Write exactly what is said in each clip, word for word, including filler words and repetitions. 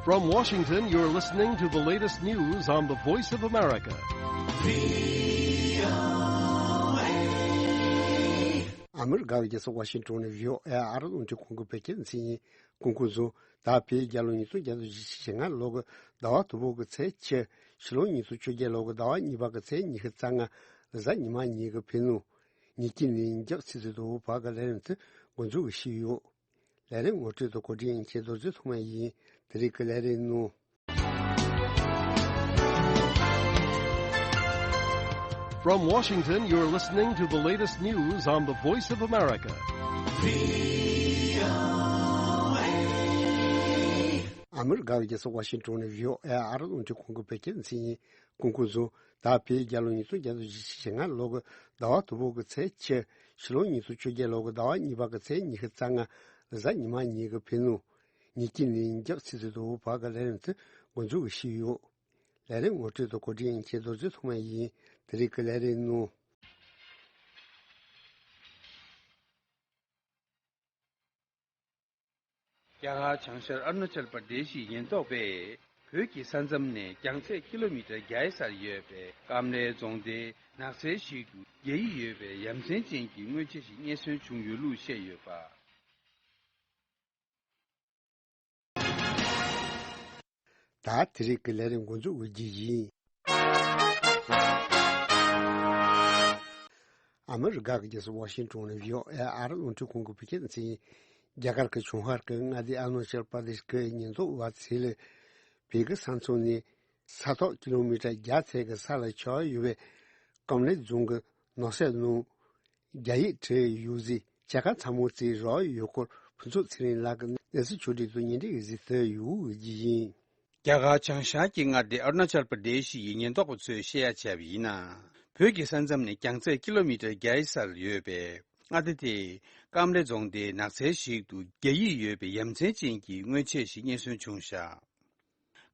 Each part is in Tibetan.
From Washington, you're listening to the latest news on the Voice of America. ཨ་མི་རི་ཀའི་རྒྱལ་ས་ཝ་ཤིང་ཏོན་ནས་བྷི་ཨོ་ཨེ་ཨ་རི་རླུང་འཕྲིན་ཁང་གི་བོད་སྐད་སྡེ་ཚན་ཡིན། གོང་གོང་བཟོ། ད་བོད་རྒྱལ་ལོ་ཉིས་སྟོང་བརྒྱ་དང་བཞི་བཅུ་ཞེ་ལྔ་ལོ་གི་ཟླ་བ་དང་པོ་གི་ཚེས་བཅུ། ཕྱི་ལོ་ཉིས་སྟོང་བཅོ་བརྒྱད་ལོ་གི་ཟླ་བ་གཉིས་པ་གི་ཚེས་ཉི་ཤུ་རྩ་ལྔ། གཟའ་ཉི་མ་ཉིན་གྱི་ཕེབས་ནོ། ཉིན་གཅིག་ནས་ཉིན་གཅིག་ཚེས་ཚོད་དང་པོ་བར་གྱི་ལས་རིམ་དེ་འགོ་འཛུགས་ཞུས་ཡོད། ལས་རིམ་ངོ་སྤྲོད་དང་གོ་སྒྲིག་མཁན་རྡོ་རྗེ་ཐོགས་མེད་ཡིན། དེ་རིང་གི་ལས་རིམ་ནང་། From Washington, you're listening to the latest news on the Voice of America. ཨ་མི་རི་ཀའི་རྒྱལ་ས་ཝ་ཤིང་ཏོན་ནས་བྷི་ཨོ་ཨེ་ཨ་རི་རླུང་འཕྲིན་ཁང་གི་བོད་སྐད་སྡེ་ཚན་ཡིན། གོང་གོང་བཟོ། ད་བོད་རྒྱལ་ལོ་ཉིས་སྟོང་བརྒྱ་དང་བཞི་བཅུ་ཞེ་ལྔ་ལོ་གི་ཟླ་བ་དང་པོ་གི་ཚེས་བཅུ། ཕྱི་ལོ་ཉིས་སྟོང་བཅོ་བརྒྱད་ལོ་གི་ཟླ་བ་གཉིས་པ་གི་ཚེས་ཉི་ཤུ་རྩ་ལྔ། གཟའ་ཉི་མ་ཉིན་གྱི་ཕེབས་ནོ། ཉིན་གཅིག་ནས་ཉིན་གཅིག་ཚེས་ཚོད་དང་པོ་བར་གྱི་ལས་རིམ་དེ་འགོ་འཛུགས་ཞུས་ཡོད། ལས་རིམ་ངོ་སྤྲོད་དང་གོ་སྒྲིག་མཁན་རྡོ་རྗེ་ཐོགས་མེད་ཡིན། དེ་རིང་གི་ལས་རིམ་ནང་། རྒྱ་གར་བྱང་ཤར་ཨ་རུ་ན་ཅལ་པར་དེ་ཤི་ཉེན་རྟོག་པས་བོད་ཀྱི་ས་མཚམས་ནས་རྒྱང་ཚད་ཀི་ལོ་མི་ཊར་བརྒྱ་ཡི་སར་ཡོད་པའི་ཀམ་ལའི་རྫོང་སྡེའི་ནགས་ཚལ་ཞིག་ཏུ་རྒྱ་ཡིག་ཡོད་པའི་ཡ་མཚན་ཅན་གྱི་དངོས་ཆས་ཤིག་རྙེད་སོན་བྱུང་ཡོད་ལུགས་བཤད་ཡོད་པ། ད་དེ་རིང་གི་ལས་རིམ་འགོ་འཛུགས་ཀྱི་རྒྱུ་ཡིན། ཨ་མི་རི་ཀ་གི་རྒྱལ་ས་ཝ་ཤིང་ཏོན་ནས་བྷི་ཨོ་ཨེ་ཨ་རི་རླུང་འཕྲིན་ཁང་གི་བོད་སྐད་སྡེ་ཚན་ཡིན། རྒྱ་གར་གྱི་བྱང་ཤར་གྱི་མངའ་སྡེ་ཨ་རུ་ན་ཅལ་པར་དེ་ཤི་གི་ཉེན་རྟོག་པ་ཚོས་བོད་ཀྱི་ས་མཚམས་ནས་ས་ཐོག་ཀི་ལོ་མི་ཊར་བརྒྱ་ཚད་ཀྱི་ས་ལ་ཆགས་ཡོད་པའི་ཀམ་ལའི་རྫོང་གི་ནགས་ཚལ་ནང་རྒྱ་ཡིག་བྲིས་ཡོད་ཟེར། བྱ་དགའ་ཚ་མོ་རྩིས་རོགས་ཡོད་སྐོར་ཕུན་ཚོགས་ཚེ་རིང་ལགས་ཀྱིས་གནས་ཚུལ་ཕྱོགས་སྒྲིག་དང་ཉེ་འབྲེལ་གྱི་གཟིགས་ཚུལ་ཡོད་ཀྱི་ཡིན། རྒྱ་གར་བྱང་ཤར་གྱི་མངའ་སྡེ་ཨ་རུ་ན་ཅལ་པར་དེ་ཤི་ཡི་ཉེན་རྟོག་པ་ཚོས་བཤད་ཡ་བྱས་པ་ཡིན་ན། བོད་ཀྱི་ས་མཚམས་ནས་རྒྱང་ཚད་ཀི་ལོ་མི་ཊར་བརྒྱ་ཡི་སར་ཡོད་པའི་མངའ་སྡེ་དེའི་ཀམ་ལའི་རྫོང་སྡེའི་ནགས་ཚལ་ཞིག་ཏུ་རྒྱ་ཡིག་ཡོད་པའི་ཡ་མཚན་ཅན་གྱི་དངོས་ཆས་ཤིག་རྙེད་སོན་བྱུང་བཞག་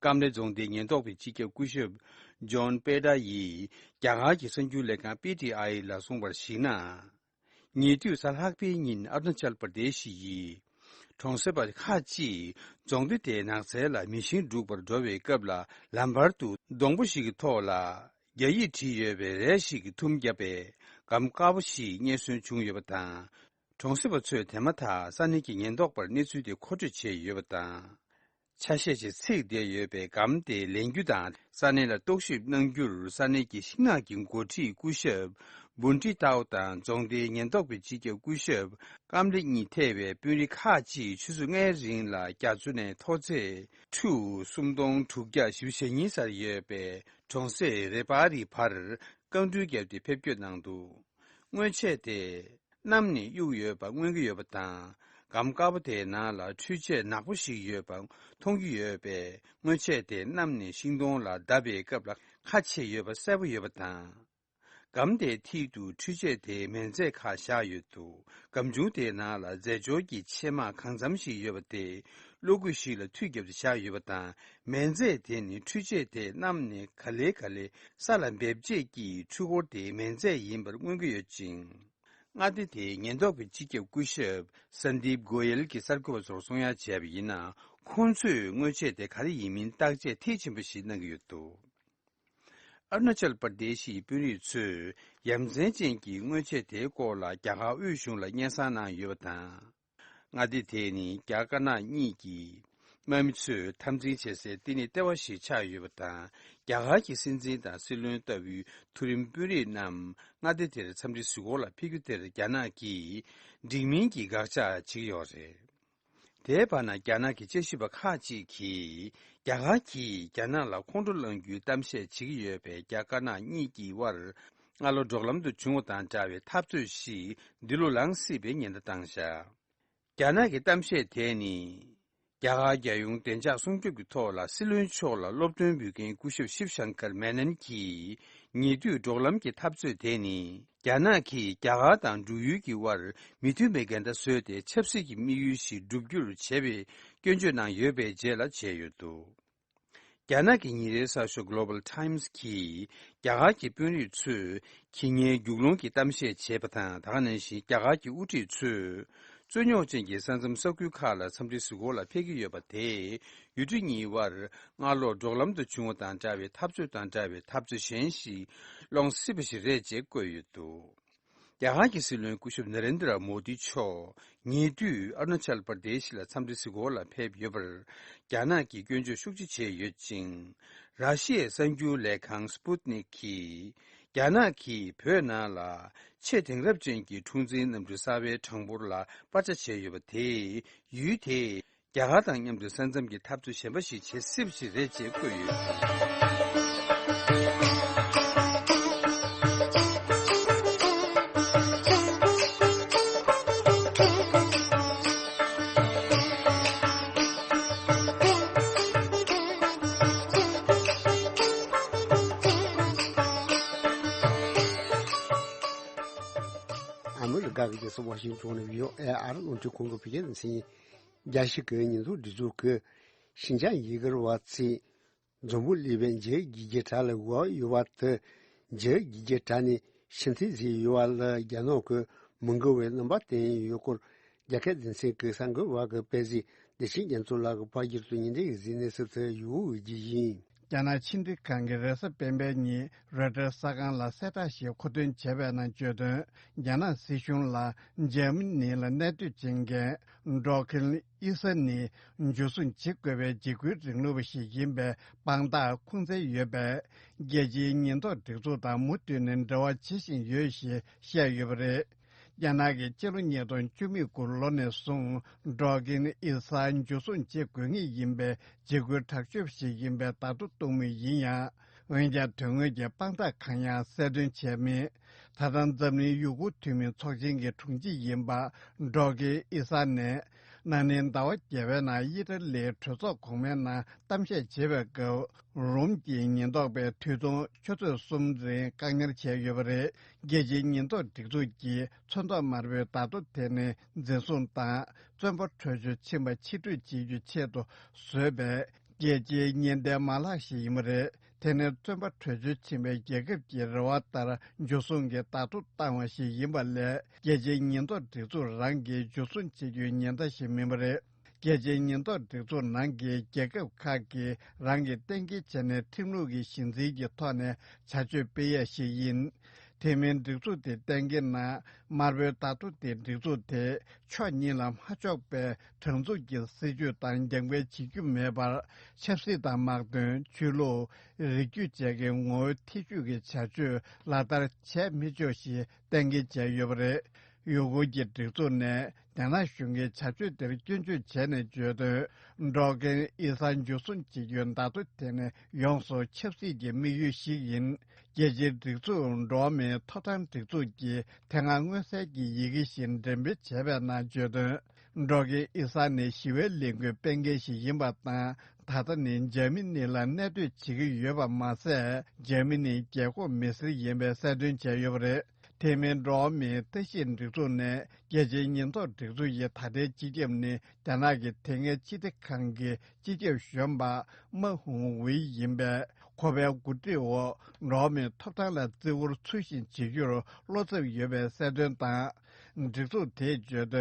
ཀམ་ལའི་རྫོང་སྡེའི་ཉེན་རྟོག་པའི་སྤྱི་ཁྱབ་སྐུ་ཞབས་ཇོན་པེ་ཏྲ་ཡིས་རྒྱ་གར་གྱི་གསར་འགྱུར་ལས་ཁང་པི་ཊི་ཨའི་ལ་གསུངས་པར་གཞིགས་ན། ཉེ་དུས་གཟའ་ལྷག་པའི་ཉིན་ཨ་རུ་ན་ཅལ་པར་དེ་ཤི་ཡི་གྲོང་གསེབ་པ་ཁག་ཅིག་རྫོང་སྡེ་དེའི་ནགས་ཚལ་ལ་མེ་ཤིང་སྒྲུག་པར་འགྲོ་བའི་སྐབས་ལ་ལམ་བར་དུ་སྡོང་པོ་ཞིག་གི་ཐོག་ལ་རྒྱ་ཡིག་བྲིས་ཡོད་པའི་རས་ཤིག་གིས་ཐུམ་བརྒྱབ་པའི་སྒམ་དཀར་པོ་ཞིག་རྙེད་སོན་བྱུང་ཡོད་པ་དང་། གྲོང་གསེབ་པ་ཚོས་དེ་མ་ཐག་ས་གནས་ཀྱི་ཉེན་རྟོག་པར་གནས་ཚུལ་དེ་མཁོ་སྤྲོད་བྱས་ཡོད་པ་དང་། ཆ་ཤས་ཤིག་ཚིག་བསྡད་ཡོད་པའི་སྒམ་དེ་ལེན་རྒྱུ་དང་ས་གནས་ལ་རྟོག་ཞིབ་གནང་རྒྱུར་ས་གནས་ཀྱི་ཤིང་ནགས་ཀྱི་འགོ་ཁྲིད་སྐུ་ཞབས་བུན་ཁྲི་ཏའོ་དང་རྫོང་སྡེའི་ཉེན་རྟོག་པའི་སྤྱི་ཁྱབ་སྐུ་ཞབས་ཀམ་ལི་གཉིས་ཐེ་བའི་དཔོན་རིགས་ཁག་ཅིག་ཆུ་ཚོད་ལྔའི་རིང་ལ་རྒྱ་མཚོ་ནས་མཐོ་ཚད་ཁྲུ་སུམ་སྟོང་དྲུག་བརྒྱ་བཞི་བཅུ་ཞེ་གཉིས་སར་ཡོད་པའི་གྲོང་གསེབ་རེ་པ་རི་བར་རྐང་འགྲུལ་བརྒྱབ་སྟེ་ཕེབས་སྐྱོད་གནང་འདུག་དངོས་ཆས་དེ། གནམ་ནས་གཡུགས་ཡོད་པ་མངོན་གྱི་ཡོད་པ་དང་། སྒམ་དཀར་པོ་དེའི་ནང་ལ་འཕྲུལ་ཆས་ནག་པོ་ཞིག་ཡོད་པ་མཐོང་རྒྱུ་ཡོད་པས། དངོས་ཆས་དེ་གནམ་ནས་ཤིང་སྡོང་ལ་བརྡབས་པའི་སྐབས་ལ་ཁ་ཕྱེ་ཡོད་པ་གསལ་པོ་ཡོད་པ་དང་། སྒམ་དེའི་མཐིལ་དུ་འཕྲུལ་ཆས་དེའི་མེ་མཛད་ཁག་བཞག་ཡོད་འདུག་སྒམ་ཆུང་དེའི་ནང་ལ་རྫས་སྦྱོར་གྱི་ཕྱེ་མ་གང་འཚམ་ཞིག་ཡོད་པ་དེ་གློག་སྐུད་ཞིག་ལ་མཐུད་བརྒྱབ་སྟེ་བཞག་ཡོད་པ་དང་། མེ་མཛད་དེ་ནི་འཕྲུལ་ཆས་དེ་གནམ་ནས་ག་ལེ་ག་ལེ་ས་ལ་འབེབས་བྱེད་ཀྱི་འཕྲུལ་འཁོར་དེའི་མེ་མཛད་ཡིན་པར་མངོན་གྱི་ཡོད་ཅིང་། མངའ་སྡེ་དེའི་ཉེན་རྟོག་པའི་སྤྱི་ཁྱབ་སྐུ་ཞབས་སན་དིབ་གོ་ཡལ་གྱིས་གསར་འགོད་པ་ཚོར་གསུང་ཡ་བྱས་པ་ཡིན་ན། ཁོང་ཚོས་དངོས་ཆས་དེ་ག་རེ་ཡིན་མིན་བརྟག་དཔྱད་མཐིལ་ཕྱིན་པ་ཞིག་གནང་གི་ཡོད་འདུག་ཨ་རུ་ན་ཅལ་པར་དེ་ཤིའི་དཔོན་རིགས་ཚོས་ཡ་མཚན་ཅན་གྱི་དངོས་ཆས་དེའི་སྐོར་ལ་རྒྱ་གར་དབུས་གཞུང་ལ་སྙན་སེང་གནང་ཡོད་པ་དང་། མངའ་སྡེ་དེ་ནི་རྒྱ་དཀར་ནག་གཉིས་ཀྱི་དམག་མི་ཚོས་འཐབ་འཛིང་བྱེད་སའི་བསྟི་གནས་ལྟེ་བ་ཞིག་ཆགས་ཡོད་པ་དང་། རྒྱ་གར་གྱི་སྲིད་འཛིན་དང་སྲིད་བློན་ལྟ་བུའི་མཐོ་རིམ་དཔོན་རིགས་རྣམས་མངའ་སྡེ་དེར་འཚམས་འདྲི་ཞུ་སྒོ་ལ་ཕེབས་རྒྱུ་དེར་རྒྱ་ནག་གིས་འགྲིག་མིན་གྱི་དགག་བྱ་བྱེད་ཀྱི་ཡོད་རེད། དེའི་བར་ན་རྒྱ་ནག་གི་དཔྱད་ཞིབ་པ་ཁག་ཅིག་གིས་རྒྱ་གར་གྱིས་རྒྱ་ནག་ལ་ཁོང་ཁྲོ་སློང་རྒྱུའི་གཏམ་བཤད་བྱེད་ཀྱི་ཡོད་པས། རྒྱ་དཀར་ནག་གཉིས་ཀྱི་དབར་སྔ་ལོ་འབྲོག་ལམ་དུ་བྱུང་བ་དང་འདྲ་བའི་འཐབ་རྩོད་ཞིག་འདི་ལོ་ལངས་སྲིད་པའི་ཉེན་བརྡ་བཏང་བཞག་རྒྱ་ནག་གི་གཏམ་བཤད་དེ་ནི། རྒྱ་གར་རྒྱལ་ཡོངས་བདེ་འཇགས་སྲུང་སྐྱོབ་ཀྱི་ཐོག་ལ་སྲིད་བློན་མཆོག་ལ་སློབ་སྟོན་འབུལ་མཁན་སྐུ་ཞབས་ཤིབ་ཤང་ཀར་མེ་ནན་གྱིས། ཉེ་དུས་འབྲོག་ལམ་གྱི་འཐབ་རྩོད་དེ་ནི། རྒྱ་ནག་གིས་རྒྱ་གར་དང་འབྲུག་ཡུལ་གྱི་དབར་མི་མཐུན་པའི་འགལ་ཟླ་བཟོས་ཏེ་ཆབ་སྲིད་ཀྱི་དམིགས་ཡུལ་ཞིག་བསྒྲུབ་རྒྱུར་བྱས་པའི་སྐྱོན་བརྗོད་གནང་ཡོད་པའི་རྗེས་ལ་བྱས་ཡོད་འདུག་རྒྱ་ནག་གི་ཉིན་རེའི་གསར་ཤོག་Global Times་གིས་རྒྱ་གར་གྱི་དཔོན་རིགས་ཚོས་ཁྱི་ཉའི་རྒྱུག་ལོང་གི་གཏམ་བཤད་བྱས་པ་དང་། ད་ག་ནང་བཞིན་རྒྱ་གར་གྱི་དབུ་ཁྲིད་ཚོས་ རྩོད་རྙོག་ཅན་གྱི་ས་མཚམས་ས་ཁུལ་ཁག་ལ་འཚམས་འདྲི་གཟིགས་སྐོར་ལ་ཕེབས་ཀྱི་ཡོད་པ་དེས། ཡུལ་གྲུ་གཉིས་དབར་སྔ་ལོ་འབྲོག་ལམ་དུ་བྱུང་བ་དང་འདྲ་བའི་འཐབ་རྩོད་དང་འདྲ་བའི་འཐབ་རྩོད་གཞན་ཞིག་སློང་སྲིད་པ་ཞིག་རེད་ཅེས་བཀོད་ཡོད་འདུག་རྒྱ་གར་གྱི་སྲིད་བློན་སྐུ་ཞབས་ན་རེན་དྲ་མོ་དི་མཆོག་ཉེ་དུས་ཨ་རུ་ན་ཅལ་པར་དེ་ཤི་ལ་འཚམས་འདྲི་གཟིགས་སྐོར་ལ་ཕེབས་ཡོད་པར། རྒྱ་ནག་གིས་སྐྱོན་བརྗོད་ཤུགས་ཆེ་བྱས་ཡོད་ཅིང་། ར་ཤི་ཡའི་གསར་འགྱུར་ལས་ཁང་སྤུ་ཏི་ནིག་གིས། རྒྱ་ནག་གིས་བོད་ནང་ལ་ཆེས་དེང་རབས་ཅན་གྱི་འཁྲུག་འཛིང་གནམ་གྲུ་གསར་པའི་གྲངས་འབོར་ལ་སྤར་ཆ་བྱས་ཡོད་པ་དེས། ཡུལ་དེས་རྒྱ་གར་དང་མཉམ་དུ་ས་མཚམས་ཀྱི་འཐབ་རྩོད་གཞན་པ་ཞིག་བྱེད་སྲིད་པ་ཞིག་རེད་ཅེས་བཀོད་ཡོད། ཨ་མི་རི་ཀ་གི་རྒྱལ་ས་ཝ་ཤིང་ཊོན་ནས་བྷི་ཨོ་ཨེ་ཨ་རི་རླུང་འཕྲིན་ཁང་གི་བོད་སྐད་སྡེ་ཚན་ཡིན། རྒྱལ་སྤྱི་གི་ཉེན་རྟོག་སྒྲིག་འཛུགས་ཀྱིས་ཤིན་ཅང་ཡི་གེར་བ་ཚིག་འཛམ་བུ་གླིང་པའི་འཇིགས་རྒྱུ་གྲས་ལ་འགོ་ཡོད་པ་དེ། འཇིགས་རྒྱུ་གྲས་ནི་ཤིན་ཐིག་ཟེར་ཡོད་པ་ལ་རྒྱ་ནག་གིས་མི་འགོ་བའི་རྣམ་པ་བསྟན་ཡོད་སྐོར། རྒྱ་སྐད་སྡེ་ཚན་གྱི་གསར་འགོད་པ་གིས་དཔེ་གཟིགས་བདེ་ཆེན་རྒྱ་མཚོ་ལགས་ཀྱིས་ཕར་སྒྱུར་དུ་ཉིན་འདི་གི་གཟིགས་གནས་སུ་ཐོན་ཡོད་ཀྱི་ཡིན། རྒྱ་ནག་ཕྱི་འབྲེལ་ཁང་གིས་རེས་གཟའ་སྤེན་པའི་ཉིན་རོའི་ཊར་གསར་ཁང་ལ་གསལ་བསྒྲགས་ཤིག་མཁོ་འདོན་བྱས་པའི་ནང་བརྗོད་དོན། རྒྱ་ནག་སྲིད་གཞུང་ལ་འཇར་མ་ནི་ལ་གནས་སྡོད་བྱེད་མཁན་འབྲོག་ཁན་ཨི་ས་ནི་འཇུ་བཟུང་བྱེད་དགོས་པའི་འཇིགས་སྐུལ་རིང་ལུགས་པ་ཞིག་ཡིན་པའི་དཔང་རྟགས་ཁུངས་བཙན་ཡོད་པས། རྒྱལ་སྤྱིའི་ཉེན་རྟོག་སྒྲིག་འཛུགས་དང་མུ་མཐུད་ནས་འབྲེལ་བ་བྱེད་བཞིན་ཡོད་ཞེས་བཤད་ཡོད་པ་རེད། རྒྱ་ནག་གིས་སྤྱི་ལོ་ཉིས་སྟོང་བཅུ་མེད་དགུ་ལོ་ནས་བཟུང་འབྲོག་ཁན་ཨི་ས་འཇུ་བཟུང་བྱེད་དགོས་ངེས་ཡིན་པའི་འཇིགས་སྐུལ་དྲག་སྤྱོད་ཞིག་ཡིན་པའི་བརྡ་ཐོ་གཏོང་མུས་ཡིན་ཡང་། འོན་ཀྱང་དོན་དངོས་ཀྱི་དཔང་རྟགས་གང་ཡང་གསལ་སྟོན་བྱས་མེད། ད་ལྟ་འཛམ་གླིང་ཡུ་གུར་འཐུས་མི་ཚོགས་ཆེན་གྱི་དྲུང་ཆེ་ཡིན་པ་འབྲོག་ཁན་ཨི་ས་ནས། ན་ནིང་ཟླ་བ་བརྒྱད་པའི་ནང་ཨི་ཊ་ལིའི་གྲོས་ཚོགས་གོང་མའི་ནང་གཏམ་བཤད་བྱེད་པའི་སྐབས། རོམ་གྱི་ཉེན་རྟོག་པས་དུས་ཐུང་ཆུ་ཚོད་གསུམ་རིང་བཀག་ཉར་བྱས་ཡོད་པ་རེད། རྒྱལ་སྤྱིའི་ཉེན་རྟོག་སྒྲིག་འཛུགས་ཀྱིས་ཚོན་མདོག་དམར་པོའི་བརྡ་ཐོ་དེ་ནི་འཛིན་བཟུང་དང་བཙོན་པ་བྲོས་བྱོལ་ཕྱིན་པ་ཕྱིར་སྤྲོད་བྱེད་རྒྱུའི་ཆེད་དུ་བཟོས་པའི་རྒྱལ་སྤྱིའི་ཉེན་བརྡའི་མ་ལག་ཞིག་ཡིན་པ་རེད། དེ་ནི་བཙོན་པ་བྲོས་བྱོལ་ཕྱིན་པའི་རྒྱལ་ཁབ་ཀྱི་རེ་བ་ལྟར་འཇུ་བཟུང་གི་བརྡ་ཐོ་བཏང་བ་ཞིག་ཡིན་པ་ལས། རྒྱལ་སྤྱིའི་ཉེན་རྟོག་སྒྲིག་འཛུགས་རང་གིས་འཇུ་བཟུང་བྱེད་རྒྱུའི་ཉེན་བརྡ་ཞིག་མིན་པ་རེད། རྒྱལ་སྤྱིའི་ཉེན་རྟོག་སྒྲིག་འཛུགས་ནང་གི་རྒྱལ་ཁབ་ཁག་གིས་རང་གིས་གཏན་འཁེལ་བྱས་ནས་ཁྲིམས་ལུགས་ཀྱི་གཞི་འཛིན་གྱི་ཐོག་ནས་བྱ་སྤྱོད་སྤེལ་ཡས་ཤིག་ཡིན། དེ་མིན་སྒྲིག་འཛུགས་དེ་གཏན་འཁེལ་ན། དམར་པོའི་བརྡ་ཐོ་དེ་སྒྲིག་འཛུགས་དེ་ཕྱོགས་གཉིས་ལ་མ་ཕྱོགས་པའི་དྲང་འཛུགས་ཀྱི་སྲིད་ཇུས་དང་རྒྱབ་འགལ་བྱེད་རྒྱུ་མེད་པར། ཆབ་སྲིད་དང་དམག་དོན། ཆོས་ལུགས། རིགས་རྒྱུད་བཅས་ཀྱི་ངོ་བོའི་ཐེ་ཇུས་ཀྱི་བྱ་སྤྱོད་ལག་བསྟར་བྱས་མི་ཆོག་ཞེས་གཏན་འཁེལ་བྱས་ཡོད་པ་རེད། ཡུ་གུར་གྱི་སྒྲིག་འཛུགས་ནས་རྒྱ་ནག་གཞུང་གི་བྱ་སྤྱོད་དེར་སྐྱོན་བརྗོད་བྱས་ནས་བརྗོད་དོན། འབྲོག་ཁན་ཨི་ས་འཇུ་བཟུང་བྱེད་རྒྱུའི་བརྡ་ཐོ་དེ་ནི་ཡོངས་སུ་ཆབ་སྲིད་ཀྱི་དམིགས་ཡུལ་ཞིག་ཡིན། རྒྱལ་སྤྱིའི་སྒྲིག་འཛུགས་འགྲོ་བ་མིའི་ཐོབ་ཐང་སྒྲིག་འཛུགས་ཀྱིས་དེ་སྔ་མངོན་གསལ་གྱི་ཡི་གེ་ཞིག་འགྲེམས་སྤེལ་བྱས་པའི་ནང་བརྗོད་དོན། འབྲོག་ཁན་ཨི་ས་ནི་ཞི་བའི་ལས་འགུལ་སྤེལ་མཁན་ཞིག་ཡིན་པ་དང་། ད་ལྟ་ནི་འཇར་མ་ནི་ལ་གནས་སྡོད་བྱེད་ཀྱི་ཡོད་པ་མ་ཟད། འཇར་མ་ནིའི་རྒྱལ་ཁབ་མི་སེར་ཡིན་པའི་གསལ་སྟོན་བྱས་ཡོད་པ་རེད། དེ་མིན་འགྲོ་བ་མིའི་ལྟ་ཞིབ་སྒྲིག་འཛུགས་ནས་རྒྱལ་སྤྱིའི་ཉེན་རྟོག་སྒྲིག་འཛུགས་ཡི་ད་ལྟའི་སྤྱི་ཁྱབ་ནི་རྒྱ་ནག་གི་དེ་སྔའི་སྤྱི་བདེ་ཁང་གི་སྤྱི་ཁྱབ་གཞོན་པ་མ་ཧུང་ཝེ་ཡིན་པས། ཁོ་པའི་འགོ་ཁྲིད་འོག་འགྲོ་བ་མིའི་ཐོབ་ཐང་ལ་བརྩི་བཀུར་ཚུལ་བཞིན་བྱེད་རྒྱུར་བློ་འཚབ་ཡོད་པའི་གསལ་སྟོན་དང་། སྒྲིག་འཛུགས་དེས་བརྗོད་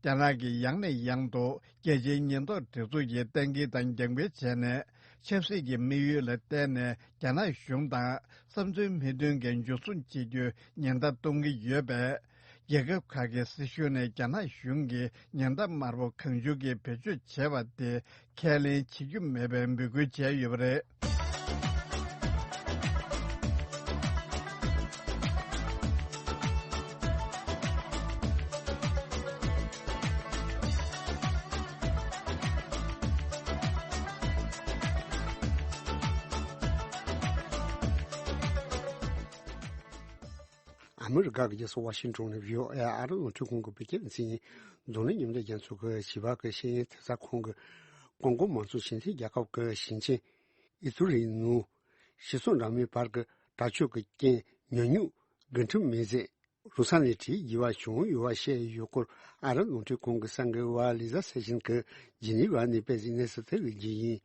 དོན། རྒྱ་ནག་གིས་ཡང་ནས་ཡང་དུ་རྒྱལ་སྤྱིའི་ཉེན་རྟོག་སྒྲིག་འཛུགས་ཀྱི་གཏན་འཁེལ་དང་རྒྱབ་འགལ་བྱས་ནས། ཆབ་སྲིད་ཀྱི་དམིགས་ཡུལ་ལ་བརྟེན་ནས་རྒྱ་ནག་གཞུང་དང་བསམ་ཚུལ་མི་མཐུན་མཁན་འཇུ་བཟུང་བྱེད་རྒྱུའི་ཉེན་བརྡ་གཏོང་གི་ཡོད་པས། རྒྱལ་ཁབ་ཁག་གི་སྲིད་གཞུང་ནས་རྒྱ་ནག་གཞུང་གིས་ཉེན་བརྡ་དམར་པོ་གང་བྱུང་གིས་བེད་སྤྱོད་བྱས་པ་དེ་ཁས་ལེན་བྱེད་རྒྱུ་མེད་པའི་འབོད་སྐུལ་བྱས་ཡོད་པ་རེད། ཨ་མི་རི་ཀ་གི་རྒྱལ་ས་ཝ་ཤིང་ཊོན་ནས་བྷི་ཨོ་ཨེ་ཨ་རི་རླུང་འཕྲིན་ཁང་གི་བོད་སྐད་སྡེ་ཚན་ཡིན། རྫོང་ནས་མཉམ་འབྲེལ་རྒྱལ་ཚོགས་ཀྱི་བྱིས་པ་གི་ཤེས་ཡོན་ཐེབས་རྩ་ཁང་གི་ཀོང་ཀོ་མང་གཙོ་ཞི་མཐུན་རྒྱལ་ཁབ་ཀྱི་ཞིང་ཆེན་ཨི་ཏུ་རིའི་ནང་ཞི་ཚོགས་འདྲ་མིན་བར་གྱི་དྲག་སྤྱོད་ཀྱི་རྐྱེན་ཉུང་ཉུང་འགན་འཁྲི་མེད་ཚེ། རུ་ས་ནས་ཁྲིད་ཡི་བ་བྱུང་ཡོད་པ་བཤད་ཡོད་སྐོར། ཨ་རི་རླུང་འཕྲིན་ཁང་གི་གསར་འགོད་པ་ལི་ཟ་སེ་ཤིན་གྱིས་ཇི་ནི་ཝ་ནས་སྤེལ་གཟིགས་གནས་ཚུལ་དེ་གི་རྒྱུ་ཡིན།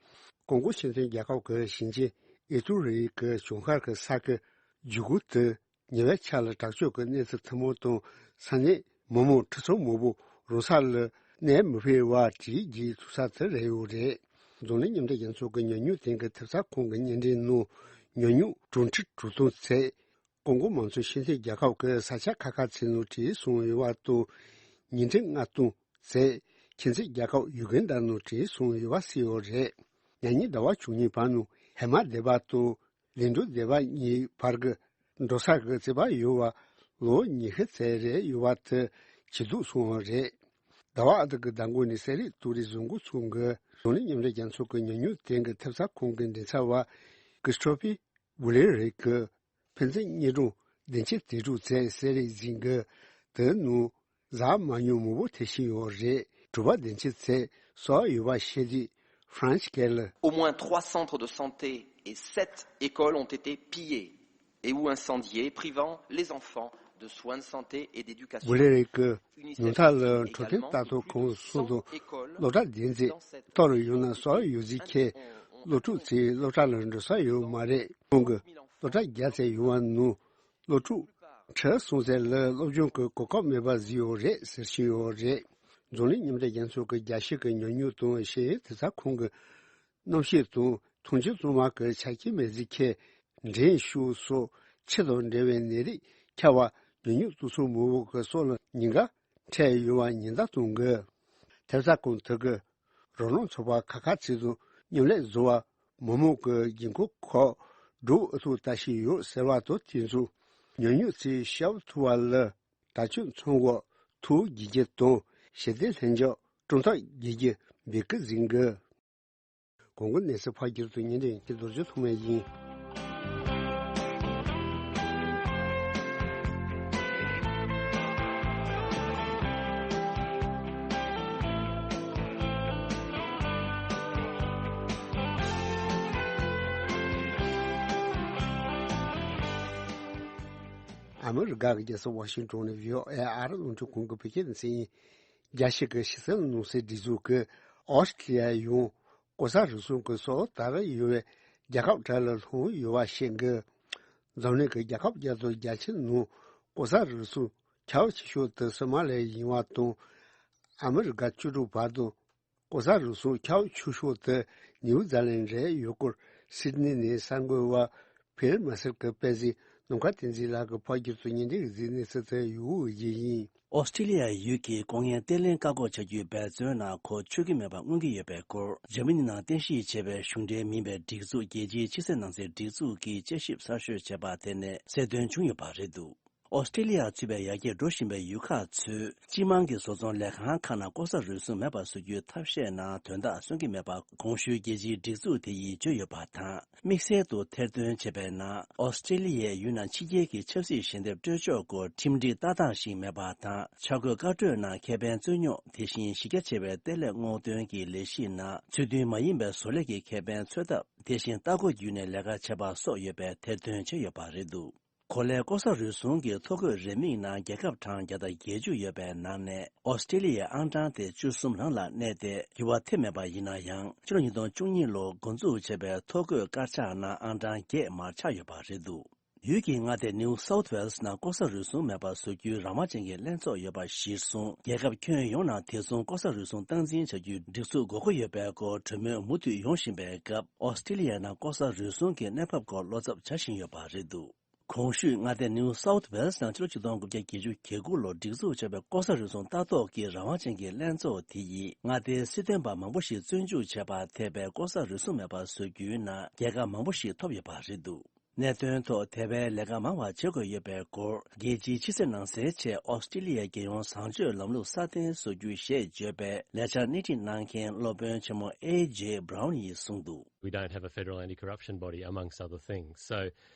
ཀོང་ཀོ་སྤྱི་མཐུན་རྒྱལ་ཁབ་ཀྱི་ཞིང་ཆེན་ཨི་ཏུ་རི་གི་བྱང་ཤར་གྱི་ས་ཁུལ་ཇུ་གུ་ཏི་ཉེ་བའི་ཆར་ལ་དྲག་སྤྱོད་ཀྱི་གནས་ཚུལ་ཐུན་མོང་དང་ས་གནས་མི་མང་ཁྲི་ཚོ་མང་པོ་ རང་ས་ལ་གནས་མི་སྤོས་པར་བྲོས་བྱས་ཚུགས་ས་དེ་རེད་ཡོད་རེད། འཛམ་གླིང་མཉམ་འབྲེལ་རྒྱལ་ཚོགས་ཀྱི་ཉམས་མྱོང་ལྡན་གྱི་ཐེབས་རྩ་ཁང་གི་བརྙན་འཕྲིན་ནང་ཉམས་མྱོང་གྲངས་ཁྲིག་དྲུག་སྟོང་ཚད། ཀོང་ཀོ་མང་གཙོ་ཤེས་ཚད་རྒྱལ་ཁབ་ཀྱི་ས་ཆ་ཁག་ཁག་ཚོའི་ནང་བྲོས་སོང་ཡོད་པ་དང་། ཉིས་ཁྲི་ལྔ་སྟོང་ཚད་ཁྱིམ་མཚེས་རྒྱལ་ཁབ་ཡུ་གན་ཌ་ནང་བྲོས་སོང་ཡོད་པ་གསལ་ཡོད་རེད། ཉ་ཉིན་ཟླ་བ་བཅུ་གཉིས་པ་ནང་ཧེ་མ་སྡེ་པ་དང་ལིང་ཀྲུའུ་སྡེ་པ་གཉིས་བར་གྱི་འགྲོ་ས་གི་རྩིས་པ་ཡོལ་བ་ལོ་ཉི་ཤུ་ཙམ་རེ་ཡོད་པ་དེ་ཇེ་སྡུག་སོང་བ་རེད། ཟླ་བ་ཨ་ཐུར་གྱི་ཟླ་མགོ་ནས་གསེར་རི་ཏུ་རི་བཟོ་འགོ་ཚུགས་འགོ་འཛམ་གླིང་མཉམ་འབྲེལ་རྒྱལ་ཚོགས་ཀྱི་ཉམས་མྱོང་ལྡན་གྱི་ཐེབས་རྩ་ཁང་གི་མགྲིན་ཚབ་པ་ཀི་སི་ཊོ་ཕི་ཝུ་ལེ་རེ་ཀི། ཕན་ཚུན་གཉིས་གྲོང་བདུན་ཅུ་དོན་དྲུག་ཙམ་གསེར་རི་འཛིན་གྱི་དེ་ནང་གཟའ་མ་ཉུང་མང་པོ་ཐེབས་བཞིན་ཡོད་རེད། གྲུ་པ་བདུན་ཅུ་ཙམ་གསོག་ཡོད་པ་ཤེས་དུས་ཧྥ་རན་སི་སྐད་ལ། Au moins trois centres de santé et sept écoles ont été pillés et ou incendiés, privant les enfants de soins de santé et d'éducation. ཝུ་ལེ་རེ་ཀི་ཉུང་མཐའ་ལ་འཕྲོད་བསྟེན་ལྟ་རྟོག་ཁང་གསུམ་དང་སློབ་གྲྭ་བདུན་ཙམ་གཏོར་ཡོད་ན་གསོག་ཡོད་ཟིག་ཁྱེད་སློབ་ཕྲུག་ཚོས་སློབ་གྲྭ་ལ་འགྲོ་ས་ཡོད་མ་རེད། ཁོང་གི་སློབ་གྲྭ་བརྒྱ་ཙམ་ཡོད་པ་ནང་སློབ་ཕྲུག་ཁྲི་གསུམ་ཙམ་ལ་སློབ་སྦྱོང་གི་གོ་སྐབས་མེད་པ་བཟོས་ཡོད་རེད་ཟེར་བཞིན་ཡོད་རེད། འཛམ་གླིང་མཉམ་འབྲེལ་རྒྱལ་ཚོགས་ཀྱི་རྒྱལ་སྤྱི་གི་ཉམས་མྱོང་དང་ཤེས་ཡོན་ཐེབས་རྩ་ཁང་གི་རྣམ་ཤེས་དང་མཐོང་ཆེན་གཙང་མ་གི་ཆ་རྐྱེན་མེད་ཚེ་ཁྱེད་འདྲེན་ཤུགས་སོགས་ཕྱི་དང་འབྲེལ་བའི་ནད་རིགས་ཁྱབ་པ་ཉམས་མྱོང་གཏོང་ས་མང་པོ་གི་སོགས་ལ་ཉེན་ཁ་འཕྲད་ཡོད་པ་ཉེན་བརྡ་གཏོང་དགོས། ཐེབས་རྩ་ཁང་དེ་གི་རོགས་རམ་ཚོགས་པ་ཁག་ཁག་ཚོ་དང་མཉམ་ལས་བཟོ་བར་མི་མང་གི་དགོས་མཁོ་ཁག་སྒྲུབ་ཨུ་ཐུག་ལྟ་བཞིན་ཡོད་ཟེར་བ་དང་དེ་མཚུངས་ཉམས་མྱོང་ཚོའི་ཤབ་ཐུ་བ་ལ་དྲག་སྤྱོད་ཚོང་འགུག་ཐུགས་དགྱེས་རྒྱུ་དང་ཞི་བདེ་ལྷིང་འཇགས་སྲུང་ཐབས་དགྱེས་རྒྱུ་འབོད་སྐུལ་འཛིན་དགོས། གོང་གི་གནས་ཚུལ་ཕབ་སྒྱུར་དང་སྙན་སྒྲོན་གྱི་རྡོ་རྗེ་ཐོགས་མེད་ཡིན། ཨ་མི་རི་ཀ་གི་རྒྱལ་ས་ཝ་ཤིང་ཏོན་ནས་བྷི་ཨོ་ཨེ་ཨ་རི་རླུང་འཕྲིན་ཁང་གི་བོད་སྐད་སྡེ་ཚན་ཡིན། རྒྱལ་སྤྱི་གི་ཕྱི་སེལ་ནང་སེལ་སྒྲིག་འཛུགས་ཀྱིས་ཨོ་སི་ཀྲི་ལི་ཡ་ཡང་ལྐོག་ཟ་རུལ་སུངས་ཀྱི་སོ་ལོ་དར་ཡོད་པའི་རྒྱལ་ཁབ་གྲས་ལ་ལྷུང་ཡོད་པ་ཤེས་དགོས། འཛམ་གླིང་གི་རྒྱལ་ཁབ་བརྒྱ་དང་བརྒྱད་ཅུ་ནང་ལྐོག་ཟ་རུལ་སུངས་ཁྱབ་ཆེ་ཤོས་དེ་སོ་མ་ལི་ཡ་ཡིན་པ་དང་། ཨ་མི་རི་ཀ་བཅུ་དྲུག་བར་དུ་ལྐོག་ཟ་རུལ་སུངས་ཁྱབ་ཆེ་ཤོས་དེ་ནིའུ་ཛི་ལན་རེད་ཡོད་སྐོར་སིད་ནི་ནས་གསར་འགོད་པ་ཕིལ་མ་སེལ་གྱིས་སྤེལ་གཟིགས་ནམ་མཁའ་བསྟན་འཛིན་ལགས་ཀྱིས་ཕབ་སྒྱུར་དུ་སྙན་འདེབས་གཟིགས་གནས་ཚུལ་དེ་ཡུ་ཝུ་ཡིན། ཨོ་སི་ཀྲི་ལི་ཡ་ཡུལ་གྱིས་ལྐོག་རྔན་བརྟན་ལྷིང་བཀག་འགོག་བྱ་རྒྱུའི་འབད་བརྩོན་ནང་ཁོ་ཆུད་ཀྱི་མེད་པར་མངོན་གྱི་ཡོད་པའི་སྐོར། འཇར་མ་ནི་ནང་རྟེན་གཞི་བྱས་པའི་གཞུང་འབྲེལ་མིན་པའི་སྒྲིག་འཛུགས་རྒྱལ་སྤྱིའི་ཕྱི་སྲིད་ནང་སྲིད་སྒྲིག་འཛུགས་ཀྱིས་དཔྱད་ཞིབ་གསར་ཤོས་བྱས་པ་དེ་ནས་གསལ་སྟོན་བྱུང་ཡོད་པ་རེད་འདུག་ཨོ་སི་ཀྲི་ལི་ཡ་ཚུད་པའི་ཡར་རྒྱས་འགྲོ་བཞིན་པའི་ཡུལ་ཁག་ཚོས་སྤྱི་དམངས་ཀྱི་བཟོ་ཚོང་ལས་ཁང་ཁག་ནང་ལྐོག་ཟ་རུལ་སུངས་མེད་པར་བཟོ་རྒྱུའི་ཐབས་ཤེས་ནང་དོན་དག་སོན་གྱི་མེད་པ་གོང་ཞུས་རྒྱལ་སྤྱིའི་སྒྲིག་འཛུགས་དེ་ཡིས་བརྗོད་ཡོད་པ་དང་། དམིགས་བསལ་དུ་ཐེར་འདོན་བྱས་པའི་ནང་ཨོ་སི་ཀྲི་ལི་ཡའི་ཡུལ་ནང་ཕྱི་རྒྱལ་གྱི་ཆབ་སྲིད་ཞལ་འདེབས་སྤྲོད་ཕྱོགས་སྐོར་ཁྲིམས་སྒྲིག་ལྟ་སྟངས་ཤིག་མེད་པ་དང་། འཆར་འགོད་བཀའ་གྲོས་ནང་ཁེ་ཕན་རྩོད་རྙོག་དེ་བཞིན་གཞི་རྒྱ་ཆེ་བའི་གཏེར་ལས་སྔོག་འདོན་གྱི་ལས་གཞི་ནང་ཚུལ་མཐུན་མ་ཡིན་པའི་བཟོ་ལས་ཀྱི་ཁེ་ཕན་འཚོལ་ཐབས་དེ་བཞིན་ལྟ་སྐོར་བརྒྱུད་ནས་ལས་ཀ་བྱེད་པ་སོགས་ཡོད་པའི་ཐེར་འདོན་བྱས་ཡོད་པ་རེད་འདུག་གོ་ལའི་ལྐོག་ཟ་རུལ་སུངས་ཀྱི་ཐོ་འགོད་རེའུ་མིག་ནང་རྒྱལ་ཁབ་གྲངས་བརྒྱ་དང་བརྒྱད་ཅུ་ཡོད་པའི་ནང་ནས་ཨོ་སི་ཀྲི་ལི་ཡའི་ཨང་གྲངས་དེ་བཅུ་གསུམ་རང་ལ་གནས་ཏེ་འགྱུར་བ་ཐེབས་མེད་པ་ཡིན་ན་ཡང་། ཕྱི་ལོ་ཉིས་སྟོང་བཅུ་གཉིས་ལོར་འགོ་འཛུགས་བྱས་པའི་ཐོ་འགོད་དཀར་ཆག་ནང་ཨང་གྲངས་བརྒྱད་མར་ཆག་ཡོད་པ་རེད་འདུག་ཡུལ་གྱི་མངའ་སྡེ་ནིའུ་སའུཐ་ཝེལ་སི་ནང་ལྐོག་ཟ་རུལ་སུངས་མེད་པར་བཟོ་རྒྱུའི་རང་དབང་ཅན་གྱི་ལྷན་ཚོགས་ཡོད་པ་གཞིར་བཟུང་། རྒྱལ་ཁབ་ཁྱོན་ཡོངས་ནང་དེ་མཚུངས་ལྐོག་ཟ་རུལ་སུངས་སྟངས་འཛིན་བྱ་རྒྱུའི་སྒྲིག་འཛུགས་དགོས་མཁོ་ཡོད་པའི་སྐོར་གྲོས་མོལ་མུ་མཐུད་ཡོང་བཞིན་པའི་སྐབས། ཨོ་སི་ཀྲི་ལི་ཡ་ནང་ལྐོག་ཟ་རུལ་སུངས་ཀྱི་གནས་བབ་སྐོར་བློ་འཚབ་བྱ་བཞིན་ཡོད་པ་རེད་འདུག་གོང་ཞུས་མངའ་སྡེ་ནིའུ་སའུཐ་ཝེལ་སི་ནང་ཕྱི་ལོ་ཆིག་སྟོང་དགུ་བརྒྱ་བརྒྱད་ཅུ་གྱ་དགུ་ལོར་སྒྲིག་འཛུགས་བྱས་པའི་ལྐོག་ཟ་རུལ་སུངས་ལྟ་རྟོག་གི་རང་དབང་ཅན་གྱི་ལྷན་ཚོགས་དེ་ཡིས་མངའ་སྡེའི་སྲིད་དོན་པ་མང་པོ་ཞིག་བཙོན་འཇུག་བྱས་པར་ཐེབས་པའི་ལྐོག་ཟ་རུལ་སུངས་མེད་པར་བཟོ་རྒྱུའི་ནང་རྒྱལ་ཁ་མང་པོ་ཞིག་ཐོབ་ཡོད་པ་རེད་འདུག་གནད་དོན་ཐོག་དེ་བས་ལས་ཀ་མང་བ་བྱེད་དགོས་ཡོད་པའི་སྐོར། རྒྱལ་སྤྱིའི་ཕྱི་སྲིད་ནང་སེལ་ཆེད་ཨོ་སི་ཀྲི་ལི་ཡའི་རྒྱལ་ཡོངས་བཟང་སྤྱོད་ལམ་ལུགས་སྲ་བརྟན་བཟོ་རྒྱུ་ཞེས་བརྗོད་པའི་ལས་འཆར་སྣེ་ཁྲིད་གནང་མཁན་སློབ་དཔོན་ཆེན་མོ་ཨེ་ཇེ་བྷ་རའུན་ཡིས་གསུངས་འདུག We don't have a federal anti-corruption body, amongst other things. So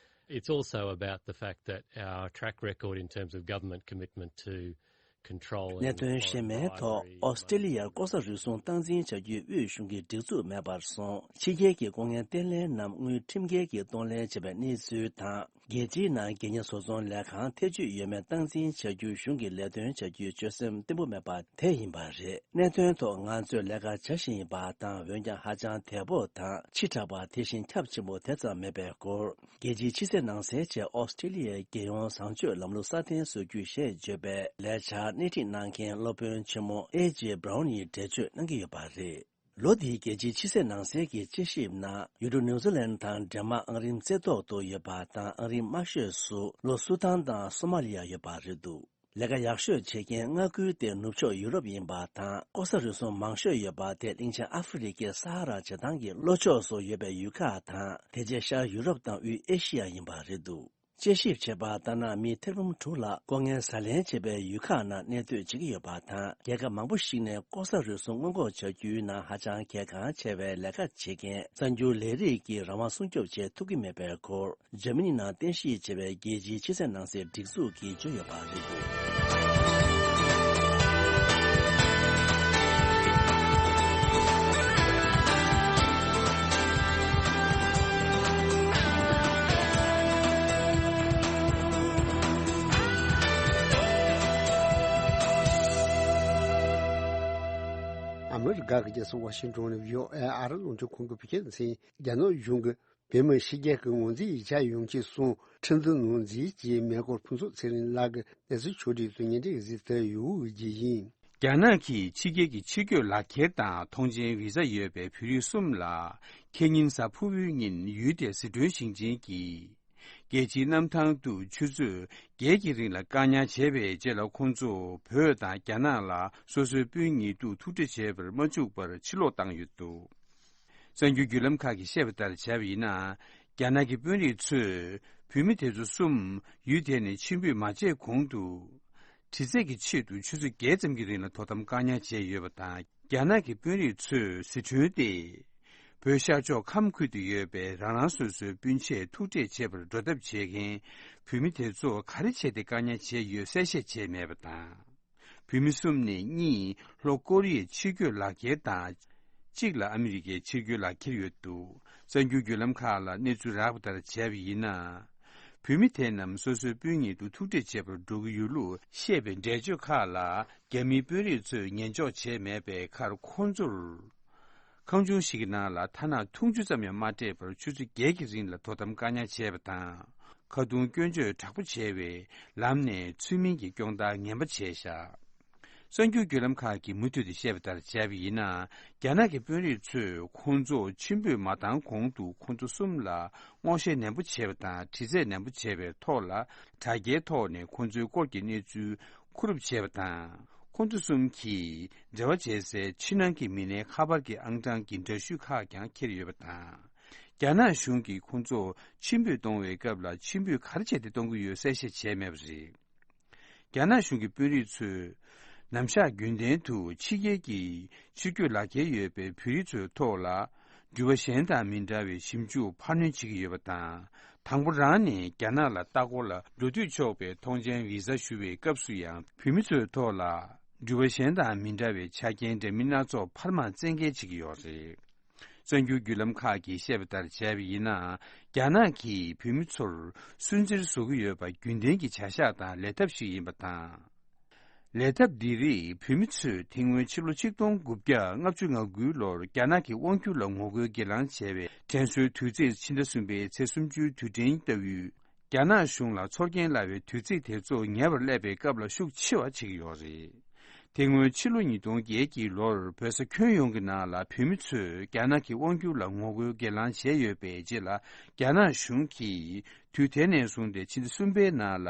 it's also about the fact that our track record in terms of government commitment to control and གནད་དོན་གཞན་མའི་ཐོག་ཨོ་སི་ཀྲི་ལི་ཡར་ལྐོག་ཟ་རུལ་སུངས་སྟངས་འཛིན་བྱ་རྒྱུའི་དབུས་གཞུང་གི་སྒྲིག་འཛུགས་མེད་པར་སོང་། ཕྱི་རྒྱལ་གྱི་ལྐོག་རྔན་བརྟན་ལྷིང་རྣམས་དངུལ་ཁྲིམས་འགལ་གྱིས་གཏོང་ལེན་བྱས་པའི་གནས་ཚུལ་དང་ རྒྱལ་སྤྱིའི་ནང་སྒེར་གཉེར་བཟོ་ཚོང་ལས་ཁང་ཐེ་ཇུས་ཡོད་མེད་སྟངས་འཛིན་བྱ་རྒྱུའི་གཞུང་གི་ལས་དོན་བྱ་རྒྱུའི་སྤྱོད་སེམས་བརྟན་པོ་མེད་པ་དེ་ཡིན་པ་རེད། གནད་དོན་ཐོག་ང་ཚོས་ལས་ཀ་བྱ་བཞིན་ཡིན་པ་དང་། འོན་ཀྱང་ཧ་ཅང་དལ་པོ་དང་ཕྱི་དྲགས་པ། དེ་བཞིན་ཁྱབ་ཆེན་པོ་དེ་ཙམ་མེད་པའི་སྐོར། རྒྱལ་སྤྱིའི་ཕྱི་སྲིད་ནང་སྲིད་བཅས་ཨོ་སི་ཀྲི་ལི་ཡའི་རྒྱལ་ཡོངས་བཟང་སྤྱོད་ལམ་ལུགས་སྲ་བརྟན་བཟོ་རྒྱུའི་ཞེས་བརྗོད་པའི་ལས་འཆར་སྣེ་ཁྲིད་གནང་མཁན་སློབ་དཔོན་ཆེན་མོ་ཨེ་ཇེ་བྷ་རའུན་ཡིས་འགྲེལ་བརྗོད་གནང་གི་ཡོད་པ་རེད། ལོ་འདིའི་རྒྱལ་སྤྱིའི་ཕྱི་སྲིད་ནང་སྲིད་ཀྱི་དཔྱད་ཞིབ་ནང་། ཡུལ་གྲུ་ནིའུ་ཛི་ལན་དང་ཌེན་མཱག་ཨང་རིམ་རྩེ་ཐོག་ཏུ་ཡོད་པ་དང་། ཨང་རིམ་དམའ་ཤོས་སུ་ལྷོ་སུ་དཱན་དང་སོ་མ་ལི་ཡ་ཡོད་པ་རེད་འདུག་ལས་ཀ་ཡག་ཤོས་བྱེད་མཁན་ལྔ་དགུའི་སྟེང་ནུབ་ཕྱོགས་ཡུ་རོབ་ཡིན་པ་དང་། ལྐོག་ཟ་རུལ་སུངས་མང་ཤོས་ཡོད་པ་དེ་གླིང་ཆེན་ཨ་ཧྥེ་རི་ཁའི་ས་ཧ་ར་བྱེ་ཐང་གི་ལྷོ་ཕྱོགས་སུ་ཡོད་པའི་ཡུལ་ཁག་དང་། དེ་རྗེས་ཤར་ཡུ་རོབ་དང་དབུས་ཨེ་ཤི་ཡ་ཡིན་པ་རེད་འདུག་དཔྱད་ཞིབ་བྱས་པ་ལྟར་ན། མི་ཐེར་འབུམ་དྲུག་ལྷག་ལྐོག་རྔན་ཟ་ལེན་བྱེད་པའི་ཡུལ་ཁག་ནང་གནས་སྡོད་བྱེད་ཀྱི་ཡོད་པ་དང་། རྒྱལ་ཁབ་མང་པོ་ཞིག་ནས་ལྐོག་ཟ་རུལ་སུངས་སྔོན་འགོག་བྱ་རྒྱུའི་ནང་ཧ་ཅང་གལ་འགངས་ཆེ་བའི་ལས་ཀ་བྱེད་མཁན་གསར་འགྱུར་ལས་རིགས་ཀྱི་རང་དབང་སྲུང་སྐྱོབ་བྱེད་ཐུབ་ཀྱི་མེད་པའི་སྐོར། འཇར་མ་ནི་ནང་རྟེན་གཞི་བྱས་པའི་རྒྱལ་སྤྱིའི་ཕྱི་སྲིད་ནང་སྲིད་སྒྲིག་འཛུགས་ཀྱིས་བརྗོད་ཡོད་པ་རེད་འདུག་ཨ་མི་རི་ཀ་གི་རྒྱལ་ས་ཝ་ཤིང་ཏོན་ནས་བྷི་ཨོ་ཨེ་ཨ་རི་རླུང་འཕྲིན་ཁང་གི་བོད་སྐད་སྡེ་ཚན། རྒྱ་ནག་གཞུང་གིས་བོད་མི་ཕྱི་རྒྱལ་གྱི་ངོས་འཛིན་ཡིག་ཆ་ཡོང་ཆེད་སོང་ཁྲིམས་འཛིན་ནང་འཛུལ་གྱི་མེ་འཁོར་ཕུན་ཚོགས་ཚེ་རིང་ལགས་ཀྱིས་གནས་ཚུལ་ཕྱོགས་བསྒྲིགས་སུ་སྙན་སྒྲོན་གཟིགས་ཏེ་ཡོད་ཀྱི་ཡིན། རྒྱ་ནག་གིས་ཕྱི་རྒྱལ་གྱི་ཕྱིར་སྐྱོད་ལག་འཁྱེར་དང་ཐོངས་མཆན་བི་ཛ་ཡོད་པའི་བོད་རིགས་གསུམ་ལ། ཁེ་ཉིན་གཟའ་ཕུར་བུའི་ཉིན་ཡུལ་དེའི་ཟི་ཁྲོན་ཞིང་ཆེན་གྱིས། རྒྱལ་སྤྱིའི་གནམ་ཐང་དུ་ཆུ་ཚོད་བརྒྱད་ཀྱི་རིང་ལ་བཀག་ཉར་བྱས་པའི་རྗེས་ལ། ཁོང་ཚོ་བོད་དང་རྒྱ་ནག་ལ་སོ་སོའི་སྤུན་ཉེ་དུ་ཐུག་འཕྲད་བྱེད་པར་མ་བཅུག་པར་ཕྱིར་ལོག་བཏང་ཡོད་འདུག་གསར་འགྱུར་བརྒྱུད་ལམ་ཁག་གིས་བཤད་པ་ལྟར་བྱས་པ་ཡིན་ན། རྒྱ་ནག་གི་དཔོན་རིགས་ཚོས་བོད་མི་དེ་ཚོ་གསུམ་ཡུལ་དེ་ནས་ཕྱིར་འབུད་མ་བྱས་གོང་དུ། དྲི་རྩད་ཀྱི་ཆེད་དུ་ཆུ་ཚོད་བརྒྱད་ཙམ་གྱི་རིང་ལ་དོ་དམ་བཀག་ཉར་བྱས་ཡོད་པ་དང་། རྒྱ་ནག་གི་དཔོན་རིགས་ཚོས་ཟི་ཁྲོན་ཏེ། བོད་ཤར་ཕྱོགས་ཁམས་ཁུལ་དུ་ཡོད་པའི་རང་རང་སོ་སོའི་སྤུན་མཆེད་ཐུག་འཕྲད་བྱེད་པར་འགྲོ་ཐབས་བྱེད་མཁན་བོད་མི་དེ་ཚོ་ག་རེ་བྱས་ཏེ་བཀག་ཉར་བྱས་ཡོད་གསལ་བཤད་བྱས་མེད་པ་དང་། བོད་མི་གསུམ་ནས་གཉིས་ལྷོ་ཀོ་རི་ཡའི་ཕྱིར་སྐྱོད་ལག་འཁྱེར་དང་། གཅིག་ལ་ཨ་མི་རི་ཀའི་ཕྱིར་སྐྱོད་ལག་འཁྱེར་ཡོད་འདུག་གསར་འགྱུར་བརྒྱུད་ལམ་ཁག་ལ་གནས་ཚུལ་རག་པ་ལྟར་བྱས་པ་ཡིན་ན། བོད་མི་དེ་རྣམས་སོ་སོའི་སྤུན་ཉིད་དུ་ཐུག་འཕྲད་བྱེད་པར་འགྲོ་གི་ཡོད་ལུགས་བཤད་པའི་འགྲེལ་བརྗོད་ཁག་ལ། རྒྱ་མིའི་དཔོན་རིགས་ཚོས་ཉན་འཇོག་བྱས་མེད་པའི་ཁར། ཁོང་ཚོར་ཁང་ཆུང་ཞིག་གི་ནང་ལ་ཐ་ན་འཐུང་ཆུ་ཙམ་ཡང་མ་སྤྲད་པར་ཆུ་ཚོད་བརྒྱད་ཀྱི་རིང་ལ་དོ་དམ་བཀག་ཉར་བྱས་པ་དང་། ཁ་རྡུང་སྐྱོན་བརྗོད་དྲག་པོ་བྱས་པས་ལམ་ནས་ཚུལ་མིན་གྱི་སྐྱོན་བརྡ་ངན་པ་བྱས་བཞག་གསར་འགྱུར་བརྒྱུད་ལམ་ཁག་གིས་མུ་མཐུད་དུ་བཤད་པ་ལྟར་བྱས་པ་ཡིན་ན། རྒྱ་ནག་གི་དཔོན་རིགས་ཚོས་ཁོང་ཚོ་ཕྱིར་འབུད་མ་བཏང་གོང་དུ་ཁོང་ཚོ་གསུམ་ལ་སྔོག་བཤེར་ནན་པོ་བྱས་པ་དང་། དྲི་རྩད་ནན་པོ་བྱས་པའི་ཐོག་ལ། དྲ་རྒྱའི་ཐོག་ནས་ཁོང་ཚོའི་སྐོར་གྱི་གནས་ཚུལ་མཁོ་སྒྲུབ་བྱས་པ་དང་། ཁོང་ཚོ་གསུམ་གྱིས་འབྲེལ་བ་བྱེད་སའི་ཕྱི་ནང་གི་མི་སྣའི་ཁ་པར་གྱི་ཨང་གྲངས་ཀྱི་འདྲ་བཤུས་ཁག་ཀྱང་འཁྱེར་ཡོད་པ་དང་། རྒྱ་ནག་གཞུང་གིས་ཁོང་ཚོ་ཕྱིར་འབུད་གཏོང་བའི་སྐབས་ལ་ཕྱིར་འབུད་ག་རེ་བྱས་ཏེ་གཏོང་གི་ཡོད་གསལ་བཤད་བྱས་མེད་པ་རེད། རྒྱ་ནག་གཞུང་གི་དཔོན་རིགས་ཚོས། ནམ་ཞག་རྒྱུན་ལྡན་དུ་ཕྱི་རྒྱལ་གྱི་ཕྱིར་སྐྱོད་ལག་འཁྱེར་ཡོད་པའི་བོད་རིགས་ཚོའི་ཐོག་ལ། འགྲུལ་པ་གཞན་དང་མི་འདྲ་བའི་ཞིབ་འཇུག་འཕར་སྣོན་བྱེད་ཀྱི་ཡོད་པ་དང་། དང་པོ་རང་ནས་རྒྱ་ནག་ལ་ལྟ་སྐོར་ལ་འགྲོ་འདོད་ཆོག་པའི་ཐོངས་མཆན་བི་ཟ་ཞུ་བའི་སྐབས་སུ་ཡང་། བོད་མི་ཚོའི་ཐོག་ལ། འགྲུལ་པ་གཞན་དང་མི་འདྲ་བའི་ཆ་རྐྱེན་འདྲ་མིན་སྣ་ཚོགས་འཕར་མ་བཙན་འགེལ་བྱེད་ཀྱི་ཡོད་རེད། གསར་འགྱུར་བརྒྱུད་ལམ་ཁག་གིས་བཤད་པ་ལྟར་བྱས་པ་ཡིན་ན། རྒྱ་ནག་གིས་བོད་མི་ཚོར་སུན་གཙེར་བཟོ་གི་ཡོད་པ་རྒྱུན་ལྡན་གྱི་བྱ་གཞག་དང་ལས་ཐབས་ཤིག་ཡིན་པ་དང་། ལས་ཐབས་འདི་རིགས་བོད་མི་ཚོས་དེ་སྔོན་ཕྱི་ལོ་ཆིག་སྟོང་དགུ་བརྒྱ་ལྔ་བཅུ་ང་དགུའི་ལོར་རྒྱ་ནག་གི་དབང་སྒྱུར་ལ་ངོ་རྒོལ་གྱི་ལངས་བྱས་པའི་དྲན་གསོའི་དུས་ཚིགས་ཕྱི་ཟླ་གསུམ་པའི་ཚེས་སུམ་ཅུའི་དུས་དྲན་ལྟ་བུའི། རྒྱ་ནག་གཞུང་ལ་ཚོར་སྐྱེན་སླ་བའི་དུས་ཚིགས་དེ་ཚོ་ཉེ་བར་སླེབས་པའི་སྐབས་ལ་ཤུགས་ཆེ་བ་བྱེད་ཀྱི་ཡོད་རེད། དེ་སྔོན་ཕྱི་ལོ་ཉིས་སྟོང་བརྒྱད་ཀྱི་ལོར་བོད་ས་ཁྱོན་ཡོངས་ཀྱི་ནང་ལ་བོད་མི་ཚོས་རྒྱ་ནག་གི་དབང་སྒྱུར་ལ་ངོ་རྒོལ་གྱི་ལངས་བྱས་ཡོད་པའི་རྗེས་ལ། རྒྱ་ནག་གཞུང་གིས་དུས་དེ་ནས་བཟུང་སྟེ་ཕྱི་ཟླ་གསུམ་པའི་ནང་ལ།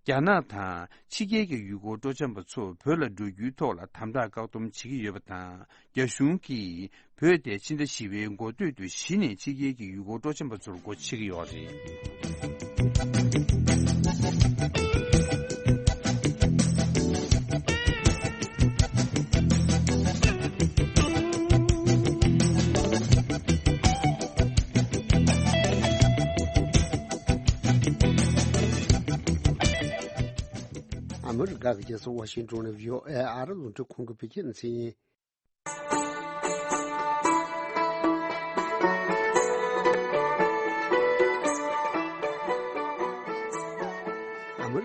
རྒྱ་ནག་དང་ཕྱི་རྒྱལ་གྱི་ཡུལ་སྐོར་སྤྲོ་འཆམ་པ་ཚོ་བོད་ལ་འགྲོ་རྒྱུའི་ཐོག་ལ་དམ་དྲག་བཀག་སྡོམ་བྱེད་ཀྱི་ཡོད་པ་དང་། རྒྱ་གཞུང་གིས་བོད་དེ་ཕྱི་ཟླ་བཞི་པའི་འགོ་སྟོད་དུ་གཞི་ནས་ཕྱི་རྒྱལ་གྱི་ཡུལ་སྐོར་སྤྲོ་འཆམ་པ་ཚོར་སྒོ་ཕྱེ་གི་ཡོད་རེད། ཨ་མི་རི་ཀ་གི་རྒྱལ་ས་ཝ་ཤིང་ཏོན་ནས་བྷི་ཨོ་ཨེ་ཨ་རི་རླུང་འཕྲིན་ཁང་གི་བོད་སྐད་སྡེ་ཚན་ཡིན།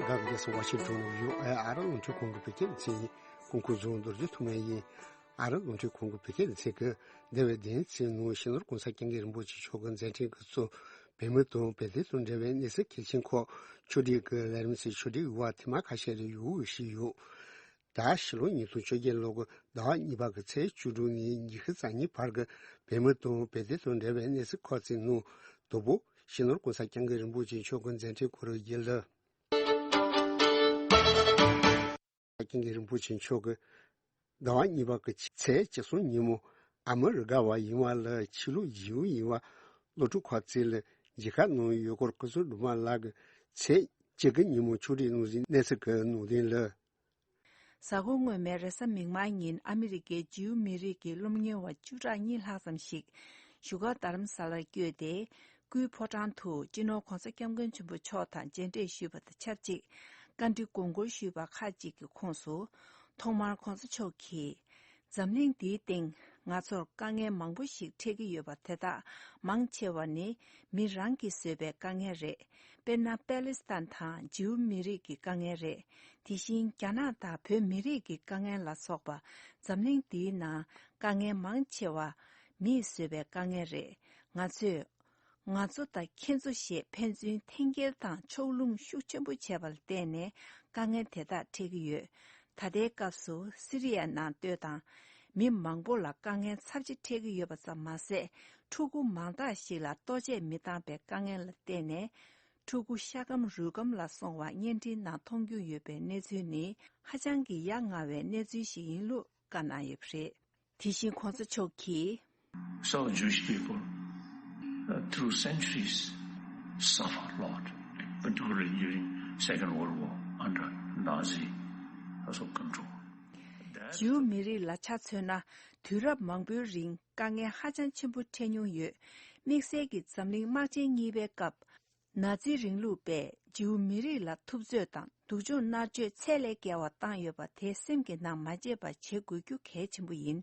ག་གི་རྒྱལ་ས་ཝ་ཤིང་ཊོན་ནས་ཡོད། ཨ་རི་རླུང་འཕྲིན་ཁང་གི་བོད་སྐད་ལ་ཚིག་ཀུན་ཁུ་རྫོང་རྡོ་རྗེ་ཐུ་མ་ཡིན། ཨ་རི་རླུང་འཕྲིན་ཁང་གི་བོད་སྐད་ལ་ཚིག་གི་འདས་པའི་བདུན་ཚིགས་ནང་སྤྱི་ནོར་༸གོང་ས་༸སྐྱབས་མགོན་རིན་པོ་ཆེ་མཆོག་གི་མཛད་འཕྲིན་གྱི་གཙོ་བོད་མི་དང་བོད་དོན་དང་འབྲེལ་བའི་གནས་ཚུལ་གལ་ཆེན་ཁག་ཕྱོགས་སྒྲིག་གི་ལས་རིམ་ཚོའི་ཕྱོགས་སྒྲིག་འོག་ཐེངས་མ་ཁ་ཤས་རེ་ཡོང་བཞིན་ཡོད། ད་ཕྱི་ལོ་ཉིས་སྟོང་བཅོ་བརྒྱད་ལོ་གི་ཟླ་བ་གཉིས་པ་གི་ཚེས་བཅུ་དྲུག་ནས་ཉི་ཤུ་རྩ་གཉིས་བར་གྱི་བོད་མི་དང་བོད་དོན་དང་འབྲེལ་བའི་གནས་ཚུལ་ཁག་ཅིག་ནང་དང་པོ་སྤྱི་ནོར་༸གོང་ས་༸སྐྱབས་མགོན་རིན་པོ་ཆེ་མཆོག་གི་མཛད་འཕྲིན་སྐོར་བརྗོད་ལ།༸སྐྱབས་མགོན་རིན་པོ་ཆེ་མཆོག་གིས་ཟླ་བ་གཉིས་པ་གི་ཚེས་བཅུ་གསུམ་ཉིན་མོ་ཨ་མི་རི་ཀ་བ་ཡིན་པ་ལ་ཆོས་ལུགས་ཇིའུ་ཡིན་པ་སློབ་ཕྲུག་ཁག་ཅིག་ལ་མཇལ་ཁ་གནང་ཡོད་སྐོར་སྐུ་ཚབ་སྒྲོལ་མ་ལགས་ཀྱིས་ཚེས་བཅུ་དགུ་ཉིན་མོ་ཕྱོགས་སྒྲིག་གནང་ཟིན་གནས་ཚུལ་གྱི་ནང་དོན་ལ། གཟའ་འཁོར་སྔོན་མའི་རེས་གཟའ་མིག་དམར་ཉིན་ཨ་མི་རི་ཀའི་ཇིའུ་མི་རིགས་ཀྱི་སློབ་གཉེར་བ་བཅུ་ཕྲག་གཉིས་ལྷག་ཙམ་ཞིག་བཞུགས་སྒར་རྡ་རམ་ས་ལར་བསྐྱོད་དེ། སྐུའི་ཕོ་བྲང་དུ་སྤྱི་ནོར་༸གོང་ས་༸སྐྱབས་མགོན་ཆེན་པོ་མཆོག་དང་མཇལ་འཕྲད་ཞུས་པ་དང་ཆབས་ཅིག་བཀའ་འདྲི་དགོངས་སྐོར་ཞུས་པ་ཁག་ཅིག་གི་ཁོངས་སུ། ཐོག་མར་༸གོང་ས་མཆོག་གིས། འཛམ་གླིང་འདིའི་སྟེང་ང་ཚོར་དཀའ་ངལ་མང་པོ་ཞིག་འཕྲད་ཀྱི་ཡོད་པ་དེ་དག་མང་ཆེ་བ་ནི་མི་རང་གིས་བཟོས་པའི་དཀའ་ངལ་རེད། དཔེར་ན་པེ་ལི་སི་ཐན་དང་ཇིའུ་མི་རིགས་ཀྱི་དཀའ་ངལ་རེད། དེ་བཞིན་རྒྱ་ནག་དང་བོད་མི་རིགས་ཀྱི་དཀའ་ངལ་ལ་སོགས་པ་འཛམ་གླིང་འདིའི་ནང་དཀའ་ངལ་མང་ཆེ་བ་མིས་བཟོས་པའི་དཀའ་ངལ་རེད། ང་ཚོས། ང་ཚོ་དང་ཁྱེད་ཚོ་ཞེས་ཕན་ཚུན་འཐེན་འཁྱེར་དང་ཕྱོགས་ལྷུང་ཤུགས་ཆེན་པོ་བྱས་པ་ལ་བརྟེན་ནས་དཀའ་ངལ་དེ་དག་འཕྲད་ཀྱི་ཡོད། ད་ལྟའི་སྐབས་སུ་སི་རི་ཡའི་ནང་ལྟོས་དང་། མི་མང་པོ་ལ་དཀའ་ངལ་ཚབས་ཆེ་འཕྲད་ཀྱི་ཡོད་པ་ཙམ་མ་ཟད། ཕྲུ་གུ་མང་དག་ཞིག་ལ་ལྟོ་ཆས་མི་འདང་པའི་དཀའ་ངལ་ལ་བརྟེན་ནས། ཕྲུ་གུ་ཤ་སྐམ་རུས་སྐམ་ལ་སོང་བ་བརྙན་འཕྲིན་ནང་མཐོང་རྒྱུ་ཡོད་པའི་གནས་ཚུལ་ནི་ཧ་ཅང་གི་ཡ་ང་བའི་གནས་ཚུལ་ཞིག་ཡིན་ལུགས་བཀའ་གནང་ཡོད་པ་རེད། དེ་བཞིན་༸གོང་ས་མཆོག་གིས། So Jewish people, uh, through centuries, suffer a lot, particularly during Second World War under Nazi, uh, sort of control. That's ཇིའུ་མི་རིགས་ལ་ཆ་མཚོན་ན། དུས་རབས་མང་པོའི་རིང་དཀའ་ངལ་ཧ་ཅང་ཆེན་པོ་འཕྲད་མྱོང་ཡོད། དམིགས་བསལ་གྱིས་འཛམ་གླིང་དམག་ཆེན་གཉིས་པའི་སྐབས། ནཱ་ཛི་རིང་ལུགས་པས་ཇིའུ་མི་རིགས་ལ་ཐུབ་ཚོད་དང་སྡུག་སྦྱོང་མནར་གཅོད་ཚད་ལས་བརྒལ་བ་བཏང་ཡོད་པ་དེ་སེམས་ཀྱི་ནང་མ་བརྗེད་པ་བྱེད་དགོས་རྒྱུ་གལ་ཆེན་པོ་ཡིན།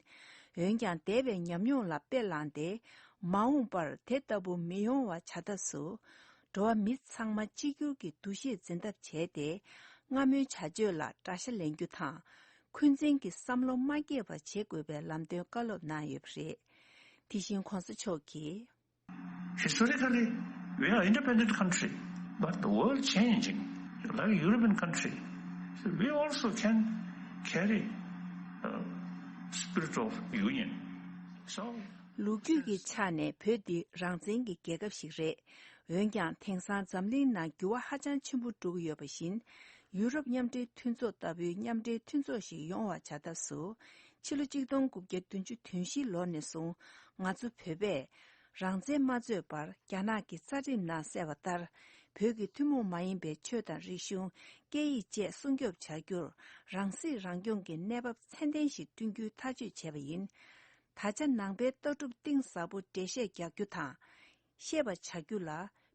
འོན་ཀྱང་འདས་པའི་ཉམས་མྱོང་ལ་དཔེ་བླངས་ཏེ། མ་འོངས་པར་དེ་ལྟ་བུ་མི་ཡོང་བ་བྱ་ཐབས་སུ། འགྲོ་བ་མི་ཚང་མ་གཅིག་གྱུར་གྱི་འདུ་ཤེས་འཛིན་ཐབས་བྱས་ཏེ། སྔ་མོའི་བྱ་སྤྱོད་ལ་དགྲ་ཤ་ལེན་རྒྱུ་དང་། འཁོན་འཛིན་གྱི་བསམ་བློ་མ་སྐྱེས་པ་བྱེད་དགོས་པའི་ལམ་སྟོན་བཀའ་སློབ་གནང་ཡོད་པ་རེད། དེ་བཞིན་༸གོང་ས་མཆོག་གིས། Historically, we are independent country, but the world changing, like European country, so we also can carry a spirit of union. So, ལོ་རྒྱུས་ཀྱི་ཆ་ནས་བོད་འདི་རང་བཙན་གྱི་རྒྱལ་ཁབ་ཞིག་རེད། འོན་ཀྱང་དེང་སང་འཛམ་གླིང་ནང་འགྱུར་བ་ཧ་ཅང་ཆེན་པོ་འགྲོ་གི་ཡོད་པ་བཞིན། ཡུ་རོབ་མཉམ་འབྲེལ་མཐུན་ཚོགས་ལྟ་བུའི་མཉམ་འབྲེལ་མཐུན་ཚོགས་ཤིག་ཡོང་བ་བྱ་ཐབས་སུ། ཕྱི་ལོ་གཅིག་སྟོང་དགུ་བརྒྱ་བདུན་ཅུ་དོན་བཞི་ལོ་ནས་བཟུང་ང་ཚོ་བོད་པས་རང་བཙན་མ་རྩོད་པར་རྒྱ་ནག་གི་རྩ་ཁྲིམས་ནང་གསལ་བ་ལྟར། བོད་ཀྱི་ཐུན་མོང་མ་ཡིན་པའི་ཆོས་དང་རིག་གཞུང་། སྐད་ཡིག་བཅས་སྲུང་སྐྱོབ་བྱ་རྒྱུར་རང་སྲིད་རང་སྐྱོང་གི་གནས་བབ་ཚད་ལྡན་ཞིག་བསྐྲུན་རྒྱུའི་ཐག་གཅོད་བྱས་པ་ཡིན། ད་ཆ་ནང་པའི་ལྟ་གྲུབ་གཏིང་ཟབ་པོ་འགྲེལ་བཤད་རྒྱག་རྒྱུ་དང་། ཤེས་པ་བྱ་རྒྱུ་ལ་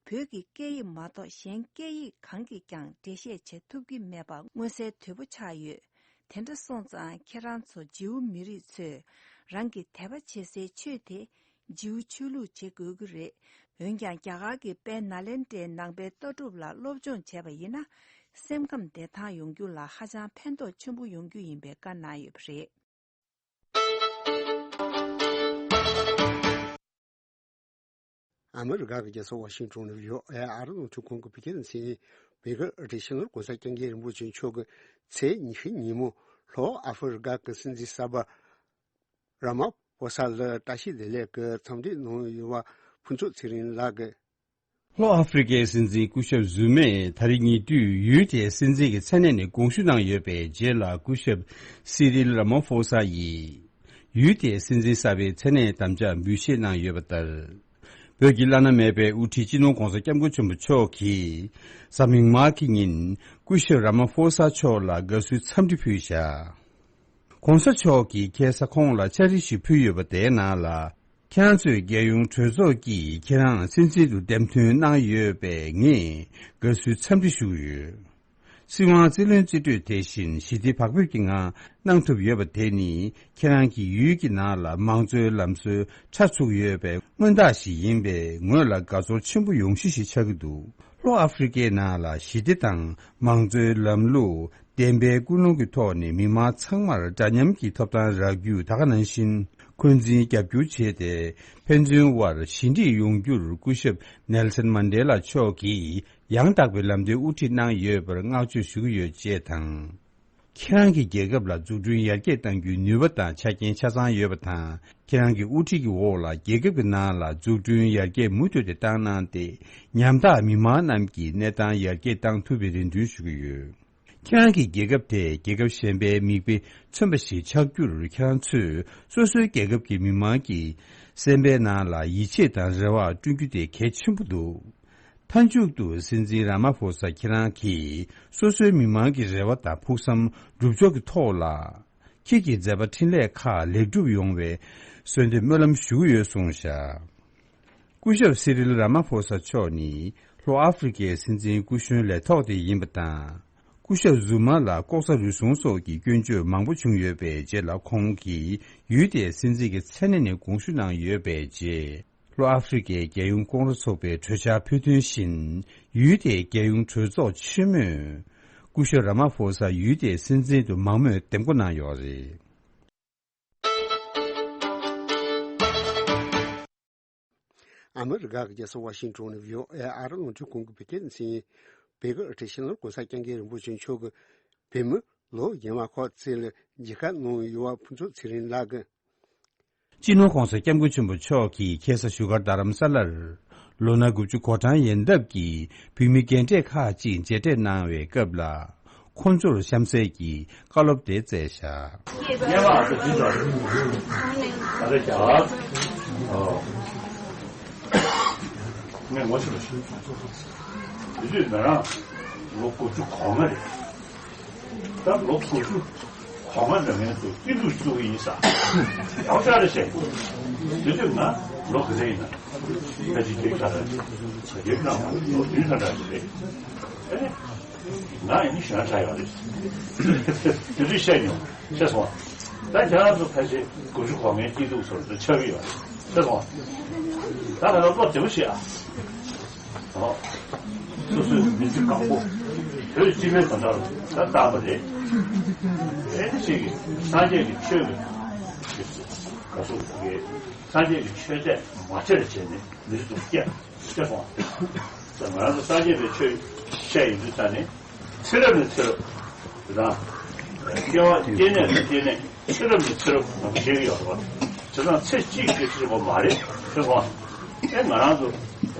བོད་ཀྱི་སྐད་ཡིག་མ་གཏོགས་གཞན་སྐད་ཡིག་གང་གིས་ཀྱང་འགྲེལ་བཤད་བྱེད་ཐུབ་ཀྱི་མེད་པ་མངོན་གསལ་དོད་པོ་ཆགས་ཡོད། དེ་འདྲ་སོང་ཙང་ཁྱེད་རང་ཚོ་ཇིའུ་མི་རིགས་ཚོས་རང་གི་དད་པ་བྱེད་སའི་ཆོས་དེ་ཇིའུ་ཆོས་ལུགས་བྱེད་དགོས་ཀྱི་རེད། འོན་ཀྱང་རྒྱ་གར་གྱི་དཔལ་ནཱ་ལེནྡྲའི་ནང་པའི་ལྟ་གྲུབ་ལ་སློབ་སྦྱོང་བྱས་པ་ཡིན་ན་སེམས་ཁམས་བདེ་ཐང་ཡོང་རྒྱུ་ལ་ཧ་ཅང་ཕན་ཐོགས་ཆེན་པོ་ཡོང་རྒྱུ་ཡིན་པའི་བཀའ་གནང་ཡོད་པ་རེད། ཨ་མི་རི་ཀ་གི་རྒྱལ་ས་ཝ་ཤིང་ཊོན་ནས་ཡོད། ཨ་རི་རླུང་འཕྲིན་ཁང་གི་བོད་སྐད་ལ་མཚན་ནས་བོད་ཀྱི་ཨ་རིའི་སྤྱི་ནོར་༸གོང་ས་༸སྐྱབས་མགོན་རིན་པོ་ཆེ་མཆོག་གིས་ཚེས་ཉི་ཤུ་ཉིན་མོ་ལྷོ་ཨ་ཧྥེ་རི་ཀ་གི་སྲིད་འཛིན་གསར་པ་ར་མ་ཕོ་ས་ལ་བཀྲ་ཤིས་བདེ་ལེགས་ཀྱི་འཚམས་འདྲི་གནང་ཡོད་པ་ཕུན་ཚོགས་ཚེ་རིང་ལགས་ཀྱིས། ལྷོ་ཨ་ཧྥེ་རི་ཀའི་སྲིད་འཛིན་སྐུ་ཞབས་ཛུ་མས་ད་རེས་ཉེ་དུས་ཡུལ་དེའི་སྲིད་འཛིན་གྱི་མཚན་གནས་ནས་དགོངས་ཞུ་གནང་ཡོད་པའི་རྗེས་ལ། སྐུ་ཞབས་སི་རིལ་ར་མ་ཕོ་ས་ཡིས་ཡུལ་དེའི་སྲིད་འཛིན་གསར་པའི་མཚན་གནས་དམ་བཅའ་འབུལ་བཞེས་གནང་ཡོད་པ་ལྟར། བོད་ཀྱི་བླ་ན་མེད་པའི་དབུ་ཁྲིད་སྤྱི་ནོར་༸གོང་ས་༸སྐྱབས་མགོན་ཆེན་པོ་མཆོག་གིས་གཟའ་མིག་དམར་གྱི་ཉིན་སྐུ་ཞབས་ར་མ་ཕོ་ས་མཆོག་ལ་དགའ་བསུའི་འཚམས་འདྲི་ཕུལ་བཞག ༸གོང་ས་མཆོག་གིས་ཁ་སང་ཁོང་ལ་ཕྱག་བྲིས་ཤིག་ཕུལ་ཡོད་པ་དེའི་ནང་ལ། ཁྱེད་རང་ཚོའི་རྒྱལ་ཡོངས་གྲོས་ཚོགས་ཀྱིས་ཁྱེད་རང་སྲིད་འཛིན་དུ་འདེམས་ཐོན་གནང་ཡོད་པས་ངས་དགའ་བསུའི་འཚམས་འདྲི་ཞུ་གི་ཡོད། སྲིད་དབང་རྩིས་ལེན་རྩིས་སྤྲོད་དེ་བཞིན་ཞི་བདེ་བག་ཕེབས་ཀྱི་ངང་གནང་ཐུབ་ཡོད་པ་དེ་ནི་ཁྱེད་རང་གིས་ཡུལ་གྱི་ནང་ལ་མང་གཙོའི་ལམ་སྲོལ་ཆ་ཚུགས་ཡོད་པའི་མངོན་རྟགས་ཤིག་ཡིན་པས་ངོས་ལ་དགའ་ཚོར་ཆེན་པོ་ཡོང་གཞི་ཞིག་ཆགས་ཀྱི་འདུག་ལྷོ་ཨ་ཧྥེ་རི་ཁའི་ནང་ལ་ཞི་བདེ་དང་མང་གཙོའི་ལམ་ལུགས་བདེན་པའི་ཀུན་སློང་གི་ཐོག་ནས་མི་མང་ཚང་མར་འདྲ་མཉམ་གྱི་ཐོབ་ཐང་རག་རྒྱུ་ད་ག་ནང་བཞིན་འཁོན་འཛིན་རྒྱབ་སྐྱོར་བྱས་ཏེ། ཕན་ཚུན་དབར་ཞི་འགྲིག་ཡོང་རྒྱུར་སྐུ་ཞབས་ནེལ་སན་མན་ཌེ་ལ་མཆོག་གིས་ཡང་དག་པའི་ལམ་སྟོན་དབུ་ཁྲིད་གནང་ཡོད་པར་བསྔགས་བརྗོད་ཞུ་གི་ཡོད་ཅེས་དང་། ཁྱེད་རང་གི་རྒྱལ་ཁབ་ལ་འཛུགས་སྐྲུན་ཡར་རྒྱས་གཏང་རྒྱུའི་ནུས་པ་དང་ཆ་རྐྱེན་ཆ་ཚང་ཡོད་པ་དང་། ཁྱེད་རང་གི་དབུ་ཁྲིད་ཀྱི་འོག་ལ་རྒྱལ་ཁབ་ཀྱི་ནང་ལ་འཛུགས་སྐྲུན་ཡར་རྒྱས་མུ་མཐུད་དེ་བཏང་གནང་སྟེ། ཉམ་ཐག་མི་མང་རྣམས་ཀྱི་གནས་སྟངས་ཡར་རྒྱས་གཏང་ཐུབ་པའི་རེ་འདུན་ཞུ་གི་ཡོད། ཁྱེད་རང་གི་རྒྱལ་ཁབ་དེ་རྒྱལ་ཁབ་གཞན་པའི་མིག་དཔེ་མཚོན་པ་ཞིག་ཆགས་རྒྱུར། ཁྱེད་རང་ཚོས་སོ་སོའི་རྒྱལ་ཁབ་ཀྱི་མི་མང་གི་སེམས་པའི་ནང་ལ་ཡིད་ཆེས་དང་རེ་བ་བསྐྲུན་རྒྱུ་དེ་གལ་ཆེན་པོ་འདུག་མཐའ་མཇུག་ཏུ་སྲིད་འཛིན་ར་མ་ཕོ་ས་ཁྱེད་རང་གིས་སོ་སོའི་མི་མང་གི་རེ་བ་དང་ཕུགས་བསམ་སྒྲུབ་ཕྱོགས་ཀྱི་ཐོག་ལ། ཁྱེད་ཀྱི་མཛད་པ་འཕྲིན་ལས་ཁག་ལེགས་གྲུབ་ཡོང་བའི་གསོལ་འདེབས་སྨོན་ལམ་ཞུ་གི་ཡོད་གསུངས་བཞག་སྐུ་ཞབས་སི་རིལ་ར་མ་ཕོ་ས་མཆོག་ནི་ལྷོ་ཨ་ཧྥེ་རི་ཁའི་སྲིད་འཛིན་སྐུ་གཞོན་ལས་ཐོག་དེ་ཡིན་པ་དང་། སྐུ་ཞབས་ཟུ་མ་ལ་ལྐོག་ཟ་རུལ་སུངས་སོགས་ཀྱི་སྐྱོན་བརྗོད་མང་པོ་བྱུང་ཡོད་པའི་རྗེས་ལ། ཁོང་གིས་ཡུལ་དེའི་སྲིད་འཛིན་གྱི་མཚན་གནས་ནས་དགོངས་ཞུ་གནང་ཡོད་པའི་རྗེས། ལྷོ་ཨ་ཧྥེ་རི་ཁའི་རྒྱལ་ཡོངས་ཀོང་རོ་ཚོགས་པས་གྲོས་འཆར་ཕུལ་དོན་བཞིན། ཡུལ་དེའི་རྒྱལ་ཡོངས་གྲོས་ཚོགས་ཆེན་མོས་སྐུ་ཞབས་ར་མ་ཕོ་ས་ཡུལ་དེའི་སྲིད་འཛིན་དུ་མང་མོས་འདེམས་བསྐོ་གནང་ཡོད་རེད། ཨ་མི་རི་ཀ་གི་རྒྱལ་ས་ཝ་ཤིང་ཏོན་ནས་བྷི་ཨོ་ཨེ་ཨ་རི་རླུང་འཕྲིན་ཁང་གི་བོད་སྐད་སྡེ་ཚན་ཡིན། བོད་ཀྱི་ཨ་ཁྲིད་ཤེས་ལོར་གོང་ས་སྐྱབས་མགོན་རིན་པོ་ཆེ་མཆོག་གིས་བོད་མི་ལོ་རྒན་པ་ཁག་ཅིག་ལ་མཇལ་ཁ་གནང་ཡོད་པ་ཕུན་ཚོགས་ཚེ་རིང་ལགས་ཀྱིས། སྤྱི་ནོར་༸གོང་ས་༸སྐྱབས་མགོན་ཆེན་པོ་མཆོག་གིས་ཁ་སང་བཞུགས་སྒར་རྡ་རམ་ས་ལར་ལོ་ན་དགུ་བཅུ་གོ་གྲངས་ཡན་འདབ་ཀྱི་བོད་མི་རྒན་གྲས་ཁག་ཅིག་མཇལ་འཕྲད་གནང་བའི་སྐབས་ལ། ཁོང་ཚོར་གཤམ་གསལ་གྱི་བཀའ་སློབ་དེ་སྩལ་བཞག་སྔོན་མ་ཨ་ཙི་ཅི་ཙམ་རེད། ཨ་ཙི་ཅག་ངས་ངོ་ཤེས་པ་ཞིག་དེ་དུས་ང་རང་ལོ་དགུ་བཅུ་གོ་ལྔ་རེད། ད་ལོ་དགུ་བཅུ་གོ་ལྔ་འདྲ་མིན་དུ་སྐྱིད་སྡུག་བཙུགས་ཀྱི་ཡིན་ས། ཡག་ཤག་རེད་བཤད། དེ་དུས་ང་ལོ་ག་ཚོད་ཡིན་ན། ད་ཅི་སྐྱེས་ཁ་ར་ཅི་སྐྱེས་ཁ་མ་ལོ་བདུན་ཁ་འདྲ་ཞིག་རེད། ཨེ། ང་ཡིན་གཞོན་ཆགས་ཡོད་རེད། དེ་དུས་བཤད་མྱོང་། ཤེས་སོང་། ད་ཁྱེད་རང་ཚོ་ཕལ་ཆེར་དགུ་བཅུ་གོ་ལྔའི་སྐྱིད་སྡུག་ཚོར་དུ་ཆགས་ཀྱི་ཡོད་རེད། ཤེས་སོང་། ད་ང་ཚོ་བློ་བདེ་པོ་བྱེད་ཨ། ཨོ། སོ་སོའི་མི་ཚེ་གང་པོ་བོད་སྤྱི་པའི་དོན་དག་ལ་ད་བཏང་བ་རེད། ཨེ་ནི་ཞིག་གིས་སངས་རྒྱས་ཀྱི་ཆོས་ཀྱི་ག་སུ་གི་སངས་རྒྱས་ཀྱི་ཆོས་དད་མ་བྱས་བྱས་ནས་མི་ཚེ་དུ་སྐྱེལ་སྐྱེལ་སོང་། ད་ང་རང་ཚོ་སངས་རྒྱས་པའི་ཆོས་བཤད་ཡོང་དུས་ད་ནི། ཚེ་རབས་ནས་ཚེ་རབས་དང་། སྐྱེ་བ་སྐྱེ་གནས་ནས་སྐྱེ་གནས་ཚེ་རབས་ནས་ཚེ་རབས་ནང་བཞིན་ཡོད་པ། བྱས་ཙང་ཚེ་གཅིག་གི་ཚེ་བ་མ་རེད་ཤེས་སོང་། ཨེ་ང་རང་ཚོ་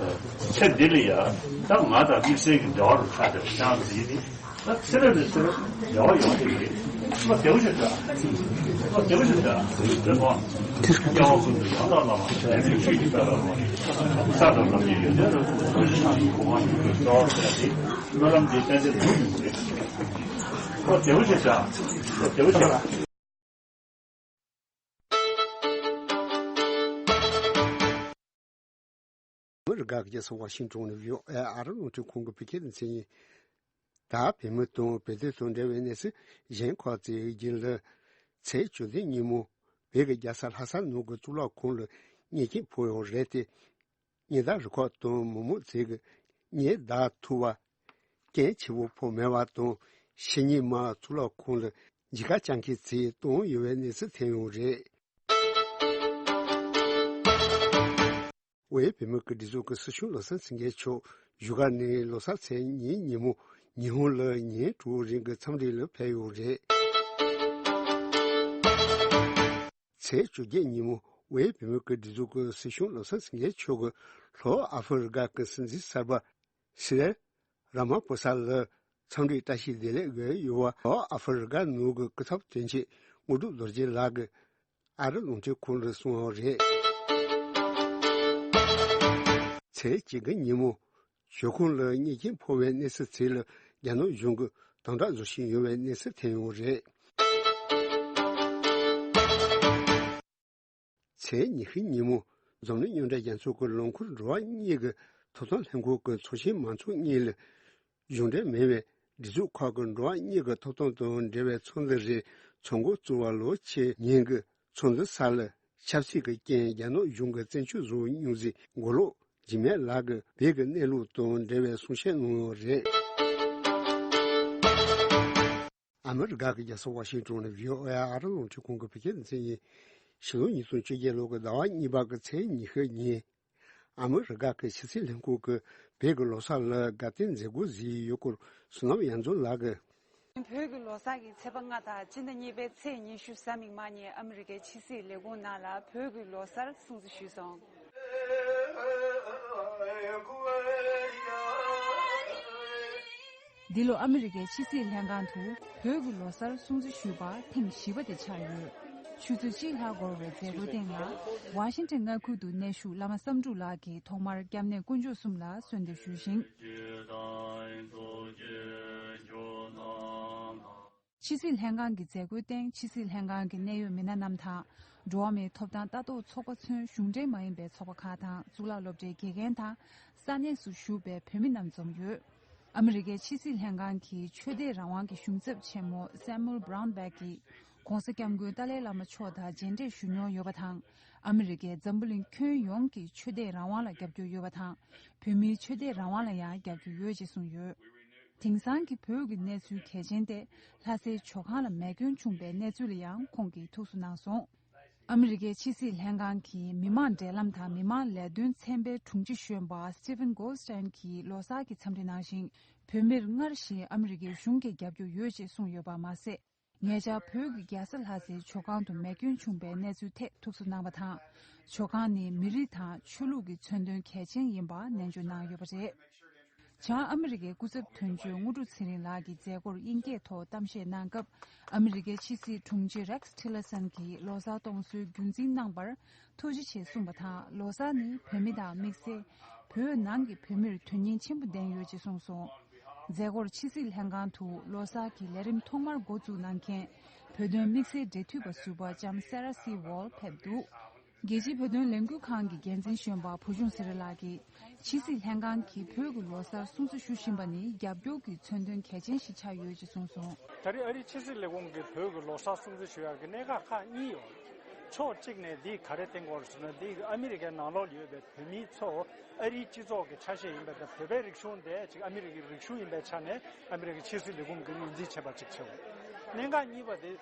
ཚེ་འདི་ལ་ཡ་ད་ང་དང་དམིགས་བསལ་གྱི་འབྲེལ་བ་རུ་ཆགས་ཏེ་བྱས་ཙང་ཡིན་ནི། ད་ཚེ་རབས་ནས་ཚེ་རབས་འབྲེལ་བ་ཡོང་གི་རེད། བློ་བདེ་པོ་ཞིག་འདུག་བློ་བདེ་པོ་ཞིག་འདུག་རེད་སོང་། སྐྱེ་བ་ཀུན་ཏུ་ཡང་དག་བླ་མ་ལས་ལས་ཆོས་ཀྱི་བཀའ་ལ་ལ་ས་དང་ལམ་གྱི་ཡོན་ཏན་རབ་ཏུ་རྫོགས་ཤིང་གོ་འཕང་མཆོག་ཏུ་སྩོལ་བར་བྱ་སྟེ། སྨོན་ལམ་འདི་ཏན་ཏན་འགྲུབ་ཡོང་གི་རེད། ཁོ་བདེ་པོ་ཞིག་བྱ། ཁོ་བདེ་པོ་ཞིག་བྱ། ཨ་མི་རི་ཀ་གི་རྒྱལ་ས་ཝ་ཤིང་ཏོན་ནས་བྷི་ཨོ་ཨེ་ཨ་རི་རླུང་འཕྲིན་ཁང་གི་བོད་སྐད་སྡེ་ཚན་ཡིན། ད་བོད་མི་དང་བོད་དོན་དང་འབྲེལ་བའི་གནས་ཚུལ་གཞན་ཁག་ཅིག་རྒྱུན་ལ། ཚེས་བཅུ་བདུན་ཉིན་མོ་བོད་ཀྱི་རྒྱལ་ས་ལྷ་ས་ནང་གི་གཙུག་ལག་ཁང་ལ་མེ་སྐྱོན་ཕོག་ཡོད་རེད་དེ། ཉེན་བརྡ་རུ་ཁག་དང་མི་མང་ཚོས་ཀྱི་མེ་བརྡ་ཐུག་པ། རྐྱེན་ཆེ་བོ་ཕོག་མེད་པ་དང་། ཕྱི་ཉིན་མ་གཙུག་ལག་ཁང་ལ་མཇལ་ཁ་བཅར་མཁན་ཚོས་བཏང་ཡོད་པའི་གནས་ཚུལ་ཐོན་ཡོད་རེད། དབུས་བོད་མིའི་སྒྲིག་འཛུགས་ཀྱི་སྲིད་སྐྱོང་བློ་བཟང་སེང་གེ་མཆོག་བཞུགས་སྒར་ནས་ལོ་གསར་ཚེས་གཉིས་ཉིན་མོ་ཉི་ཧོང་ལ་ཉིན་དྲུག་རིང་གི་འཚམས་འདྲི་ལ་ཕེབས་ཡོད་རེད། ཚེས་བཅོ་བརྒྱད་ཉིན་མོ་དབུས་བོད་མིའི་སྒྲིག་འཛུགས་ཀྱི་སྲིད་སྐྱོང་བློ་བཟང་སེང་གེ་མཆོག་གིས་ལྷོ་ཨ་ཧྥེ་རི་ཀ་གི་སྲིད་འཛིན་གསར་པ་སི་རལ་ར་མ་ཕོ་ས་ལ་འཚམས་འདྲིའི་བཀྲ་ཤིས་བདེ་ལེགས་ཡོད་པ་ལྷོ་ཨ་ཧྥེ་རི་ཀ་ནང་གི་སྐུ་ཚབ་དོན་གཅོད་དངོས་གྲུབ་རྡོ་རྗེ་ལགས་ཀྱིས་ཨ་རི་རླུང་འཕྲིན་ཁང་ལ་གསུངས་པ་རེད། ཚེས་གཅིག་གི་ཉིན་མོ་ཞོགས་ཁོང་ལ་མེ་སྐྱོན་ཕོག་པའི་གནས་ཚུལ་ཚོ་ལ་རྒྱ་ནག་གཞུང་གིས་དམ་དྲག་བཟོ་བཞིན་ཡོད་པའི་གནས་ཚུལ་ཐོན་ཡོད་རེད། ཚེས་ཉི་ཤུ་ཉིན་མོ་འཛམ་གླིང་མཉམ་འབྲེལ་རྒྱལ་ཚོགས་ཀྱི་ལུང་ཁུལ་འགྲོ་བ་མིའི་ཐོབ་ཐང་ལྷན་ཁང་གི་ཚོགས་ཆེན་མང་ཚོགས་གཉིས་ལ། གཞུང་འབྲེལ་མིན་པའི་སྒྲིག་འཛུགས་ཁག་གི་འགྲོ་བ་མིའི་ཐོབ་ཐང་དང་འབྲེལ་བའི་ཚོགས་འདུ་རེད། ཚོགས་འགོ་བཙུགས་པ་ལོ་ཕྱེད་ཉིན་གྱི་ཚོགས་འདུ་སར་ལ་ཆབ་སྲིད་ཀྱི་རྐྱེན་རྒྱ་ནག་གཞུང་གིས་བཙན་བྱོལ་བཟོ་མྱོང་ཟིན་མགོ་ལོག་ འཇིགས་མེད་ལགས་ཀྱིས་བོད་ཀྱི་གནས་ལུགས་དང་འབྲེལ་བའི་གསུང་བཤད་གནང་ཡོད་རེད། ཨ་མི་རི་ཀ་གི་རྒྱལ་ས་ཝ་ཤིང་ཏོན་ནས་བྷི་ཨོ་ཨེ་ཨ་རི་རླུང་འཕྲིན་ཁང་གི་བོད་སྐད་སྡེ་ཚན་ཡིན། ཕྱི་ལོ་ཉིས་སྟོང་བཅོ་བརྒྱད་ལོ་གི་ཟླ་བ་གཉིས་པ་གི་ཚེས་ཉི་ཤུ་ཉིན། ཨ་མི་རི་ཀ་གི་ཕྱི་སྲིད་ལྷན་ཁང་གིས་བོད་ཀྱི་ལོ་གསར་ལ་དགའ་སྟོན་མཛད་སྒོ་བཟོས་ཡོད་སྐོར་བསོད་ནམས་དབྱངས་འཛོམས་ལགས་ཀྱིས། བོད་ཀྱི་ལོ་གསར་གྱི་ཚེས་པ་ལྔ་དང་སྤྱི་ཟླ་གཉིས་པའི་ཚེས་ཉི་ཤུ་གཟའ་མིག་དམར་ཉིན་ཨ་མི་རི་ཀའི་ཕྱི་སྲིད་ལས་ཁུངས་ནང་ལ་བོད་ཀྱི་ལོ་གསར་སྲུང་བརྩི་ཞུས་སོང་། འདི་ལོ་ཨ་མི་རི་ཀའི་ཕྱི་སྲིད་ལྷན་ཁང་དུ་བོད་ཀྱི་ལོ་གསར་སྲུང་བརྩི་ཞུས་པ་ཐེངས་བཞི་པ་དེ་ཆགས་ཡོད། ཆུ་ཚོད་གཅིག་ལྷག་འགོར་བའི་མཛད་སྒོའི་སྟེང་ལ་ཝ་ཤིང་ཊོན་མངའ་ཁུལ་དུ་གནས་བཞུགས་བླ་མ་བསམ་འགྲུབ་ལགས་ཀྱིས་ཐོག་མར་སྐྱབས་གནས་དཀོན་མཆོག་གསུམ་ལ་གསོལ་འདེབས་ཞུས་ཤིང་། ཕྱི་སྲིད་ལྷན་ཁང་གི་མཛད་སྒོའི་སྟེང་ཕྱི་སྲིད་ལྷན་ཁང་གི་གནད་ཡོད་མི་སྣ་རྣམས་དང་། འགྲོ་བ་མིའི་ཐོབ་ཐང་ལྟ་རྟོག་ཚོགས་པ་ཚུན་གཞུང་འབྲེལ་མ་ཡིན་པའི་ཚོགས་པ་ཁག་དང་གཙུག་ལག་སློབ་གྲྭའི་དགེ་རྒན་དང་ས་གནས་སུ་བཞུགས་པའི་བོད་མི་རྣམས་འཛོམས་ཡོད། ཨ་མི་རི་ཀའི་ཕྱི་སྲིད་ལྷན་ཁང་གི་ཆོས་དད་རང་དབང་གི་གཞུང་ཚབ་ཆེན་མོ་སེ་མུལ་བྷ་རའུན་བྷེག་གིས་༧གོང་ས་༧སྐྱབས་མགོན་ཏཱ་ལའི་བླ་མ་མཆོག་དང་མཇལ་འཕྲད་ཞུ་མྱོང་ཡོད་པ་དང་། ཨ་མི་རི་ཀས་འཛམ་བུ་གླིང་ཁྱོན་ཡོངས་ཀྱི་ཆོས་དད་རང་དབང་ལ་རྒྱབ་སྐྱོར་ཡོད་པ་དང་། བོད་མིའི་ཆོས་དད་རང་དབང་ལ་ཡང་རྒྱབ་སྐྱོར་ཡོད་ཅེས་གསུངས་ཡོད། དེང་སང་གི་བོད་ཀྱི་གནས་ཚུལ་གལ་ཆེན་ཏེ། ལྷ་སའི་ཇོ་ཁང་ལ་མེ་སྐྱོན་བྱུང་པའི་གནས་ཚུལ་ལ་ཡང་ཁོང་གིས་ཐུགས་གསོ་གནང་སོང་། ཨ་མི་རི་ཀའི་ཕྱི་སྲིད་ལྷན་ཁང་གི་མི་མང་འབྲེལ་ལམ་དང་མི་མང་ལས་དོན་ཚན་པའི་དྲུང་ཆེ་གཞོན་པ་Stephen Goldstein་གྱིས་ལོ་གསར་གྱི་འཚམས་འདྲི་གནང་ཞིང་། བོད་མིར་སྔར་བཞིན་ཨ་མི་རི་ཀའི་གཞུང་གིས་རྒྱབ་སྐྱོར་ཡོད་ཅེས་གསུངས་ཡོད་པ་མ་ཟད། ཉེ་ཆར་བོད་ཀྱི་རྒྱལ་ས་ལྷ་སའི་ཇོ་ཁང་དུ་མེ་སྐྱོན་བྱུང་པའི་གནས་ཚུལ་ཐད་ཐུགས་གསོ་གནང་བ་དང་། ཇོ་ཁང་ནི་མི་རིགས་དང་ཆོས་ལུགས་ཀྱི་མཚོན་དོན་གལ་ཆེན་ཡིན་པ་ནན་བརྗོད་གནང་ཡོད་པ་རེད། བྱང་ཨ་མི་རི་ཀའི་སྐུ་ཚབ་དོན་གཅོད་དངོས་གྲུབ་ཚེ་རིང་ལགས་ཀྱིས་མཛད་སྒོར་དབྱིན་སྐད་ཐོག་གཏམ་བཤད་གནང་སྐབས། ཨ་མི་རི་ཀའི་ཕྱི་སྲིད་དྲུང་ཆེ་Rex Tillerson་གྱིས་ལོ་གསར་གཏོང་སྲོལ་རྒྱུན་འཛིན་གནང་བར་ཐུགས་རྗེ་ཆེ་གསུངས་པ་དང་། ལོ་གསར་ནི་བོད་མི་དང་དམིགས་བསལ་བོད་ནང་གི་བོད་མིར་དོན་སྙིང་ཆེན་པོ་ལྡན་ཡོད་ཅེས་གསུངས་སོང་། མཛད་སྒོར་ཕྱི་སྲིད་ལྷན་ཁང་དུ་ལོ་གསར་གྱི་ལས་རིམ་ཐོག་མར་འགོ་བཙུགས་གནང་མཁན་བོད་དོན་དམིགས་བསལ་འབྲེལ་མཐུད་པ་ཟུར་པ་ལྕམ་Sarah C Wall་ཕེབས་འདུག་རྒྱལ་སྤྱིའི་བོད་དོན་ལས་འགུལ་ཁང་གི་འགན་འཛིན་གཞོན་པ་བུ་ཆུང་ཚེ་རིང་ལགས་ཀྱིས། ཕྱི་སྲིད་ལྷན་ཁང་གིས་བོད་ཀྱི་ལོ་གསར་སྲུང་བརྩི་ཞུ་བཞིན་པ་ནི་རྒྱབ་སྐྱོར་གྱི་མཚོན་དོན་གལ་ཆེན་ཞིག་ཆགས་ཡོད་ཅེས་གསུངས་སོང་། ད་རེས་ཨ་རིའི་ཕྱི་སྲིད་ལས་ཁུངས་ཀྱིས་བོད་ཀྱི་ལོ་གསར་སྲུང་བརྩི་ཞུ་ཡག་གི་གནད་འགག་ཁག་གཉིས་ཡོད། ཕྱོགས་གཅིག་ནས་འདིས་ག་རེ་བསྟན་གྱི་ཡོད་ཟེར་ན། འདིས་ཨ་མི་རི་ཀའི་ནང་ལོགས་ཡོད་པའི་བོད་མི་ཚོ་ཨ་རིའི་སྤྱི་ཚོགས་ཀྱི་ཆ་ཤས་ཡིན་པ་དང་། བོད་པའི་རིག་གཞུང་དེ་ཅིག་ཨ་མི་རི་ཀའི་རིག་གཞུང་ཡིན་པའི་ཆ་ནས་ཨ་མི་རི་ཀའི་ཕྱི་སྲིད་ལས་ཁུངས་ཀྱིས་ངོས་འཛིན་བྱས་པ་གཅིག་བྱས། གནད་འགག་གཉིས་པ་དེ།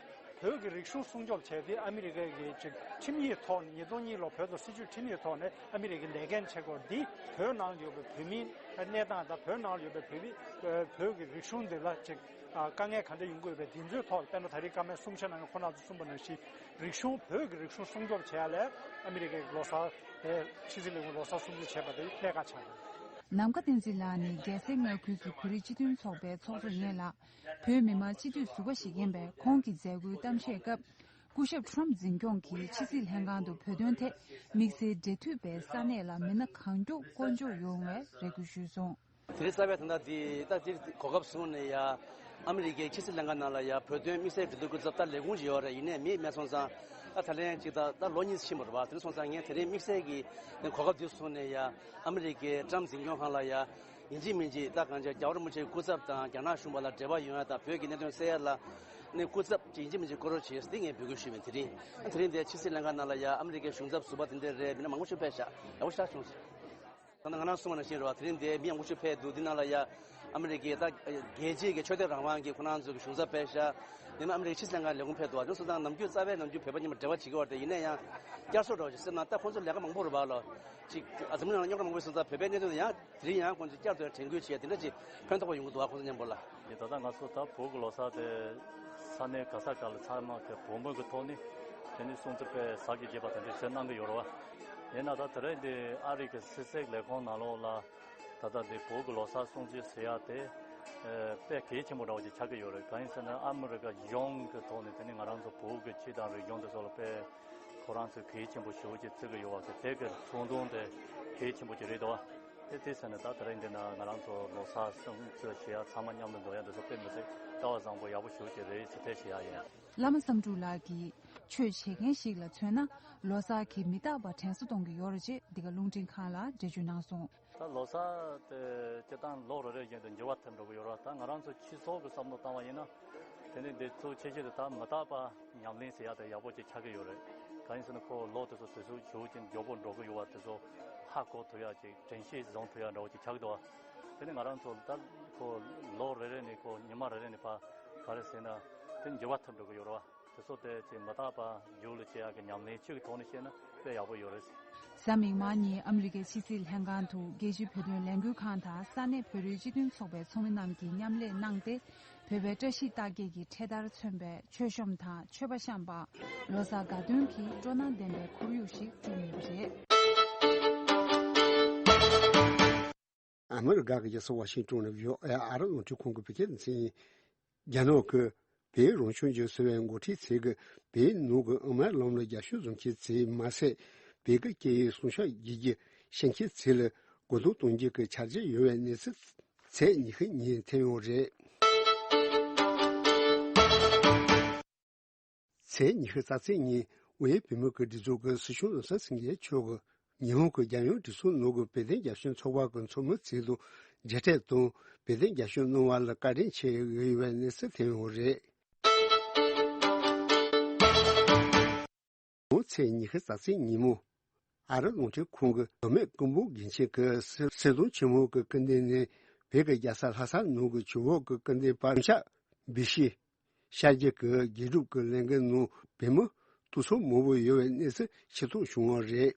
བོད་ཀྱི་རིག་གཞུང་སྲུང་སྐྱོབ་བྱས་ཏེ། ཨ་མི་རི་ཀའི་ཅིག་ཁྲིམས་ཡིག་ཐོག་ནས། ཉིས་སྟོང་གཉིས་ལོ་བོད་དོན་སྲིད་བྱུས་ཁྲིམས་ཡིག་ཐོག་ནས་ཨ་མི་རི་ཀའི་ལས་འགན་བྱེད་དགོས། འདི་བོད་ནང་ཡོད་པའི་བོད་མིའི་གནས་སྟངས་དང་། བོད་ནང་ཡོད་པའི་བོད་མི་བོད་ཀྱི་རིག་གཞུང་འདི་ལ་ཅིག་དཀའ་ངལ་ག་འདྲ་ཡོང་གི་ཡོད་པའི་དེ་ཚོའི་ཐོག་ལ། དཔེར་ན་ད་རེས་བཀའ་མོལ་གསུང་བཤད་གནང་མཁན་ཁོང་རྣམ་ཚོས་གསུངས་པ་ནང་བཞིན། རིག་གཞུང་། བོད་ཀྱི་རིག་གཞུང་སྲུང་སྐྱོབ་བྱེད་ཡ་ལ་ཨ་མི་རི་ཀའི་ལོ་གསར་དེ། ཕྱི་སྲིད་ལས་ཁུངས་ལོ་གསར་སྲུང་བརྩི་བྱས་པ་དེ་གནད་འགག་ཆགས་ཡོད། ནམ་མཁའ་བསྟན་འཛིན་ལགས་ནི་རྒྱལ་སའི་མངའ་ཁུལ་གྱི་བོད་རིགས་སྤྱི་མཐུན་ཚོགས་པའི་ཚོགས་གཙོ་ཡིན་ལ། བོད་མི་མང་སྤྱི་འཐུས་ཟུར་པ་ཞིག་ཡིན་པས། ཁོང་གི་མཛད་སྒོའི་གཏམ་བཤད་སྐབས། སྐུ་ཞབས་ཊམ་འཛིན་སྐྱོང་གིས་ཕྱི་སྲིད་ལྷན་ཁང་དུ་བོད་དོན་ཐད་དམིགས་བསལ་འབྲེལ་མཐུད་པའི་ས་གནས་ལ་མི་སྣ་གང་མགྱོགས་བསྐོ་འཇོག་ཡོང་བའི་རེ་སྐུལ་ཞུས་སོང་། དེ་རིང་རྩ་བའི་ད་ལྟ་འདི་ད་འདིར་གོ་སྐབས་བཟུང་ནས་ཡ། ཨ་མི་རི་ཀའི་ཕྱི་སྲིད་ལྷན་ཁང་ནང་ལ་ཡ། བོད་དོན་དམིགས་བསལ་འབྲེལ་མཐུད་སྐུ་ཚབ་ད་ལས་ཁུངས་ཅིག་ཡོད་རེད། ཡིན་ནའི་མི་མེད་སོང་ཙང་། ད་ད་ལན་ཅིག་ད་ད་ལོ་གཉིས་ཕྱིན་པ་རེད་བ། དེ་འདྲ་སོང་ཙང་ངས་དེ་རིང་དམིགས་བསལ་གྱི་གོ་སྐབས་འདི་བཟུང་ནས་ཡ། ཨ་མི་རི་ཀའི་ཊམ་འཛིན་སྐྱོང་ཁང་ལ་ཡ། ཡིན་གཅིག་མིན་གཅིག་ད་གང་ཅི་རྒྱལ་བ་རིན་པོ་ཆེའི་སྐུ་ཚབ་དང་རྒྱ་ནག་གཞུང་བར་ལ་འབྲེལ་བ་ཡོང་ཡ་དང་། བོད་ཀྱི་གནད་དོན་སེལ་ཡ་ལ་ནི་སྐུ་ཚབ་ཅིག་ཡིན་གཅིག་མིན་གཅིག་བསྐོ་རོགས་བྱེད་ཟེར་ངས་འབོད་སྐུལ་ཞུས་པ་ཡིན། དེ་རིང་། དེ་རིང་འདིར་ཕྱི་སྲིད་ལྷན་ཁང་ནང་ལ་ཡ་ཨ་མི་རི་ཀའི་གཞུང་ཚབ་ཟུར་པ་དེ་འདྲ་རེད། མི་སྣ་མང་པོ་ཞིག་ཕེབས་ཤག་ཡག་པོ་ཞེ་དྲག་བྱུང་སོང་། ད་ནི་ང་རང་གསུངས་པ་ནང་བཞིན་རེད་བ། དེ་རིང་འདིར་མི་མང་པོ་ཞིག་ཕེབས་འདུག་འདི་ནང་ལ་ཡ་ཨ་མི་རི་ཀའི་ད་རྒྱལ་སྤྱིའི་གི་ཆོས་དད་རང་དབང་གི་ཁོ་རང་ཚོའི་གི་གཞུང་ཚབ་ཕེབས་ཤག་དེ་ནས་ཨ་མི་རི་ཀའི་ཕྱི་སྲིད་ལྷན་ཁང་ལས་ཁུངས་ཕེབས་འདུག་བ། དེ་སོང་ཙང་ནམ་རྒྱུན་རྩ་བའི་ནམ་རྒྱུན་བོད་པ་མཉམ་དུ་འབྲེལ་བ་བྱེད་ཀྱི་ཡོད་རེད་དེ། ཡིན་ན་ཡང་བསྐྱར་གསོ་འདྲ་བོ་ཞིག་སེམས་ནང་། ད་ཁོང་ཚོ་ལས་ཀ་མང་པོ་རེད་བ་ལོ། ཅིག་ཨ། འཛམ་གླིང་ནང་རྙོག་དྲ་མང་པོ་ཡོད་སོང་ཙང་། བོད་པའི་གནད་དོན་དེ་ཡང་དེ་རིང་ཡང་ཁོང་ཚོས་བསྐྱར་དུ་དྲན་སྐུལ་བྱས། དེ་འདྲ་ཅིག་ཕན་ཐོགས་པ་ཡོང་གི་འདུག་བ། ཁོང་ཚོ་མཉམ་པོ་ལ། ད་ལྟ་ང་ཚོ་ད་བོད་ཀྱི་ལོ་གསར་དེ་ས་གནས་ག་ས་ག་ལ་ཚང་མ་གི་བོད་མི་གི་ཐོག་ནས་དེ་ནས་སྲུང་བརྩི་དཔེ་གཟབ་རྒྱས་རྒྱས་པ་དེ་འདྲ་ཞིག་གནང་གི་ཡོད་རེད་བ། ཡིན་ན་ད་དེ་རིང་འདི་ཨ་རི་གི་ཕྱི་སྲིད་ལས་ཁུངས་ནང་ལོགས་ལ་ད་ལྟ་འདི་བོད་ཀྱི་ལོ་གསར་སྲུང་བརྩི་ཟེར་ཡ་དེ་ཨ། དཔེ་གལ་ཆེན་པོ་འདྲ་བོ་ཅིག་ཆགས་ཀྱི་ཡོད་རེད། གང་ཡིན་ཟེར་ན་ཨ་མི་རི་ཀ་གཞུང་གི་ཐོག་ནས་དེ་ནས་ང་རང་ཚོ་བོད་ཀྱི་སྤྱི་དང་རིག་གཞུང་དེ་ཚོ་ལ་དཔེ་ཁོ་རང་ཚོས་གལ་ཆེན་པོ་ཞེ་པོ་ཅིག་བརྩི་གི་ཡོད་པ་དེ། དེ་གི་ཚོགས་འདུ་དེ་གལ་ཆེན་པོ་ཅིག་རེད་འདུག་བ། དེ་དེ་ཟེར་ནས་ད་དེ་རིང་འདི་ན་ང་རང་ཚོ་ལོ་གསར་སྲུང་བརྩི་བྱེད་ཡ་ཚང་མ་མཉམ་དུ་འགྲོ་ཡ་འདི་ཚོ་དཔེ་མི་སྲིད་སྐལ་བ་བཟང་པོ་ཡག་པོ་ཞེ་པོ་ཅིག་རེད་ཟེར་དེ་བཤད་ཡ་ཡིན། བླ་མ་བསམ་འགྲུབ་ལགས་ཀྱིས་ཆོས་བྱེད་མཁན་ཞིག་ལ་མཚོན་ན། ལོ་གསར་གྱིས་མི་རྟག་པར་དྲན་གསོ་གཏོང་གི་ཡོད་རེད་ཅེས་འདི་ག་རླུང་འཕྲིན་ཁང་ལ་འགྲེལ་བརྗོད་གནང་སོང་། ད་ལོ་གསར་དེ་སྤྱིར་བཏང་ལོ་རེ་རེ་བཞིན་དུ་འགྱུར་བ་ཐེབས་འགྲོ་གི་ཡོད་རེད་བ། ད་ང་རང་ཚོ་སྤྱི་ཚོགས་ཀྱི་བསམ་བློ་བཏང་བ་ཡིན་ན། དེ་ནས་འདི་ཚོ་ཆེ་ཆེ་དུ་ད་མི་རྟག་པ་ཉམས་ལེན་བྱེད་ཡག་དེ་ཡག་པོ་ཅིག་ཆགས་ཀྱི་ཡོད་རེད། གང་ཡིན་ཟེར་ན་ཁོ་ལོ་དེ་ཚོ་དུས་ཚོད་ཞེ་པོ་ཅིག་མགྱོགས་པོ་འགྲོ་གི་ཡོད་པ་དེ་ཚོ་ཧ་གོ་ཐུབ་ཡག་ཅིག་དྲན་ཤེས་བཟུང་ཐུབ་ཡག་འདྲ་བོ་ཅིག་ཆགས་ཀྱི་འདུག་བ། དེ་ནས་ང་རང་ཚོ་ད་ཁོ་ལོ་རེ་རེ་ནས་ཁོ་ཉི་མ་རེ་རེ་ནས་ཕར་ག་རེ་ཟེར་ན་དེ་འགྱུར་བ་ཐེབས་འགྲོ་གི་ཡོད་རེད་བ། དེ་ཚོ་དེ་ཅིག་མི་རྟག་པ་རྒྱུད་ལ་སྐྱེ་ཡག་གི་ཉམས་ལེན་ཅིག་གི་ཐོག་ནས་བཤད་ན་དཔེ་ཡག་པོ་ཡོད་རེད། གཟའ་མིག་དམར་ཉིན་ཨ་མི་རི་ཀའི་ཕྱི་སྲིད་ལྷན་ཁང་དུ་རྒྱལ་སྤྱིའི་བོད་དོན་ལས་འགུལ་ཁང་དང་ས་གནས་བོད་རིགས་སྤྱི་མཐུན་ཚོགས་པའི་ཚོགས་མི་རྣམས་ཀྱིས་མཉམ་ལས་གནང་སྟེ། བོད་པའི་བཀྲ་ཤིས་རྟགས་བརྒྱད་ཀྱི་འཕྲེད་དར་མཚོན་པའི་མཆོད་བཤམས་དང་མཆོད་པ་བཤམས་པ། ལོ་གསར་དགའ་སྟོན་གྱི་སྤྲོ་སྣང་ལྡན་པའི་ཁོར་ཡུག་ཞིག་བསྐྲུན་ཡོད་པ་རེད། ཨ་མི་རི་ཀ་གི་རྒྱལ་ས་ཝ་ཤིང་ཏོན་ནས་བྷི་ཨོ་ཨེ་ཨ་རི་རླུང་འཕྲིན་ཁང་གི་བོད་སྐད་སྡེ་ཚན་ཡིན། རྒྱ་ནག་གི་བོད་རང་སྐྱོང་ལྗོངས་ཟེར་བའི་འགོ་ཁྲིད་ཚོས་ཀྱི་བོད་ནང་གི་དབུ་མའི་ལམ་ལ་རྒྱབ་སྐྱོར་བཟོ་མཁན་ཚོས་མ་ཟད། བོད་ཀྱི་སྐད་ཡིག་སྲུང་སྐྱོབ་བགྱིད་རྒྱུ་ཤེས་མཁན་ཚོ་ལ་རྒོལ་རྡུང་གཏོང་རྒྱུ་གི་འཆར་གཞི་ཡོད་པའི་གནས་ཚུལ་ཚེས་ཉི་ཤུ་ཉིན་ཐོན་ཡོད་རེད། ཚེས་ཉི་ཤུ་རྩ་ཚེས་ཉིན་དབུས་བོད་མིའི་སྒྲིག་འཛུགས་ཀྱི་སྲིད་སྐྱོང་ལམ་སང་སེང་གེ་མཆོག་གིས་ཉི་ཧོང་གི་རྒྱལ་ཡོངས་སྒྲིག་འཛུགས་ནང་གི་བོད་དོན་རྒྱབ་སྐྱོར་ཚོགས་པ་གི་ཚོགས་མི་ཚོ་དང་མཇལ་འཕྲད་དང་བོད་དོན་རྒྱབ་སྐྱོར་གནང་བ་ལ་བཀའ་དྲིན་ཆེ་ཞུས་ཡོད་པའི་གནས་ཚུལ་ཐོན་ཡོད་རེད། ཚེས་ཉི་ཤུ་རྩ་ཚེས་ཉིན་མོ། ཨ་རི་རླུང་འཕྲིན་ཁང་གི་མདོ་སྨད་སྐུ་འབུམ་དགོན་ཆེན་གྱི་གསེར་གསེར་སྡོང་ཆེན་མོ་གི་སྐུ་མདུན་ནས་བོད་ཀྱི་རྒྱལ་ས་ལྷ་ས་ནང་གི་ཇོ་བོ་གི་སྐུ་མདུན་པར་ཕྱག་འབུལ་ཞུས། ཤར་རྒྱུད་ཀྱི་དགེ་སྒྲུབ་ཀྱི་ལས་འགུལ་ནང་བོད་མི་སྟོང་ཚོ་མང་པོ་ཡོད་པའི་གནས་ཚུལ་ཤེས་རྟོགས་བྱུང་བ་རེད།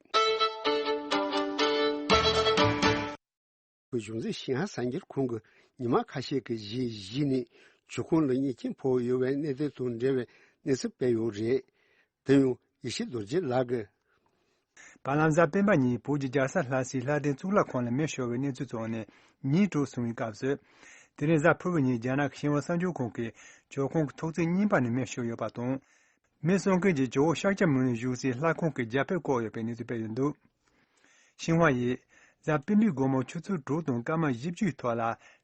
གཞུང་འཛིན་ཞིན་ཧྭ་གསར་འགྱུར་ཁང་གིས་ཉི་མ་ཁ་ཤས་ཀྱི་རྗེས་གཞི་ནས་ཇོ་ཁང་ལ་མྱི་རྐྱེན་ཕོག་ཡོད་པའི་གནད་དོན་དང་འབྲེལ་བའི་གནས་ཚུལ་སྤེལ་ཡོད་རེད། དེ་ཡང་ཡེ་ཤེས་རྡོ་རྗེ་ལགས་ཀྱིས། བར་ལམ་གཟའ་སྤེན་པ་ཉིན་བོད་ཀྱི་རྒྱལ་ས་ལྷ་སའི་ལྷ་ལྡན་གཙུག་ལག་ཁང་ལ་མེ་ཤོར་བའི་གནས་ཚུལ་ཐོན་ནས་ཉིན་དྲུག་སོང་བའི་སྐབས་སུ། དེ་རིང་གཟའ་ཕུར་བུ་ཉིན་རྒྱ་ནག་གི་ཤིན་ཧྭ་གསར་འགྱུར་ཁང་གིས་ཇོ་ཁང་གི་ཐོག་བརྩེགས་གཉིས་པ་ནས་མེ་ཤོར་ཡོད་པ་དང་། མེ་གསང་མཁན་གྱིས་ཇོ་བོ་ཤཱཀྱ་མུ་ནེ་བཞུགས་སའི་ལྷ་ཁང་གི་རྒྱ་ཕིབས་བཀོག་ཡོད་པའི་གནས་ཚུལ་སྤེལ་ཡོད་འདུག་ཤིན་ཧྭ་ཡིས་གཟའ་སྤེན་པའི་དགོང་མོ་ཆུ་ཚོད་དྲུག་དང་སྐར་མ་བཞི་བཅུའི་ཐོག་ལ་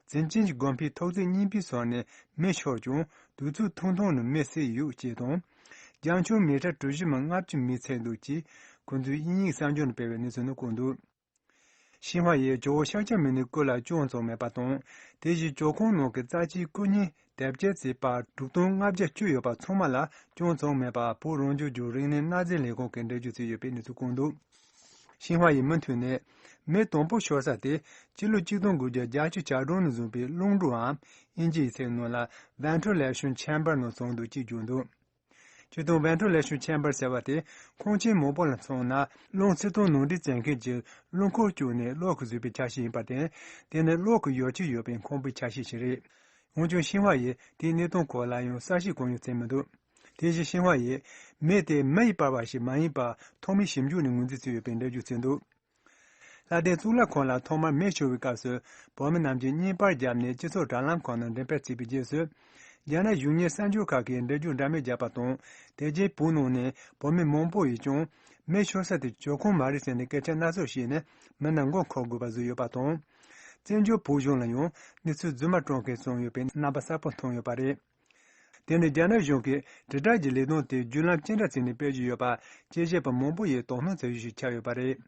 ཙིན་ཅིན་གྱི་དགོན་པའི་ཐོག་བརྩེགས་གཉིས་པའི་ཟུར་ནས་མེ་ཤོར་ཀྱང་དུས་ཚོད་ཐུང་ཐུང་ནང་མེ་བསད་ཡོད་ཅེས་དང་། རྒྱང་མཆོང་མི་ཊར་གྲུ་བཞི་མ་ལྔ་བཅུ་མེ་ཚིག་འདུག་ཅེས་ཁོ་ཚོས་དབྱིན་ཡིག་གསར་འགྱུར་ནང་སྤེལ་བའི་གནས་ཚུལ་ནང་བཀོད་འདུག་ཤིན་ཧྭ་ཡིས་ཇོ་བོ་ཤཱཀྱ་མུ་ནེའི་སྐུ་ལ་ཅང་ཙམ་མེད་པ་དང་། དེ་བཞིན་ཇོ་ཁང་ནང་གི་རྩ་ཆེའི་སྐུ་བརྙན་དེབ་སྐྱེལ་ཚད་པར་དྲུག་སྟོང་ལྔ་བརྒྱ་བཅུ་ཡོད་པ་ཚང་མ་ལ་ཅང་ཙམ་མེད་པ་བོད་རང་སྐྱོང་ལྗོངས་རིག་གནས་གནའ་རྫས་ལས་ཁུངས་ཀྱིས་འགྲེལ་བརྗོད་བྱས་ཡོད་པའི་གནས་ཚུལ་བཀོད་འདུག་ཤིན་ཧྭ་ཡི་མུ་མཐུད་ནས་མེ་དང་པོ་ཤོར་ས་དེ་སྤྱི་ལོ་གཅིག་སྟོང་དགུ་བརྒྱ་བརྒྱད་ཅུ་གྱ་གྲངས་ནས་བཟུང་བའི་རླུང་འགྲོའམ་དབྱིན་ཇིའི་ཚིག་ནང་ལ་Ventilation Chamber ནང་བྱུང་འདུག་ཅེས་བརྗོད་འདུག་སྤྱིར་བཏང་Ventilation Chamber ཟེར་བ་དེ་ཁང་ཆེན་མང་པོ་ལ་མཚོན་ན་རླུང་བརྩེགས་སྟོང་ནང་འདྲེན་བྱེད་མཁན་གྱི་རླུང་འཁོར་བཅུག་ནས་གློག་གིས་བཟོས་པའི་ཆ་ཤས་ཡིན་པར་བརྟེན། དེ་ནི་གློག་གི་ཡོ་བྱད་ཡོད་པའི་ཁང་པའི་ཆ་ཤས་ཤིག་རེད། འོན་ཀྱང་ཤིན་ཧྭ་ཡིས་དེའི་གནས་སྟངས་སྐོར་ལ་ཡང་གསལ་བཤད་གང་ཡང་བྱས་མི་འདུག་དེ་བཞིན་ཤིན་ཧྭ་ཡིས་མེ་དེ་མེ་ཡིས་སྤར་བ་ཞིག་མ་ཡིན་པར་ཐོག་མའི་ཞིབ་འཇུག་ནས་ངོས་འཛིན་བྱས་ཡོད་པའི་འགྲེལ་བརྗོད་བྱས་འདུག་ལྷ་ལྡན་གཙུག་ལག་ཁང་ལ་ཐོག་མར་མེ་ཤོར་བའི་སྐབས་སུ་བོད་མི་རྣམས་ཀྱིས་བརྙན་པར་བརྒྱབ་ནས་སྤྱི་ཚོགས་དྲ་ལམ་ཁག་ནང་འགྲེམས་སྤེལ་བྱས་པའི་རྗེས་སུ། རྒྱ་ནག་གཞུང་གཉེར་གསར་འགྱུར་ཁག་གིས་འགྲེལ་བརྗོད་འདྲ་མིན་བརྒྱབ་པ་དང་། དེ་རྗེས་བོད་ནང་ནས་བོད་མི་མང་པོ་ཡིས་ཀྱང་མེ་ཤོར་ས་དེ་ཇོ་ཁང་མ་རེད་ཟེར་ནས་སྐད་ཆ་སྣ་ཚོགས་བཤད་ནས་མི་རྣམས་མགོ་འཁོར་དགོས་པ་བཟོས་ཡོད་པ་དང་། བཙན་བྱོལ་བོད་གཞུང་ལ་ཡང་གནས་ཚུལ་རྫུན་མ་བཀྲམ་མཁན་བྱུང་ཡོད་པའི་རྣམ་པ་གསལ་པོ་མཐོང་ཡོད་པ་རེད། དེ་ནི་རྒྱ་ནག་གཞུང་གིས་དྲིལ་བསྒྲགས་ཀྱི་ལས་དོན་དེ་བརྒྱུད་ལམ་ཅི་འདྲ་བརྩིས་ནས་སྤེལ་གྱི་ཡོད་པ་དཔྱད་ཞིབ་པ་མང་པོ་ཡིས་དོ་སྣང་བྱེད་རྒྱུ་ཞིག་ཆགས་ཡོད་པ་རེད།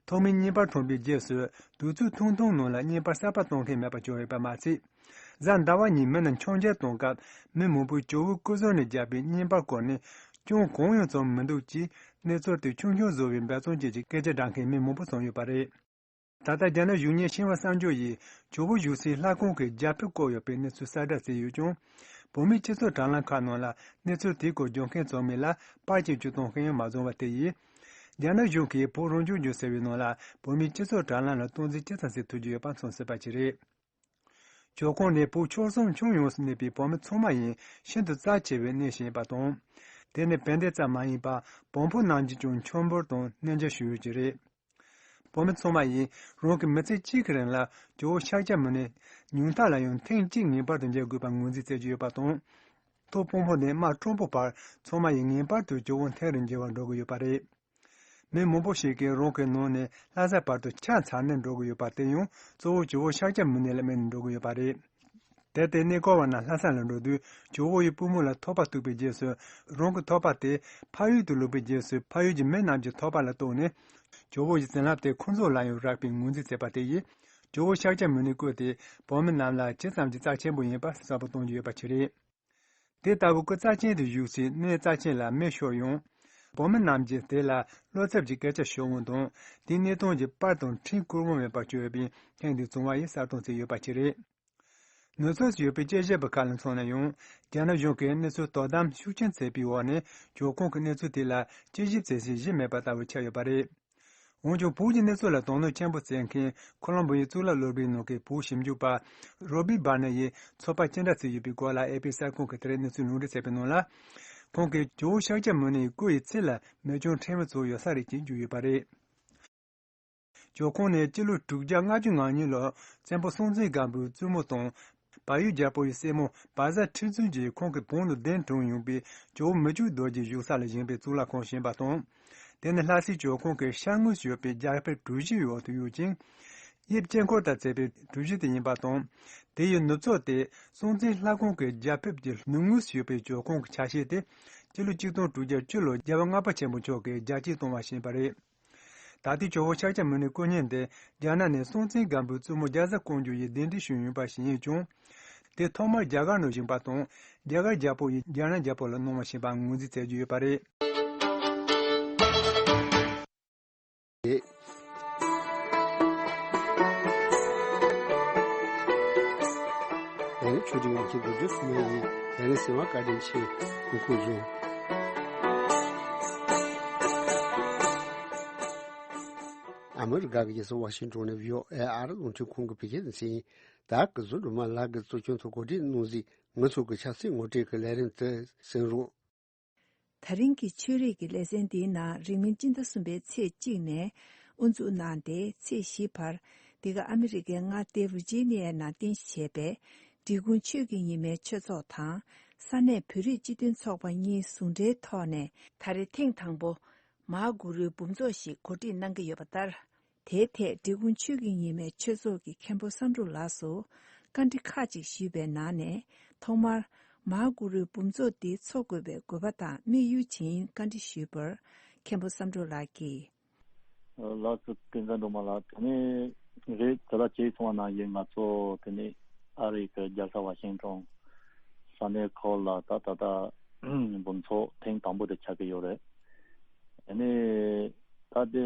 ཐོག་མའི་བརྙན་པར་ཐོན་པའི་རྗེས་སུ་དུས་ཚོད་ཐུང་ཐུང་ནང་ལ་བརྙན་པར་གསར་པ་གཏོང་མཁན་མེད་པ་བྱུང་ཡོད་པ་མ་ཚད། གཟའ་ཟླ་བ་ཉིན་མི་རྣམས་མཆོད་མཇལ་གཏོང་སྐབས་མི་མང་པོས་ཇོ་བོའི་སྐུ་གཟུགས་ནས་བརྒྱབ་པའི་བརྙན་པར་སྐོར་ནས་ཅང་གང་ཡང་བྱུང་མི་འདུག་ཅེས་གནས་ཚུལ་དེ་ཆུང་ཆུང་བཟོ་བའི་འབད་བརྩོན་བྱེད་ཀྱི་སྐད་ཆ་བསྒྲགས་མཁན་མི་མང་པོ་བྱུང་ཡོད་པ་རེད། ད་ལྟ་རྒྱ་ནག་གཞུང་གཉེར་ཤིན་ཧྭ་གསར་འགྱུར་ཡིས་ཇོ་བོ་བཞུགས་སའི་ལྷ་ཁང་གི་རྒྱ་ཕིབས་བཀོག་ཡོད་པའི་གནས་ཚུལ་གསལ་བསྒྲགས་བྱས་ཡོད་ཀྱང་། བོད་མིའི་སྤྱི་ཚོགས་དྲ་ལམ་ཁག་ནང་ལ་གནས་ཚུལ་དེའི་སྐོར་བརྗོད་མཁན་ཚང་མས་ལ་པར་གྱི་བརྗོད་སྟངས་གང་ཡང་མ་བྱུང་བ་དེ་ཡིས། རྒྱ་ནག་གཞུང་གིས་བོད་རང་སྐྱོང་ལྗོངས་ཟེར་བའི་ནང་ལ་བོད་མིའི་སྤྱི་ཚོགས་དྲ་ལམ་ལ་སྟངས་འཛིན་ཇི་ཙམ་བྱེད་ཐུབ་ཀྱི་ཡོད་པ་མཚོན་སྲིད་པ་ཅིག་རེད། ཇོ་ཁང་ནི་བོད་ཆོལ་གསུམ་ཁྱོན་ཡོངས་སུ་གནས་པའི་བོད་མི་ཚང་མ་ཡིན་ཤིན་ཏུ་རྩ་ཆེ་བའི་གནས་ཤིག་ཡིན་པ་དང་། དེ་ནི་བན་དེ་ཙམ་མ་ཡིན་པར་བོན་པོ་རྣམས་ཀྱིས་ཀྱང་མཆོད་འབུལ་དང་གནས་མཇལ་ཞུ་ཡུལ་ཅིག་རེད། བོད་མི་ཚང་མ་ཡིས་རང་གི་མི་ཚེ་གཅིག་གི་རིང་ལ་ཇོ་བོ་ཤཱཀྱ་མུ་ནེ་ཉུང་མཐའ་ལ་ཡང་ཐེངས་གཅིག་ངེས་པར་དུ་མཇལ་དགོས་པར་ངོས་འཛིན་བྱེད་ཀྱི་ཡོད་པ་དང་། ཐོག་དཔོན་པོ་ནས་དམག་དྲོན་པོ་བར་ཚང་མ་ཡིས་ངེས་པར་དུ་ཇོ་བོ་མཐའ་རུ་མཇལ་བར་འགྲོ་གི་ཡོད་པ་རེད། མི་མང་པོ་ཞིག་གིས་རང་གི་ནང་ནས་ལྷ་ས་བར་དུ་ཆ་ཚང་ནས་འགྲོ་གི་ཡོད་པ་དེ་ཡང་གཙོ་བོ་ཇོ་བོ་ཤཱཀྱ་མུ་ནེ་ལ་དམིགས་ནས་འགྲོ་གི་ཡོད་པ་རེད། དེ་ལྟར་གནས་སྐོར་བ་རྣམས་ལྷ་ས་ལ་འགྲོ་དུས་ཇོ་བོ་ཡི་པུས་མོ་ལ་ཐོགས་པ་གཏུགས་པའི་རྗེས་སུ་རང་གི་ཐོགས་པ་དེ་ཕ་ཡུལ་དུ་ལོག་པའི་རྗེས་སུ་ཕ་ཡུལ་གྱི་མི་རྣམས་ཀྱི་ཐོགས་པ་ལ་གཏུགས་ནས་ཇོ་བོ་ཡི་བྱིན་རླབས་དེ་ཁོ་ཚོ་ལ་ཡང་རག་པའི་ངོས་འཛིན་བྱས་པ་དེ་ཡིས་ཇོ་བོ་ཤཱཀྱ་མུ་ནེའི་སྐུ་དེ་བོད་མི་རྣམས་ལ་ཇི་ཙམ་གྱི་རྩ་ཆེན་པོ་ཡིན་པ་གསལ་པོ་གཏོང་རྒྱུ་ཡོད་པ་ཞིག་རེད། དེ་ལྟ་བུ་སྐུ་རྩ་ཆེན་དུ་བཞུགས་སའི་གནས་རྩ་ཆེན་ལ་མེ་ཤོར་ཡང་། བོད་མི་རྣམས་ཀྱིས་དེ་ལ་བློ་འཚབ་ཀྱི་སྐད་ཆ་ཤོར་འོང་དང་། དེའི་གནས་སྟངས་ཀྱི་པར་དང་འཕྲིན་བསྐུར་འོང་མེད་པར་གྱུར་ཡོད་པས། ཐེངས་འདིའི་བཙོང་བ་ཡིས་གསལ་སྟོན་བྱས་ཡོད་པ་ཅིག་རེད། ནུབ་ཕྱོགས་སུ་ཡོད་པའི་དཔྱད་ཞིབ་པ་ཁག་ལ་མཚོན་ན་ཡང་། རྒྱ་ནག་གཞུང་གིས་གནས་ཚུལ་དོ་དམ་ཤུགས་ཆེན་བྱས་པའི་འོག་ནས། གྱོད་ཁོངས་ཀྱི་གནས་ཚུལ་དེ་ལ་དཔྱད་ཞིབ་བྱེད་སའི་གཞི་མེད་པ་ལྟ་བུ་ཆགས་ཡོད་པ་རེད། འོན་ཀྱང་། བོད་ཀྱི་གནས་ཚུལ་ལ་དོ་སྣང་ཆེན་པོ་བྱེད་མཁན་ཁོ་ལོམ་བོ་ཡི་གཙུག་ལག་སློབ་གྲྭའི་ནང་གི་བོད་ཞིབ་འཇུག་པ་རོ་བྷི་བྷ་ན་ཡིས་ཚོད་དཔག་ཅི་འདྲ་བྱས་ཡོད་པའི་སྐོར་ལ། ཨེ་པི་གསར་ཁང་གིས་དེ་རིང་གནས་ཚུལ་ལུང་འདྲེན་བྱས་པའི་ནང་ལ། ཁོང་གིས་ཇོ་བོ་ཤཱཀྱ་མུ་ནེ་ཡི་སྐུ་ཡི་ཚད་ལ་མེ་སྐྱོན་ཕྲན་བུ་ཙམ་ཡོད་ས་རེད་ཅེས་བརྗོད་ཡོད་པ་རེད། གྱོད་ཁོངས་ནི་སྤྱི་ལོ་དྲུག་བརྒྱ་ལྔ་བཅུ་ང་གཉིས་ལོར་བཙན་པོ་སྲོང་བཙན་སྒམ་པོའི་བཙུན་མོ་དང་། བལ་ཡུལ་རྒྱལ་པོ་ཡི་སྲས་མོ་བཛྲ་ཁྲི་བཙུན་གྱིས་ཁོང་གི་བོད་ནང་གདན་དྲངས་ཡོང་པའི་ཇོ་བོ་མི་བསྐྱོད་རྡོ་རྗེ་བཞུགས་ས་ལ་བཞེངས་པའི་གཙུག་ལག་ཁང་བཞེངས་པ་དང་། དེ་ནི་ལྷ་སའི་གྱོད་ཁོངས་ཀྱི་ཤར་ངོས་སུ་ཡོད་པའི་རྒྱ་ཕིབས་གྲུ་བཞིའི་འོག་ཏུ་ཡོད་ཅིང་། དབྱིབས་དཀྱིལ་འཁོར་ལྟར་མཛེས་པའི་གྲུ་བཞི་དེ་ཡིན་པ་དང་། དེ་ཡི་ནུབ་ཕྱོགས་དེ་སྲོང་བཙན་ལྷ་ཁང་གི་རྒྱ་ཕིབས་ཀྱི་ནུབ་ངོས་སུ་ཡོད་པའི་གྱོད་ཁོངས་ཀྱི་ཆ་ཤས་དེ། སྤྱི་ལོ་ཆིག་སྟོང་དྲུག་བརྒྱ་བཅུ་ལོར་རྒྱལ་བ་ལྔ་པ་ཆེན་པོ་མཆོག་གིས་རྒྱ་སྐྱེད་གཏོང་བར་བཞེངས་པ་རེད། ད་ལྟའི་ཇོ་བོ་ཤཱཀྱ་མུ་ནེའི་སྐུ་བརྙན་དེ་རྒྱ་ནག་ནས་སྲོང་བཙན་སྒམ་པོའི་བཙུན་མོ་རྒྱ་བཟའ་ཀོང་ཇོ་ཡིས་གདན་འདྲེན་ཞུས་ཡོད་པ་ཞིག་ཡིན་ཀྱང་། དེ་ཐོག་མར་རྒྱ་གར་ནང་བཞེངས་པ་དང་། རྒྱ་གར་རྒྱལ་པོ་ཡིས་རྒྱ་ནག་རྒྱལ་པོ་ལ་གནང་བ་ཞེས་པ་ངོས་འཛིན་བྱེད་ཀྱི་ཡོད་པ་རེད། ཨ་ནི་ཆོས་སྒྲིག་ཡང་ཁྱེད་རྡོ་རྗེ་ཚུལ་མ་ཡིན། ཨ་ནི་གསན་པ་བཀའ་དྲིན་ཆེ། སྐུ་ཁམས་བཟང་། ཨ་མི་རི་ཀ་གི་རྒྱལ་ས་ཝ་ཤིང་ཏོན་ནས་བྷི་ཨོ་ཨེ་ཨར་རླུང་འཕྲིན་ཁང་གི་བོད་སྐད་སྡེ་ཚན་ཡིན། ད་སྐུ་ཟུར་སྒྲོལ་མ་ལགས་ཀྱིས་གཙོ་སྐྱོང་དུ་གོ་སྒྲིག་གནང་གཟིགས། ང་ཚོ་གི་ཆབ་སྲིད་ངོ་སྤྲོད་ཀྱི་ལས་རིམ་དེ་གསན་རོགས། ད་རིང་གི་ཆོས་རིག་གི་ལེ་ཚན་འདིའི་ནང་རིང་མིན་སྤྱི་ཟླ་གསུམ་པའི་ཚེས་གཅིག་ནས་དབུ་འཛུགས་གནང་སྟེ། ཚེས་བཞི་བར་འདི་ག་ཨ་མི་རི་ཀའི་མངའ་སྡེ་ཝི་ཇི་ནི་ཡའི་ནང་རྟེན་གཞི་བྱས་པའི་འབྲི་གུང་ཆོས་ཀྱི་ཉི་མའི་ཆོས་ཚོགས་དང་། ས་གནས་བོད་རིགས་སྤྱི་མཐུན་ཚོགས་པ་གཉིས་ཟུང་འབྲེལ་ཐོག་ནས། ད་རེས་ཐེངས་དང་པོ་མ་ཧཱ་གུ་རུའི་འབུམ་ཚོགས་ཤིག་གོ་སྒྲིག་གནང་གི་ཡོད་པ་ལྟར། དེའི་ཐད་འབྲི་གུང་ཆོས་ཀྱི་ཉི་མའི་ཆོས་ཚོགས་ཀྱི་མཁན་པོ་བསམ་གྲུབ་ལགས་སུ་བཀའ་འདྲི་ཁག་ཅིག་ཞུས་པའི་ནང་ནས། ཐོག་མར་མ་ཧཱ་གུ་རུའི་འབུམ་ཚོགས་འདི་འཚོགས་དགོས་པའི་དགོས་པ་དང་དམིགས་ཡུལ་ཇི་ཡིན་བཀའ་འདྲི་ཞུས་པར། མཁན་པོ་བསམ་གྲུབ་ལགས་ཀྱིས། ལགས་སོ། ཀུན་བཟང་སྒྲོལ་མ་ལགས། དེ་ནས་རེད། ད་ལྟ་ཅིག་གསུངས་པ་ནང་བཞིན། ང་ཚོ་དེ་ནས་ཨ་རི་གི་རྒྱལ་ས་ཝ་ཤིང་ཏོན་ས་གནས་ཁོ་ལ་ད་ད་ལྟ་འབུམ་ཚོགས་ཐེངས་དང་པོ་དེ་ཆགས་ཀྱི་ཡོད་རེད། དེ་ནས་ད་དེ་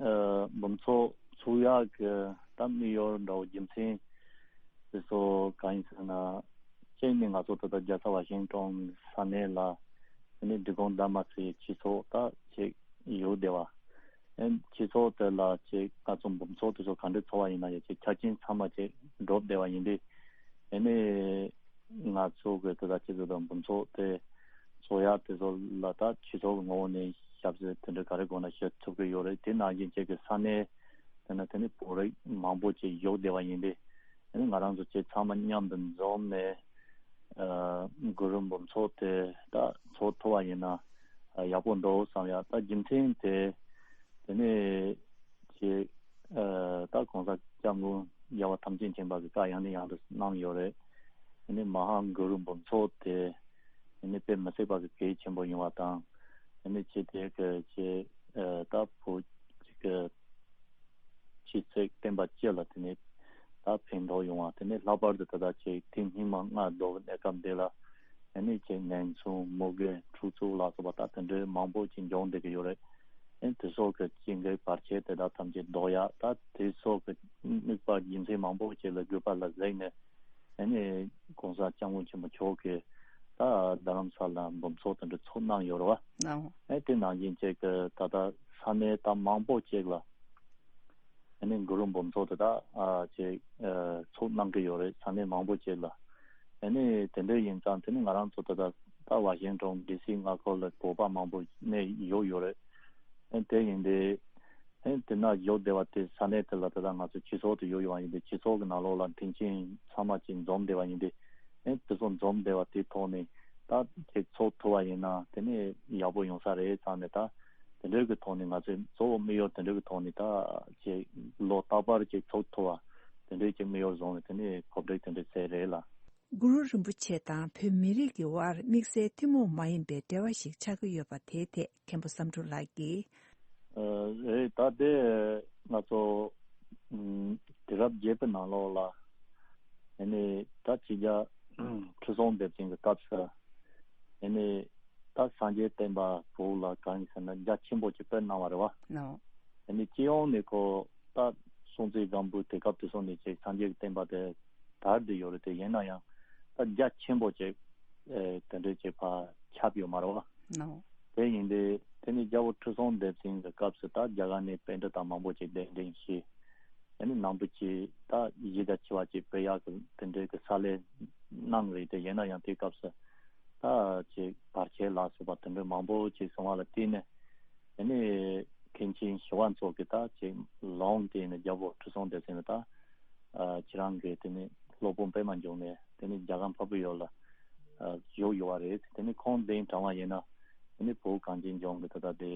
ཨ་འབུམ་ཚོགས་ཚུགས་ཡག་གི་ད་དམིགས་ཡུལ་འདྲ་བོ་རྒྱུ་མཚན་དེ་ཚོ་གང་ཡིན་ཟེར་ན། གཅིག་ནི་ང་ཚོ་ད་ལྟ་རྒྱལ་ས་ཝ་ཤིང་ཏོན་ས་གནས་ལ་དེ་ནས་འབྲི་གུང་ཟླ་མ་ཚེས་སྤྱི་ཚོགས་ད་ཅིག་ཡོད་བསྡད་པ། ཨེ་སྤྱི་ཚོགས་དེ་ལ་ཅིག་ང་ཚོ་འབུམ་ཚོགས་དེ་ཚོ་ག་འདྲ་ཚོགས་པ་ཡིན་ན་ཡང་ཅིག་ཆ་རྐྱེན་ཚང་མ་ཅིག་འགྲུབ་བསྡད་པ་ཡིན་དུས། ཨེ་ནས་ང་ཚོ་གི་དེ་དག་སྤྱི་ཚོགས་དང་འབུམ་ཚོགས་དེ་ཚོགས་ཡག་དེ་ཚོ་ལ་ད་སྤྱི་ཚོགས་ཀྱི་ངོ་བོ་ནས་ཞབས་ཕྱི་དེ་འདྲ་ག་རེ་དགོས་ན་ཞུ་ཐུབ་ཀྱི་ཡོད་རེད། དེ་ནང་བཞིན་ཅིག་གི་ས་གནས་དེ་ན་དེ་ནས་བོད་རིགས་མང་པོ་ཅིག་ཡོད་བསྡད་པ་ཡིན་དུས། ཨེ་ནས་ང་རང་ཚོ་ཅིག་ཚང་མ་མཉམ་དུ་འཛོམས་ནས། ཨ་གུ་རུ་འབུམ་ཚོགས་དེ་ད་ཚོགས་ཐུབ་པ་ཡིན་ན་ཨ་ཡག་པོ་འདུག་བསམ་ཡ། ད་རྒྱུ་མཚན་དེ་དེ་ནས་ཅིག་ཨ་ད་གོང་ས་སྐྱབས་མགོན་རྒྱལ་བ་ཐམས་ཅད་མཁྱེན་པ་གི་བཀའ་ཡང་ནས་ཡང་དུ་གནང་ཡོད་རེད། དེ་ནས་མ་ཧཱ་གུ་རུ་འབུམ་ཚོགས་དེ་དེ་ནས་དཔེ་མི་སྲིད་པ་གི་གལ་ཆེན་པོ་ཡིན་པ་དང་། དེ་ནས་ཅིག་དེ་གི་ཅིག་ཨ་ད་བོད་ཅིག་གི་ཆོས་སྲིད་བསྟན་པ་སྤྱི་ལ་དེ་ནས་ད་ཕན་ཐོགས་ཡོང་བ། དེ་ནས་ལྷག་པར་དུ་ད་ལྟ་ཅིག་དེ་སྔོན་མ་སྔ་བོད་གནས་སྐབས་འདི་ལ་ཨ་ནི་ཅིག་ངན་སོང་མུ་གེ་འཁྲུག་རྩོད་ལ་སོགས་པ་ད་དེ་འདྲའི་མང་པོ་ཅིག་འབྱུང་བསྡད་ཀྱི་ཡོད་རེད། ཨ་ནི་དེ་སོགས་ཀྱི་ཅིག་གི་བར་ཆད་དེ་དག་ཐམས་ཅད་ཟློག་ཡ། ད་དེ་སོགས་ཀྱི་དམིགས་པ་རྒྱུ་མཚན་མང་པོ་ཅིག་ལ་དགོས་པ་ལ་གཟིགས་ནས། ཨ་ནི་གོང་ས་སྐྱབས་མགོན་ཆེན་པོ་མཆོག་གིས་ད་རྡ་རམ་ས་ལ་འབུམ་ཚོགས་དེ་འདྲ་ཚོགས་གནང་ཡོད་རེད་བ། ཨ་དེ་ནང་བཞིན་ཅིག་གི་ད་ལྟ་ས་གནས་ད་མང་པོ་ཅིག་ལ་ཨ་ནི་གུ་རུ་འབུམ་ཚོགས་དེ་དག་ཨ་ཅིག་ཨ་ཚོགས་གནང་གི་ཡོད་རེད། ས་གནས་མང་པོ་ཅིག་ལ། ཨ་ནི་དེ་འདྲ་ཡིན་ཙང་དེ་ནི་ང་རང་ཚོ་ད་ལྟ་ད་ཝ་ཤིང་ཏོན་ཌི་སི་མངའ་ཁུལ་ལ་བོད་པ་མང་པོ་གནས་ཡོད་ཡོད་རེད། ཨ་དེ་ཡིན་དུས། ཨ་དེ་ན་ཡོད་བསྡད་པ་དེ་ས་གནས་དེ་ལ་ད་ལྟ་ང་ཚོ་སྤྱི་ཚོགས་དེ་ཡོད་ཡོད་པ་ཡིན་དུས། སྤྱི་ཚོགས་ཀྱི་ནང་ལོགས་ལ་མཐུན་རྐྱེན་ཚང་མ་ཅིག་འཛོམས་བསྡད་པ་ཡིན་དུས། ཨ་དེ་ཚོ་འཛོམས་བསྡད་པ་དེ་ཐོག་ནས་ད་ཅིག་ཚོགས་ཐུབ་པ་ཡིན་ན་དེ་ནས་ཡག་པོ་ཡོང་ས་རེད་བསམ་ནས། ད་དེ་འདྲའི་གི་ཐོག་ནས་ང་ཚོས་གཙོ་བོ་དམིགས་ཡུལ་དེ་འདྲའི་གི་ཐོག་ནས་ད་ཅིག་ལོ་རྟག་པར་ཅིག་ཚོགས་ཐུབ་པ་དེ་འདྲའི་ཅིག་དམིགས་ཡུལ་བཟུང་ནས་དེ་ནས་གོ་སྒྲིག་དེ་འདྲ་བྱས་རེད་ལ། གུ་རུ་རིན་པོ་ཆེ་དང་བོད་མི་རིགས་ཀྱི་དབར་དམིགས་བསལ་ཐུན་མོང་མ་ཡིན་པའི་འབྲེལ་བ་ཞིག་ཆགས་ཀྱི་ཡོད་པ་དེའི་ཐད་མཁན་པོ་བསམ་འགྲུབ་ལགས་ཀྱིས། ཨ་རེད། ད་དེ་ང་ཚོ་ཨམ་དུས་རབས་བརྒྱད་པའི་ནང་ལོགས་ལ་ཨ་ནི་ད་ཕྱི་རྒྱལ་ཁྲི་སྲོང་ལྡེ་བཙན་གྱི་སྐབས་སུ་ ཨ་ནི་ད་སངས་རྒྱས་བསྟན་པ་བོད་ལ་གང་ཡིན་ཟེར་ན་རྒྱ་ཆེན་པོ་ཅིག་སྤེལ་གནང་བ་རེད་བ། ནོ། ཨ་ནི་སྤྱི་ཡོངས་ནས་ཁོ་ད་སྲོང་བཙན་སྒམ་པོའི་དུས་སྐབས་དེ་ཚོ་ནས་ཅིག་སངས་རྒྱས་ཀྱི་བསྟན་པ་དེ་དར་བསྡད་ཡོད་རེད། དེ་ཡིན་ན་ཡང་ད་རྒྱ་ཆེན་པོ་ཅིག་ཨེ་དེ་འདྲའི་ཅིག་ཕར་ཁྱབ་ཡོད་མ་རེད་བ། ནོ། དེ་ཡིན་དུས་དེ་ནི་རྒྱལ་པོ་ཁྲི་སྲོང་ལྡེ་བཙན་གྱི་སྐབས་སུ་ད་རྒྱ་གར་ནས་པཎྜི་ཏ་མང་པོ་ཅིག་གདན་འདྲེན་བྱས། ཨ་ནི་ནང་པ་ཅིག་ད་གཞི་རྒྱ་ཆེ་བ་ཅིག་སྤེལ་ཡག་གི་དེ་འདྲའི་གི་ས་ལས་གནང་རེད། དེ་ཡིན་ན་ཡང་དེའི་སྐབས་སུ་ད་ཅིག་བར་ཆད་ལ་སོགས་པ་དེ་འདྲ་མང་པོ་ཅིག་སོང་བ་ལ་བརྟེན་ནས། ཨ་ནི་མཁན་ཆེན་ཞི་བ་འཚོ་གིས་ད་ཅིག་ལུང་བསྟན་ནས་རྒྱལ་པོ་ཁྲི་སྲོང་ལྡེ་བཙན་ལ་ད་ཨ་ཁྱེད་རང་གི་དེ་ནི་སློབ་དཔོན་པད་མ་འབྱུང་གནས་དེ་ནི་རྒྱ་གར་འཕགས་པའི་ཡུལ་ལ་ཨ་བཞུགས་ཡོད་པ་རེད། དེ་ནི་ཁོང་གདན་དྲངས་པ་ཡིན་ན་དེ་ནི་བོད་གངས་ཅན་ལྗོངས་ཀྱི་ད་ལྟ་དེ་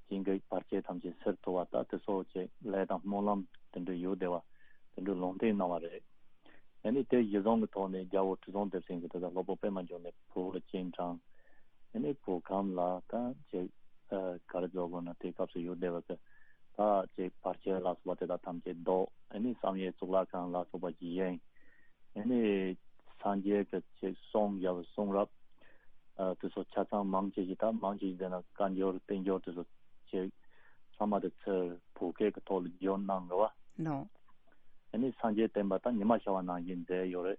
ཅིག་གི་བར་ཆད་ཐམས་ཅད་སེལ་ཐུབ་པ་ད་དེ་སོགས་ཀྱི་ལས་དང་སྨོན་ལམ་དེ་འདྲ་ཡོད་བསྡད་པ་དེ་འདྲ་ལུང་བསྟན་གནང་བ་རེད། ཨ་ནི་དེ་གཞི་བཟུང་གི་ཐོག་ནས་རྒྱལ་པོ་ཁྲི་སྲོང་ལྡེ་བཙན་གྱིས་ད་ལྟ་སློབ་དཔོན་པད་མ་འབྱུང་གནས་བོད་ལ་སྤྱན་དྲངས། ཨ་ནི་བོད་ཁམས་ལ་ད་ཅིག་ཨ་ག་རེ་བཟོ་དགོས་ན་དེ་སྐབས་སུ་ཡོད་བསྡད་པ་གི་ད་ཅིག་བར་ཆད་ལ་སོགས་པ་དེ་དག་ཐམས་ཅད་བཟློག་ཨ་ནི་བསམ་ཡས་གཙུག་ལག་ཁང་ལ་སོགས་པ་ཞིག་བཞེངས། ཨ་ནི་སངས་རྒྱས་ཀྱི་ཅིག་གསུང་ཡབ་གསུང་རབ་ཨ་དེ་ཚོ་ཆ་ཚང་མང་ཆེ་ཞིག་ད་མང་ཆེ་ཞིག་དེ་ན་བཀའ་འགྱུར་བསྟན་འགྱུར་དེ་ཚོ་ཅིག་ཚང་མ་དེ་ཚུར་བོད་སྐད་ཀྱི་ཐོག་ལ་བསྒྱུར་གནང་རེད་བ། ནོ། ཨ་ནི་སངས་རྒྱས་བསྟན་པ་ད་ཉི་མ་ཤར་བ་ནང་བཞིན་མཛད་ཡོད་རེད།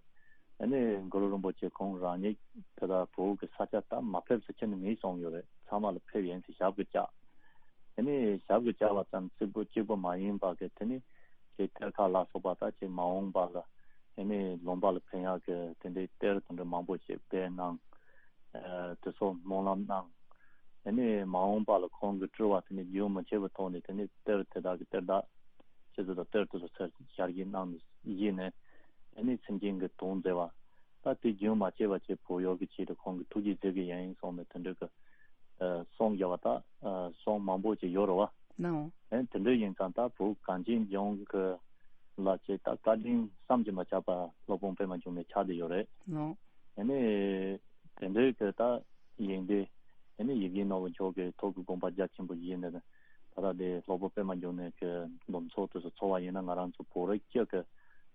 ཨ་ནི་གུ་རུ་རིན་པོ་ཆེ་ཁོང་རང་ཉིད་དེ་ལ་བོད་ཀྱི་ས་ཆ་ད་མ་ཕེབས་ཟེར་ཁྱེད་ནི་མིན་གསུངས་ཡོད་རེད། ཚང་མ་ལ་ཕེབས་ཡིན་ཟེར་ཞབས་ཀྱིས་བཅགས། ཨ་ནི་ཞབས་ཀྱིས་བཅགས་པ་ཙམ་གཅིག་པུ་གཅིག་པུ་མ་ཡིན་པ་གི་དེ་ནི་ཅིག་གཏེར་ཁ་ལ་སོགས་པ་ད་ཅིག་མ་འོངས་པ་ལ་ཨ་ནི་ལུང་པ་ལ་ཕན་ཡག་གི་དེ་འདྲའི་གཏེར་དེ་འདྲ་མང་པོ་ཅིག་སྦས་གནང་། ཨ་དེ་ཚོ་སྨོན་ལམ་གནང་། ཨ་ནི་མ་འོངས་པ་ལ་ཁོང་གི་སྤྲུལ་བ་དེ་ནི་རྒྱུན་མི་ཆད་པའི་ཐོག་ནས་དེ་ནི་གཏེར་དེ་དག་གི་གཏེར་བདག་ཆེད་དུ་དང་གཏེར་དེ་ཚོ་ཚུར་ཞལ་གྱིས་གནང་ནས་བཞེས་ནས་ཨ་ནི་སེམས་ཅན་གྱི་དོན་མཛད་པ། ད་དེ་རྒྱུན་མ་ཆད་པ་ཅིག་བོད་ཡུལ་གྱི་ཆེད་དུ་ཁོང་གི་ཐུགས་རྗེ་གཟིགས་ཀྱི་ཡིན་གསུངས་ནས་དེ་འདྲ་གི་ཨ་གསུང་བརྒྱབ་པ་ད་ཨ་གསུང་མང་པོ་ཅིག་ཡོད་རེད་བ། ནའོ། ཨ་ནི་དེ་འདྲ་ཡིན་ཙང་ད་བོད་གངས་ཅན་ལྗོངས་ཀྱི་ལ་ཅིག་ད་བཀའ་དྲིན་བསམ་གྱིས་མི་ཁྱབ་པ་སློབ་དཔོན་པད་མ་འབྱུང་གནས་ཆགས་བསྡད་ཡོད་རེད། ནའོ། ཨ་ནི་དེ་འདྲའི་གི་ད་ཡིན་དུས་ཨ་ནི་ཡིད་བཞིན་ནོར་བུ་མཆོག་གི་ཐུགས་ཀྱི་དགོངས་པ་རྒྱ་ཆེན་པོ་ཡིན་ནས་ད་ལྟ་དེ་སློབ་དཔོན་པད་མ་འབྱུང་གནས་ཀྱི་འབུམ་ཚོགས་དེ་ཚོ་འཚོགས་པ་ཡིན་ན་ང་རང་ཚོ་བོད་རིགས་སྤྱི་གི་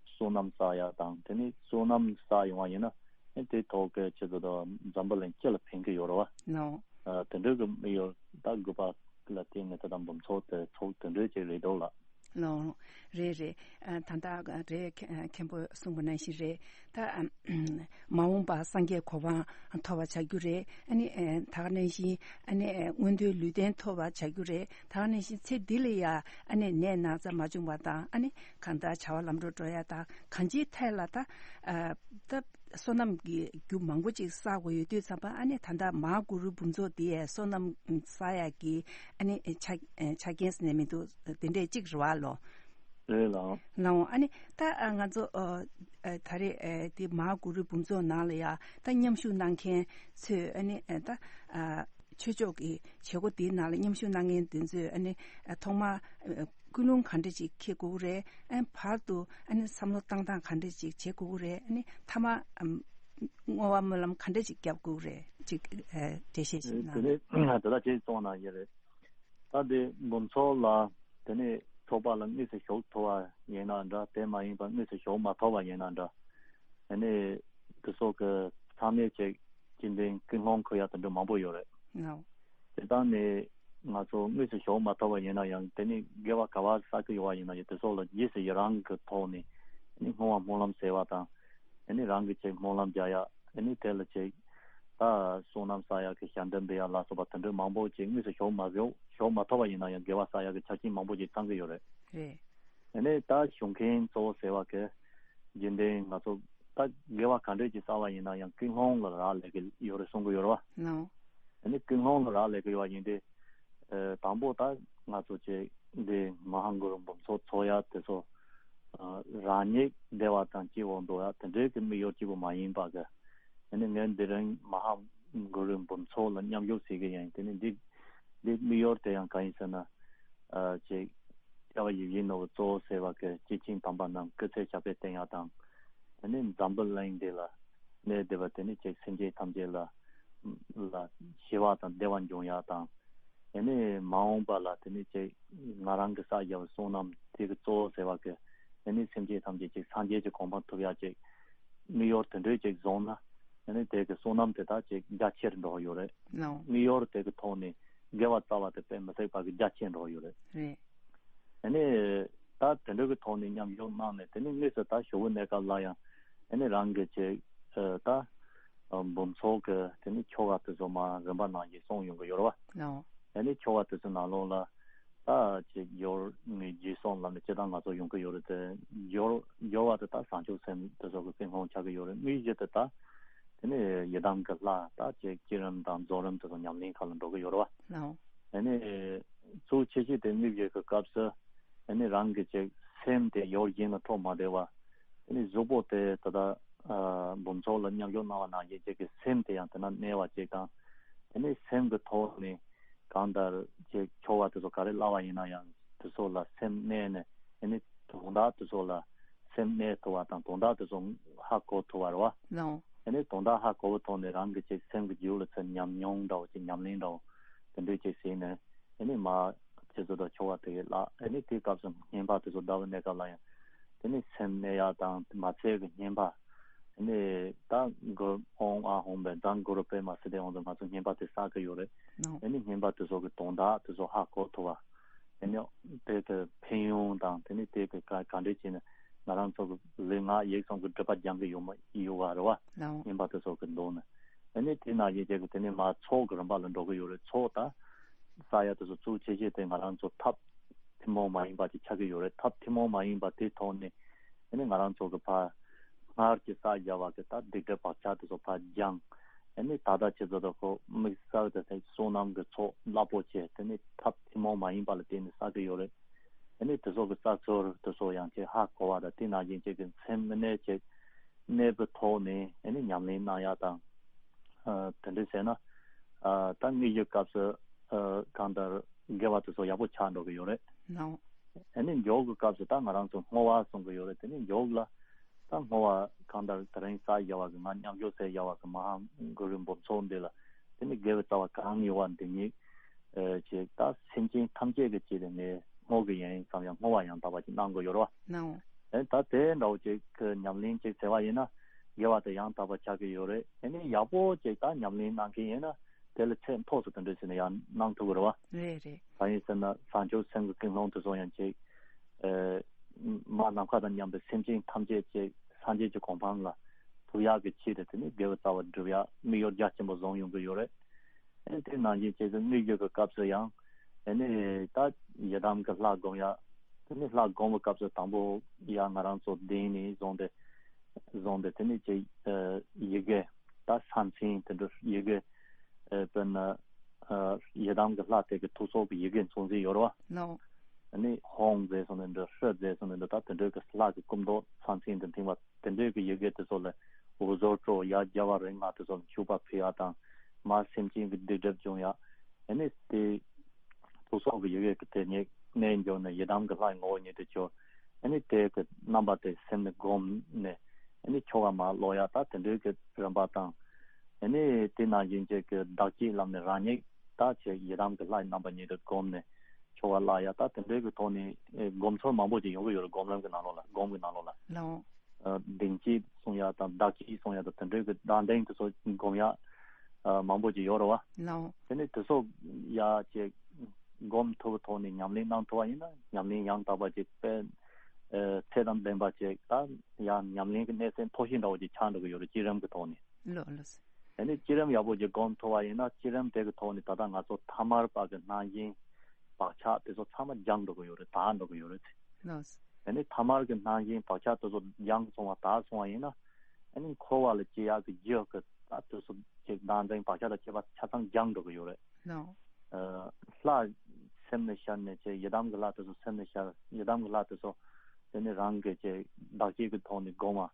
བསོད་ནམས་བསགས་ཡག་དང་དེ་ནི་བསོད་ནམས་བསགས་ཡོང་བ་ཡིན་ན་ཨ་ནི་དེ་ཐོག་གི་ཆེད་དུ་ད་འཛམ་བུ་གླིང་སྤྱི་ལ་ཕན་གྱི་ཡོད་རེད་བ། ནའོ། ཨ་དེ་འདྲའི་གི་དམིགས་ཡུལ་ད་དགོས་པ་ལ་བརྟེན་ནས་ད་ལྟ་འབུམ་ཚོགས་དེ་ཚོགས་དེ་འདྲའི་ཅིག་རེད་འདུག་ལགས། ལོ། རེད་རེད། ཨ་ད་ལྟ་རེད། མཁན་མཁན་པོས་གསུངས་པ་ནང་བཞིན་རེད། ད་ཨ་མ་འོངས་པ་སངས་རྒྱས་གོ་འཕང་ཐོབ་པ་བྱ་རྒྱུ་རེད། ཨ་ནི་ཨ་ད་ག་ནང་བཞིན་ཨ་ནི་ཨ་མངོན་མཐོའི་ལུས་རྟེན་ཐོབ་པ་བྱ་རྒྱུ་རེད། ད་ག་ནང་བཞིན་ཚེ་འདི་ལ་ཡ་ཨ་ནི་ནད་ན་ཚ་མ་བྱུང་བ་དང་ཨ་ནི་གང་ལྟར་བྱ་བ་ལམ་འགྲོ་འགྲོ་ཡ་དང་གང་ཅིའི་ཐད་ལ་ད་ཨ་ད་བསོད་ནམས་ཀྱི་རྒྱུ་མང་པོ་ཅིག་བསགས་དགོས་ཡོད་དུས་ཙམ་པ་ཨ་ནི་ད་ལྟ་མ་ཧཱ་གུ་རུའི་འབུམ་ཚོགས་འདི་ཡས་བསོད་ནམས་བསགས་ཡག་གི་ཨ་ནི་ཆ་ཆ་རྐྱེན་ཟེར་ནས་མི་འདུག་དེ་འདྲས་གཅིག་རེད་བ་ལོ། རེད་ལགས། ལགས་འོང་། ཨ་ནི་ད་ཨ་ང་ཚོ་ཨ་ཨ་ད་རེས་ཨ་དེ་མ་ཧཱ་གུ་རུའི་འབུམ་ཚོགས་ནང་ལ་ཡ་ད་མཉམ་ཞུགས་གནང་མཁན་ཚོས་ཨ་ནི་ཨ་ད་ཨ་ཆོས་ཕྱོགས་ཀྱི་བྱེད་སྒོ་དེའི་ནང་ལ་མཉམ་ཞུགས་གནང་མཁན་དེ་ཚོས་ཨ་ནི་ཨ་ཐོག་མར་ཨ་ཀུན་སློང་ག་འདྲ་ཅིག་འཁྱེར་དགོས་ཀྱི་རེད། ཨ་བར་དུ་ཨ་ནི་བསམ་བློ་བཏང་སྟངས་ག་འདྲ་ཅིག་བྱེད་དགོས་ཀྱི་རེད། ཨ་ནི་མཐའ་མ་ཨམ་བསྔོ་བ་སྨོན་ལམ་ག་འདྲ་ཅིག་བརྒྱབ་དགོས་ཀྱི་རེད། ཅིག་ཨ་འགྲེལ་བཤད་ཅིག་གནང་། དེ་ནས་དེ་ལ་ཅིག་གསུངས་གནང་ཡོད་རེད། ད་དེ་འབུམ་ཚོགས་ལ་དེ་ནས་ཚོགས་པ་ལ་དངོས་སུ་ཞུགས་ཐུབ་པ་ཡིན་ན་འདྲ། དེ་མ་ཡིན་པ་དངོས་སུ་ཞུགས་མ་ཐུབ་པ་ཡིན་ན་འདྲ། དེ་ནས་དེ་ཚོ་གི་ཚང་མས་ཅིག་སྤྱི་མགྲོན་ཀུན་སློང་འཁོར་ཡ་དེ་འདྲ་མང་པོ་ཡོད་རེད། ལགས། དེ་དག་ནས་ང་ཚོ་དངོས་སུ་ཞུགས་མ་ཐུབ་པ་ཡིན་ན་ཡང་དེ་ནས་དགེ་བ་ག་བ་བསགས་ཀྱི་ཡོད་པ་ཡིན་ན་ཡང་དེ་ཚོ་ལ་རྗེས་སུ་ཡི་རང་གི་ཐོག་ནས་དེ་ནས་བསྔོ་བ་སྨོན་ལམ་ཟེར་བ་དང་། ཨ་ནི་རང་གི་ཅིག་སྨོན་ལམ་རྒྱག་ཡ། ཨ་ནི་དེ་ལ་ཅིག་ད་བསོད་ནམས་བསགས་ཡ་གི་ཞལ་འདེབས་འབུལ་ཡ་ལ་སོགས་པ་དེ་འདྲའི་མང་པོ་ཅིག་དངོས་སུ་ཞུགས་མ་ཞུགས་ཞུགས་མ་ཐུབ་པ་ཡིན་ན་ཡང་དགེ་བ་བསགས་ཡ་གི་ཆ་རྐྱེན་མང་པོ་ཅིག་ཚང་གི་ཡོད་རེད། རེད། ཨ་ནི་ད་ཞུགས་མཁན་གཙོ་བོ་ཟེར་བ་གི་རྒྱུན་ལྡན་ང་ཚོ་ད་དགེ་བ་ག་འདྲས་ཅིག་བསགས་པ་ཡིན་ན་ཡང་ཀུན་སློང་ལ་རག་ལས་ཀྱི་ཡོད་རེད་གསུང་གི་ཡོད་རེད་བ། ལགས། ཨ་ནི་ཀུན་སློང་ལ་རག་ལས་ཀྱི་ཡོད་པ་ཡིན་ཏེ། ཨ་དང་པོ་ད་ང་ཚོ་ཅིག་འདི་མ་ཧཱ་གུ་རུ་འབུམ་ཚོགས་ཚོགས་ཡ་དེ་ཚོ་ཨ་རང་ཉིད་བདེ་བ་དང་སྐྱིད་པོ་འདུག་ཡ་དེ་འདྲའི་གི་དམིགས་ཡུལ་གཅིག་པུ་མ་ཡིན་པ་གི། ཨ་ནི་ངས་འདི་རིང་མ་ཧཱ་གུ་རུ་འབུམ་ཚོགས་ལ་མཉམ་ཞུགས་བྱེད་ཀྱི་ཡིན། དེ་ནི་འདི་འདི་དམིགས་ཡུལ་དེ་ཡང་གང་ཡིན་ཟེར་ན། ཨ་ཅིག་སྐྱབས་ཡིད་བཞིན་ནོར་བུ་གཙོ་བོ་ཟེར་བ་གི་སྐྱེས་ཆེན་དམ་པ་རྣམས་སྐུ་ཚེ་ཞབས་པད་བརྟན་ཡ་དང་། དེ་ནས་འཛམ་བུ་གླིང་འདི་ལ་གནས་བསྡད་པ་དེ་ནི་ཅིག་སེམས་ཅན་ཐམས་ཅད་ལ་ལ་ཞི་བ་དང་བདེ་བ་འབྱུང་ཡ་དང་། དེ་ནས་མ་འོངས་པ་ལ་དེ་ནི་ཅིག་ང་རང་གི་བསགས་བཞག་པའི་བསོད་ནམས་དེ་གི་གཙོ་བོ་ཟེར་བ་གི་དེ་ནི་སེམས་ཅན་ཐམས་ཅད་ཅིག་སངས་རྒྱས་ཀྱི་གོ་འཕང་ཐོབ་ཡ་ཅིག་དམིགས་ཡུལ་དེ་འདྲའི་ཅིག་བཟུང་ན། ཨ་ནི་དེ་གི་བསོད་ནམས་དེ་དག་ཅིག་རྒྱ་ཆེར་འགྲོ་ཡོད་རེད། ལའོ། དངོས་ཡོད་དེ་གི་ཐོག་ནས་དགེ་བ་རྩ་བ་དེ་དཔེ་མི་སྲིད་པ་གི་རྒྱ་ཆེར་འགྲོ་ཡོད་རེད། རེད། ཨ་ནི་ད་དེ་འདྲ་གི་ཐོག་ནས་མཉམ་ཞུགས་གནང་ནས། དེ་ནི་དངོས་སུ་ད་ཞོགས་པའི་གནས་སྐབས་ལ་ཡང་ཨ་ནི་རང་གི་ཅིག་ཨ་ད་འབུམ་ཚོགས་ཀྱི་དེ་ནི་ཆོ་ག་དེ་ཚོ་མར་རིམ་པ་ནང་བཞིན་གསུངས་ཡོང་གི་ཡོད་རེད་བ། ལའོ། ཨ་ནི་ཆོ་ག་དེ་ཚོའི་ནང་ལོགས་ལ་ད་ཅིག་སྦྱོར་དངོས་རྗེས་གསུམ་ལབ་ནས་སྤྱིར་བཏང་ང་ཚོ་ཡོང་གི་ཡོད་རེད་དེ། སྦྱོར་སྦྱོར་བ་དེ་ད་བྱང་ཆུབ་སེམས་དེ་ཚོ་གི་ཀུན་སློང་ཆགས་ཀྱི་ཡོད་རེད། དངོས་གཞི་དེ་ད་དེ་ནས་ཡི་དམ་གྱི་ལྷ་ད་ཅིག་བསྐྱེད་རིམ་དང་རྫོགས་རིམ་དེ་ཚོ་ཉམས་ལེན་ཁག་ལ་འགྲོ་གི་ཡོད་རེད་བ། ལའོ། དེ་ནས་གཙོ་ཆེ་ཤོས་དེ་དངོས་གཞི་གི་སྐབས་སུ་དེ་ནས་རང་གི་ཅིག་སེམས་དེ་ཡོད་བཞིན་ལ་འཕྲོ་མ་བདེ་བ། དེ་ནས་གཟུགས་པོ་དེ་ད་ལྟ་ཨ་འབུམ་ཚོགས་ལ་མཉམ་ཞུགས་གནང་བ་ནང་བཞིན་ཅིག་གི་སེམས་དེ་ཡང་དེ་ན་གནས་པ་ཅིག་དང་། དེ་ནས་སེམས་ཀྱི་ཐོག་ནས་གང་ལྟར་ཅིག་ཆོ་ག་དེ་ཚོ་ག་རེ་བསླབ་པ་ཡིན་ན་ཡང་དེ་ཚོ་ལ་སེམས་གནས་ནས། ཨ་ནི་དོན་དག་དེ་ཚོ་ལ་སེམས་གནས་ཐུབ་པ་དང་། དོན་དག་དེ་ཚོ་ཧ་གོ་ཐུབ་པ་རེད་བ། ལའོ། ཨ་ནི་དོན་དག་ཧ་གོ་བའི་ཐོག་ནས་རང་གི་ཅིག་སེམས་ཀྱི་རྒྱུད་ལ་ཚུར་ཉམས་མྱོང་འདྲ་བོ་ཅིག་ཉམས་ལེན་འདྲ་བོ་དེ་འདྲ་ཅིག་བྱས་ནས། ཨ་ནི་མར་ཆུ་ཚོད་དང་ཆོ་ག་དེ་གའི་ལ། ཨ་ནི་དེའི་སྐབས་སུ་བསྙེན་པ་དེ་ཚོ་བཟླ་བའི་གནས་སྐབས་ལ་ཡང་དེ་ནི་སེམས་གནས་ཡག་དང་མ་ཚད་ཀྱི་བསྙེན་པ། ཨ་ནི་ད་གུ་ཨོཾ་ཨཱཿཧཱུྃ་བཛྲ་གུ་རུ་པདྨ་སིདྡྷི་ཧཱུྃ་དེ་ང་ཚོ་བསྙེན་པ་དེ་བསགས་ཀྱི་ཡོད་རེད། ལའོ། ཨ་ནི་བསྙེན་པ་དེ་ཚོ་གི་དོན་དག་དེ་ཚོ་ཧ་གོ་ཐུབ་པ། དེ་ནས་དེ་གི་ཕན་ཡོན་དང་། དེ་ནས་དེ་གི་ག་ག་འདྲས་བྱས་ནས་ང་རང་ཚོ་གི་ལུས་ངག་ཡིད་གསུམ་གི་སྒྲིབ་པ་སྦྱང་གི་ཡོད་མ་ཡོད་པ་རེད་བ། ལའོ། བསྙེན་པ་དེ་ཚོ་གི་མདོ་ནི། དེ་ནས་དེ་ནང་བཞིན་བྱས་གི་དེ་ནས་མར་ཚོགས་གི་རིམ་པ་ལ་འགྲོ་གི་ཡོད་རེད། ཚོགས་ད་བསགས་ཡ་དེ་ཚོ་གཙོ་ཆེ་ཤོས་དེ་ང་རང་ཚོ་ཐབས་ཐུན་མོང་མ་ཡིན་པ་ཅིག་ཆགས་ཀྱི་ཡོད་རེད། ཐབས་ཐུན་མོང་མ་ཡིན་པ་དེ་ཐོག་ནས་དེ་ནས་ང་རང་ཚོ་གི་ཕར་སྔར་གྱི་བསགས་བཞག་པ་གི་ད་སྡིག་སྒྲིབ་བག་ཆགས་དེ་ཚོ་ཕར་སྦྱངས། ཨ་ནི་ད་ལྟ་ཁྱེད་ཚོ་དང་ཁོ་དམིགས་བསལ་དུ་བསོད་ནམས་ཀྱི་ཚོགས་རླབས་པོ་ཆེ་དེ་ནི་ཐབས་ཐུན་མོང་མ་ཡིན་པ་ལ་བརྟེན་ནས་བསགས་ཀྱི་ཡོད་རེད། ཨ་ནི་དེ་ཚོ་གི་རྩ་ཚོར་དེ་ཚོ་ཡང་ཅིག་ཧ་གོ་བ་དང་། དེ་ནང་བཞིན་ཅིག་གི་སེམས་མི་གནས་ཅིག་གནས་པའི་ཐོག་ནས་ཨ་ནི་ཉམས་ལེན་གནང་ཡག་དང་། ཨ་དེ་འདྲ་བྱས་ན་ཨ་ད་དངོས་ཡོད་སྐབས་སུ་ཨ་གང་ལྟར་དགེ་བ་དེ་ཚོ་ཡག་པོ་ཆགས་འགྲོ་གི་ཡོད་རེད། ལའོ། ཨ་ནི་མགྱོགས་ཀྱི་སྐབས་སུ་ད་ང་རང་ཚོ་བསྔོ་བ་གསུང་གི་ཡོད་རེད། དེ་ནི་མགྱོགས་ལ་ད་བསྔོ་བ་གང་ལྟར་དེ་རིང་བསགས་བཞག་པ་གི་ང་མཉམ་ཞུགས་བྱས་བཞག་པ་གི་མ་ཧཱ་གུ་རུའི་འབུམ་ཚོགས་འདི་ལ་དེ་ནི་དགེ་བའི་རྩ་བ་གང་ཡོད་པ་འདི་ཉིད་ཨེ་ཅིག་ད་སེམས་ཅན་ཐམས་ཅད་ཀྱི་ཆེད་དུ་ངས་བསྔོ་གི་ཡིན་བསམ་ཡང་བསྔོ་བ་ཡང་དག་པ་ཅིག་གནང་དགོས་ཡོད་རེད་བ། ལའོ། ཨེ་ད་དེ་འདྲ་བོ་ཅིག་གི་ཉམས་ལེན་ཅིག་བྱས་པ་ཡིན་ན་དགེ་བ་དེ་ཡང་དག་པ་ཆགས་ཀྱི་ཡོད་རེད། ཨེ་ནི་ཡག་པོ་ཅིག་ད་ཉམས་ལེན་གནང་མཁན་ཡིན་ན། དེ་ལ་ཚད་མཐོ་སུ་དེ་འདྲ་ཟེར་ནས་ཡང་གནང་ཐུབ་ཀྱི་རེད་བ། རེད་རེད། གང་ཡིན་ཟེར་ན་བྱང་ཆུབ་སེམས་ཀྱི་ཀུན་སློང་དེ་ཚོ་ཡང་ཅིག་ཨེ་མ་ནམ་མཁའ་དང་མཉམ་པའི་སེམས་ཅན་ཐམས་ཅད་ཅིག་སངས་རྒྱས་ཀྱི་གོ་འཕང་ལ་ཐུག་ཡག་གི་ཆེད་དུ་དེ་ནི་དགེ་བའི་རྩ་བ་སྒྲུབ་ཡག་དམིགས་ཡུལ་རྒྱ་ཆེན་པོ་བཟུང་ཡོང་གི་ཡོད་རེད། ཨེ་དེ་ནང་བཞིན་བྱས་ཙང་དངོས་ཡོད་ཀྱི་སྐབས་སུ་ཡང་ཨེ་ནི་ད་ཡི་དམ་གྱི་ལྷ་སྒོམ་ཡག་དེ་ནི་ལྷ་སྒོམ་པའི་སྐབས་སུ་དང་པོ་ཡང་ང་རང་ཚོ་གདན་ནས་བཟུང་སྟེ་བཟུང་སྟེ་དེ་ནི་ཅིག་ཨེ་ཡི་གེ་ད་ས་མཚན་དེ་འདྲ་ཡི་གེ་ཨེ་དཔེར་ན་ཨ་ཡི་དམ་གྱི་ལྷ་དེ་གི་ཐུགས་སྲོག་གི་ཡི་གེ་མཚོན་བྱེད་ཡོད་རེད་བ། ལའོ། ཨ་ནི་ཧཱུྃ་ཟེར་སོང་ནི་འདྲ་ཧྲཱིཿཟེར་སོང་ནི་འདྲ་ད་དེ་འདྲའི་གི་ལྷ་གི་སྐུ་མདོག་ས་མཚན་དང་མཐུན་པ་དེ་འདྲའི་གི་ཡི་གེ་དེ་ཚོ་ལ་འོད་ཟེར་སྤྲོ་ཡ་རྒྱལ་བ་རིགས་ལྔ་དེ་ཚོ་ལ་མཆོད་པ་ཕུལ་ཡ་དང་མ་སེམས་ཅན་གི་སྡིག་སྒྲིབ་སྦྱོང་ཡ། ཨ་ནི་དེ་ཐུགས་སྲོག་གི་ཡི་གེ་གི་དེ་ཉིད་གནས་འགྱུར་ནས་ཡི་དམ་གྱི་ལྷའི་ངོ་བོ་ཉིད་དུ་གྱུར། ཨ་ནི་དེ་གི་རྣམ་པ་དེ་སེམས་ནས་བསྒོམས་ནས་ཨ་ནི་ཆོ་ག་མ་ཀློག་ཡ་ད་དེ་འདྲའི་གི་རིམ་པ་དང་། ཨ་ནི་དེ་ནང་བཞིན་བྱས་ཀྱི་བདག་བསྐྱེད་ལམ་ནས་རང་ཉིད་ད་ཆེ་ཡི་དམ་གྱི་ལྷའི་རྣམ་པ་ཉིད་དུ་བསྒོམས་ནས་ཆོ་ག་ཀློག་ཡ་ད་དེ་འདྲའི་གི་ཐོག་ནས་ཨེ་སྒོམ་ཚུལ་མང་པོ་ཅིག་ཡོང་གི་ཡོད་རེད། སྒོམ་ལམ་གྱི་ནང་ལོགས་ལ་སྒོམ་གྱི་ནང་ལོགས་ལ། ལའོ། ཨ་གདིང་བསྐྱེད་གསུང་ཡ་དང་བདག་བསྐྱེད་གསུང་ཡ་དང་དེ་འདྲའི་གི་བདག་གདེང་དེ་ཚོ་སྒོམ་ཡ་ཨ་མང་པོ་ཅིག་ཡོད་རེད་བ། ལའོ། དེ་ནས་དེ་ཚོ་ཡ་ཅིག་སྒོམ་ཐུབ་པའི་ཐོག་ནས་ཉམས་ལེན་གནང་ཐུབ་པ་ཡིན་ན་ཉམས་ལེན་ཡང་དག་པ་ཅིག་དཔེ་ཨ་ཚད་དང་ལྡན་པ་ཅིག་ད་ཡང་ཉམས་ལེན་གྱི་གནས་ཚད་མཐོ་ཤོས་འདྲ་བོ་ཅིག་ཆགས་འགྲོ་གི་ཡོད་རེད། བསྐྱེད་རིམ་གྱི་ཐོག་ནས། ལགས་ལགས། ཨ་ནི་བསྐྱེད་རིམ་ཡག་པོ་ཅིག་སྒོམ་ཐུབ་པ་ཡིན་ན་བསྐྱེད་རིམ་དེ་གི་ཐོག་ནས་ད་ལྟ་ང་ཚོ་ཐ་མལ་པ་གི་སྣང་ཞེན་བག་ཆགས་དེ་ཚོ་ཚང་མ་སྦྱངས་འགྲོ་གི་ཡོད་རེད། དག་འགྲོ་གི་ཡོད་རེད། ལགས། ཨ་ནི་ཐ་མལ་གྱི་སྣང་ཞེན་བག་ཆགས་དེ་ཚོ་སྦྱངས་སོང་བ་དག་སོང་བ་ཡིན་ན་ཨ་ནི་འཁོར་བ་ལ་སྐྱེ་ཡག་གི་རྒྱུ་གི་ད་དེ་ཚོ་ཅིག་བདག་འཛིན་བག་ཆགས་དང་བཅས་པ་ཆ་ཚང་སྦྱངས་འགྲོ་གི་ཡོད་རེད། ལགས། ཨ་ལྷ་སེམས་ནས་ཤར་ནས་ཅིག་ཡི་དམ་གྱི་ལྷ་དེ་ཚོ་སེམས་ནས་ཤར། ཡི་དམ་གྱི་ལྷ་དེ་ཚོ་དེ་ནི་རང་གི་ཅིག་བདག་བསྐྱེད་ཀྱི་ཐོག་ནས་སྒོམ་པ།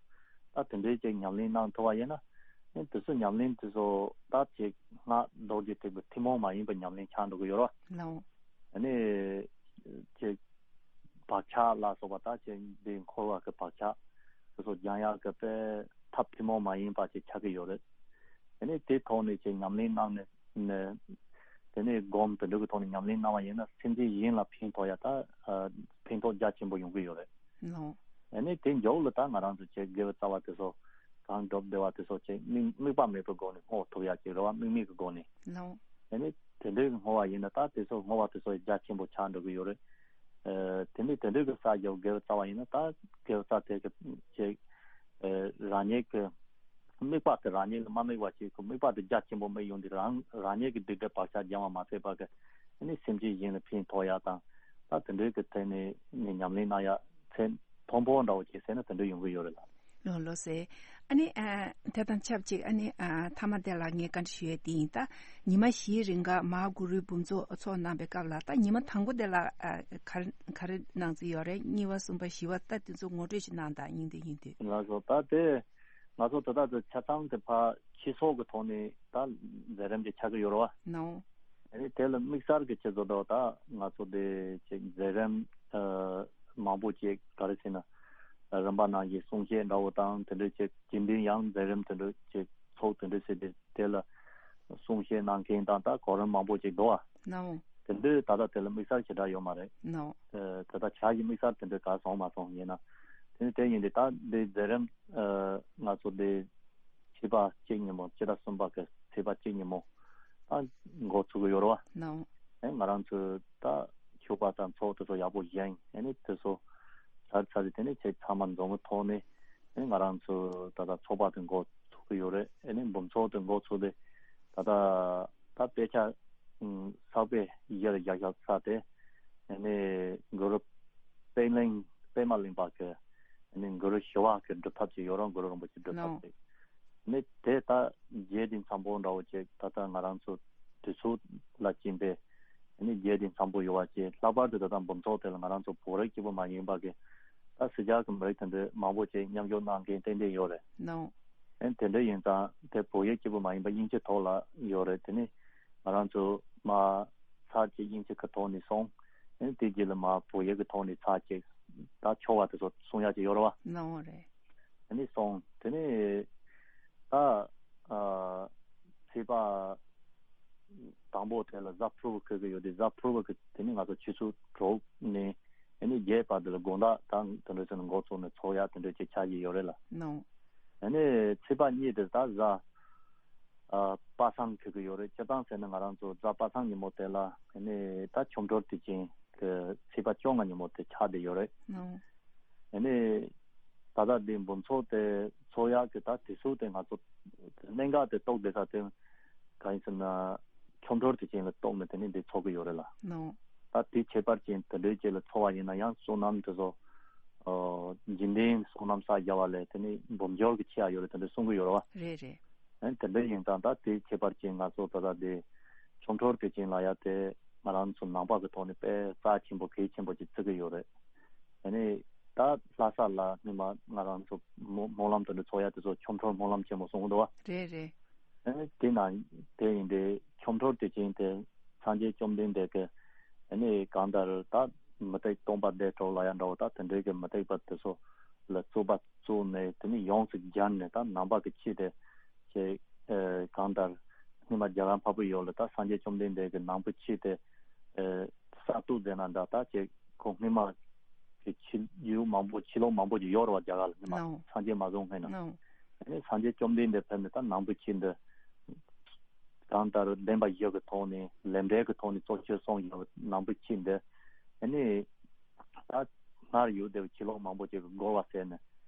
ད་དེ་འདྲའི་ཅིག་ཉམས་ལེན་གནང་ཐུབ་པ་ཡིན་ན། ཨ་དེ་ཚོ་ཉམས་ལེན་དེ་ཚོ་ད་ཅིག་སྔགས་རྡོ་རྗེ་ཐེག་པའི་ཐུན་མོང་མ་ཡིན་པའི་ཉམས་ལེན་ཆགས་འགྲོ་གི་ཡོད་རེད་བ། ལའོ། ཨ་ནི་ཅིག་བག་ཆགས་ལ་སོགས་པ་ད་ཅིག་འདི་འཁོར་བ་གི་བག་ཆགས་དེ་ཚོ་སྦྱང་ཡག་གི་དཔེ་ཐབས་ཐུན་མོང་མ་ཡིན་པ་ཅིག་ཆགས་ཀྱི་ཡོད་རེད། ཨ་ནི་དེ་ཐོག་ནས་ཅིག་ཉམས་ལེན་གནང་ནས་ནས་དེ་ནས་སྒོམ་དེ་འདྲ་གི་ཐོག་ནས་ཉམས་ལེན་གནང་བ་ཡིན་ན་སེམས་ཅན་གཞན་ལ་ཕན་ཐོགས་ཡ་ད་ཨ་ཕན་ཐོགས་རྒྱ་ཆེན་པོ་ཡོང་གི་ཡོད་རེད། ལའོ། ཨ་ནི་དེ་མགྱོགས་ལ་ད་ང་རང་ཚོ་ཅིག་དགེ་བའི་རྩ་བ་དེ་ཚོ་ གང་སྒྲུབ་བདེ་བ་དེ་ཚོ་ཅིག་དམིགས་དམིགས་པ་མེད་པའི་སྒོ་ནས་བསྔོ་ཐུབ་ཡག་ཅིག་རེད་བ། དམིགས་མེད་ཀྱི་སྒོ་ནས། ལའོ། དེ་ནས་དེ་འདྲའི་བསྔོ་བ་ཡིན་ན་ད་དེ་ཚོ་བསྔོ་བ་དེ་ཚོ་རྒྱ་ཆེན་པོ་ཆགས་འགྲོ་གི་ཡོད་རེད། ཨ། དེ་ནས་དེ་འདྲའི་གི་ས་རྒྱབ་དགེ་བའི་རྩ་བ་ཡིན་ན་ད་དགེ་བའི་རྩ་དེ་གི་ཅིག་ཨ། རང་ཉིད་ཀྱི་དམིགས་པ་དེ་རང་ཉིད་ལ་མ་དམིགས་པ་ཅིག་གི་དམིགས་པ་དེ་རྒྱ་ཆེན་པོ་མི་ཡོང་དུས་རང་རང་ཉིད་ཀྱི་སྡིག་སྒྲིབ་བག་ཆགས་སྦྱང་བ་མ་ཟད་པ་གི་ཨ་ནི་སེམས་ཅན་གཞན་ལ་ཕན་ཐོགས་ཡག་དང་། ད་དེ་འདྲའི་གི་ཐད་ནས་ནི་ཉམས་ལེན་གནང་ཡག་ཚད་མཐོན་པོ་འདྲ་བོ་ཅིག་ཟེར་ན་དེ་འདྲ་ཡོང་གི་ཡོད་རེད་ལ། ལོ་ལོ་ཟེར། ཨ་ནི་ཨ། དེ་དང་ཆབས་ཅིག་ཨ་ནི་ཨ། མཐའ་མ་དེ་ལ་ངས་བཀའ་འདྲི་ཞུ་ཡས་དེ་ཡིན། ད་ཉི་མ་བཞིའི་རིང་ག་མ་གུ་རུའི་འབུམ་ཚོགས་ཚོགས་གནང་པའི་སྐབས་ལ་ད་ཉི་མ་དང་པོ་དེ་ལ་ཨ། ག་རེ་ག་རེ་གནང་རྩིས་ཡོད་རེད། གཉིས་པ་གསུམ་པ་བཞི་པ་ད་དེ་ཚོ་ངོ་སྤྲོད་ཅིག་གནང་དང་། ཡིན་དེ་ཡིན་དེ། ལགས་སོ། ད་དེ་ང་ཚོ་ད་ལྟ་དེ་ཆ་ཚང་དེ་ཕར་ཕྱི་སོག་གི་ཐོག་ནས་ད་མཛད་རིམ་དེ་ཆགས་ཀྱི་ཡོད་རེད་བ། ནའོ། ཨ་ནི་དེ་ལ་དམིགས་བསལ་གྱི་ཆེད་དུ་ད་ང་ཚོ་དེ་ཅིག་མཛད་རིམ་ཨ། མང་པོ་ཅིག་ག་རེ་ཟེར་ན་རིམ་པ་ནང་བཞིན་གསུང་བཤད་འདྲ་བོ་དང་དེ་འདྲ་ཅིག་རྒྱུན་ལྡན་ཡང་མཛད་རིམ་དེ་འདྲ་ཅིག་ཚོགས་དེ་འདྲ་ཟེར་ཏེ་དེ་ལ་གསུང་བཤད་གནང་མཁན་དང་ད་གོ་རིམ་མང་པོ་ཅིག་འདུག་བ། ནའོ། དེ་འདྲའི་ད་ལྟ་དེ་ལ་དམིགས་བསལ་ཞེ་དྲག་ཡོད་མ་རེད། ནའོ། ཨ། དེ་ད་བྱ་ཡི་དམིགས་བསལ་དེ་འདྲ་ག་སོང་མ་སོང་ཡིན་ན། དེ་ནི་དེ་ཡིན་དུས་ད་འདི་མཛད་རིམ་ཨ། ང་ཚོ་འདི་ཕྱི་པ་གཅིག་ཉིན་མོ་སྤྱི་ཟླ་གསུམ་པ་གི་ཕྱི་པ་གཅིག་ཉིན་མོ་ད་འགོ་ཚུགས་ཀྱི་ཡོད་རེད་བ། ནའོ། ཨེ་ང་རང་ཚོ་ད་ཕྱུ་པ་དང་ཚོགས་དེ་ཚོ་ཡག་པོ་བཞེངས། ཨེ་ནི་དེ་ཚོ་ཚར་ཚར་དེ་ནི་ཁྱེད་ཚང་མ་འཛོམས་ཀྱི་ཐོག་ནས་ཨེ་ང་རང་ཚོ་ད་ལྟ་ཚོགས་པ་དེ་འགོ་ཚུགས་ཀྱི་ཡོད་རེད། ཨེ་ནི་འབུམ་ཚོགས་དེ་འགོ་ཚུགས་ཏེ་ད་ལྟ་ད་དཔེ་ཆ་ཨུམ། ཚགས་པར་གཞིར་བཞག་བཞག་ཚར་ཏེ། ཨ་ནི་གུ་རུ་པད་གླིང་པད་མ་གླིང་པ་གི་ཨ་ནི་གུ་རུ་ཞི་བ་གི་སྒྲུབ་ཐབས་ཅིག་ཡོད་རུང་གུ་རུ་རིན་པོ་ཆེའི་སྒྲུབ་ཐབས་ཅིག་ཨ་ནི་དེ་ད་རྗེས་དེ་འཚམས་པོ་འདྲ་བོ་ཅིག་ད་ལྟ་ང་རང་ཚོ་དུས་ཚོད་ལ་བྱིན་པའི་ཨ་ནི་རྗེས་དེ་འཚམས་པོ་ཡོད་པ་ཅིག་ལྷག་པར་དུ་ད་ལྟ་འབུམ་ཚོགས་དེ་ལ་ང་རང་ཚོ་བོད་རིགས་གཅིག་པུ་མ་ཡིན་པ་གི་ད་ཕྱི་རྒྱལ་གི་མི་རིགས་དེ་འདྲ་མང་པོ་ཅིག་མཉམ་ཞུགས་གནང་མཁན་ཏན་ཏན་ཡོད་རེད། ནའོ། ཨེ་དེ་འདྲ་ཡིན་ཙང་དེ་བོད་ཡིག་གཅིག་པུ་མ་ཡིན་པ་དབྱིན་ཇི་ཐོག་ལ་ཡོད་རེད། དེ་ནི་ང་རང་ཚོ་མར་ཚར་གཅིག་དབྱིན་ཇི་གི་ཐོག་ནས་སོང་། ཨེ་དེ་རྗེས་ལ་མར་བོད་ཡིག་གི་ཐོག་ནས་ཚར་གཅིག་ད་ཆོ་ག་དེ་ཚོ་གསུང་ཡག་ཅིག་ཡོད་རེད་བ། ནའོ་རེད། དེ་ནི་སོང་། དེ་ནི་ད་ཨ་ཚེས་པ་དང་པོ་དེ་ལ་གཟའ་ཕུར་བུ་འཁེལ་གི་ཡོད་དེ། གཟའ་ཕུར་བུ་གི་དེ་ནི་ང་ཚོ་ཆུ་ཚོད་དྲུག་ནས་ཨ་ནི་བརྒྱད་བར་དུ་ལ་དགོང་དག་དང་དེ་འདྲ་ཚོ་ནས་འགོ་བཙུགས་ནས་ཚོགས་ཡག་དེ་འདྲ་ཅིག་ཆགས་ཀྱི་ཡོད་རེད་ལ། ནའོ། ཨ་ནི་ཚེས་པ་གཉིས་དེ་ད་གཟའ་ཨ་པ་སངས་འཁེལ་གི་ཡོད་རེད། སྤྱིར་བཏང་ཟེར་ན་ང་རང་ཚོ་གཟའ་པ་སངས་ཉིན་མོ་དེ་ལ་ཨ་ནི་ད་ཆོ་འཕྲུལ་དུས་ཆེན་གི་ཚེས་པ་བཅོ་ལྔ་ཉིན་མོ་དེ་ཆགས་བསྡད་ཡོད་རེད། ནའོ། ཨ་ནི་ད་ལྟ་འདི་འབུམ་ཚོགས་དེ་ཚོགས་ཡག་གི་ད་དུས་ཚོད་དེ་ང་ཚོ་གནད་འགག་དེ་རྟོགས་བསྡད་ས་དེ་གང་ཡིན་ཟེར་ན་ཆོ་འཕྲུལ་དུས་ཆེན་ལ་གཏོགས་ནས་དེ་ནི་འདི་ཚོགས་ཀྱི་ཡོད་རེད་ལ། ནའོ། ད་དེ་ཁྱད་པར་ཅན་དེ་འདྲའི་ཅིག་ལ་ཚོགས་པ་ཡིན་ན་ཡང་བསོད་ནམས་དེ་ཚོ་ཨོ་འཇིག་རྟེན་བསོད་ནམས་བསགས་རྒྱ་བ་ལས་དེ་ནི་འབུམ་འགྱུར་གྱི་ཆེ་ཡ་ཡོད་རེད་དེ་འདྲ་གསུང་གི་ཡོད་རེད་བ། རེད་རེད། ཨ་ནི་དེ་འདྲ་ཡིན་ཙང་ད་དེ་ཁྱད་པར་ཅན་ང་ཚོ་ད་ལྟ་དེ་ཆོ་འཕྲུལ་དུས་ཆེན་ལ་ཡ་དེ་ང་རང་ཚོ་ནང་པ་གི་ཐོག་ནས་དཔེ་རྩ་ཆེན་པོ་གལ་ཆེན་པོ་ཅིག་བརྩི་གི་ཡོད་རེད། ཨ་ནི་ད་ལྷ་ས་ལ་སྔོན་མ་ང་རང་ཚོ་སྨོན་སྨོན་ལམ་དེ་འདྲ་ཚོགས་ཡ་དེ་ཚོ་ཆོ་འཕྲུལ་སྨོན་ལམ་ཆེན་མོ་གསུང་གི་འདུག་བ། རེད་རེད། ཨ་ནི་དེ་ན་དེ་ཡིན་དེ་ཆོ་འཕྲུལ་དུས་ཆེན་དེ་སངས་རྒྱས་བཅོམ་ལྡན་འདས་ཀྱི་ཨ་ནི་གང་ལྟར་ད་མུ་སྟེགས་སྟོང་པ་བདེ་གྲོལ་ལ་ཡ་འདྲ་བོ་ད་དེ་འདྲའི་གི་མུ་སྟེགས་པ་དེ་ཚོ་ལ་རྩོད་པ་བཙུགས་ནས་དེ་ནི་ཡོངས་སུ་སྦྱར་ནས་ད་ནང་པ་གི་ཆོས་དེ་ཅིག་ཨེ་གང་ལྟར་སྔོན་མ་རྒྱ་གར་འཕགས་པའི་ཡུལ་ལ་ད་སངས་རྒྱས་བཅོམ་ལྡན་འདས་ཀྱི་ནང་པའི་ཆོས་དེ་ཨེ་གསར་གཏོད་མཛད་ན་འདྲ། ད་ཅིག་ཁོང་སྔོན་མ་གི་ཆོས་ཡུལ་མང་པོ་ཆོས་ལུགས་མང་པོ་ཅིག་ཡོད་རེད་བ། རྒྱ་གར་ལ་སྔོན་མ་ནའོ། སངས་རྒྱས་མ་བྱོན་སྔོན་ན། ནའོ། ཨེ་སངས་རྒྱས་བཅོམ་ལྡན་འདས་ཕེབས་ནས་ད་ནང་པའི་ཆོས་འདི་གང་ལྟར་བདེན་པ་བཞི་གི་ཐོག་ནས་ལས་འབྲས་ཀྱི་ཐོག་ནས་གཙོ་ཆེར་གསུངས་ཡོད་པའི་ནང་པའི་ཆོས་འདི་ཨ་ནི་ད་སྔར་ཡོད་བསྡད་པའི་ཆོས་ལུགས་མང་པོ་ཅིག་གི་རྒོལ་བ་བྱས་ནས་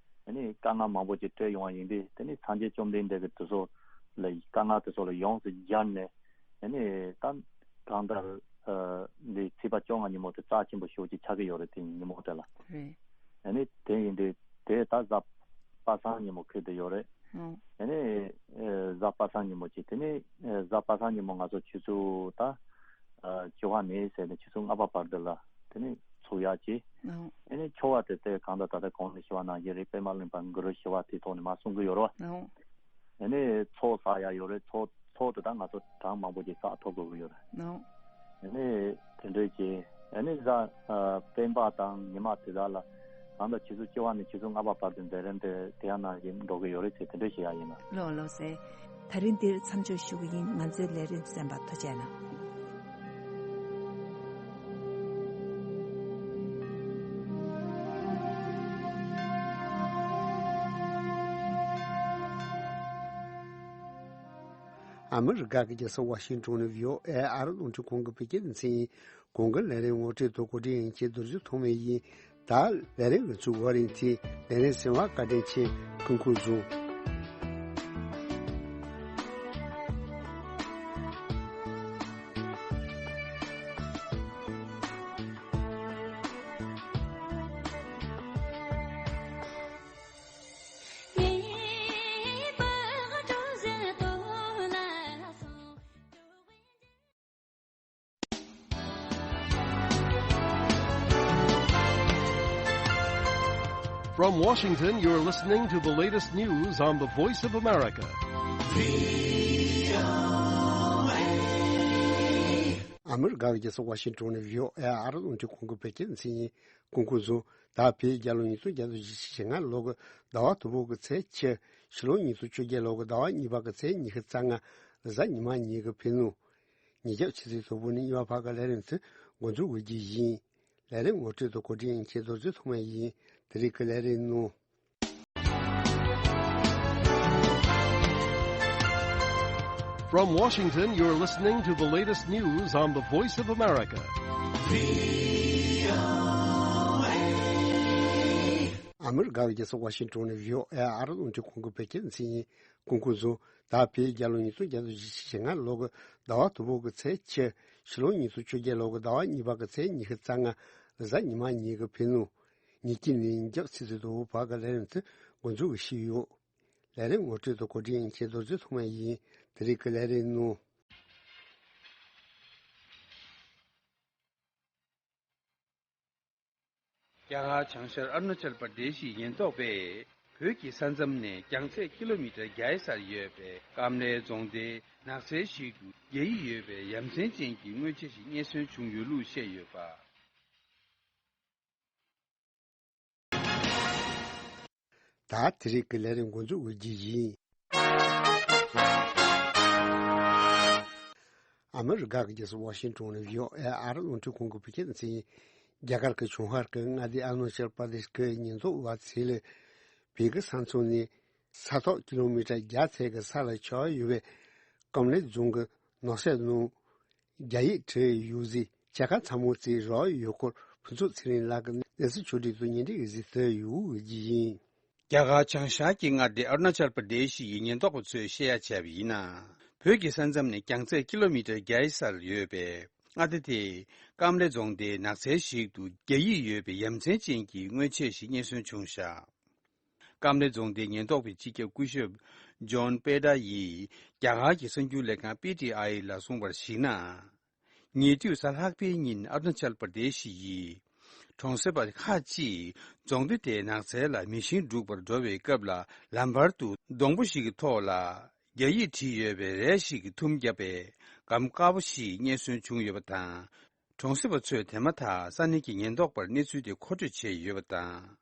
ཨ་ནི་དཀའ་ངལ་མང་པོ་ཅིག་སྤྲད་ཡོང་བ་ཡིན་དུས་དེ་ནི་སངས་རྒྱས་བཅོམ་ལྡན་འདས་ཀྱིས་དེ་ཚོ་ལ་དཀའ་ངལ་དེ་ཚོ་ལ་ཡོངས་སུ་སྦྱར་ནས་ཨ་ནི་ད་གང་ལྟར་ཨ་འདི་ཚེས་པ་བཅོ་ལྔ་ཉིན་མོ་དེ་རྩ་ཆེན་པོ་ཞེ་པོ་ཅིག་ཆགས་ཀྱི་ཡོད་རེད། དེ་ཉིན་མོ་དེ་ལ། རེད། ཨ་ནི་དེ་ཡིན་དུས་དེ་ད་གཟའ་པ་སངས་ཉིན་མོ་འཁེལ་བསྡད་ཡོད་རེད། ཨོ། དེ་ནས་ཨེ་གཟའ་པ་སངས་ཉིན་མོ་གཅིག་དེ་ནས་ཨེ་གཟའ་པ་སངས་ཉིན་མོ་ང་ཚོ་ཆུ་ཚོད་ད་ཨ་བཅོ་ལྔ་ནས་ཟེར་ནས་ཆུ་ཚོད་ལྔ་པ་བར་དུ་ལ་དེ་ནས་ཚོགས་ཡག་གཅིག་ཨོ། དེ་ནས་ཆོ་ག་དེ་དེ་གང་ལྟར་ད་ལྟ་གོང་ནས་ཞུ་བ་ནང་བཞིན་རེད། པད་མ་གླིང་པ་གུ་རུ་ཞི་བ་དེའི་ཐོག་ནས་མར་གསུང་གི་ཡོད་རེད་བ། ཨོ། དེ་ནས་ཚོགས་བསགས་ཡག་ཡོད་རེད། ཚོགས་ཚོགས་དེ་དག་ང་ཚོ་གྲངས་མང་པོ་ཅིག་བསགས་ཐུབ་དགོས་ཀྱི་ཡོད་རེད། ནོ། ཨ་ནི་དེ་འདྲས་ཀྱི་ཨ་ནི་གཟའ་ཨ་སྤེན་པ་དང་ཉི་མ་དེ་དག་ལ་གང་ལྟར་ཆུ་ཚོད་བཅུ་པ་ནས་ཆུ་ཚོད་ལྔ་པ་བར་དུ་མཛད་རིམ་དེ་དེ་ཡང་ནང་བཞིན་འགྲོ་གི་ཡོད་རེད་ཅེས་དེ་འདྲས་བཤད་ཡག་ཡིན་ལ། ལོ་ལོ་ཟེར། ད་རིང་འདིར་མཚམས་འཇོག་ཞུ་གི་ཡིན། ང་ཚོའི་ལས་རིམ་གསན་པར་ཐུགས་རྗེ་གནང་། ཨ་མི་རི་ཀ་གི་རྒྱལ་ས་ཝ་ཤིང་ཊོན་ནས་བྷི་ཨོ་ཨེ་ཨ་རི་རླུང་འཕྲིན་ཁང་གི་བོད་སྐད་སྡེ་ཚན་ཡིན། གོང་གི་ལས་རིམ་ངོ་སྤྲོད་དང་གོ་སྒྲིག་ཡིན་གྱི་རྡོ་རྗེ་ཐོགས་མེད་ཡིན། ད་ལས་རིམ་གྱི་ཚུགས་བར་རིང་ཐིག་ལས་རིམ་གསན་པ་བཀའ་དྲིན་ཆེ། སྐུ་ཁམས་བཟང་། From Washington, you're listening to the latest news on the Voice of America. ཨ་མི་རི་ཀ་གི་རྒྱལ་ས་ཝ་ཤིང་ཊོན་ནས་བྷི་ཨོ་ཨེ་ཨ་རི་རླུང་འཕྲིན་ཁང་གི་བོད་སྐད་སྡེ་ཚན་ཡིན། སྐུ་ཁམས་བཟང་། ད་བོད་རྒྱལ་ལོ་ཉིས་སྟོང་བརྒྱ་དང་བཞི་བཅུ་ཞེ་ལྔ་ལོ་གི་ཟླ་བ་དང་པོ་གི་ཚེས་བཅུ། ཕྱི་ལོ་ཉིས་སྟོང་བཅོ་བརྒྱད་ལོ་གི་ཟླ་བ་གཉིས་པ་གི་ཚེས་ཉི་ཤུ་རྩ་ལྔ་གཟའ་ཉི་མ་ཉིན་གྱི་བོད་ནང་། ཉིན་རྒྱབ་ཆུ་ཚོད་དང་པོ་ནས་གཉིས་པ་བར་གྱི་ལས་རིམ་དེ་འགོ་འཛུགས་འོས་ཀྱི་ཡིན། ལས་རིམ་ངོ་སྤྲོད་དང་གོ་སྒྲིག་ཡིན་མཁན་རྡོ་རྗེ་ཐོགས་མེད་ཡིན། དེ་རིང་གི་ལས་རིམ་ནང་། From Washington, you're listening to the latest news on the Voice of America. ཨ་མི་རི་ཀ་གི་རྒྱལ་ས་ཝ་ཤིང་ཊོན་ནས་བྷི་ཨོ་ཨེ་ཨ་རི་རླུང་འཕྲིན་ཁང་གི་བོད་སྐད་སྡེ་ཚན་ཡིན། སྐུ་ཁམས་བཟང་། ད་བོད་རྒྱལ་ལོ་ཉིས་སྟོང་བརྒྱ་དང་བཞི་བཅུ་ཞེ་ལྔ་ལོ་གི་ཟླ་བ་དང་པོ་གི་ཚེས་བཅུ། ཕྱི་ལོ་ཉིས་སྟོང་བཅོ་བརྒྱད་ལོ་གི་ཟླ་བ་གཉིས་པ་གི་ཚེས་ཉི་ཤུ་རྩ་ལྔ་གཟའ་ཉི་མ་ཉིན་གྱི་བོད་ནང་། ཉིན་གཅིག་ནས་ཉིན་རྒྱབ་ཆུ་ཚོད་དང་པོ་བར་གྱི་ལས་རིམ་དེ་འགོ་འཛུགས་ཞུས་ཡོད། ལས་རིམ་ངོ་སྤྲོད་དང་གོ་སྒྲིག་ཡིན་མཁན་རྡོ་རྗེ་ཐོགས་མེད་ཡིན། དེ་རིང་གི་ལས་རིམ་ནང་། རྒྱ་གར་བྱང་ཤར་ཨ་རུ་ན་ཅལ་པར་དེ་ཤི་ཉེན་རྟོག་པས་བོད་ཀྱི་ས་མཚམས་ནས་རྒྱང་ཚད་ཀི་ལོ་མི་ཊར་བརྒྱ་ཡི་སར་ཡོད་པའི་ཀམ་ལའི་རྫོང་སྡེའི་ནགས་ཚལ་ཞིག་ཏུ་རྒྱ་ཡིག་ཡོད་པའི་ཡ་མཚན་ཅན་གྱི་དངོས་ཆས་ཤིག་རྙེད་སོན་བྱུང་ཡོད་ལུགས་བཤད་ཡོད་པ། ད་དེ་རིང་གི་ལས་རིམ་འགོ་འཛུགས་འོས་ཀྱི་ཡིན། ཨ་མི་རི་ཀ་གི་རྒྱལ་ས་ཝ་ཤིང་ཊོན་ནས་བྷི་ཨོ་ཨེ་ཨ་རི་རླུང་འཕྲིན་ཁང་གི་བོད་སྐད་སྡེ་ཚན་ཡིན། རྒྱ་གར་གྱི་བྱང་ཤར་གྱི་མངའ་སྡེ་ཨ་རུ་ན་ཅལ་པར་དེ་ཤི་གི་ཉེན་རྟོག་པ་ཚོས་བོད་ཀྱི་ས་མཚམས་ནས་ས་ཐོག་ཀི་ལོ་མི་ཊར་བརྒྱ་ཚད་ཀྱི་ས་ལ་ཆགས་ཡོད་པའི་ཀམ་ལའི་རྫོང་གི་ནགས་ཚལ་ནང་། རྒྱ་ཡིག་བྲིས་ཡོད་ཟེར། བྱ་དགའ་ཚང་མ་བཙལ་རོགས་ཡོད་སྐོར་ཕུན་ཚོགས་ཚེ་རིང་ལགས་ཀྱིས་གནས་ཚུལ་ཕྱོགས་སྒྲིག་དང་སྙན་སྒྲོན་ཡོད་ཟེར་དེ་ཡོད་ཀྱི་ཡིན། རྒྱ་གར་བྱང་ཤར་གྱི་མངའ་སྡེ་ཨ་རུ་ན་ཅལ་པར་དེ་ཤི་ཡི་ཉེན་རྟོག་པ་ཚོས་བཤད་ཡ་བྱས་པ་ཡིན་ན། བོད་ཀྱི་ས་མཚམས་ནས་རྒྱང་ཚད་ཀི་ལོ་མི་ཊར་བརྒྱ་ཡི་སར་ཡོད་པའི་མངའ་སྡེ་དེའི་ཀམ་ལའི་རྫོང་སྡེའི་ནགས་ཚལ་ཞིག་ཏུ་རྒྱ་ཡིག་ཡོད་པའི་ཡ་མཚན་ཅན་གྱི་དངོས་ཆས་ཤིག་རྙེད་སོན་བྱུང་བཞག་ཀམ་ལའི་རྫོང་སྡེའི་ཉེན་རྟོག་པའི་སྤྱི་ཁྱབ་སྐུ་ཞབས་ཇོན་པེ་ཏྲ་ཡིས་རྒྱ་གར་གྱི་གསར་འགྱུར་ལས་ཁང་པི་ཊི་ཨའི་ལ་གསུངས་པར་གཞིགས་ན། ཉེ་དུས་གཟའ་ལྷག་པའི་ཉིན་ཨ་རུ་ན་ཅལ་པར་དེ་ཤི་ཡི་གྲོང་གསེབ་པ་ཁག་ཅིག་རྫོང་སྡེ་དེའི་ནགས་ཚལ་ལ་མེ་ཤིང་སྒྲུག་པར་འགྲོ་བའི་སྐབས་ལ་ལམ་བར་དུ་སྡོང་པོ་ཞིག་གི་ཐོག་ལ་རྒྱ་ཡིག་བྲིས་ཡོད་པའི་རས་ཤིག་གིས་ཐུམ་བརྒྱབ་པའི་སྒམ་དཀར་པོ་ཞིག་རྙེད་སོན་བྱུང་ཡོད་པ་དང་། གྲོང་གསེབ་པ་ཚོས་དེ་མ་ཐག་ས་གནས་ཀྱི་ཉེན་རྟོག་པར་གནས་ཚུལ་དེ་མཁོ་སྤྲོད་བྱས་ཡོད་པ་དང་།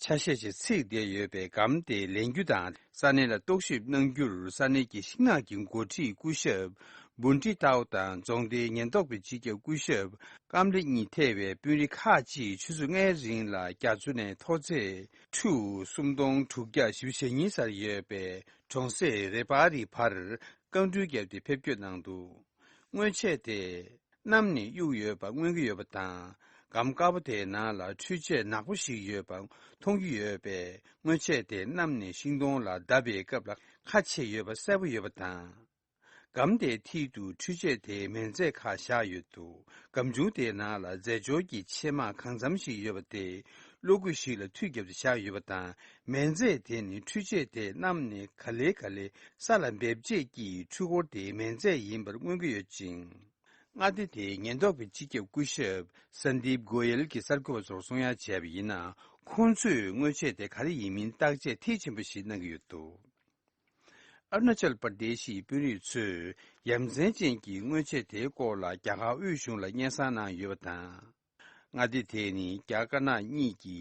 ཆ་ཤས་ཤིག་ཚིག་བསྡད་ཡོད་པའི་སྒམ་དེ་ལེན་རྒྱུ་དང་ས་གནས་ལ་རྟོག་ཞིབ་གནང་རྒྱུར་ས་གནས་ཀྱི་ཤིང་ནགས་ཀྱི་འགོ་ཁྲིད་སྐུ་ཞབས་བུན་ཏི་ཏའོ་དང་རྫོང་སྡེའི་ཉེན་རྟོག་པའི་སྤྱི་ཁྱབ་སྐུ་ཞབས་ཀམ་ལི་གཉིས་ཐེ་བའི་དཔོན་རིགས་ཁག་ཅིག་ཆུ་ཚོད་ལྔའི་རིང་ལ་རྒྱ་མཚོ་ནས་མཐོ་ཚད་ཁྲུ་སུམ་སྟོང་དྲུག་བརྒྱ་བཞི་བཅུ་ཞེ་གཉིས་སར་ཡོད་པའི་གྲོང་གསེབ་རེ་པ་རི་བར་བརྐང་འགྲུལ་བརྒྱབ་སྟེ་ཕེབས་སྐྱོད་གནང་འདུག་དངོས་ཆས་དེ། གནམ་ནས་གཡུག་ཡོད་པ་མངོན་གྱི་ཡོད་པ་དང་། སྒམ་དཀར་པོ་དེའི་ནང་ལ་འཕྲུལ་ཆས་ནག་པོ་ཞིག་ཡོད་པ་མཐོང་རྒྱུ་ཡོད་པས། དངོས་ཆས་དེ་གནམ་ནས་ཤིང་སྡོང་ལ་བརྡབས་པའི་སྐབས་ལ་ཁ་ཕྱེ་ཡོད་པ་གསལ་པོ་ཡོད་པ་དང་། སྒམ་དེའི་མཐིལ་དུ་འཕྲུལ་ཆས་དེའི་མེ་མཛད་ཁག་བཞག་ཡོད་འདུག་སྒམ་ཆུང་དེའི་ནང་ལ་རྫས་སྦྱོར་གྱི་ཕྱེ་མ་གང་འཚམ་ཞིག་ཡོད་པ་དེ་གློག་སྐུད་ཞིག་ལ་མཐུད་བརྒྱབ་སྟེ་བཞག་ཡོད་པ་དང་། མེ་མཛད་དེ་ནི་འཕྲུལ་ཆས་དེ་གནམ་ནས་ག་ལེ་ག་ལེ་ས་ལ་འབེབས་བྱེད་ཀྱི་འཕྲུལ་འཁོར་དེའི་མེ་མཛད་ཡིན་པར་མངོན་གྱི་ཡོད་ཅིང་། མངའ་སྡེ་དེའི་ཉེན་རྟོག་པའི་སྤྱི་ཁྱབ་སྐུ་ཞབས་སན་དིབ་གོ་ཡལ་གྱིས་གསར་འགོད་པ་ཚོར་གསུང་ཡ་བྱས་པ་ཡིན་ན། ཁོང་ཚོས་དངོས་ཆས་དེ་ག་རེ་ཡིན་མིན་བརྟག་དཔྱད་མཐིལ་ཕྱིན་པ་ཞིག་གནང་གི་ཡོད་འདུག་ཨ་རུ་ན་ཅལ་པར་དེ་ཤིའི་དཔོན་རིགས་ཚོས་ཡ་མཚན་ཅན་གྱི་དངོས་ཆས་དེའི་སྐོར་ལ་རྒྱ་གར་དབུས་གཞུང་ལ་སྙན་སེང་གནང་ཡོད་པ་དང་། མངའ་སྡེ་དེ་ནི་རྒྱ་དཀར་ནག་གཉིས་ཀྱི་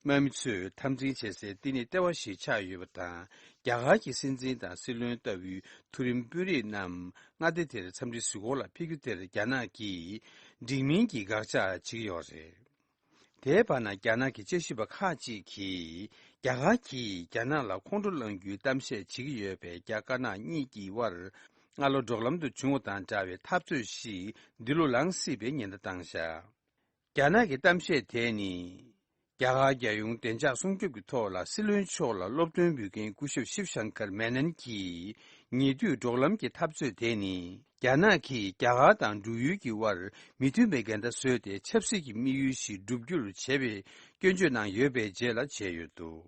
དམག་མི་ཚོས་འཐབ་འཛིང་བྱེད་སའི་བསྟི་གནས་ལྟེ་བ་ཞིག་ཆགས་ཡོད་པ་དང་། རྒྱ་གར་གྱི་སྲིད་འཛིན་དང་སྲིད་བློན་ལྟ་བུའི་མཐོ་རིམ་དཔོན་རིགས་རྣམས་མངའ་སྡེ་དེར་འཚམས་འདྲི་གཟིགས་སྐོར་ལ་ཕེབས་རྒྱུ་དེར་རྒྱ་ནག་གིས་འགྲིག་མིན་གྱི་དགག་བྱ་བྱེད་ཀྱི་ཡོད་རེད། དེའི་བར་ན་རྒྱ་ནག་གི་དཔྱད་ཞིབ་པ་ཁག་ཅིག་གིས་རྒྱ་གར་གྱིས་རྒྱ་ནག་ལ་ཁོང་ཁྲོ་སློང་རྒྱུའི་གཏམ་བཤད་བྱེད་ཀྱི་ཡོད་པས། རྒྱ་དཀར་ནག་གཉིས་ཀྱི་དབར་ སྔ་ལོ་འབྲོག་ལམ་དུ་བྱུང་བ་དང་འདྲ་བའི་འཐབ་རྩོད་ཞིག་འདི་ལོ་ལངས་སྲིད་པའི་ཉེན་བརྡ་བཏང་བཞག་རྒྱ་ནག་གི་གཏམ་བཤད་དེ་ནི། རྒྱ་གར་རྒྱལ་ཡོངས་བདེ་འཇགས་སྲུང་སྐྱོབ་ཀྱི་ཐོག་ལ་སྲིད་བློན་མཆོག་ལ་སློབ་སྟོན་འབུལ་མཁན་སྐུ་ཞབས་ཤིབ་ཤང་ཀར་མེ་ནན་གྱིས། ཉེ་དུས་འབྲོག་ལམ་གྱི་འཐབ་རྩོད་དེ་ནི། རྒྱ་ནག་གིས་རྒྱ་གར་དང་འབྲུག་ཡུལ་གྱི་དབར་མི་མཐུན་པའི་འགལ་ཟླ་བཟོས་ཏེ་ཆབ་སྲིད་ཀྱི་དམིགས་ཡུལ་ཞིག་བསྒྲུབ་རྒྱུར་བྱས་པའི་སྐྱོན་བརྗོད་གནང་ཡོད་པའི་རྗེས་ལ་བྱས་ཡོད་འདུག་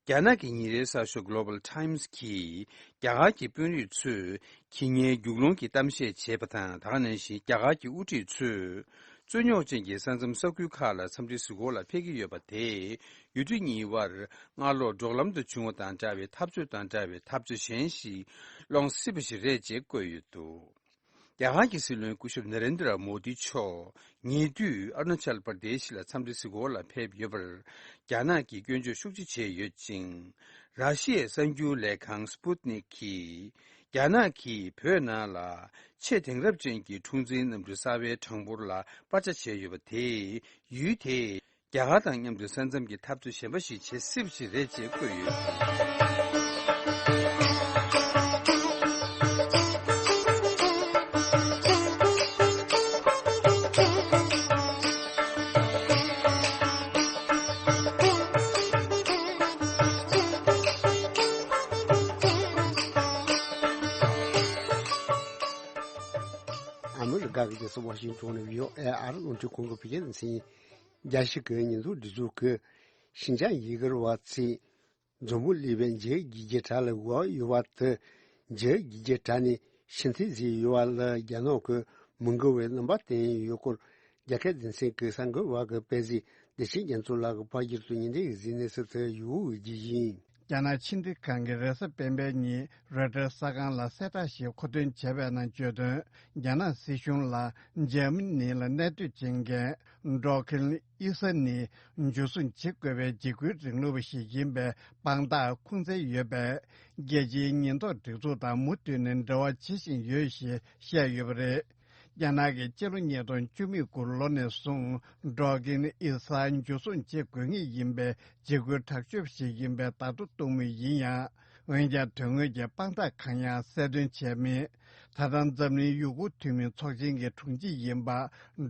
རྒྱ་ནག་གི་ཉིན་རེའི་གསར་ཤོག་Global Times་གིས་རྒྱ་གར་གྱི་དཔོན་རིགས་ཚོས་ཁྱི་ཉའི་རྒྱུག་ལོང་གི་གཏམ་བཤད་བྱས་པ་དང་། ད་ག་ནང་བཞིན་རྒྱ་གར་གྱི་དབུ་ཁྲིད་ཚོས་རྩོད་རྙོག་ཅན་གྱི་ས་མཚམས་ས་ཁུལ་ཁག་ལ་འཚམས་འདྲི་གཟིགས་སྐོར་ལ་ཕེབས་ཀྱི་ཡོད་པ་དེས་ཡུལ་གྲུ་གཉིས་དབར་སྔ་ལོ་འབྲོག་ལམ་དུ་བྱུང་བ་དང་འདྲ་བའི་འཐབ་རྩོད་དང་འདྲ་བའི་འཐབ་རྩོད་གཞན་ཞིག་སློང་སྲིད་པ་ཞིག་རེད་ཅེས་བཀོད་ཡོད་འདུག་རྒྱ་གར་གྱི་སྲིད་བློན་སྐུ་ཞབས་ན་རེན་དྲ་མོ་དི་མཆོག་ཉེ་དུས་ཨ་རུ་ན་ཅལ་པར་དེ་ཤི་ལ་འཚམས་འདྲི་གཟིགས་སྐོར་ལ་ཕེབས་ཡོད་པར་རྒྱ་ནག་གིས་སྐྱོན་བརྗོད་ཤུགས་ཆེ་བྱས་ཡོད་ཅིང་། ར་ཤི་ཡའི་གསར་འགྱུར་ལས་ཁང་Sputnik་གིས་རྒྱ་ནག་གིས་བོད་ནང་ལ་ཆེས་དེང་རབས་ཅན་གྱི་འཁྲུག་འཛིང་གནམ་གྲུ་གསར་པའི་གྲངས་འབོར་ལ་སྤར་ཆ་བྱས་ཡོད་པ་དེས་ཡུལ་དེས་རྒྱ་གར་དང་མཉམ་དུ་ས་མཚམས་ཀྱི་འཐབ་རྩོད་གཞན་པ་ཞིག་བྱེད་སྲིད་པ་ཞིག་རེད་ཅེས་བཀོད་ཡོད། ཨ་མི་རི་ཀ་གི་རྒྱལ་ས་ཝ་ཤིང་ཊོན་ནས་བྷི་ཨོ་ཨེ་ཨ་རི་རླུང་འཕྲིན་ཁང་གི་བོད་སྐད་སྡེ་ཚན་ཡིན། རྒྱལ་སྤྱི་གི་ཉེན་རྟོག་སྒྲིག་འཛུགས་ཀྱི་ཤིན་ཅང་ཡི་གེར་བ་ཚིག་འཛོམས་པོ་ལས་པའི་འཇའ་རྒྱལ་གྱི་གྲས་ལ་བགོས་ཡོད་པ་དེ། འཇའ་རྒྱལ་གྱི་གྲས་ནས་ཕྱིར་འཐེན་བཟོས་ཡོད་པ་ལ་རྒྱ་ནག་གིས་མི་འགལ་བའི་རྣམ་པ་བསྟན་ཡོད་སྐོར། རྒྱ་སྐད་སྡེ་ཚན་གྱི་གསར་འགོད་པ་གིས་སྤེལ་གཟིགས་བདེ་ཆེན་རྒྱ་མཚོ་ལགས་ཀྱིས་ཕར་སྒྱུར་དུ་ཉན་འདེད་ཀྱི་གཟིགས་གནས་སུ་དེ་ཡུ་གུ་འོས་བསྡུ་ཡིན། རྒྱ་ནག་ཕྱི་འབྲེལ་ཁང་གིས་རེས་གཟའ་སྤེན་པའི་ཉིན་རོའི་ཊར་གསར་ཁང་ལ་གསལ་བསྒྲགས་ཤིག་མཁོ་འདོན་བྱས་པའི་ནང་བརྗོད་དོན། རྒྱ་ནག་སྲིད་གཞུང་ལ་འཇར་མ་ནི་ལ་གནས་སྡོད་བྱེད་མཁན་ཌོ་ཁིན་ཨི་ས་ནི་འཇུ་བཟུང་བྱེད་དགོས་པའི་འཇིགས་སྐུལ་རིང་ལུགས་པ་ཞིག་ཡིན་པའི་དཔང་རྟགས་ཁུངས་བཙན་ཡོད་པས། རྒྱལ་སྤྱིའི་ཉེན་རྟོག་སྒྲིག་འཛུགས་དང་མུ་མཐུད་ནས་འབྲེལ་བ་བྱེད་བཞིན་ཡོད་ཞེས་བཤད་ཡོད་པ་རེད། རྒྱ་ནག་གིས་སྤྱི་ལོ་ཉིས་སྟོང་བཅུ་མེད་དགུ་ལོ་ནས་བཟུང་ཌོ་ཁིན་ཨི་ས་འཇུ་བཟུང་བྱེད་དགོས་ངེས་ཡིན་པའི་འཇིགས་སྐུལ་དྲག་སྤྱོད་ཞིག་ཡིན་པའི་བརྡ་ཐོ་གཏོང་མུས་ཡིན་ཡང་། འོན་ཀྱང་དོན་དངོས་ཀྱི་དཔང་རྟགས་གང་ཡང་གསལ་སྟོན་བྱས་མེད། ད་ལྟ་འཛམ་གླིང་ཡུ་གུར་འཐུས་མིའི་ཚོགས་ཆེན་གྱི་དྲུང་ཆེ་ཡིན་པ་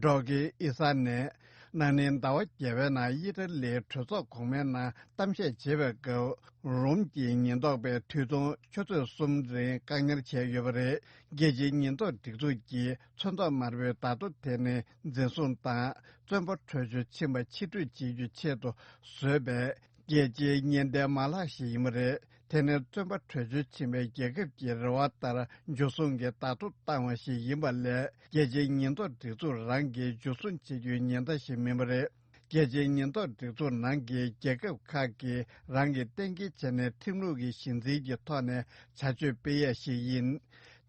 ཌོ་ཁིན་ཨི་ས་ནས། ན་ནིང་ཟླ་བ་བརྒྱད་པའི་ནང་ཨི་ཊ་ལིའི་གྲོས་ཚོགས་གོང་མའི་ནང་གཏམ་བཤད་བྱེད་པའི་སྐབས། རོམ་གྱི་ཉེན་རྟོག་པས་དུས་ཐུང་ཆུ་ཚོད་གསུམ་རིང་བཀག་ཉར་བྱས་ཡོད་པ་རེད། རྒྱལ་སྤྱིའི་ཉེན་རྟོག་སྒྲིག་འཛུགས་ཀྱིས་ཚོན་མདོག་དམར་པོའི་བརྡ་ཐོ་དེ་ནི་འཛིན་བཟུང་དང་བཙོན་པ་བྲོས་བྱོལ་ཕྱིན་པ་ཕྱིར་སྤྲོད་བྱེད་རྒྱུའི་ཆེད་དུ་བཟོས་པའི་རྒྱལ་སྤྱིའི་ཉེན་བརྡའི་མ་ལག་ཞིག་ཡིན་པ་རེད། དེ་ནི་བཙོན་པ་བྲོས་བྱོལ་ཕྱིན་པའི་རྒྱལ་ཁབ་ཀྱི་རེ་བ་ལྟར་འཇུ་བཟུང་གི་བརྡ་ཐོ་བཏང་བ་ཞིག་ཡིན་པ་ལས། རྒྱལ་སྤྱིའི་ཉེན་རྟོག་སྒྲིག་འཛུགས་རང་གིས་འཇུ་བཟུང་བྱེད་རྒྱུའི་ཉེན་བརྡ་ཞིག་མིན་པ་རེད། རྒྱལ་སྤྱིའི་ཉེན་རྟོག་སྒྲིག་འཛུགས་ནང་གི་རྒྱལ་ཁབ་ཁག་གིས་རང་གིས་གཏན་འཁེལ་བྱས་ནས་ཁྲིམས་ལུགས་ཀྱི་གཞི་འཛིན་གྱི་ཐོག་ནས་བྱ་སྤྱོད་སྤེལ་ཡས་ཤིག་ཡིན།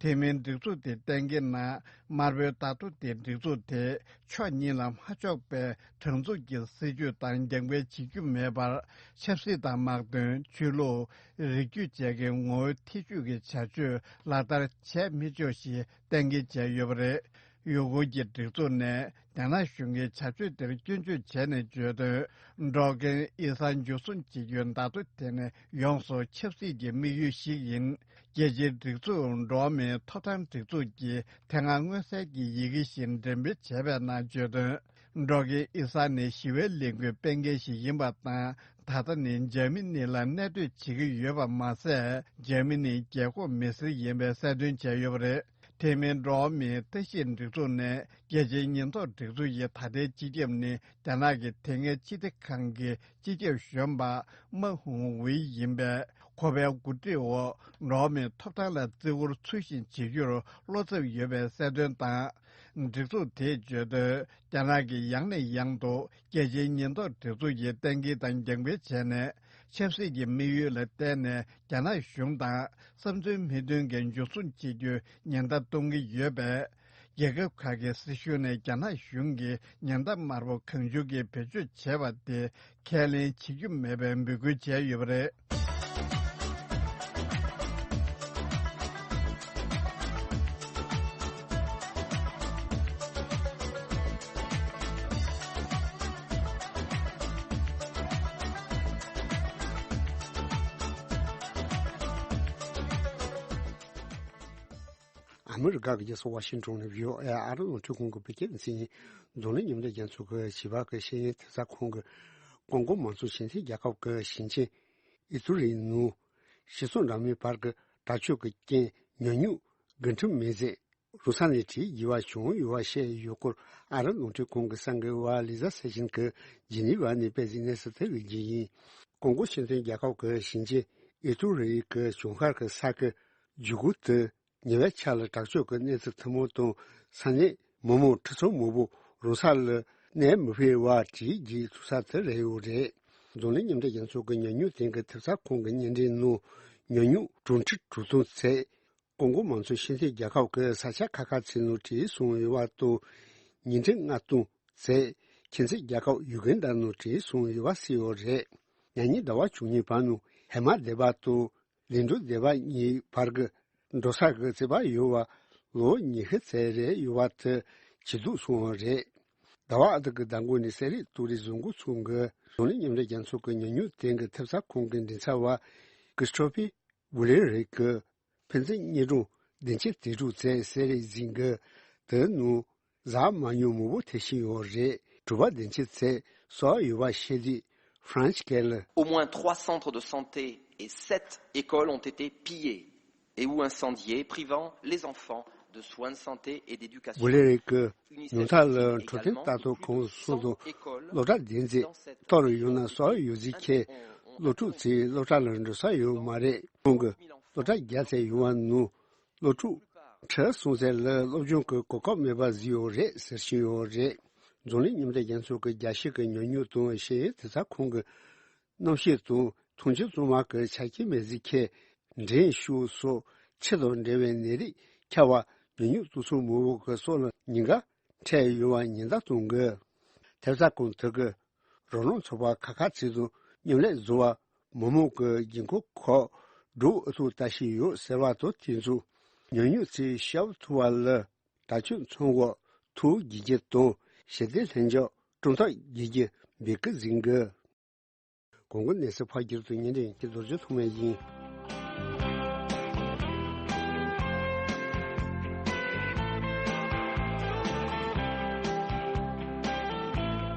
དེ་མིན་སྒྲིག་འཛུགས་དེ་གཏན་འཁེལ་ན། དམར་པོའི་བརྡ་ཐོ་དེ་སྒྲིག་འཛུགས་དེ་ཕྱོགས་གཉིས་ལ་མ་ཕྱོགས་པའི་དྲང་འཛུགས་ཀྱི་སྲིད་ཇུས་དང་རྒྱབ་འགལ་བྱེད་རྒྱུ་མེད་པར། ཆབ་སྲིད་དང་དམག་དོན། ཆོས་ལུགས། རིགས་རྒྱུད་བཅས་ཀྱི་ངོ་བོའི་ཐེ་ཇུས་ཀྱི་བྱ་སྤྱོད་ལག་བསྟར་བྱས་མི་ཆོག་ཞེས་གཏན་འཁེལ་བྱས་ཡོད་པ་རེད། ཡུ་གུར་གྱི་སྒྲིག་འཛུགས་ནས་རྒྱ་ནག་གཞུང་གི་བྱ་སྤྱོད་དེར་སྐྱོན་བརྗོད་བྱས་ནས་བརྗོད་དོན། ཌོ་ཁིན་ཨི་ས་འཇུ་བཟུང་བྱེད་རྒྱུའི་བརྡ་ཐོ་དེ་ནི་ཡོངས་སུ་ཆབ་སྲིད་ཀྱི་དམིགས་ཡུལ་ཞིག་ཡིན། རྒྱལ་སྤྱིའི་སྒྲིག་འཛུགས་འགྲོ་བ་མིའི་ཐོབ་ཐང་སྒྲིག་འཛུགས་ཀྱིས་དེ་སྔ་མངོན་གསལ་གྱི་ཡི་གེ་བཞིན་འགྲེམས་སྤེལ་བྱས་པའི་ནང་བརྗོད་དོན། ཌོ་ཁིན་ཨི་ས་ནི་ཞི་བའི་ལས་འགུལ་སྤེལ་མཁན་ཞིག་ཡིན་པ་དང་། ད་ལྟ་ནི་འཇར་མ་ནི་ལ་གནས་སྡོད་བྱེད་ཀྱི་ཡོད་པ་མ་ཟད། འཇར་མ་ནིའི་རྒྱལ་ཁོངས་མི་སེར་ཡིན་པའི་གསལ་སྟོན་བྱས་ཡོད་པ་རེད། དེ་མིན་འགྲོ་བ་མིའི་ལྟ་ཞིབ་སྒྲིག་འཛུགས་ནས་རྒྱལ་སྤྱིའི་ཉེན་རྟོག་སྒྲིག་འཛུགས་ཡི་ད་ལྟའི་སྤྱི་ཁྱབ་ནི་རྒྱ་ནག་གི་དེ་སྔའི་སྤྱི་བདེ་ཁང་གི་སྤྱི་ཁྱབ་གཞོན་པ་མ་ཧུང་ཝེ་ཡིན་པས། ཁོ་པའི་འགོ་ཁྲིད་འོག་འགྲོ་བ་མིའི་ཐོབ་ཐང་ལ་བརྩི་བཀུར་ཚུལ་བཞིན་བྱེད་རྒྱུར་བློ་འཚབ་ཡོད་པའི་གསལ་སྟོན་དང་། སྒྲིག་འཛུགས་དེས་བརྗོད་དོན། རྒྱ་ནག་གིས་ཡང་ནས་ཡང་དུ་རྒྱལ་སྤྱིའི་ཉེན་རྟོག་སྒྲིག་འཛུགས་ཀྱི་གཏན་འཁེལ་དང་རྒྱབ་འགལ་བྱས་ནས། ཆབ་སྲིད་ཀྱི་དམིགས་ཡུལ་ལ་བརྟེན་ནས་རྒྱ་ནག་གཞུང་དང་བསམ་ཚུལ་མི་མཐུན་མཁན་འཇུ་བཟུང་བྱེད་རྒྱུའི་ཉེན་བརྡ་གཏོང་གི་ཡོད་པས། རྒྱལ་ཁབ་ཁག་གི་སྲིད་གཞུང་ནས་རྒྱ་ནག་གཞུང་གིས་ཉེན་བརྡ་དམར་པོ་གང་བྱུང་གིས་བེད་སྤྱོད་བྱས་པ་དེ་ཁས་ལེན་བྱེད་རྒྱུ་མེད་པའི་འབོད་སྐུལ་བྱས་ཡོད་པ་རེད། ཨ་མི་རི་ཀ་གི་རྒྱལ་ས་ཝ་ཤིང་ཏོན་ནས་བྷི་ཨོ་ཨེ་ཨ་རི་རླུང་འཕྲིན་ཁང་གི་བོད་སྐད་སྡེ་ཚན་ཡིན། འཛམ་གླིང་མཉམ་འབྲེལ་རྒྱལ་ཚོགས་ཀྱི་བྱིས་པ་གི་ཤེས་ཡོན་ཐེབས་རྩ་ཁང་གི་ཀོང་ཀོ་མང་གཙོ་སྤྱི་མཐུན་རྒྱལ་ཁབ་ཀྱི་ཞིང་ཆེན་ཨི་ཏུ་རིའི་ནང་སྤྱི་ཚོགས་འདྲ་མིན་བར་གྱི་དྲག་སྤྱོད་ཀྱི་རྐྱེན་ཉམས་མྱོང་སྒྲིག་ཁྲིམས་མེད་ཚེ་རུང་ས་ནས་བྲིས་རྒྱས་པ་བྱུང་ཡོད་པ་བཤད་ཡོད་སྐོར། ཨ་རི་རླུང་འཕྲིན་ཁང་གི་གསར་འགོད་པ་ལི་ཟ་སེ་ཤིན་གྱིས་ཇི་ནི་ཝ་ནས་སྤེལ་གཟིགས་གནས་ཚུལ་དེ་ལ་རྒྱུས་ཡིན། ཀོང་ཀོ་སྤྱི་མཐུན་རྒྱལ་ཁབ་ཀྱི་ཞིང་ཆེན་ཨི་ཏུ་རི་གི་ལྗོངས་མཁར་གྱི་ས་ཁུལ་ཇུ་གུ་ཏི། ཉེ་བའི་ཆར་ལ་དྲག་སྤྱོད་ཀྱི་གནས་ཚུལ་ཐུན་མོང་དང་ས་གནས་མི་མང་ཁྲི་ཚོ་མང་པོ་རུང་ས་ལ་གནས་མི་སྤོས་པ་བྲིས་རྒྱས་ཐུག་ས་དེ་རེད་ཡོད་རེད། འཛམ་གླིང་མཉམ་འབྲེལ་རྒྱལ་ཚོགས་ཀྱི་ཉམས་མྱོང་ལྡན་གྱི་ཐེབས་རྩ་ཁང་གི་བརྙན་འཕྲིན་ནང་ཉམས་མྱོང་གྲངས་ཁྲི་དྲུག་སྟོང་ཚད་ཀོང་ཀོ་མང་གཙོ་སྤྱི་མཐུན་རྒྱལ་ཁབ་ཀྱི་ས་ཆ་ཁག་ཁག་ཚོའི་ནང་བྲིས་སོང་ཡོད་པ་དང་། ཉིས་ཁྲི་ལྔ་སྟོང་ཚད་ཁྱིམ་མཚེས་རྒྱལ་ཁབ་ཡུ་གན་ཌ་ནང་བྲིས་སོང་ཡོད་པ་གསལ་ཡོད་རེད། ཉེ་ཉིན་ཟླ་བ་བཅུ་གཉིས་པ་ནང་ཧེ་མ་སྡེ་པ་དང་། ལིང་ཀྲུའུ་སྡེ་པ་གཉིས་བར་གྱི་འགྲོ་ས་གི་རྩིས་པ་ཡོད་པ་ལོ་ཉི་ཤུ་ཙམ་རེད་ཡོད་པ་དེ་ཇེ་སྡུག་སོང་བ་རེད། ཟླ་བ་ཨ་ཐུར་གྱི་ཟླ་མགོ་ནས་གསེར་རི་ཏུ་རི་བཟོ་འགོ་ཚུགས་འགོ། འཛམ་གླིང་མཉམ་འབྲེལ་རྒྱལ་ཚོགས་ཀྱི་ཉམས་མྱོང་ལྡན་གྱི་ཐེབས་རྩ་ཁང་གི་མགྲིན་ཚབ་པ་ཀི་སི་ཏྲོ་ཕི་ཝུ་ལེ་རེ་གིས་ཕན་ཚུན་གཉིས་གྲོང་བདུན་ཅུ་དོན་དྲུག་ཙམ་གསེར་རི་ཟིན་གི་དེ་ནང་། ཟ་མ་ཉོ་མང་པོ་ཐེབས་བཞིན་ཡོད་རེད། གྲུ་པ་བདུན་ཅུ་ཙམ་གསོག་ཡོད་པ་བཤད་དུས་ཧྥ་རན་སི་སྐད་ལ། Au moins trois centres de santé et sept écoles ont été pillés et ou incendiés, privant les enfants de soins de santé et d'éducation. ཝུ་ལེ་རེ་གིས་ཉུང་མཐའ་ལ་འཕྲོད་བསྟེན་ལྟ་རྟོག་ཁང་གསུམ་དང་སློབ་གྲྭ་བདུན་ཙམ་གཏོར་ཡོད་ན་གསོག་ཡོད་ཟིག་ཁྱེད་སློབ་ཕྲུག་ཚོའི་སློབ་གྲྭ་ལ་འགྲོ་ས་ཡོད་མ་རེད། ཁོང་གིས་སློབ་གྲྭ་བརྒྱ་ཙམ་ཡོད་པ་ནང་སློབ་ཕྲུག་ཁྲི་གསུམ་ཙམ་ལ་སློབ་སྦྱོང་གི་གོ་སྐབས་མེད་པ་བཟོས་ཡོད་རེད་ཟེར་བཞིན་ཡོད་རེད། འཛམ་གླིང་མཉམ་འབྲེལ་རྒྱལ་ཚོགས་ཀྱི་རྒྱལ་སྤྱི་གི་ཉམས་མྱོང་དང་ཤེས་ཡོན་ཐེབས་རྩ་ཁང་གི་གནམ་གཤིས་དང་འཐུང་ཆུ་གཙང་མ་གི་ཆ་རྐྱེན་མེད་ཟིག་ཁྱེད་འགྲན་ཤུགས་སོགས་ཆུ་དང་འབྲེལ་བའི་ནད་རིགས་ཁྱབ་པ་ཉམས་མྱོང་གཏོང་ཚུལ་མང་པོ་གི་སོགས་ལ་ཉེན་ཁ་འཕྲད་ཡོད་པ་ཉེན་བརྡ་གཏོང་དགོས། ཐེབས་རྩ་ཁང་དེ་གི་རོགས་རམ་ཚོགས་པ་ཁག་ཁག་ཅིག་དང་མཉམ་ལས་བཟོ་བར་མི་མང་གི་དགོས་མཁོ་ཁག་སྒྲུབ་ཨུ་ཐུག་ལྟ་བཞིན་ཡོད་ཟེར་བ་དང་། དེ་ཚོ་ཉམས་མྱོང་ཚོས་ཤར་ཐུབ་པ་ལ་དྲག་སྤྱོད་ཚོང་འགུག་ཐུགས་དགྱེས་རྒྱུ་དང་ཞི་བདེ་ལྷིང་འཇགས་སྲུང་ཐབས་དགྱེས་རྒྱུ་འབོད་སྐུལ་ཟིན་དགོས། གོང་གི་གནས་ཚུལ་ཕར་བསྒྱུར་དུ་ཉན་རིང་གི་རྡོ་རྗེ་ཐོགས་མེད་ཡིན།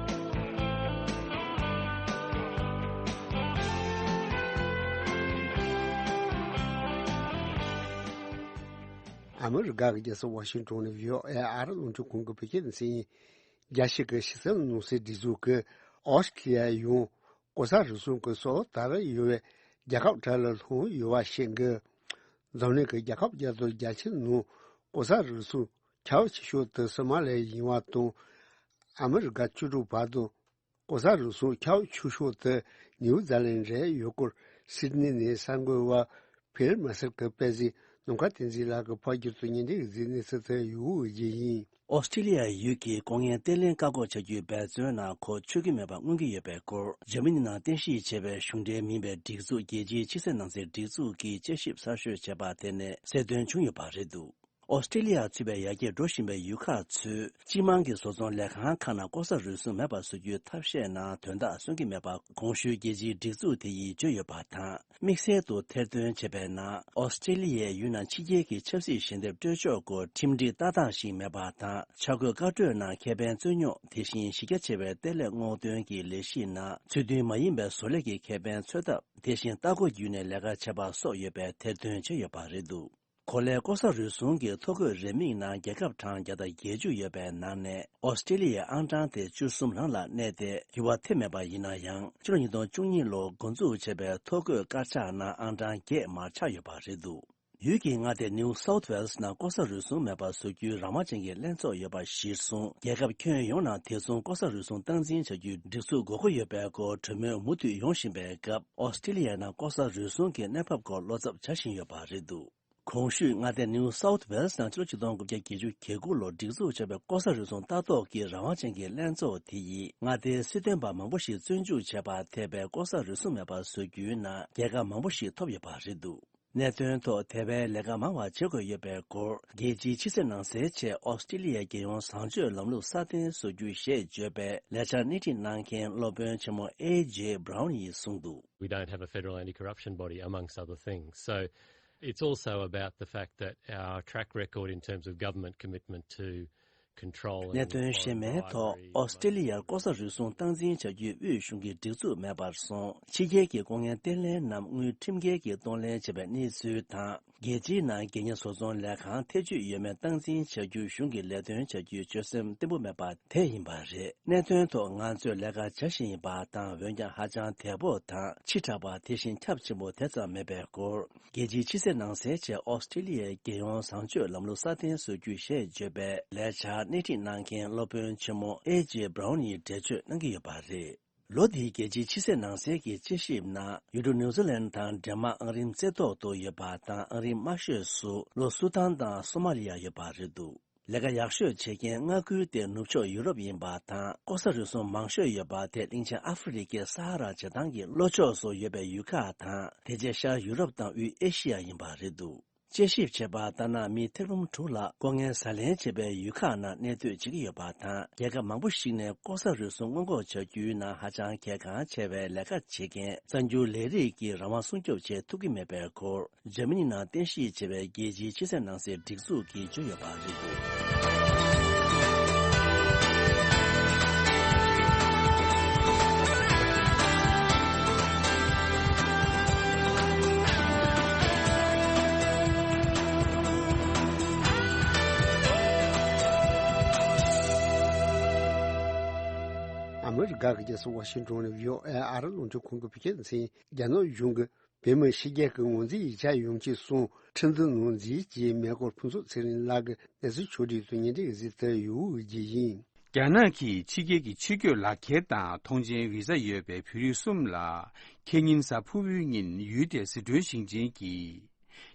ཨ་མི་རི་ཀ་གི་རྒྱལ་ས་ཝ་ཤིང་ཏོན་ནས་བྷི་ཨོ་ཨེ་ཨ་རི་རླུང་འཕྲིན་ཁང་གི་བོད་སྐད་སྡེ་ཚན་ཡིན། རྒྱལ་སྤྱི་གི་ཕྱི་གསལ་ནང་གསལ་སྒྲིག་འཛུགས་ཀྱིས་ཨོ་སི་ཀྲི་ལི་ཡ་ཡང་ལྐོག་ཟ་རུལ་སུངས་ཀྱི་སོ་ལོ་དར་ཡོད་པའི་རྒྱལ་ཁབ་གྲས་ལ་ལྷུང་ཡོད་པ་བཤད་འགོ། འཛམ་གླིང་གི་རྒྱལ་ཁབ་བརྒྱ་དང་བརྒྱད་ཅུ་ནང་ལྐོག་ཟ་རུལ་སུངས་ཁྱབ་ཆེ་ཤོས་དེ་སི་མ་ལ་ཡིན་པ་དང་། ཨ་མི་རི་ཀ་བཅུ་དྲུག་བར་དུ་ལྐོག་ཟ་རུལ་སུངས་ཁྱབ་ཆེ་ཤོས་དེ་ནིའུ་ཛི་ལན་རེད་ཡོད་སྐོར། སིད་ནི་ནས་གསར་འགོད་པ་ཕིལ་མ་སེར་གྱིས་སྤེལ་གཟིགས། ནམ་མཁའ་བསྟན་འཛིན་ལགས་ཀྱིས་ཕར་བསྒྱུར་དུ་ཉན་རིང་གཟིགས་གནས་ཚུལ་དེ་ཡུ་གུ་ཡིན། ཨོ་སི་ཀྲི་ལི་ཡ་ཡུལ་གྱི་ལྐོག་རྔན་བརྟན་ལྷིང་བཀག་འགོག་བྱ་རྒྱུའི་འབད་བརྩོན་ནང་ཁོ་ཆུད་ཀྱི་མེད་པ་མངོན་གྱི་ཡོད་པའི་སྐོར། འཇར་མ་ནི་ནང་རྟེན་གཞི་བྱས་པའི་གཞུང་འབྲེལ་མིན་པའི་སྒྲིག་འཛུགས་རྒྱལ་སྤྱིའི་ཕྱི་སྲིད་ནང་སྲིད་སྒྲིག་འཛུགས་ཀྱིས་དཔྱད་ཞིབ་གསར་ཤོས་བྱས་པ་དེ་ནས་གསལ་སྟོན་བྱུང་ཡོད་པ་རེད་འདུག་ཨོ་སི་ཀྲི་ལི་ཡ་ཚུད་པའི་ཡར་རྒྱས་འགྲོ་བཞིན་པའི་ཡུལ་ཁག་ཚོས་སྤྱི་དམངས་ཀྱི་བཟོ་ཚོང་ལས་ཁང་ཁག་ནང་ལྐོག་ཟ་རུལ་སུངས་མེད་པ་བཟོ་རྒྱུའི་ཐབས་ཤེས་ནང་དོན་དག་སོན་གྱི་མེད་པ་གོང་ཞུས་རྒྱལ་སྤྱིའི་སྒྲིག་འཛུགས་དེ་ཡིས་བརྗོད་ཡོད་པ་དང་། དམིགས་བསལ་དུ་ཐེར་འདོན་བྱས་པའི་ནང་ཨོ་སི་ཀྲི་ལི་ཡའི་ཡུལ་ནང་ཕྱི་རྒྱལ་གྱི་ཆབ་སྲིད་ཞལ་འདེབས་སྤྲོད་ཕྱོགས་སྐོར་ཁྲིམས་སྒྲིག་ལྟ་སྟངས་ཤིག་མེད་པ་དང་། འཆར་འགོད་བཀའ་གྲོས་ནང་ཁེ་ཕན་རྩོད་རྙོག་དེ་བཞིན་གཞི་རྒྱ་ཆེ་བའི་གཏེར་ལས་སྔོག་འདོན་གྱི་ལས་གཞི་ནང་ཚུལ་མཐུན་མ་ཡིན་པའི་བཟོ་ལས་ཀྱི་ཁེ་ཕན་འཚོལ་ཐབས་དེ་བཞིན་ལྟ་སྐོར་བརྒྱུད་ནས་ལས་ཀ་བྱེད་པ་སོགས་ཡོད་པའི་ཐེར་འདོན་བྱས་ཡོད་པ་རེད་འདུག་གོ་ལའི་ལྐོག་ཟ་རུལ་སུངས་ཀྱི་ཐོ་འགོད་རེའུ་མིག་ནང་རྒྱལ་ཁབ་གྲངས་བརྒྱ་དང་བརྒྱད་ཅུ་ཡོད་པའི་ནང་ནས་ཨོ་སི་ཀྲི་ལི་ཡའི་ཨང་གྲངས་དེ་བཅུ་གསུམ་ནང་ལ་གནས་ཏེ། འགྱུར་བ་ཐེབས་མེད་པ་ཡིན་ན་ཡང་། ཕྱི་ལོ་ཉིས་སྟོང་བཅུ་གཉིས་ལོར་འགོ་འཛུགས་བྱས་པའི་ཐོ་འགོད་དཀར་ཆག་ནང་ཨང་གྲངས་བརྒྱད་མར་ཆག་ཡོད་པ་རེད་འདུག་ཡུལ་གྱི་མངའ་སྡེ་ནིའུ་སའུཐ་ཝེལ་སི་ནང་ལྐོག་ཟ་རུལ་སུངས་མེད་པ་བཟོ་རྒྱུའི་རང་དབང་ཅན་གྱི་ལྷན་ཚོགས་ཡོད་པ་གཞིར་བཟུང་། རྒྱལ་ཁབ་ཁྱོན་ཡོངས་ནང་དེ་མཚུངས་ལྐོག་ཟ་རུལ་སུངས་སྟངས་འཛིན་བྱ་རྒྱུའི་སྒྲིག་འཛུགས་དགོས་མཁོ་ཡོད་པའི་སྐོར་གྲོས་མོལ་མུ་མཐུད་ཡོང་བཞིན་པའི་སྐབས། ཨོ་སི་ཀྲི་ལི་ཡ་ནང་ལྐོག་ཟ་རུལ་སུངས་ཀྱི་གནས་བབ་སྐོར་བློ་འཚབ་བྱ་བཞིན་ཡོད་པ་རེད་འདུག་གོང་ཞུས་མངའ་སྡེ་ནིའུ་སའུཐ་ཝེལ་སི་ནང་ཕྱི་ལོ་ཆིག་སྟོང་དགུ་བརྒྱ་བརྒྱད་ཅུ་གྱ་དགུ་ལོར་སྒྲིག་འཛུགས་བྱས་པའི་ལྐོག་ཟ་རུལ་སུངས་ལྟ་རྟོག་གི་རང་དབང་ཅན་གྱི་ལྷན་ཚོགས་དེ་ཡིས་མངའ་སྡེའི་སྲིད་དོན་པ་མང་པོ་ཞིག་བཙོན་འཇུག་བྱས་པ་ཐེ་བའི་ལྐོག་ཟ་རུལ་སུངས་མེད་པ་བཟོ་རྒྱུའི་ནང་རྒྱལ་ཁ་མང་པོ་ཞིག་ཐོབ་ཡོད་པ་རེད་འདུག་གནད་དོན་ཐོག་དེ་བས་ལས་ཀ་མང་བ་བྱེད་དགོས་ཡོད་པའི་སྐོར། རྒྱལ་སྤྱིའི་ཕྱི་སྲིད་ནང་གསལ་ཆེད་ཨོ་སི་ཀྲི་ལི་ཡའི་རྒྱལ་ཡོངས་བཟང་སྤྱོད་ལམ་ལུགས་སྲ་བརྟན་བཟོ་རྒྱུ་ཞེས་བརྗོད་པའི་ལས་འཆར་སྣེ་ཁྲིད་གནང་མཁན་སློབ་དཔོན་ཆེན་མོ་ཨེ་ཇེ་བྷ་རའུན་ཡིས་གསུངས་འདུག We don't have a federal anti-corruption body, amongst other things. So It's also about the fact that our track record in terms of government commitment to control and གནད་དོན་གཞན་མའི་ཐོག་ཨོ་སི་ཀྲི་ལི་ཡར་ལྐོག་ཟ་རུལ་སུངས་སྟངས་འཛིན་བྱ་རྒྱུའི་དབུས་གཞུང་གི་སྒྲིག་འཛུགས་མེད་པར་སོང་། ཕྱི་རྒྱལ་གྱི་ལྐོག་རྔན་བརྟེན་ལེན་རྣམས་དངུལ་ཁྲིམས་འགལ་གྱིས་གཏོང་ལེན་བྱས་པའི་གནས་ཚུལ་དང་། རྒྱལ་སྤྱིའི་ནང་སྒེར་གཉེར་བཟོ་ཚོང་ལས་ཁང་ཐེ་བྱུས་ཡོད་མེད་སྟངས་འཛིན་བྱ་རྒྱུ་གཞུང་གི་ལས་དོན་བྱ་རྒྱུའི་སྤྱོད་སེམས་བརྟན་པོ་མེད་པ་དེ་ཡིན་པ་རེད། གནད་དོན་ཐོག་ང་ཚོས་ལས་ཀ་བྱ་བཞིན་ཡིན་པ་དང་། འོན་ཀྱང་ཧ་ཅང་དལ་པོ་དང་ཕྱི་དྲགས་པ་དེ་བཞིན་ཁྱབ་ཆེན་པོ་དེ་ཙམ་མེད་པའི་སྐོར། རྒྱལ་སྤྱིའི་ཕྱི་སྲིད་ནང་སྲིད་ཆེད་ཨོ་སི་ཀྲི་ལི་ཡའི་རྒྱལ་ཡོངས་བཟང་སྤྱོད་ལམ་ལུགས་སྲ་བརྟན་བཟོ་རྒྱུ་ཞེས་བརྗོད་པའི་ལས་འཆར་སྣེ་ཁྲིད་གནང་མཁན་སློབ་དཔོན་ཆེན་མོ་ཨེ་ཇེ་བྷ་རའུན་ཡིས་འགྲེལ་བརྗོད་གནང་གི་ཡོད་པ་རེད། ལོ་འདིའི་རྒྱལ་སྤྱིའི་ཕྱི་སྲིད་ནང་སྲིད་ཀྱི་དཔྱད་ཞིབ་ནང་ཡུལ་གྲུ་ནིའུ་ཛི་ལན་དང་འདན་མ་ཨང་རིམ་རྩེ་ཐོག་ཏུ་ཡོད་པ་དང་། ཨང་རིམ་དམའ་ཤོས་སུ་ལྷོ་སུ་ཏན་དང་སོ་མ་ལི་ཡ་ཡོད་པ་རེད་འདུག་ལས་ཀ་ཡག་ཤོས་བྱེད་མཁན་མངའ་ཁུལ་དེ་ནུབ་ཕྱོགས་ཡུ་རོབ་ཡིན་པ་དང་། ལྐོག་ཟ་རུལ་སུངས་མང་ཤོས་ཡོད་པ་དེ་གླིང་ཆེན་ཨ་ཧྥེ་རི་ཁའི་ས་ཧ་ར་བྱེ་ཐང་གི་ལྷོ་ཕྱོགས་སུ་ཡོད་པའི་ཡུལ་ཁག་དང་། དེ་རྗེས་ཤར་ཡུ་རོབ་དང་དབུས་ཨེ་ཤི་ཡ་ཡིན་པ་རེད་འདུག་དཔྱད་ཞིབ་བྱས་པ་ལྟར་ན། མི་ཐེར་འབུམ་དྲུག་ལྷག་ལྐོག་རྔན་ཟ་ལེན་བྱེད་པའི་ཡུལ་ཁག་ནང་གནས་སྡོད་བྱེད་ཀྱི་ཡོད་པ་དང་། རྒྱལ་ཁབ་མང་པོ་ཞིག་ནས་ལྐོག་ཟ་རུལ་སུངས་སྔོན་འགོག་བྱ་རྒྱུའི་ནང་ཧ་ཅང་གལ་འགངས་ཆེ་བའི་ལས་ཀ་བྱེད་མཁན་གསར་འགྱུར་ལས་རིགས་ཀྱི་རང་དབང་སྲུང་སྐྱོབ་བྱེད་ཐུབ་ཀྱི་མེད་པའི་སྐོར། འཇར་མ་ནི་ནང་རྟེན་གཞི་བྱས་པའི་རྒྱལ་སྤྱིའི་ཕྱི་སྲིད་ནང་སྲིད་སྒྲིག་འཛུགས་ཀྱིས་བརྗོད་ཡོད་པ་རེད་འདུག་ཨ་མི་རི་ཀ་གི་རྒྱལ་ས་ཝ་ཤིང་ཏོན་ནས་བྷི་ཨོ་ཨེ་ཨ་རི་རླུང་འཕྲིན་ཁང་གི་བོད་སྐད་སྡེ་ཚན། རྒྱ་ནག་གཞུང་གིས་བོད་མི་ཕྱི་རྒྱལ་གྱི་ངོས་འཛིན་ཡིག་ཆ་ཡོང་ཆེད་སོང་ཁྲི་འཛིན་ནོར་འཛིན་གྱི་མེ་འཁོར་ཕུན་ཚོགས་ཚེ་རིང་ལགས་ཀྱིས་གནས་ཚུལ་ཕྱོགས་སྒྲིག་ཏུ་ཉེ་འབྲེལ་གཟིགས་ཏེ་ཡོད་ཀྱི་ཡིན། རྒྱ་ནག་གིས་ཕྱི་རྒྱལ་གྱི་ཕྱིར་སྐྱོད་ལག་འཁྱེར་དང་མཐོང་མཆན་ཝི་ས་ཡོད་པའི་བོད་རིགས་གསུམ་ལ་ཁེ་ཉིན་གཟའ་ཕུར་བུའི་ཉིན་ཡུལ་དེའི་ཟི་ཁྲོན་ཞིང་ཆེན་གྱི་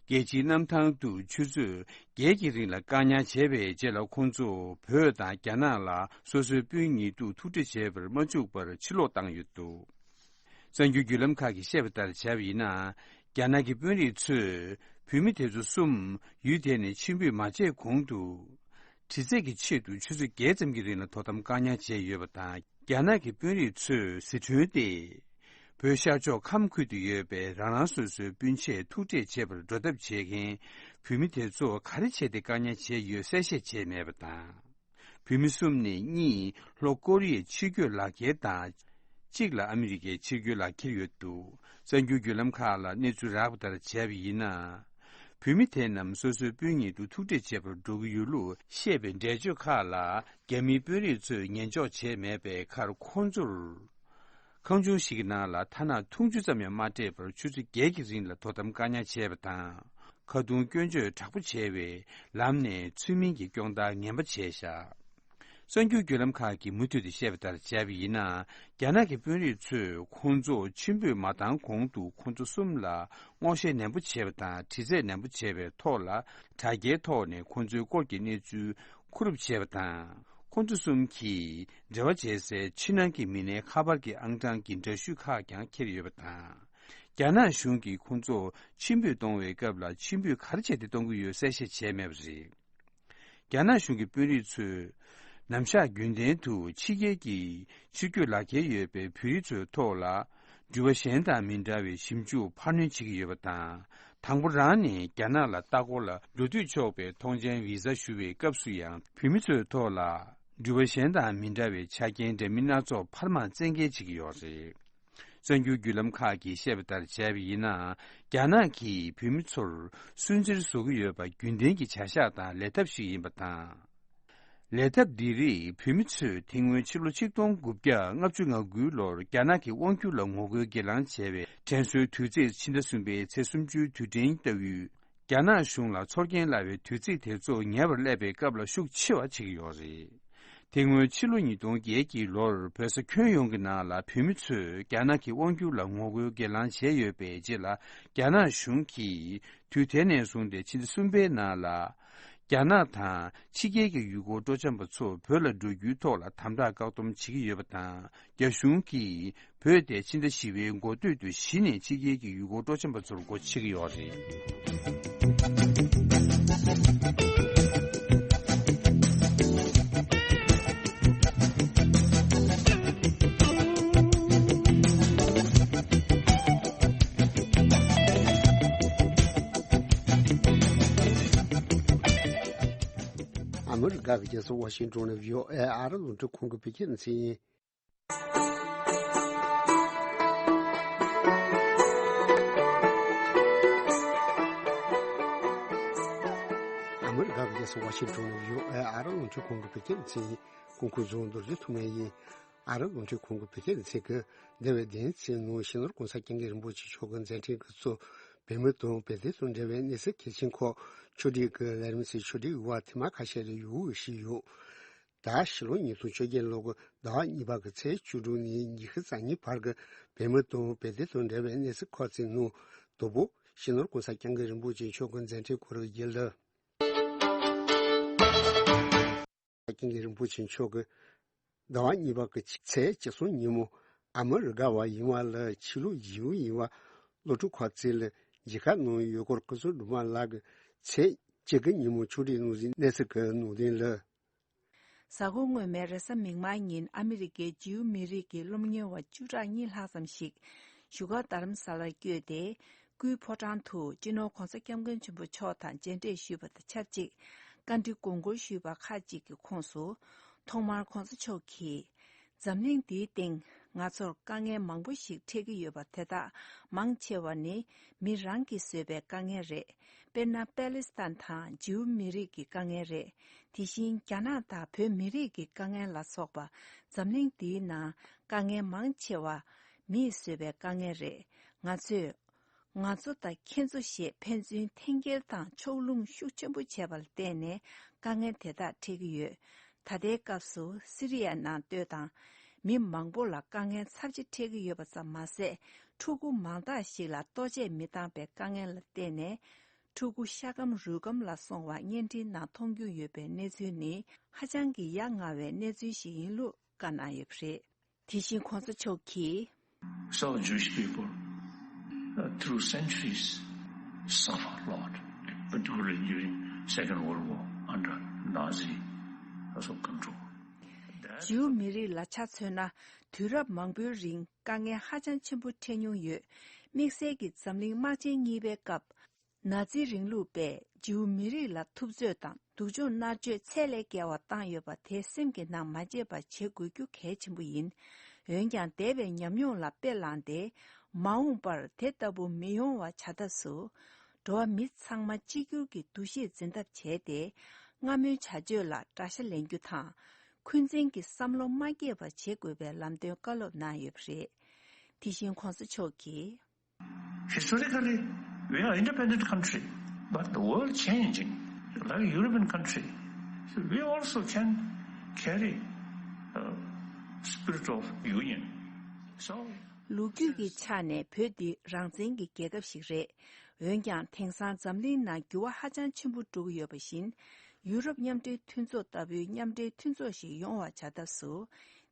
རྒྱལ་སྤྱིའི་གནམ་ཐང་དུ་ཆུ་ཚོད་བརྒྱད་ཀྱི་རིང་ལ་བཀག་ཉར་བྱས་པའི་རྗེས་ལ། ཁོང་ཚོ་བོད་དང་རྒྱ་ནག་ལ་སོ་སོའི་སྤུན་ཉེ་དུ་ཐུག་འཕྲད་བྱེད་པར་མ་བཅུག་པར་ཕྱིར་ལོག་བཏང་ཡོད་འདུག་གསར་འགྱུར་བརྒྱུད་ལམ་ཁག་གིས་བཤད་པ་ལྟར་བྱས་པ་ཡིན་ན། རྒྱ་ནག་གི་དཔོན་རིགས་ཚོས་བོད་མི་དེ་ཚོ་གསུམ་ཡུལ་དེ་ནས་ཕྱིར་འབུད་མ་བྱས་གོང་དུ། དྲི་རྩད་ཀྱི་ཆེད་དུ་ཆུ་ཚོད་བརྒྱད་ཙམ་གྱི་རིང་ལ་དོ་དམ་བཀག་ཉར་བྱས་ཡོད་པ་དང་། རྒྱ་ནག་གི་དཔོན་རིགས་ཚོས་ཟི་ཁྲོན་ཏེ། བོད་ཤར་ཕྱོགས་ཁམས་ཁུལ་དུ་ཡོད་པའི་རང་རང་སོ་སོའི་སྤུན་མཆེད་ཐུག་འཕྲད་བྱེད་པར་འགྲོ་ཐབས་བྱེད་མཁན་བོད་མི་དེ་ཚོ་ག་རེ་བྱས་ཏེ་བཀག་ཉར་བྱས་ཡོད་གསལ་བཤད་བྱས་མེད་པ་དང་། བོད་མི་གསུམ་ནས་གཉིས་ལྷོ་ཀོ་རི་ཡའི་ཕྱིར་སྐྱོད་ལག་འཁྱེར་དང་། གཅིག་ལ་ཨ་མི་རི་ཀའི་ཕྱིར་སྐྱོད་ལག་འཁྱེར་ཡོད་འདུག་གསར་འགྱུར་བརྒྱུད་ལམ་ཁག་ལ་གནས་ཚུལ་རག་པ་ལྟར་བྱས་པ་ཡིན་ན། བོད་མི་དེ་རྣམས་སོ་སོའི་སྤུན་ཉེ་དུ་ཐུག་འཕྲད་བྱེད་པར་འགྲོ་གི་ཡོད་ལུགས་བཤད་པའི་འགྲེལ་བརྗོད་ཁག་ལ་རྒྱ་མིའི་དཔོན་རིགས་ཚོས་ཉན་འཇོག་བྱས་མེད་པའི་ཁར། ཁོང་ཚོར་ཁང་ཆུང་ཞིག་གི་ནང་ལ་ཐ་ན་འཐུང་ཆུ་ཙམ་ཡང་མ་སྤྲད་པར་ཆུ་ཚོད་བརྒྱད་ཀྱི་རིང་ལ་དོ་དམ་བཀག་ཉར་བྱས་པ་དང་། ཁ་རྡུང་སྐྱོན་བརྗོད་དྲག་པོ་བྱས་པས་ལམ་ནས་ཚུལ་མིན་གྱི་སྐྱོང་སྟངས་ངན་པ་བྱས་བཞག་གསར་འགྱུར་བརྒྱུད་ལམ་ཁག་གིས་མུ་མཐུད་དུ་བཤད་པ་ལྟར་བྱས་པ་ཡིན་ན། རྒྱ་ནག་གི་དཔོན་རིགས་ཚོས་ཁོང་ཚོ་ཕྱིར་འབུད་མ་བཏང་གོང་དུ། ཁོང་ཚོ་གསུམ་ལ་སྔོག་བཤེར་ནན་པོ་བྱས་པ་དང་། དྲི་རྩད་ནན་པོ་བྱས་པའི་ཐོག་ལ། དྲ་རྒྱའི་ཐོག་ནས་ཁོང་ཚོའི་སྐོར་གྱི་གནས་ཚུལ་མཁོ་སྒྲུབ་བྱས་པ་དང་། ཁོང་ཚོ་གསུམ་གྱིས་འབྲེལ་བ་བྱེད་སའི་ཕྱི་ནང་གི་མི་སྣའི་ཁ་པར་གྱི་ཨང་གྲངས་ཀྱི་འདྲ་བཤུས་ཁག་ཀྱང་འཁྱེར་ཡོད་པ་དང་། རྒྱ་ནག་གཞུང་གིས་ཁོང་ཚོ་ཕྱིར་འབུད་གཏོང་བའི་སྐབས་ལ་ཕྱིར་འབུད་ག་རེ་བྱས་ཏེ་གཏོང་གི་ཡོད་གསལ་བཤད་བྱས་མེད་པ་རེད། རྒྱ་ནག་གཞུང་གི་དཔོན་རིགས་ཚོས་ནམ་ཞག་རྒྱུན་ལྡན་དུ་ཕྱི་རྒྱལ་གྱི་ཕྱིར་སྐྱོད་ལག་འཁྱེར་ཡོད་པའི་བོད་རིགས་ཚོའི་ཐོག་ལ་འགྲུལ་པ་གཞན་དང་མི་འདྲ་བའི་ཞིབ་འཇུག་འཕར་སྣོན་བྱེད་ཀྱི་ཡོད་པ་དང་། དང་པོ་རང་ནས་རྒྱ་ནག་ལ་ལྟ་སྐོར་ལ་འགྲོ་སྡོད་ཆོག་པའི་ཐོངས་མཆན་ཝི་ས་ཞུ་བའི་སྐབས་སུ་ཡང་། བོད་མི་ཚོའི་ཐོག་ལ་འགྲུལ་པ་གཞན་དང་མི་འདྲ་བའི་ཆ་རྐྱེན་འདྲ་མིན་སྣ་ཚོགས་འཕར་མ་བཙན་འགེལ་བྱེད་ཀྱི་ཡོད་རེད། གསར་འགྱུར་བརྒྱུད་ལམ་ཁག་གིས་བཤད་པ་ལྟར་བྱས་པ་ཡིན་ན། རྒྱ་ནག་གིས་བོད་མི་ཚོར་སུན་གཙེར་བཟོ་གི་ཡོད་པ་རྒྱུན་ལྡན་གྱི་བྱ་གཞག་དང་ལས་ཐབས་ཤིག་ཡིན་པ་དང་། ལས་ཐབས་འདི་རིགས་བོད་མི་ཚོས་དེ་སྔོན་ཕྱི་ལོ་ཆིག་སྟོང་དགུ་བརྒྱ་ལྔ་བཅུ་ང་དགུའི་ལོར་རྒྱ་ནག་གི་དབང་སྒྱུར་ལ་ངོ་རྒོལ་གྱི་ལངས་བྱས་པའི་དྲན་གསོའི་དུས་ཚིགས་ཕྱི་ཟླ་གསུམ་པའི་ཚེས་སུམ་ཅུའི་དུས་དྲན་ལྟ་བུའི་རྒྱ་ནག་གཞུང་ལ་ཚོར་སྐྱེན་སླ་བའི་དུས་ཚིགས་དེ་ཚོ་ཉེ་བར་སླེབས་པའི་སྐབས་ལ་ཤུགས་ཆེ་བ་བྱེད་ཀྱི་ཡོད་རེད། དེ་སྔོན་ཕྱི་ལོ་ཉིས་སྟོང་བརྒྱད་ཀྱི་ལོར་བོད་ས་ཁྱོན་ཡོངས་ཀྱི་ནང་ལ་བོད་མི་ཚོས་རྒྱ་ནག་གི་དབང་སྒྱུར་ལ་ངོ་རྒོལ་གྱི་ལངས་བྱས་ཡོད་པའི་རྗེས་ལ། རྒྱ་ནག་གཞུང་གིས་དུས་དེ་ནས་བཟུང་སྟེ་ཕྱི་ཟླ་གསུམ་པའི་ནང་ལ། རྒྱ་ནག་དང་ཕྱི་རྒྱལ་གྱི་ཡུལ་སྐོར་སྤྲོ་འཆམ་པ་ཚོ་བོད་ལ་འགྲོ་རྒྱུའི་ཐོག་ལ་དམ་དྲག་བཀག་སྡོམ་བྱེད་ཀྱི་ཡོད་པ་དང་། རྒྱ་གཞུང་གིས་བོད་དེ་ཕྱི་ཟླ་བཞི་པའི་འགོ་སྟོད་དུ་གཞི་ནས་ཕྱི་རྒྱལ་གྱི་ཡུལ་སྐོར་སྤྲོ་འཆམ་པ་ཚོར་སྒོ་ཕྱེ་གི་ཡོད་རེད། མི་རི་ཀ་གི་རྒྱལ་ས་ཝ་ཤིང་ཏོན་ནས་བྷི་ཨོ་ཨེ་ཨ་རི་རླུང་འཕྲིན་ཁང་གི་བོད་སྐད་སྡེ་ཚན་ཡིན། ཨ་མི་རི་ཀ་གི་རྒྱལ་ས་ཝ་ཤིང་ཏོན་ནས་བྷི་ཨོ་ཨེ་ཨ་རི་རླུང་འཕྲིན་ཁང་གི་བོད་སྐད་སྡེ་ཚན་ཡིན། སྐུ་ཁམས་བཟང་། རྡོ་རྗེ་ཐོགས་མེད་ཡིན། ཨ་རི་རླུང་འཕྲིན་ཁང་གི་བོད་སྐད་སྡེ་ཚན་གྱིས་འདས་པའི་བདུན་ཕྲག་ནང་སྤྱི་ནོར་༸གོང་ས་༸སྐྱབས་མགོན་རིན་པོ་ཆེ་མཆོག་གི་མཛད་འཕྲིན་གྱི་ཚོགས་བོད་མི་དང་བོད་དོན་དང་འབྲེལ་བའི་གནས་ཚུལ་གལ་ཆེན་ཁག་ཕྱོགས་སྒྲིག་གི་ལས་རིམ་ཚོའི་ཕྱོགས་སྒྲིག་འོག་ཐེངས་མ་ཁ་ཤས་ལ་ཡུལ་དབུས་ཤིག་ཡོད། ད་ཕྱི་ལོ་ཉིས་སྟོང་བཅོ་བརྒྱད་ལོ་གི་ཟླ་བ་གཉིས་པ་གི་ཚེས་བཅུ་དྲུག་ནས་ཉི་ཤུ་རྩ་གཉིས་བར་གྱི་བོད་མི་དང་བོད་དོན་དང་འབྲེལ་བའི་གནས་ཚུལ་ཁག་ཅིག་ནང་དང་པོ་སྤྱི་ནོར་༸གོང་ས་༸སྐྱབས་མགོན་རིན་པོ་ཆེ་མཆོག་གི་མཛད་འཕྲིན་སྐོར་བརྗོད་ལ། ཀྱི་རིན་པོ་ཆེ་མཆོག་གིས་ཟླ་བ་གཉིས་པ་གི་ཚེས་བཅུ་གསུམ་ཉིན་མོ་ཨ་མི་རི་ཀ་བ་ཡིན་པ་ལ་ཆོས་ལུགས་ཇིའུ་ཡིན་པ་སློབ་ཕྲུག་ཁག་ཅིག་ལ་མཇལ་ཁ་གནང་ཡོད་སྐོར་སྐུ་ཚབ་སྒྲོལ་མ་ལགས་ཀྱིས་ཚེས་བཅུ་དགུ་ཉིན་མོ་ཕྱོགས་སྒྲིག་གནང་ཟིན་གནས་ཚུལ་གྱི་ནང་དོན་ལ། གཟའ་འཁོར་སྔོན་མའི་རེས་གཟའ་མིག་དམར་ཉིན་ཨ་མི་རི་ཀའི་ཇིའུ་མི་རིགས་ཀྱི་སློབ་གཉེར་བ་བཅུ་ཕྲག་གཉིས་ལྷག་ཙམ་ཞིག་བཞུགས་སྒར་རྡ་རམ་ས་ལར་བསྐྱོད་དེ། སྐུའི་ཕོ་བྲང་དུ་སྤྱི་ནོར་༸གོང་ས་༸སྐྱབས་མགོན་ཆེན་པོ་མཆོག་དང་མཇལ་འཕྲད་ཞུས་པ་དང་ཆབས་ཅིག་བཀའ་འདྲི་དགོངས་སྐོར་ཞུས་པ་ཁག་ཅིག་གི་ཁོངས་སུ། ཐོག་མར་༸གོང་ས་མཆོག་གིས། འཛམ་གླིང་འདིའི་སྟེང་ང་ཚོར་དཀའ་ངལ་མང་པོ་ཞིག་འཕྲད་ཀྱི་ཡོད་པ་དེ་དག་མང་ཆེ་བ་ནི་མི་རང་གིས་བཟོས་པའི་དཀའ་ངལ་རེད། དཔེར་ན་པེ་ལི་སི་ཐན་དང་ཇིའུ་མི་རིགས་ཀྱི་དཀའ་ངལ་རེད། དེ་བཞིན་རྒྱ་ནག་དང་བོད་མི་རིགས་ཀྱི་དཀའ་ངལ་ལ་སོགས་པ་འཛམ་གླིང་འདིའི་ནང་དཀའ་ངལ་མང་ཆེ་བ་མིས་བཟོས་པའི་དཀའ་ངལ་རེད། ང་ཚོས། ང་ཚོ་དང་ཁྱེད་ཚོ་ཞེས་ཕན་ཚུན་འཐེན་འཁྱེར་དང་ཕྱོགས་ལྷུང་ཤུགས་ཆེན་པོ་བྱས་པ་ལ་བརྟེན་ནས་དཀའ་ངལ་དེ་དག་འཕྲད་ཀྱི་ཡོད། ད་ལྟའི་སྐབས་སུ་སི་རི་ཡའི་ནང་ལྟོས་དང་། མི་མང་པོ་ལ་དཀའ་ངལ་ཚབས་ཆེ་འཕྲད་ཀྱི་ཡོད་པ་ཙམ་མ་ཟད། ཕྲུ་གུ་མང་དག་ཞིག་ལ་ལྟོ་ཆས་མི་འདང་པའི་དཀའ་ངལ་ལ་བརྟེན་ནས། ཕྲུ་གུ་ཤ་སྐམ་རུས་སྐམ་ལ་སོང་བ་བརྙན་འཕྲིན་ནང་མཐོང་རྒྱུ་ཡོད་པའི་གནས་ཚུལ་ནི་ཧ་ཅང་གི་ཡ་ང་བའི་གནས་ཚུལ་ཞིག་ཡིན་ལུགས་བཀའ་གནང་ཡོད་པ་རེད། དེ་བཞིན་༸གོང་ས་མཆོག་གིས། So Jewish people, uh, through centuries, suffer a lot, particularly during Second World War under Nazi also control. That's ཇིའུ་མི་རིགས་ལ་ཆ་མཚོན་ན་དུས་རབས་མང་པོའི་རིང་དཀའ་ངལ་ཧ་ཅང་ཆེན་པོ་འཕྲད་མྱོང་ཡོད། དམིགས་བསལ་གྱིས་འཛམ་གླིང་དམག་ཆེན་གཉིས་པའི་སྐབས། ནཱ་ཛི་རིང་ལུགས་པས་ཇིའུ་མི་རིགས་ལ་ཐུབ་ཚོད་དང་སྡུག་སྦྱོང་མནར་གཅོད་ཚད་ལས་བརྒལ་བ་བཏང་ཡོད་པ་དེ་སེམས་ཀྱི་ནང་མ་བརྗེད་པ་བྱེད་དགོས་རྒྱུ་གལ་ཆེན་པོ་ཡིན། འོན་ཀྱང་འདས་པའི་ཉམས་མྱོང་ལ་དཔེ་བླངས་ཏེ། མ་འོངས་པར་དེ་ལྟ་བུ་མི་ཡོང་བ་བྱ་ཐབས་སུ། འགྲོ་བ་མི་ཚང་མ་གཅིག་གྱུར་གྱི་འདུ་ཤེས་འཛིན་ཐབས་བྱས་ཏེ། སྔ་མོའི་བྱ་སྤྱོད་ལ་དགྲ་ཤ་ལེན་རྒྱུ་དང་། འཁོན་འཛིན་གྱི་བསམ་བློ་མ་སྐྱེས་པ་བྱེད་དགོས་པའི་ལམ་སྟོན་བཀའ་སློབ་གནང་ཡོད་པ་རེད། དེ་བཞིན་༸གོང་ས་མཆོག་གིས། Historically, we are independent country, but the world changing, like European country, so we also can carry, uh, spirit of union. So, ལོ་རྒྱུས་ཀྱི་ཆ་ནས་བོད་འདི་རང་བཙན་གྱི་རྒྱལ་ཁབ་ཞིག་རེད། འོན་ཀྱང་དེང་སང་འཛམ་གླིང་ནང་འགྱུར་བ་ཧ་ཅང་ཆེན་པོ་འགྲོ་གི་ཡོད་པ་བཞིན། ཡུ་རོབ་མཉམ་འབྲེལ་མཐུན་ཚོགས་ལྟ་བུའི་མཉམ་འབྲེལ་མཐུན་ཚོགས་ཤིག་ཡོང་བ་བྱ་ཐབས་སུ།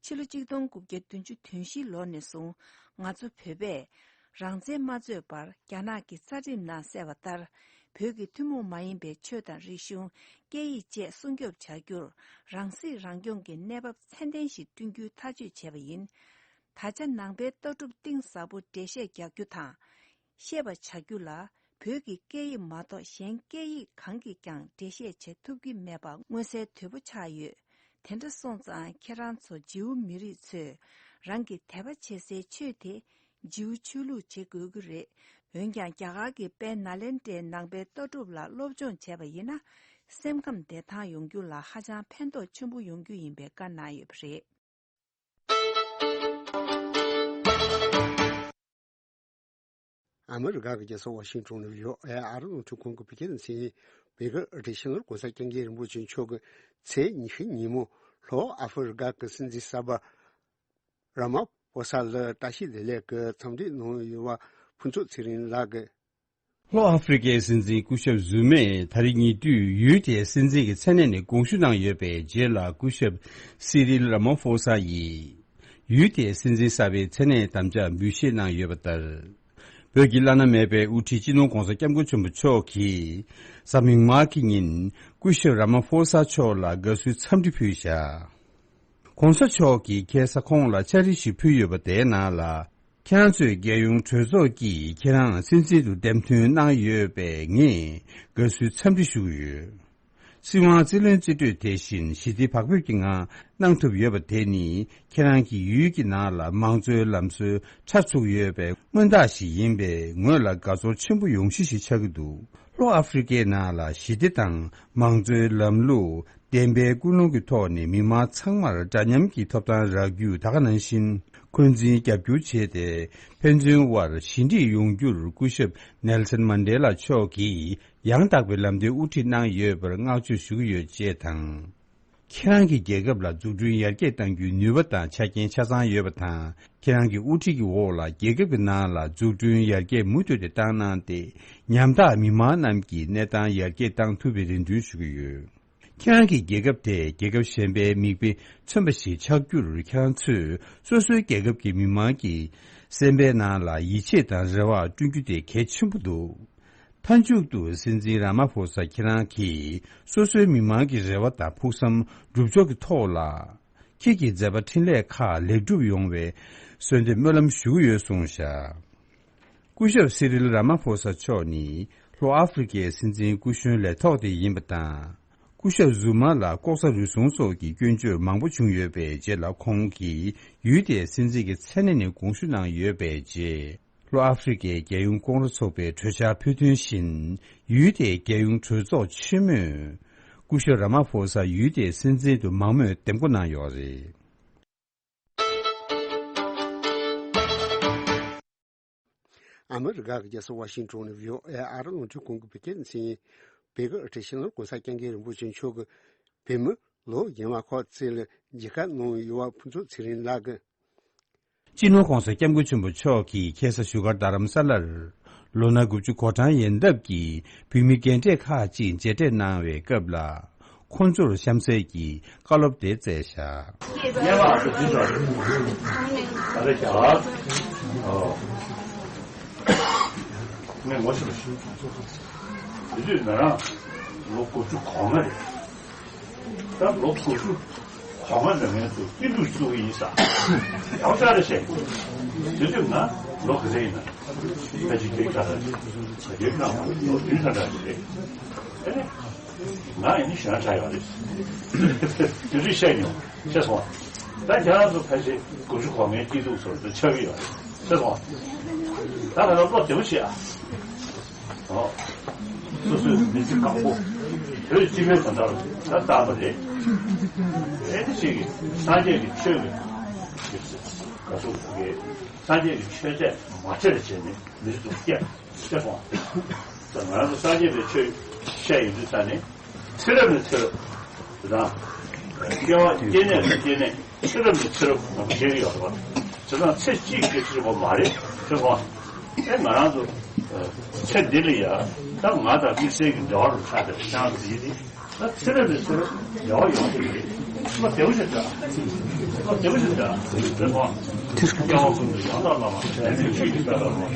ཕྱི་ལོ་གཅིག་སྟོང་དགུ་བརྒྱ་བདུན་ཅུ་དོན་བཞི་ལོ་ནས་བཟུང་ང་ཚོ་བོད་པས་རང་བཙན་མ་རྩོད་པར་རྒྱ་ནག་གི་རྩ་ཁྲིམས་ནང་གསལ་བ་ལྟར། བོད་ཀྱི་ཐུན་མོང་མ་ཡིན་པའི་ཆོས་དང་རིག་གཞུང་། སྐད་ཡིག་བཅས་སྲུང་སྐྱོབ་བྱ་རྒྱུར་རང་སྲིད་རང་སྐྱོང་གི་གནས་བབ་ཚད་ལྡན་ཞིག་བསྐྲུན་རྒྱུའི་ཐག་གཅོད་བྱས་པ་ཡིན། ད་ཆ་ནང་པའི་ལྟ་གྲུབ་གཏིང་ཟབ་པོ་འགྲེལ་བཤད་རྒྱག་རྒྱུ་དང་། ཤེས་པ་བྱ་རྒྱུ་ལ། བོད་ཀྱི་སྐད་ཡིག་མ་གཏོགས་གཞན་སྐད་ཡིག་གང་གིས་ཀྱང་འགྲེལ་བཤད་བྱེད་ཐུབ་ཀྱི་མེད་པ་མངོན་གསལ་དོད་པོ་ཆགས་ཡོད། དེ་འདྲ་སོང་ཙང་ཁྱེད་རང་ཚོ་ཇིའུ་མི་རིགས་ཚོས་རང་གི་དད་པ་བྱེད་སའི་ཆོས་དེ་ཇིའུ་ཆོས་ལུགས་བྱེད་དགོས་ཀྱི་རེད། འོན་ཀྱང་རྒྱ་གར་གྱི་དཔལ་ནཱ་ལེནྡྲའི་ནང་པའི་ལྟ་གྲུབ་ལ་སློབ་སྦྱོང་བྱས་པ་ཡིན་ན། སེམས་ཁམས་བདེ་ཐང་ཡོང་རྒྱུ་ལ་ཧ་ཅང་ཕན་ཐོགས་ཆེན་པོ་ཡོང་རྒྱུ་ཡིན་པའི་བཀའ་གནང་ཡོད་པ་རེད། ཨ་མི་རི་ཀ་གི་རྒྱལ་ས་ཝ་ཤིང་ཏོན་ནས་ཡོད། ཨ་རི་རླུང་འཕྲིན་ཁང་གི་བོད་སྐད་སྡེ་ཚན་ཡིན། བོད་ཀྱི་ཨ་རིའི་སྤྱི་ནོར་༸གོང་ས་༸སྐྱབས་མགོན་རིན་པོ་ཆེ་མཆོག་གིས་ཚེས་ཉི་ཤུ་ཉིན་མོ་ལྷོ་ཨ་ཧྥེ་རི་ཀ་གི་སྲིད་འཛིན་གསར་པ་ར་མ་ཕོ་ས་ལ་བཀྲ་ཤིས་བདེ་ལེགས་ཀྱི་འཚམས་འདྲི་གནང་ཡོད་པ་ཕུན་ཚོགས་ཚེ་རིང་ལགས་ཀྱིས། ལྷོ་ཨ་ཧྥེ་རི་ཀའི་སྲིད་འཛིན་སྐུ་ཞབས་ཛུ་མས་ད་རེས་ཉེ་དུས་ཡུལ་དེའི་སྲིད་འཛིན་གྱི་མཚན་གནས་ནས་དགོངས་ཞུ་གནང་ཡོད་པའི་རྗེས་ལ། སྐུ་ཞབས་སི་རིལ་ར་མ་ཕོ་ས་ཡིས་ཡུལ་དེའི་སྲིད་འཛིན་གསར་པའི་མཚན་གནས་དམ་བཅའ་འབུལ་བཞེས་གནང་ཡོད་པ་ལྟར། བོད་ཀྱི་བླ་ན་མེད་པའི་དབུ་ཁྲིད་སྤྱི་ནོར་༸གོང་ས་༸སྐྱབས་མགོན་ཆེན་པོ་མཆོག་གིས་གཟའ་མིག་དམར་གྱི་ཉིན་སྐུ་ཞབས་ར་མ་ཕོ་ས་མཆོག་ལ་དགའ་བསུའི་འཚམས་འདྲི་ཕུལ་བཞག ༸གོང་ས་མཆོག་གིས་ཁ་སང་ཁོང་ལ་ཕྱག་བྲིས་ཤིག་ཕུལ་ཡོད་པ་དེའི་ནང་ལ། ཁྱེད་རང་ཚོའི་རྒྱལ་ཡོངས་གྲོས་ཚོགས་ཀྱིས་ཁྱེད་རང་སྲིད་འཛིན་དུ་འདེམས་ཐོན་གནང་ཡོད་པས་ངས་དགའ་བསུའི་འཚམས་འདྲི་ཞུ་གི་ཡོད། སྲིད་དབང་རྩིས་ལེན་རྩིས་སྤྲོད་དེ་བཞིན་ཞི་བདེ་བག་ཕེབས་ཀྱི་ངང་གནང་ཐུབ་ཡོད་པ་དེ་ནི་ཁྱེད་རང་གི་ཡུལ་གྱི་ནང་ལ་མང་གཙོའི་ལམ་སྲོལ་ཆགས་ཚུགས་ཡོད་པའི་མངོན་རྟགས་ཤིག་ཡིན་པས་ངོས་ལ་དགའ་ཚོར་ཆེན་པོ་ཡོང་གཞི་ཞིག་ཆགས་ཀྱི་འདུག་ལྷོ་ཨ་ཧྥེ་རི་ཁའི་ནང་ལ་ཞི་བདེ་དང་མང་གཙོའི་ལམ་ལུགས་བདེན་པའི་ཀུན་སློང་གི་ཐོག་ནས་མི་མང་ཚང་མར་འདྲ་མཉམ་གྱི་ཐོབ་ཐང་རག་རྒྱུ་ད་ག་ནང་བཞིན་འཁོན་འཛིན་རྒྱབ་སྐྱོར་བྱས་ཏེ་ཕན་ཚུན་དབར་ཞི་འགྲིག་ཡོང་རྒྱུར་སྐུ་ཞབས་ནེལ་སན་མན་ཌེ་ལ་མཆོག་གིས་ཡང་དག་པའི་ལམ་སྟོན་དབུ་ཁྲིད་གནང་ཡོད་པར་བསྔགས་བརྗོད་ཞུ་གི་ཡོད་ཅེས་དང་། ཁྱེད་རང་གི་རྒྱལ་ཁབ་ལ་འཛུགས་སྐྲུན་ཡར་རྒྱས་གཏང་རྒྱུའི་ནུས་པ་དང་ཆ་རྐྱེན་ཆ་ཚང་ཡོད་པ་དང་། ཁྱེད་རང་གི་དབུ་ཁྲིད་ཀྱི་འོག་ལ་རྒྱལ་ཁབ་ཀྱི་ནང་ལ་འཛུགས་སྐྲུན་ཡར་རྒྱས་མུ་མཐུད་དེ་བཏང་གནང་སྟེ། ཉམ་ཐག་མི་མང་རྣམས་ཀྱི་གནས་སྟངས་ཡར་རྒྱས་གཏང་ཐུབ་པའི་རེ་འདུན་ཞུ་གི་ཡོད། ཁྱེད་རང་གི་རྒྱལ་ཁབ་དེ་རྒྱལ་ཁབ་གཞན་པའི་མིག་དཔེ་མཚོན་པ་ཞིག་ཆགས་རྒྱུར་ཁྱེད་རང་ཚོས་སོ་སོའི་རྒྱལ་ཁབ་ཀྱི་མི་མང་གི་སེམས་པའི་ནང་ལ་ཡིད་ཆེས་དང་རེ་བ་བསྐྲུན་རྒྱུ་དེ་གལ་ཆེན་པོ་འདུག་མཐའ་མཇུག་ཏུ་སྲིད་འཛིན་ར་མ་ཕོ་ས་ཁྱེད་རང་གིས་སོ་སོའི་མི་མང་གི་རེ་བ་དང་ཕུགས་བསམ་སྒྲུབ་ཕྱོགས་ཀྱི་ཐོག་ལ། ཁྱེད་ཀྱི་མཛད་པ་འཕྲིན་ལས་ཁག་ལེགས་གྲུབ་ཡོང་བའི་གསོལ་འདེབས་སྨོན་ལམ་ཞུ་གི་ཡོད་གསུངས་བཞག་སྐུ་ཞབས་སི་རིལ་ར་མ་ཕོ་ས་མཆོག་ནི་ལྷོ་ཨ་ཧྥེ་རི་ཁའི་སྲིད་འཛིན་སྐུ་གཞོན་ལས་ཐོག་དེ་ཡིན་པ་དང་། སྐུ་ཞབས་ཟུ་མ་ལ་ལྐོག་ཟ་རུལ་སུངས་སོགས་ཀྱི་སྐྱོན་བརྗོད་མང་པོ་བྱུང་ཡོད་པའི་རྗེས་ལ་ཁོང་གིས་ཡུལ་དེའི་སྲིད་འཛིན་གྱི་མཚན་གནས་ནས་དགོངས་ཞུ་གནང་ཡོད་པའི་རྗེས། ལྷོ་ཨ་ཧྥེ་རི་ཁའི་རྒྱལ་ཡོངས་ཀོང་རོ་ཚོགས་པས་གྲོས་འཆར་ཕུལ་དོན་བཞིན། ཡུལ་དེའི་རྒྱལ་ཡོངས་གྲོས་ཚོགས་ཆེན་མོས་སྐུ་ཞབས་ར་མ་ཕོ་ས་ཡུལ་དེའི་སྲིད་འཛིན་དུ་མང་མོས་འདེམས་བསྐོ་གནང་ཡོད་རེད། ཨ་མི་རི་ཀ་གི་རྒྱལ་ས་ཝ་ཤིང་ཊོན་ནས་བྷི་ཨོ་ཨེ་ཨ་རི་རླུང་འཕྲིན་ཁང་གི་བོད་སྐད་སྡེ་ཚན་ཡིན། བོད་ཀྱི་ཨ་ཁྲིད་ཤེས་ལོན་གོང་ས་སྐྱབས་མགོན་རིན་པོ་ཆེ་མཆོག་གིས་བོད་མི་ལོ་རྒན་པ་ཁག་བཅས་ལ་མཇལ་ཁ་གནང་ཡོད་པ་ཕུན་ཚོགས་ཚེ་རིང་ལགས་ཀྱིས། སྤྱི་ནོར་༧གོང་ས་༧སྐྱབས་མགོན་ཆེན་པོ་མཆོག་གིས་ཁ་སང་བཞུགས་སྒར་རྡ་རམ་ས་ལར་ལོ་ན་དགུ་བཅུ་གོ་གྲངས་ཡན་འདབ་ཀྱི་བོད་མི་རྒན་གྲས་ཁག་ཅིག་མཇལ་འཕྲད་གནང་བའི་སྐབས་ལ། ཁོང་ཚོར་གཤམ་གསལ་གྱི་བཀའ་སློབ་དེ་སྩལ་བཞག་ངས་ངོ་ཤེས་པ་ཞིག་དེ་དུས་ང་རང་ལོ་དགུ་བཅུ་གོ་ལྔ་རེད། ད་ལོ་དགུ་བཅུ་གོ་ལྔ་ནང་ངས་ཚུར་སྐྱིད་སྡུག་བཙུགས་ཡིན་ས། ཡང་ཅག་རེ་བཤད། དེ་དུས་ང་ལོ་ག་ཚོད་ཡིན་ན། ད་ཅིག་དེ་ག་ལ་ད་དེ་ནང་ལོ་བདུན་ཙམ་འདྲ་ཞིག་རེད། ཨེ་ནས། ང་ཡིན་ནི་གཞན་ཆགས་ཡོད་རེད། དེ་དུས་བཤད་མྱོང་། ཤེས་སོང་ང་། ད་ཁྱེད་རང་ཚོ་ཕལ་ཆེར་དགུ་བཅུ་གོ་ལྔའི་སྐྱིད་སྡུག་ཚོར་དུ་ཆགས་ཀྱི་ཡོད་རེད། ཤེས་སོང་ང་། ད་ང་ཚོ་བློ་བདེ་པོ་བྱེད་ཨ། ཨོ། སོ་སོའི་མི་ཚེ་གང་པོ་བོད་སྤྱི་པའི་དོན་དག་ལ་ད་བཏང་བ་རེད། ཨེ་ནི་ཅིག་སངས་རྒྱས་ཀྱི་ཆོས་ཀྱི་ག་ཚོད་གི་སངས་རྒྱས་ཀྱི་ཆོས་དད་མ་བྱེད་པ་བྱས་ནས་མི་ཚེ་སྐྱེལ། ཤེས་སོང་། ད་ང་རང་ཚོ་སངས་རྒྱས་པའི་ཆོས་བཤད་ཡོང་དུས་ཙ་ནས་ཚེ་རབས་ནས་ཚེ་རབས་དང་། སྐྱེ་བ་སྐྱེ་གནས་ནས་སྐྱེ་གནས་ཚེ་རབས་ནས་ཚེ་རབས་ནང་བཞིན་ཡོད་པ། དེ་དང་ཚེ་གཅིག་གི་ཚེ་རབས་མ་རེད། ཤེས་སོང་། ཨེ་ང་རང་ཚོ་ཚེ་འདི་ལ་ཡ་ད་ང་དང་དམིགས་བསལ་གྱི་འབྲེལ་བ་རུ་ཆགས་པའི་ཤང་དེ་ཡིན། ད་ཚེ་རབས་ནས་ཚེ་རབས་འབྲེལ་བ་ཡོང་གི་རེད། བློ་བདེ་པོ་ཞིག་འདྲ། བློ་བདེ་པོ་ཞིག་འདྲ། རེད་མོ། སྐྱེ་བ་ཀུན་ཏུ་ཡང་དག་བླ་མ་དྲན་པའི་ཆོས་ཀྱི་དཔལ་ལ་རོལ།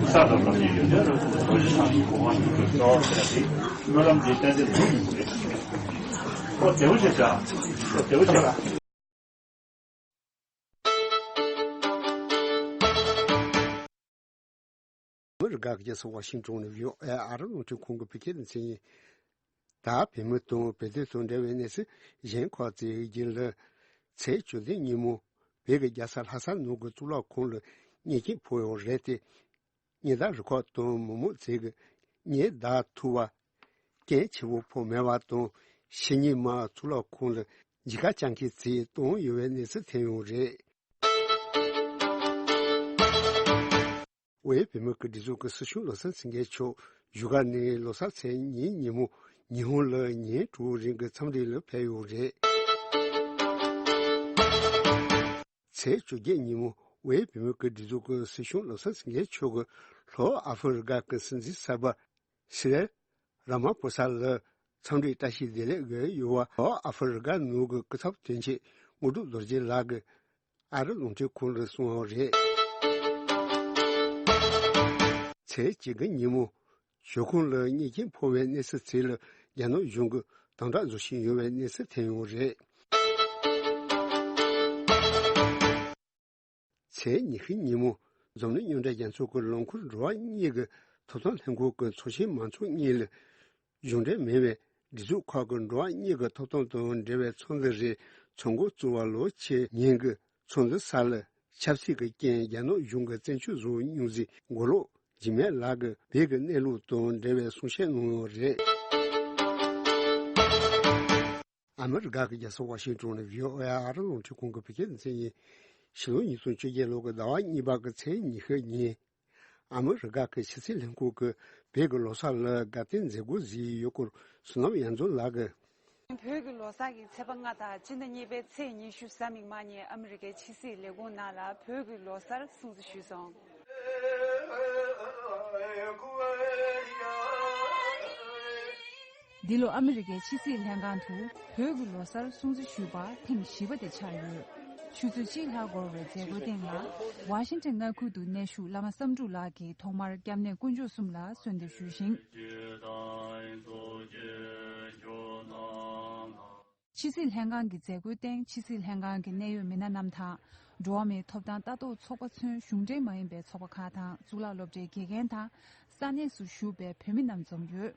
ས་དང་ལམ་གྱི་ཡོན་ཏན་རབ་ཏུ་རྫོགས་ཤིང་གོ་འཕང་མྱུར་ཐོབ་སྨོན་ལམ་འདི་ཏན་ཏན་འགྲུབ་ཡོང་གི་རེད། བློ་བདེ་པོ་ཞིག་འདྲ། བློ་བདེ་པོ་ཞིག་འདྲ། ཨ་མི་རི་ཀ་གི་རྒྱལ་ས་ཝ་ཤིང་ཊོན་ནས་བྷི་ཨོ་ཨེ་ཨ་རི་རླུང་འཕྲིན་ཁང་གི་བོད་སྐད་སྡེ་ཚན་ཡིན། ད་བོད་མི་དང་བོད་དོན་དང་འབྲེལ་བའི་གནས་ཚུལ་གཞན་ཁག་ཅིག་རྒྱུན་ལ། ཚེས་བཅུ་བདུན་ཉིན་མོ་བོད་ཀྱི་རྒྱལ་ས་ལྷ་ས་ནང་གི་གཙུག་ལག་ཁང་ལ་མེ་སྐྱོན་ཕོག་ཡོད་རེད་དེ། ཉེན་བརྡ་རུ་ཁག་དང་མི་མང་ཚོས་ཀྱི་ཉེན་བརྡ་ཐུག་པ། རྐྱེན་ཆེ་བོ་ཕོག་མེད་པ་དང་། ཕྱི་ཉིན་མ་གཙུག་ལག་ཁང་ལ་མཇལ་ཁ་བཅར་མཁན་ཚོས་བཏང་ཡོད་པའི་གནས་ཚུལ་ཐོན་ཡོད་རེད། དབུས་བོད་མིའི་སྒྲིག་འཛུགས་ཀྱི་སྲིད་སྐྱོང་བློ་བཟང་སེང་གེ་མཆོག་བཞུགས་སྒར་ནས་ལོ་གསར་ཚེས་གཉིས་ཉིན་མོ་ཉི་ཧོང་ལ་ཉིན་དྲུག་རིང་གི་འཚམས་འདྲི་ལ་ཕེབས་ཡོད་རེད། ཚེས་བཅོ་བརྒྱད་ཉིན་མོ་དབུས་བོད་མིའི་སྒྲིག་འཛུགས་ཀྱི་སྲིད་སྐྱོང་བློ་བཟང་སེང་གེ་མཆོག་གིས་ལྷོ་ཨ་ཧྥེ་རི་ཀ་གི་སྲིད་འཛིན་གསར་པ་སི་རལ་ར་མ་ཕོ་ས་ལ་འཚམས་འདྲིའི་བཀྲ་ཤིས་བདེ་ལེགས་ཡོད་པ་ལྷོ་ཨ་ཧྥེ་རི་ཀ་ནང་གི་སྐུ་ཚབ་དོན་གཅོད་དངོས་གྲུབ་རྡོ་རྗེ་ལགས་ཀྱིས་ཨ་རི་རླུང་འཕྲིན་ཁང་ལ་གསུངས་པ་རེད། ཚེས་གཅིག་གི་ཉིན་མོ་ཞོགས་ཁང་ལ་མེ་སྐྱོན་ཕོག་པའི་གནས་ཚུལ་དེ་ལ་རྒྱ་ནག་གཞུང་གིས་དམ་དྲག་བཟོ་བཞིན་ཡོད་པའི་གནས་ཚུལ་ཐོན་ཡོད་རེད། ཚེས་ཉི་ཤུ་ཉིན་མོ་འཛམ་གླིང་མཉམ་འབྲེལ་རྒྱལ་ཚོགས་ཀྱི་ལོ་འཁོར་འགྲོ་བ་གཉིས་ཀྱི་ཐོབ་ཐང་ལྷན་ཁང་གི་ཚོགས་ཆེན་མང་ཚོགས་གཉིས་ལ་གཞུང་འབྲེལ་མིན་པའི་ སྒྲིག་འཛུགས་ཁག་གི་འགྲོ་བ་མིའི་ཐོབ་ཐང་དང་འབྲེལ་བའི་ཚོགས་འདུ་རེད། ཚོགས་འགོ་བཙུགས་པ་ལོ་ཕྱེད་ཉིན་གྱི་ཚོགས་འདུ་སར་ལ་ཆབ་སྲིད་ཀྱི་རྐྱེན་རྒྱ་ནག་གཞུང་གིས་བཙན་བྱོལ་བཟོ་བའི་སྙུང་གཞི་མགོ་ལོག་འཇིགས་མེད་ལགས་ཀྱིས་བོད་ཀྱི་གནས་ལུགས་དང་འབྲེལ་བའི་གསུང་བཤད་གནང་ཡོད་རེད། ཨ་མི་རི་ཀ་གི་རྒྱལ་ས་ཝ་ཤིང་ཏོན་ནས་བྷི་ཨོ་ཨེ་ཨ་རི་རླུང་འཕྲིན་ཁང་གི་བོད་སྐད་སྡེ་ཚན་ཡིན། ཕྱི་ལོ་ཉིས་སྟོང་བཅོ་བརྒྱད་ལོ་གི་ཟླ་བ་གཉིས་པ་གི་ཚེས་ཉི་ཤུ་ཉིན། ཨ་མི་རི་ཀ་གི་ཕྱི་སྲིད་ལྷན་ཁང་གིས་བོད་ཀྱི་ལོ་གསར་ལ་དགའ་སྟོན་མཛད་སྒོ་བཟོས་ཡོད་སྐོར་བསོད་ནམས་དབྱངས་འཛོམས་ལགས་ཀྱིས། བོད་ཀྱི་ལོ་གསར་གྱི་ཚེས་པ་ལྔ་དང་སྤྱི་ཟླ་གཉིས་པའི་ཚེས་ཉི་ཤུ་གཟའ་མིག་དམར་ཉིན་ཨ་མི་རི་ཀའི་ཕྱི་སྲིད་ལས་ཁུངས་ནང་ལ་བོད་ཀྱི་ལོ་གསར་སྲུང་བརྩི་ཞུས་སོང་། འདི་ལོ་ཨ་མི་རི་ཀའི་ཕྱི་སྲིད་ལྷན་ཁང་དུ་བོད་ཀྱི་ལོ་གསར་སྲུང་བརྩི་ཞུས་པ་ཐེངས་བཞི་པ་དེ་ཆགས་ཡོད། ཆུ་ཚོད་གཅིག་ལྷག་འགོར་བའི་མཛད་སྒོའི་སྟེང་ལ་ཝ་ཤིང་ཊོན་མངའ་ཁུལ་དུ་གནས་བཞུགས་བླ་མ་བསམ་གྲུབ་ལགས་ཀྱིས་ཐོག་མར་སྐྱབས་གནས་དཀོན་མཆོག་གསུམ་ལ་གསོལ་འདེབས་ཞུས་ཤིང་། ཕྱི་སྲིད་ལྷན་ཁང་གི་མཛད་སྒོའི་སྟེང་ཕྱི་སྲིད་ལྷན་ཁང་གི་གནད་ཡོད་མི་སྣ་རྣམས་དང་། འགྲོ་བ་མིའི་ཐོབ་ཐང་ལྟ་རྟོག་ཚོགས་པ་ཚུན་གཞུང་འབྲེལ་མ་ཡིན་པའི་ཚོགས་པ་ཁག་དང་གཙུག་ལག་སློབ་གྲྭའི་དགེ་རྒན་དང་ས་གནས་སུ་བཞུགས་པའི་བོད་མི་རྣམས་འཛོམས་ཡོད།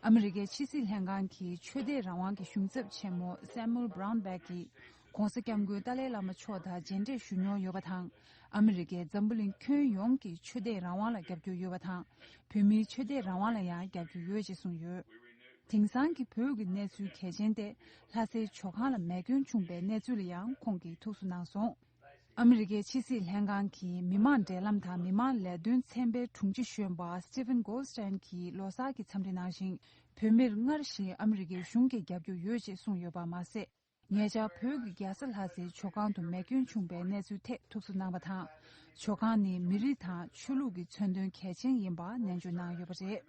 ཨ་མི་རི་ཀའི་ཕྱི་སྲིད་ལྷན་ཁང་གི་ཆོས་དད་རང་དབང་གི་གཞུང་ཚབ་ཆེན་མོ་Samuel Brownback གིས་༧གོང་ས་༧སྐྱབས་མགོན་ཏཱ་ལའི་བླ་མ་མཆོག་དང་མཇལ་འཕྲད་ཞུ་མྱོང་ཡོད་པ་དང་། ཨ་མི་རི་ཀས་འཛམ་བུ་གླིང་ཁྱོན་ཡོངས་ཀྱི་ཆོས་དད་རང་དབང་ལ་རྒྱབ་སྐྱོར་ཡོད་པ་དང་། བོད་མིའི་ཆོས་དད་རང་དབང་ལ་ཡང་རྒྱབ་སྐྱོར་ཡོད་ཅེས་གསུངས་ཡོད། དེང་སང་གི་བོད་ཀྱི་གནས་ཚུལ་གལ་ཆེན་ཏེ། ལྷ་སའི་ཇོ་ཁང་ལ་མེ་སྐྱོན་བྱུང་པའི་གནས་ཚུལ་ལ་ཡང་ཁོང་གིས་ཐུགས་གསོ་གནང་སོང་། ཨ་མི་རི་ཀའི་ཕྱི་སྲིད་ལྷན་ཁང་གི་མི་མང་འབྲེལ་ལམ་དང་མི་མང་ལས་དོན་ཚན་པའི་དྲུང་ཆེ་གཞོན་པ་Stephen Goldstein གྱིས་ལོ་གསར་གྱི་འཚམས་འདྲི་གནང་ཞིང་། བོད་མིར་སྔར་བཞིན་ཨ་མི་རི་ཀའི་གཞུང་གིས་རྒྱབ་སྐྱོར་ཡོད་ཅེས་གསུངས་ཡོད་པ་མ་ཟད། ཉེ་ཆར་བོད་ཀྱི་རྒྱལ་ས་ལྷ་སའི་ཇོ་ཁང་དུ་མེ་སྐྱོན་བྱུང་པའི་གནས་ཚུལ་ཐད་ཐུགས་གསོ་གནང་བ་དང་། ཇོ་ཁང་ནི་མི་རིགས་དང་ཆོས་ལུགས་ཀྱི་མཚོན་དོན་གལ་ཆེན་ཡིན་པ་ནན་བརྗོད་གནང་ཡོད་པ་རེད།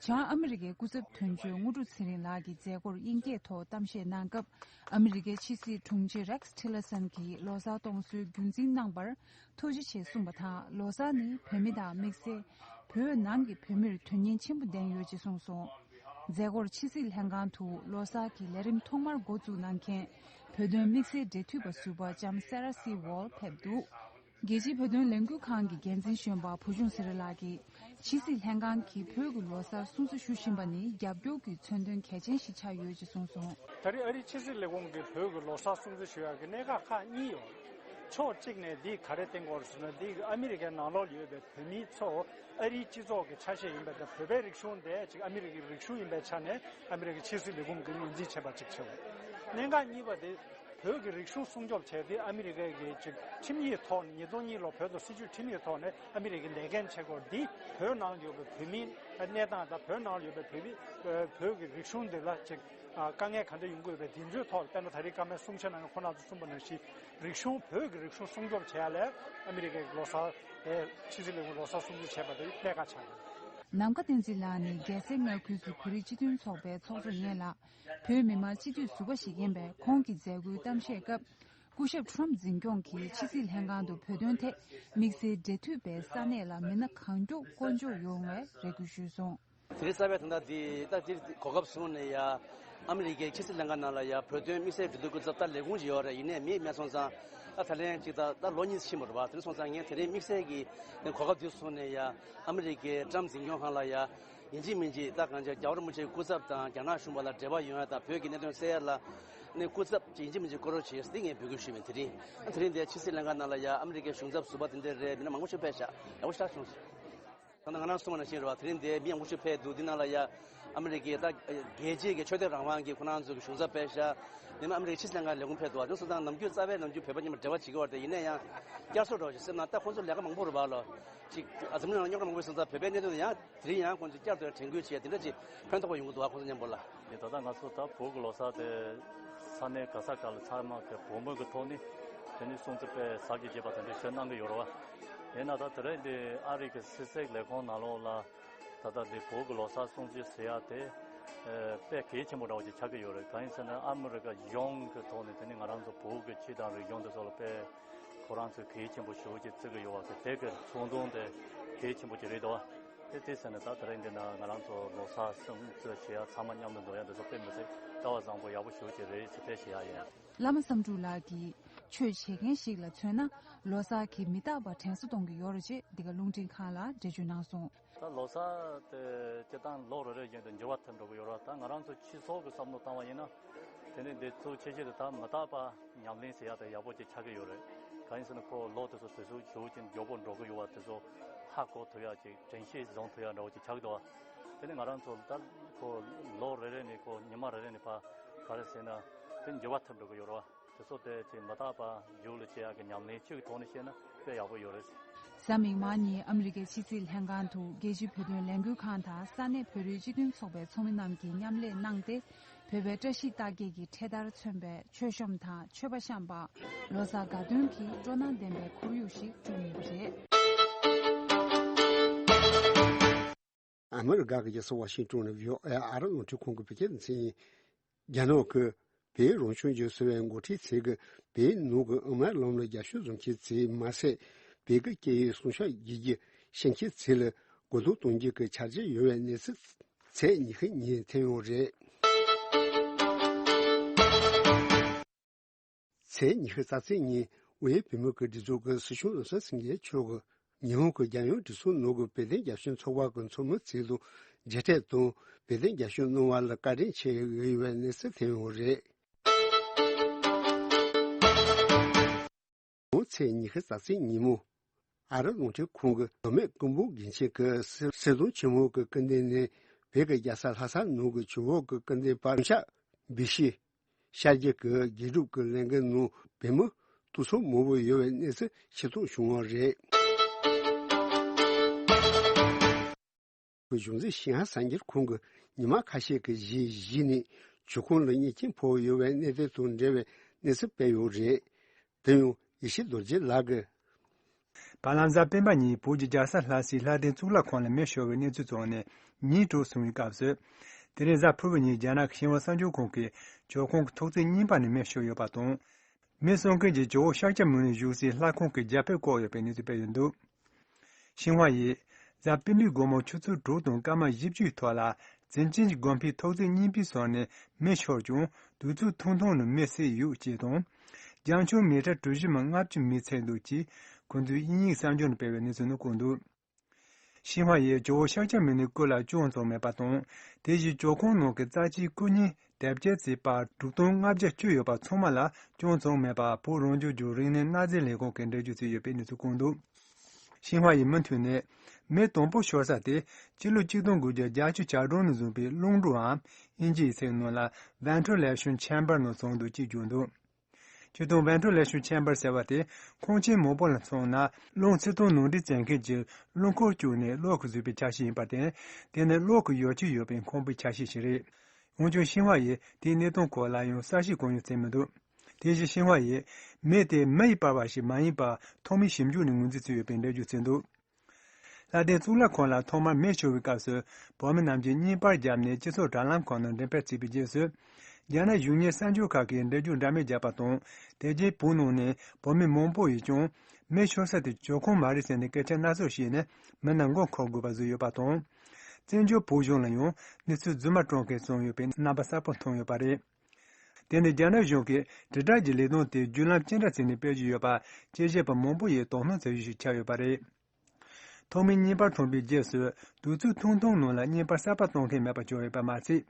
བྱང་ཨ་མི་རི་ཀའི་སྐུ་ཚབ་དོན་གཅོད་དངོས་གྲུབ་ཚེ་རིང་ལགས་ཀྱིས་མཛད་སྒོར་དབྱིན་སྐད་ཐོག་གཏམ་བཤད་གནང་སྐབས། ཨ་མི་རི་ཀའི་ཕྱི་སྲིད་དྲུང་ཆེ་Rex Tillerson གྱིས་ལོ་གསར་གཏོང་སྲོལ་རྒྱུན་འཛིན་གནང་བར་ཐུགས་རྗེ་ཆེ་གསུངས་པ་དང་། ལོ་གསར་ནི་བོད་མི་དང་དམིགས་བསལ་བོད་ནང་གི་བོད་མིར་དོན་སྙིང་ཆེན་པོ་ལྡན་ཡོད་ཅེས་གསུངས་སོང་། མཛད་སྒོར་ཕྱི་སྲིད་ལྷན་ཁང་དུ་ལོ་གསར་གྱི་ལས་རིམ་ཐོག་མར་འགོ་བཙུགས་གནང་མཁན་བོད་དོན་དམིགས་བསལ་འབྲེལ་མཐུད་པ་ཟུར་པ་ལྕམ་Sarah C Wall ཕེབས་འདུག་རྒྱལ་སྤྱིའི་བོད་དོན་ལས་འགུལ་ཁང་གི་འགན་འཛིན་གཞོན་པ་བུ་ཆུང་ཟེར་ལགས་ཀྱིས། ཕྱི་སྲིད་ལྷན་ཁང་གིས་བོད་ཀྱི་ལོ་གསར་སྲུང་བརྩི་ཞུ་བཞིན་པ་ནི་རྒྱབ་སྐྱོར་གྱི་མཚོན་དོན་གལ་ཆེན་ཞིག་ཆགས་ཡོད་ཅེས་གསུངས་སོང་། ད་རེས་ཨ་རིའི་ཕྱི་སྲིད་ལས་ཁུངས་ཀྱིས་བོད་ཀྱི་ལོ་གསར་སྲུང་བརྩི་ཞུ་ཡག་གི་གནད་འགག་ཁག་གཉིས་ཡོད། ཕྱོགས་གཅིག་ནས་འདི་ག་རེ་བསྟན་དགོས་རེད་ཟེར་ན། འདི་ཨ་མི་རི་ཀའི་ནང་ལོགས་ལ་ཡོད་པའི་བོད་མིའི་ཚོ་ཨ་རིའི་སྤྱི་ཚོགས་ཀྱི་ཆ་ཤས་ཡིན་པ་དང་། བོད་པའི་རིག་གཞུང་དེ་ཅིག་ཨ་མི་རི་ཀའི་རིག་གཞུང་ཡིན་པའི་ཆ་ནས་ཨ་མི་རི་ཀའི་ཕྱི་སྲིད་ལས་ཁུངས་ཀྱིས་ངོས་འཛིན་བྱས་པ་གཅིག་བྱས་པ། གནད་འགག་གཉིས་པ་དེ། བོད་ཀྱི་རིག་གཞུང་སྲུང་སྐྱོབ་བྱས་ཏེ། ཨ་མི་རི་ཀའི་གི་ཅིག་ཁྲིམས་ཡིག་ཐོག་ནས། ཉིས་སྟོང་གཉིས་ལོ་བོད་དང་སྲིད་བྱུས་ཁྲིམས་ཡིག་ཐོག་ནས་ཨ་མི་རི་ཀའི་ལས་འགན་བྱེད་དགོས། འདི་བོད་ནང་ཡོད་པའི་བོད་མིའི་གནས་སྟངས་དང་། བོད་ནང་ཡོད་པའི་བོད་མི་བོད་ཀྱི་རིག་གཞུང་འདི་ལ་ཅིག་དཀའ་ངལ་ག་འདྲ་ཡོང་གི་ཡོད་པའི་དེ་ཚོའི་ཐོག་ལ། དཔེར་ན་ད་རེས་ཀརྨ་གསུང་ཆོས་ནང་ཁོ་རང་ཚོ་གསུངས་པ་ནང་བཞིན། རིག་གཞུང་། བོད་ཀྱི་རིག་གཞུང་སྲུང་སྐྱོབ་བྱེད་ཡ་ལ་ཨ་མི་རི་ཀའི་ལོ་གསར། ཕྱི་སྲིད་ལས་ཁུངས་ལོ་གསར་སྲུང་བརྩི་བྱས་པ་དེ་གནད་འགག་ཆགས་ཡོད། ནམ་མཁའ་བསྟན་འཛིན་ལགས་ནི་རྒྱལ་སའི་མངའ་ཁུལ་དུ་བོད་རིགས་སྤྱི་མཐུན་ཚོགས་པའི་ཚོགས་གཙོ་ཡིན་ལ། བོད་མི་མང་སྤྱི་འཐུས་ཟུར་པ་ཞིག་ཡིན་པས། ཁོང་གིས་མཛད་སྒོའི་གཏམ་བཤད་སྐབས། སྐུ་ཞབས་ཁྲོམ་འཛིན་སྐྱོང་གིས་ཕྱི་སྲིད་ལྷན་ཁང་དུ་བོད་དོན་ཐད་དམིགས་བསལ་འབྲེལ་མཐུད་པའི་ས་གནས་ལ་མི་སྣ་གང་མགྱོགས་བསྐོ་འཇོག་ཡོང་བའི་རེ་སྐུལ་ཞུས་སོང་། དེ་རིང་རྩ་བའི་དོན་དག་འདི་ད་འདིར་གོ་སྐབས་བཟུང་ནས་ཡ། ཨ་མི་རི་ཀའི་ཕྱི་སྲིད་ལྷན་ཁང་ནང་ལ་ཡ། བོད་དོན་དམིགས་བསལ་འབྲེལ་མཐུད་སྐུ་ཚབ་ད་ལས་ཁུངས་ཅིག་ཡོད་རེད། ཡིན་ནའི་མི་མེད་སོང་ཙང་། ད་ད་ལན་ཅིག་ད་ད་ལོ་གཉིས་ཕྱིན་པ་རེད་པ། དེ་རིང་སོང་ཙང་ངས་དེ་རིང་དམིགས་བསལ་གྱི་གོ་སྐབས་འདི་བཟུང་ནས་ཡ། ཨ་མི་རི་ཀའི་ཁྲོམ་འཛིན་སྐྱོང་ཁང་ལ་ཡ། ཡིན་གཅིག་མིན་གཅིག་ད་གང་ཅི་རྒྱལ་བ་རིན་པོ་ཆེའི་སྐུ་ཚབ་དང་རྒྱ་ནག་གཞུང་བར་ལ་འབྲེལ་བ་ཡོང་ཡ་དང་། བོད་ཀྱི་གནད་དོན་སེལ་ཡ་ལ་ནི་སྐུ་ཚབ་ཅིག་ཡིན་གཅིག་མིན་གཅིག་བསྐོ་རོགས་བྱེད་ཟེར་ངས་འབོད་སྐུལ་ཞུས་པ་ཡིན། དེ་རིང་དེ་རིང་འདིར་ཕྱི་སྲིད་ལྷན་ཁང་ནང་ལ་ཡ། ཨ་མི་རི་ཀའི་གཞུང་ཚབ་ཟུར་པ་དེ་འདྲ་རེད། མི་སྣ་མང་པོ་ཞིག་ཕེབས་ཤག་ཡག་པོ་ཞེ་དྲག་བྱུང་སོང་། ད་ནི་ང་རང་གསུངས་པ་ནང་བཞིན་རེད་པ། དེ་རིང་འདིར་མི་མང་པོ་ཞིག་ཕེབས་འདུག་འདི་ནང་ལ་ཡ། ཨ་མི་རི་ཀའི་ད་རྒྱལ་སྤྱིའི་གི་ཆོས་དད་རང་དབང་གི་ཁོ་རང་ཚོའི་གི་གཞུང་ཚབ་ཕེབས་ཤག་དེ་མིན་ཨ་མི་རི་ཀའི་ཕྱི་སྲིད་ལྷན་ཁང་ལས་ཁུངས་ཕེབས་འདུག་དེ་སོང་ཙང་ནམ་རྒྱུན་རྩ་བའི་ནམ་རྒྱུན་བོད་པ་མཉམ་དུ་འབྲེལ་བ་བྱེད་ཀྱི་ཡོད་རེད་དེ། ཡིན་ན་ཡང་བསྐྱར་གསོ་འདྲ་བོ་ཞིག་སེམས་ནང་། ད་ཁོང་ཚོ་ལས་ཀ་མང་པོ་རེད་པ་ལོ། ཅིག་ཨ། འཛམ་གླིང་ནང་རྙོག་དྲ་མང་པོ་ཡོད་སོང་ཙང་། བོད་པའི་གནད་དོན་ཡང་དེ་རིང་ཡང་ཁོང་ཚོས་བསྐྱར་དུ་དྲན་སྐུལ་བྱས། དེ་འདྲ་ཅིག་ཕན་ཐོགས་པ་ཡོང་གི་འདུག་པ། ཁོང་ཚོ་མཉམ་པོ་ལ། དེ་ད་ལྟ་ང་ཚོ་ད་བོད་ཀྱི་ལོ་གསར་དེ་ས་གནས་ག་ས་ག་ལ་ཚང་མ་གི་གོང་མ་གི་ཐོག་ནས་དེ་ནས་སྲུང་བརྩི་དཔེ་གཟབ་ཀྱིས་བྱེད་པ་དེ་འདྲ་ཞིག་གནང་གི་ཡོད་རེད་པ། ཡིན་ན་ད་དེ་རིང་འདི་ཨ་རི་གི་ཕྱི་སྲིད་ལས་ཁུངས་ནང་ལོགས་ལ་ད་ལྟ་འདི་བོད་ཀྱི་ལོ་གསར་སྲུང་བརྩི་ཟེར་ཡ་དེ་དཔེ་གལ་ཆེན་པོ་འདྲ་བོ་ཅིག་ཆགས་ཀྱི་ཡོད་རེད། གང་ཡིན་ཟེར་ན་ཨ་མི་རི་ཀ་ཡོངས་ཀྱི་ཐོག་ནས་དེ་ནི་ང་རང་ཚོ་བོད་ཀྱི་སྤྱི་དང་རིག་གཞུང་དེ་ཚོ་ལ་དཔེ་ཁོ་རང་ཚོས་གལ་ཆེན་པོ་ཞེ་པོ་ཅིག་བརྩི་གི་ཡོད་པ་དེ། དེ་གི་ཚོགས་འདུ་དེ་གལ་ཆེན་པོ་ཅིག་རེད་འདུག་པ། དེ་དེ་ཟེར་ནས་ད་དེ་རིང་འདི་ན་ང་རང་ཚོ་ལོ་གསར་སྲུང་བརྩི་བྱེད་ཡ་ཚང་མ་མཉམ་དུ་འགྲོ་ཡ་འདི་ཚོ་དཔེ་མི་སྲིད་སྐལ་བ་བཟང་པོ་ཡག་པོ་ཞེ་པོ་ཅིག་རེད་ཟེར་དཔེ་བཤད་ཡ་ཡིན། བླ་མ་བསམ་གྲུབ་ལགས་ཀྱིས་ཆོས་བྱེད་མཁན་ཞིག་ལ་མཚོན་ན། ལོ་གསར་གྱིས་མི་རྟག་པར་དྲན་གསོ་གཏོང་གི་ཡོད་རེད་ཅེས་འདི་ག་རླུང་འཕྲིན་ཁང་ལ་འགྲེལ་བརྗོད་གནང་སོང་། ད་ལོ་གསར་དེ་སྤྱིར་བཏང་ལོ་རེ་རེ་བཞིན་དུ་འགྱུར་བ་ཐེབས་འགྲོ་གི་ཡོད་རེད། ད་ང་རང་ཚོ་སྤྱི་ཚོགས་ཀྱི་བསམ་བློ་བཏང་བ་ཡིན་ན། དེ་ནས་འདི་ཚོ་ཆེ་ཆེ་དུ་ད་མི་རྟག་པ་ཉམས་ལེན་བྱེད་ཡག་དེ་ཡག་པོ་ཅིག་ཆགས་ཀྱི་ཡོད་རེད། གང་ཡིན་ཟེར་ན་ཁོ་ལོ་དེ་ཚོ་དུས་ཚོད་ཞེ་པོ་ཅིག་མགྱོགས་པོ་འགྲོ་གི་ཡོད་པ་དེ་ཚོ་ཧ་གོ་ཐུབ་ཡག་ཅིག་དྲན་ཤེས་བཟུང་ཐུབ་ཡག་འདྲ་བོ་ཅིག་ཆགས་ཀྱི་འདུག་བ། དེ་ནས་ང་རང་ཚོ་ད་ཁོ་ལོ་རེ་རེ་ནས་ཁོ་ཉི་མ་རེ་རེ་ནས་ཕར་ག་རེ་ཟེར་ན་དེ་འགྱུར་བ་ཐེབས་འགྲོ་གི་ཡོད་རེད་བ། དེ་ཚོ་དེ་ཅིག་མི་རྟག་པ་རྒྱུགས་ལ་བྱེད་ཡག་གི་ཉམས་ལེན་ཅིག་གི་ཐོག་ནས་བཤད་ན་དཔེ་ཡག་པོ་ཡོད་རེད། གཟའ་མིག་དམར་ཉིན་ཨ་མི་རི་ཀའི་ཕྱི་སྲིད་ལྷན་ཁང་དུ་རྒྱལ་སྤྱིའི་བོད་དོན་ལས་འགུལ་ཁང་དང་ས་གནས་བོད་རིགས་སྤྱི་མཐུན་ཚོགས་པའི་ཚོགས་མི་རྣམས་ཀྱིས་མཉམ་ལས་གནང་སྟེ། བོད་པའི་བཀྲ་ཤིས་རྟགས་བརྒྱད་ཀྱི་འཕྲེད་དར་མཚོན་པའི་མཆོད་བཤམས་དང་མཆོད་པ་བཤམས་པ། ལོ་གསར་དགའ་སྟོན་གྱི་སྤྲོ་སྣང་ལྡན་པའི་ཁོར་ཡུག་ཞིག་བསྐྲུན་ཡོད་པ་རེད། ཨ་མི་རི་ཀ་གི་རྒྱལ་ས་ཝ་ཤིང་ཏོན་ནས་བྷི་ཨོ་ཨེ་ཨ་རི་རླུང་འཕྲིན་ཁང་གི་བོད་སྐད་སྡེ་ཚན་ཡིན། རྒྱ་ནག་གི་བོད་རང་སྐྱོང་ལྗོངས་ཟེར་བའི་འགོ་ཁྲིད་ཚོས་ཀྱི་བོད་ནང་གི་དབུ་མའི་ལམ་ལ་རྒྱབ་སྐྱོར་བཟོ་མཁན་ཚོས་མ་ཟད། བོད་ཀྱི་སྐད་ཡིག་སྲུང་སྐྱོབ་བྱེད་རྒྱུ་ཤེས་མཁན་ཚོ་ལ་གོ་བསྡུར་གཏོང་རྒྱུ་གི་འཆར་གཞི་ཡོད་པའི་གནས་ཚུལ་ཚེས་ཉི་ཤུ་ཉིན་ཐོན་ཡོད་རེད། ཚེས་ཉི་ཤུ་རྩ་གཅིག་ཉིན་དབུས་བོད་མིའི་སྒྲིག་འཛུགས་ཀྱི་སྲིད་སྐྱོང་བློ་བཟང་སེང་གེ་མཆོག་གིས་ཉི་ཧོང་གི་རྒྱལ་ཡོངས་སྒྲིག་འཛུགས་ནང་གི་བོད་དོན་རྒྱབ་སྐྱོར་ཚོགས་པ་གི་ཚོགས་མི་ཚོ་དང་མཇལ་འཕྲད་དང་བོད་དོན་རྒྱབ་སྐྱོར་གནང་བ་ལ་བཀའ་དྲིན་ཆེ་ཞུས་ཡོད་པའི་གནས་ཚུལ་ཐོན་ཡོད་རེད། ཉི་ཧོང་ཚེས་ཉི་ཤུ་རྩ་གཅིག་ཉིན་མོ། ཨ་རི་རླུང་འཕྲིན་ཁང་གི་མདོ་སྨད་སྐུ་འབུམ་དགོན་ཆེན་གྱི་གསེར་གདུང་ཆེན་མོ་གི་སྐུ་མདུན་ནས་བོད་ཀྱི་རྒྱལ་ས་ལྷ་ས་ནང་གི་ཇོ་བོ་གི་སྐུ་མདུན་པར་ཤ་འབུལ་ཞུས། ཤར་རྒྱུད་ཀྱི་དགེ་སྒྲུབ་ཀྱི་ལས་འགུལ་ནང་བོད་མི་སྟོང་ཚོ་མང་པོ་ཡོད་པའི་གནས་ཚུལ་ཤེས་རྟོགས་བྱུང་བ་རེད། གཞུང་འཛིན་ཤིན་ཧྭ་གསར་འགྱུར་ཁང་གིས་ཉི་མ་ཁ་ཤས་ཀྱི་རྗེས་གཞི་ནས་ཇོ་ཁང་ལ་མེ་སྐྱོན་ཕོག་ཡོད་པའི་གནས་ཚུལ་དང་འབྲེལ་བའི་གནས་ཚུལ་སྤེལ་ཡོད་རེད། དེ་ཡང་ཡེ་ཤེས་རྡོ་རྗེ་ལགས་ཀྱིས། བར་ལམ་གཟའ་སྤེན་པ་ཉིན་བོད་ཀྱི་རྒྱལ་ས་ལྷ་སའི་ལྷ་ལྡན་གཙུག་ལག་ཁང་ལ་མེ་ཤོར་བའི་གནས་ཚུལ་བྱུང་ནས་ཉིན་དྲུག་སོང་བའི་སྐབས་སུ། དེ་རིང་གཟའ་ཕུར་བུ་ཉིན་རྒྱ་ནག་གི་ཤིན་ཧྭ་གསར་འགྱུར་ཁང་གིས་ཇོ་ཁང་གི་ཐོག་བརྩེགས་གཉིས་པ་ནས་མེ་ཤོར་ཡོད་པ་དང་། མེ་གསོད་མཁན་གྱིས་ཇོ་བོ་ཤཱཀྱ་མུ་ནེ་བཞུགས་སའི་ལྷ་ཁང་གི་རྒྱབ་ཕེབས་བཀོག་ཡོད་པའི་གནས་ཚུལ་སྤེལ་ཡོད་འདུག་ཤིན་ཧྭ་ཡིས་གཟའ་སྤེན་པའི་དགོང་མོ་ཆུ་ཚོད་དྲུག་དང་སྐར་མ་བཞི་བཅུའི་ཐོག་ལ་ཙིན་ཅིན་གྱི་དགོན་པའི་ཐོག་བརྩེགས་གཉིས་པའི་ཟུར་ནས་མེ་ཤོར་ཀྱང་དུས་ཚོད་ཐུང་ཐུང་ནས་མེ་བསད་ཡོད་ཅེས་དང་། རྒྱང་ཆུང་མི་ཊར་གྲུ་བཞི་མ་ལྔ་བཅུ་མེ་ཚིག་འདུག་ཅེས་ཁོང་ཚོས་དབྱིན་ཡིག་གསར་འགྱུར་ནང་སྤེལ་བའི་གནས་ཚུལ་ནང་བཀོད་འདུག་ཤིན་ཧྭ་ཡིས་ཇོ་བོ་ཤཱཀྱ་མུ་ནེའི་སྐུ་ལ་ཅང་ཙང་མེད་པ་དང་། དེ་བཞིན་ཇོ་ཁང་ནང་གི་རྩ་ཆེའི་སྐུ་བརྙན་དེབ་སྐྱེལ་རྩིས་པར་དྲུག་སྟོང་ལྔ་བརྒྱ་བཅུ་ཡོད་པ་ཚང་མ་ལ་ཅང་ཙང་མེད་པ་བོད་རང་སྐྱོང་ལྗོངས་རིག་གནས་གནའ་རྫས་ལས་ཁུངས་ཀྱིས་འགྲེལ་བརྗོད་བྱས་ཡོད་པའི་གནས་ཚུལ་བཀོད་འདུག་ཤིན་ཧྭ་ཡིས་མུ་མཐུད་ནས། མེ་དང་པོ་ཤོར་ས་དེ་སྤྱི་ལོ་ཆིག་སྟོང་དགུ་བརྒྱ་བརྒྱད་ཅུ་གྱ་གྲངས་ནས་བཟུང་པའི་རླུང་འགྲོའམ་ཨིན་ཇིའི་ཚིག་ནང་ལ་Ventilation Chamber ནང་བྱུང་འདུག་ཅེས་བརྗོད་འདུག་སྤྱིར་བཏང་Ventilation Chamber ཟེར་བ་དེ་ཁང་ཆེན་མང་པོ་ལ་མཚོན་ན་རླུང་ཚིག་སྟོང་ནང་འདྲེན་བྱེད་མཁན་གྱི་རླུང་འཁོར་བཅུག་ནས་གློག་གིས་བཟོས་པའི་ཆ་ཤས་ཡིན་པར་བརྟེན། དེ་ནི་གློག་གི་ཡོ་བྱད་ཡོད་པའི་ཁང་པའི་ཆ་ཤས་ཤིག་རེད། འོན་ཀྱང་ཤིན་ཧྭ་ཡིས་དེའི་གནས་སྟངས་སྐོར་ལ་ཡང་གསལ་བཤད་གང་ཡང་བྱས་མི་འདུག་དེ་བཞིན་ཤིན་ཧྭ་ཡིས་མེ་དེ་མི་ཡིས་སྤར་བ་ཞིག་མ་ཡིན་པར་ཐོག་མའི་ཞིབ་འཇུག་ནས་ངོས་འཛིན་བྱས་ཡོད་པའི་འགྲེལ་བརྗོད་བྱས་འདུག་ལྷ་ལྡན་གཙུག་ལག་ཁང་ལ་ཐོག་མར་མེ་ཤོར་བའི་སྐབས་སུ་བོད་མི་རྣམས་ཀྱིས་བརྙན་པར་བརྒྱབ་ནས་སྤྱི་ཚོགས་དྲ་ལམ་ཁག་ནང་འགྲེམས་སྤེལ་བྱས་པའི་རྗེས་སུ། རྒྱ་ནག་གཞུང་གཉེར་གསར་འགྱུར་ཁག་གིས་འགྲེལ་བརྗོད་འདྲ་མིན་བརྒྱབ་པ་དང་། དེ་རྗེས་བོད་ནང་ནས་བོད་མི་མང་པོ་ཡིས་ཀྱང་མེ་ཤོར་ས་དེ་ཇོ་ཁང་མ་རེད་ཟེར་ནས་སྐད་ཆ་སྣ་ཚོགས་བཤད་ནས་མི་རྣམས་མགོ་འཁོར་དགོས་པ་བཟོས་ཡོད་པ་དང་། བཙན་བྱོལ་བོད་གཞུང་ལ་ཡང་གནས་ཚུལ་རྫུན་མ་བཀྲམ་མཁན་བྱུང་ཡོད་པའི་རྣམ་པ་གསལ་པོ་མཐོང་ཡོད་པ་རེད། དེ་ནི་རྒྱ་ནག་གཞུང་གིས་དྲིལ་བསྒྲགས་ཀྱི་ལས་དོན་དེ་བརྒྱུད་ལམ་ཅི་འདྲ་བྱས་ནས་སྤེལ་གྱི་ཡོད་པ་དཔྱད་ཞིབ་པ་མང་པོ་ཡིས་དོ་སྣང་བྱེད་རྒྱུ་ཞིག་ཆགས་ཡོད་པ་རེད། ཐོག་མའི་བརྙན་པར་ཐོན་པའི་རྗེས་སུ་དུས་ཚོད་ཐུང་ཐུང་ནང་ལ་བརྙན་པར་གསར་པ་གཏོང་མཁན་མེད་པ་བྱུང་ཡོད་པ་མ་ཟད།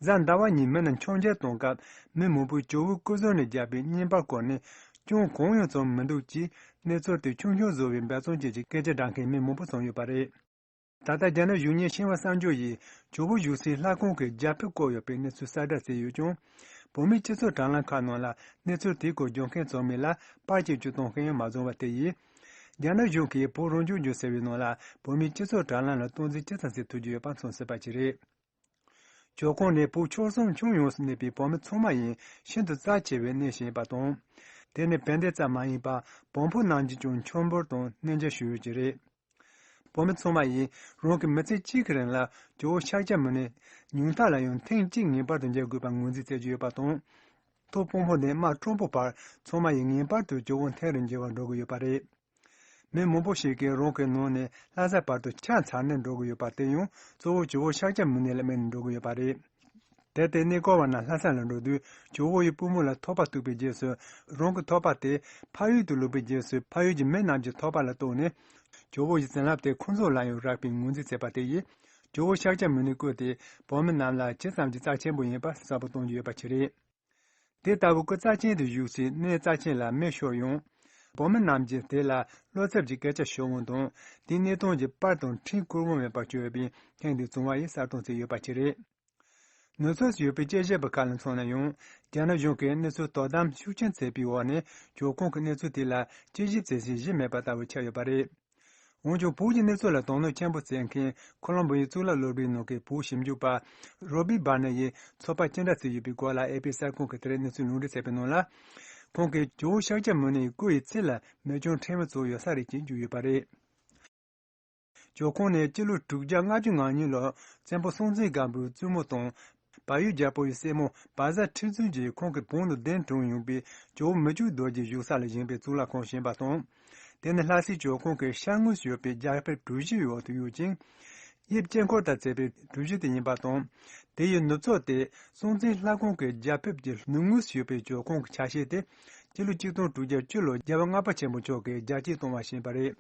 གཟའ་ཟླ་བ་ཉིན་མི་རྣམས་མཆོད་མཇལ་གཏོང་སྐབས་མི་མང་པོས་ཇོ་བོའི་སྐུ་གཟུགས་ནས་བརྒྱབ་པའི་བརྙན་པར་སྐོར་ནས་ཅང་གང་ཡང་བྱུང་མི་འདུག་ཅེས་གནས་ཚུལ་དེ་ཆུང་ཆུང་བཟོ་བའི་འབད་བརྩོན་བྱེད་ཀྱི་སྐད་ཆ་བསྒྲགས་མཁན་མི་མང་པོ་བྱུང་ཡོད་པ་རེད། ད་ལྟ་རྒྱ་ནག་གཞུང་གཉེར་ཤིན་ཧྭ་གསར་འགྱུར་ཡིས་ཇོ་བོ་བཞུགས་སའི་ལྷ་ཁང་གི་རྒྱབ་ཕེབས་བཀོད་ཡོད་པའི་གནས་ཚུལ་གསལ་བསྒྲགས་བྱས་ཡོད་ཀྱང་། བོད་མིའི་སྤྱི་ཚོགས་དྲ་ལམ་ཁག་ནང་ལ་གནས་ཚུལ་དེའི་སྐོར་བརྗོད་མཁན་ཚང་མ་ལ་པར་གཅིག་ཀྱང་གཏོང་མཁན་ཡང་མ་བྱུང་བ་དེ་ཡིས། རྒྱ་ནག་གཞུང་གིས་བོད་རང་སྐྱོང་ལྗོངས་ཟེར་བའི་ནང་ལ་བོད་མིའི་སྤྱི་ཚོགས་དྲ་ལམ་ལ་སྟངས་འཛིན་ཇི་ཙམ་བྱེད་ཐུབ་ཀྱི་ཡོད་པ་མཚོན་སྲིད་པ་ཞིག་རེད། ཇོ་ཁང་ནི་བོད་ཆོལ་གསུམ་ཁྱོན་ཡོངས་སུ་གནས་པའི་བོད་མི་ཚང་མ་ཡིན་ཤིན་ཏུ་རྩ་ཆེ་བའི་གནས་ཤིག་ཡིན་པ་དང་། དེ་ནི་བན་དེ་ཙམ་མ་ཡིན་པར་བོན་པོ་རྣམས་ཀྱིས་ཀྱང་མཆོད་འབུལ་དང་གནས་མཇལ་ཞུ་ཡུལ་ཅིག་རེད། བོད་མི་ཚང་མ་ཡིས་རང་གི་མི་ཚེ་གཅིག་གི་རིང་ལ་ཇོ་བོ་ཤཱཀྱ་མུ་ནེ་ཉུང་མཐའ་ལ་ཡང་ཐེངས་གཅིག་ངེས་པར་དུ་མཇལ་དགོས་པར་ངོས་འཛིན་བྱེད་ཀྱི་ཡོད་པ་དང་། ཐོག་དཔོན་པོ་ནས་དམག་དྲང་པོ་བར་ཚང་མ་ཡིས་ངེས་པར་དུ་ཇོ་བོ་མཐིལ་རུ་མཇལ་བར་འགྲོ་གི་ཡོད་པ་རེད། མི་མང་པོ་ཞིག་གིས་རང་གི་ནང་ནས་ལྷ་ས་བར་དུ་ཆ་ཚང་ནས་འགྲོ་གི་ཡོད་པ་དེ་ཡང་གཙོ་བོ་ཇོ་བོ་ཤཱཀྱ་མུ་ནེ་ལ་དམིགས་ནས་འགྲོ་གི་ཡོད་པ་རེད། དེར་བརྟེན་གནས་སྐོར་བ་རྣམས་ལྷ་ས་ལ་འགྲོ་དུས་ཇོ་བོ་ཡི་པུས་མོ་ལ་ཐོད་པ་གཏུགས་པའི་རྗེས་སུ་རང་གི་ཐོད་པ་དེ་ཕ་ཡུལ་དུ་ལོག་པའི་རྗེས་སུ་ཕ་ཡུལ་གྱི་མི་རྣམས་ཀྱི་ཐོད་པ་ལ་གཏུགས་ནས་ ཇོ་བོ་ཡི་བྱིན་རླབས་དེ་ཁོང་ཚོ་ལ་ཡང་རག་པའི་ངོས་འཛིན་བྱས་པ་དེ་ཡིས། ཇོ་བོ་ཤཱཀྱ་མུ་ནེའི་སྐུ་དེ་བོད་མི་རྣམས་ལ་ཇི་ཙམ་གྱི་རྩ་ཆེན་པོ་ཡིན་པ་གསལ་པོ་གཏོང་རྒྱུ་ཡོད་པ་ཞིག་རེད། དེ་ལྟ་བུའི་སྐུ་རྩ་ཆེན་དུ་བཞུགས་སའི་གནས་རྩ་ཆེན་ལ་མེ་ཤོར་ཡང་། བོད་མི་རྣམས་ཀྱིས་དེ་ལ་བློ་འཚབ་ཀྱི་སྐད་ཆ་ཤོར་འོང་དང་། དེའི་གནས་སྟངས་ཀྱི་པར་དང་འཕྲིན་བསྐུར་འོང་མེད་པར་གྱུར་ཡོད་པའི་ཐེངས་འདིའི་བྱུང་བ་ཡིས་གསལ་སྟོན་བྱས་ཡོད་པ་ཞིག་རེད། ནུབ་ཕྱོགས་སུ་ཡོད་པའི་དཔྱད་ཞིབ་པ་ཁག་ལ་མཚོན་ན་ཡང་། རྒྱ་ནག་གཞུང་གིས་གནས་ཚུལ་དོ་དམ་ཤུགས་ཆེན་བྱས་པའི་འོག་ནས་ཇོ་ཁོང་གི་གནས་ཚུལ་དེ་ལ་དཔྱད་ཞིབ་བྱེད་སའི་གཞི་མེད་པ་ལྟ་བུ་ཆགས་ཡོད་པ་རེད། འོན་ཀྱང་། བོད་ཀྱི་གནས་ཚུལ་ལ་དོ་སྣང་ཆེན་པོ་བྱེད་མཁན་ཁོ་ལོམ་བོ་ཡའི་གཙུག་ལག་སློབ་གྲྭའི་ནང་གི་བོད་ཞིབ་འཇུག་པ་རོ་བྷི་བྷ་ནེ་ཡིས་ཚོད་དཔག་ཅི་འདྲ་བྱས་ཡོད་པའི་སྐོར་ལ་ཨེ་པི་གསར་ཁང་གིས་དེ་རིང་གནས་ཚུལ་ལུང་འདྲེན་བྱས་པའི་ནང་ལ། ཁོང་གིས་ཇོ་བོ་ཤཱཀྱ་མུ་ནེའི་སྐུ་ཡི་རྩེ་ལ་མེ་སྐྱོན་ཕྲན་བུ་ཙམ་ཡོད་ས་རེད་ཅེས་བརྗོད་ཡོད་པ་རེད། ཇོ་ཁོང་ནི་སྤྱི་ལོ་དྲུག་བརྒྱ་ལྔ་བཅུ་ང་གཉིས་ལོར་བཙན་པོ་སྲོང་བཙན་སྒམ་པོའི་བཙུན་མོ་དང་། བལ་ཡུལ་རྒྱལ་པོ་ཡི་སྲས་མོ་བ་ཟ་ཁྲི་བཙུན་གྱིས་ཁོང་གི་བོན་དུ་གདན་དྲངས་ཡོང་བའི་ཇོ་བོ་མི་བསྐྱོད་རྡོ་རྗེའི་བཞུགས་ས་ལ་བཞེངས་པའི་གཙུག་ལག་ཁང་བཞེངས་པ་དང་། དེ་ནི་ལྷ་སྲས་ཇོ་ཁོང་གི་ཤར་ངོས་སུ་ཡོད་པའི་རྒྱ་ཕིབས་གྲུ་བཞིའི་འོག་ཏུ་ཡོད་ཅིང་། དབྱིབས་དཀྱིལ་འཁོར་དང་བཅས་པའི་གྲུ་བཞི་དེ་ཡིན་པ་དང་། དེ་ཡི་ནུབ་ཕྱོགས་དེ་སྲོང་བཙན་ལྷ་ཁང་གི་རྒྱ་ཕིབས་ཀྱི་ནུབ་ངོས་སུ་ཡོད་པའི་ཇོ་ཁོང་གི་ཆ་ཤས་དེ་སྤྱི་ལོ་ཆིག་སྟོང་དྲུག་བརྒྱ་བཅུ་ལོར་རྒྱལ་བ་ལྔ་པ་ཆེན་པོ་མཆོག་གིས་རྒྱ་སྐྱེད་གཏོང་བ་བཞེངས་པ་རེད།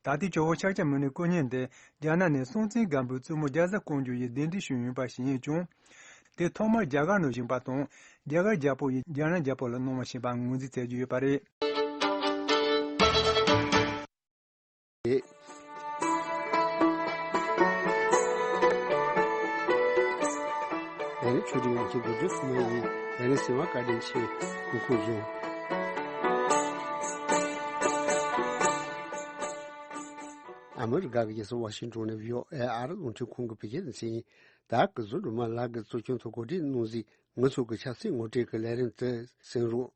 ད་ལྟའི་ཇོ་བོ་ཤཱཀྱ་མུ་ནེའི་སྐུ་བརྙན་དེ་རྒྱ་ནག་ནས་སྲོང་བཙན་སྒམ་པོའི་བཙུན་མོ་རྒྱ་བཟའ་ཀོང་ཇོ་ཡིས་གདན་འདྲེན་ཞུས་ཡོད་པ་ཞིག་ཡིན་ཀྱང་། དེ་ཐོག་མར་རྒྱ་གར་ནང་བཞེངས་པ་དང་། རྒྱ་གར་རྒྱལ་པོ་ཡིས་རྒྱ་ནག་རྒྱལ་པོ་ལ་གནང་བ་བཞེངས་པ་ངོས་འཛིན་བྱེད་ཀྱི་ཡོད་པ་རེད། རེད། ཨ་ནི་ཆོས་སྒྲིག་ཡོང་ཆེད་དུ་རྒྱུ་སུ་མ་ཡིན། ཨ་ནི་སེམས་པ་བཀའ་དྲིན་ཆེ། སྐུ་ཁམས་བཟང་། ཨ་མི་རི་ཀ་གི་རྒྱལ་ས་ཝ་ཤིང་ཏོན་ནས་བྷི་ཨོ་ཨེ་ཨ་རི་རླུང་འཕྲིན་ཁང་གི་བོད་སྐད་སྡེ་ཚན་ཡིན། ད་སྐུ་གཟུགས་སྒྲོལ་མ་ལགས་ཀྱིས་གཙོ་སྐྱོང་དུ་གོ་སྒྲིག་གནང་གཟིགས་ང་ཚོ་གི་ཆབ་སྲིད་ངོ་སྤྲོད་ཀྱི་ལས་རིམ་དེ་གསན་རོགས།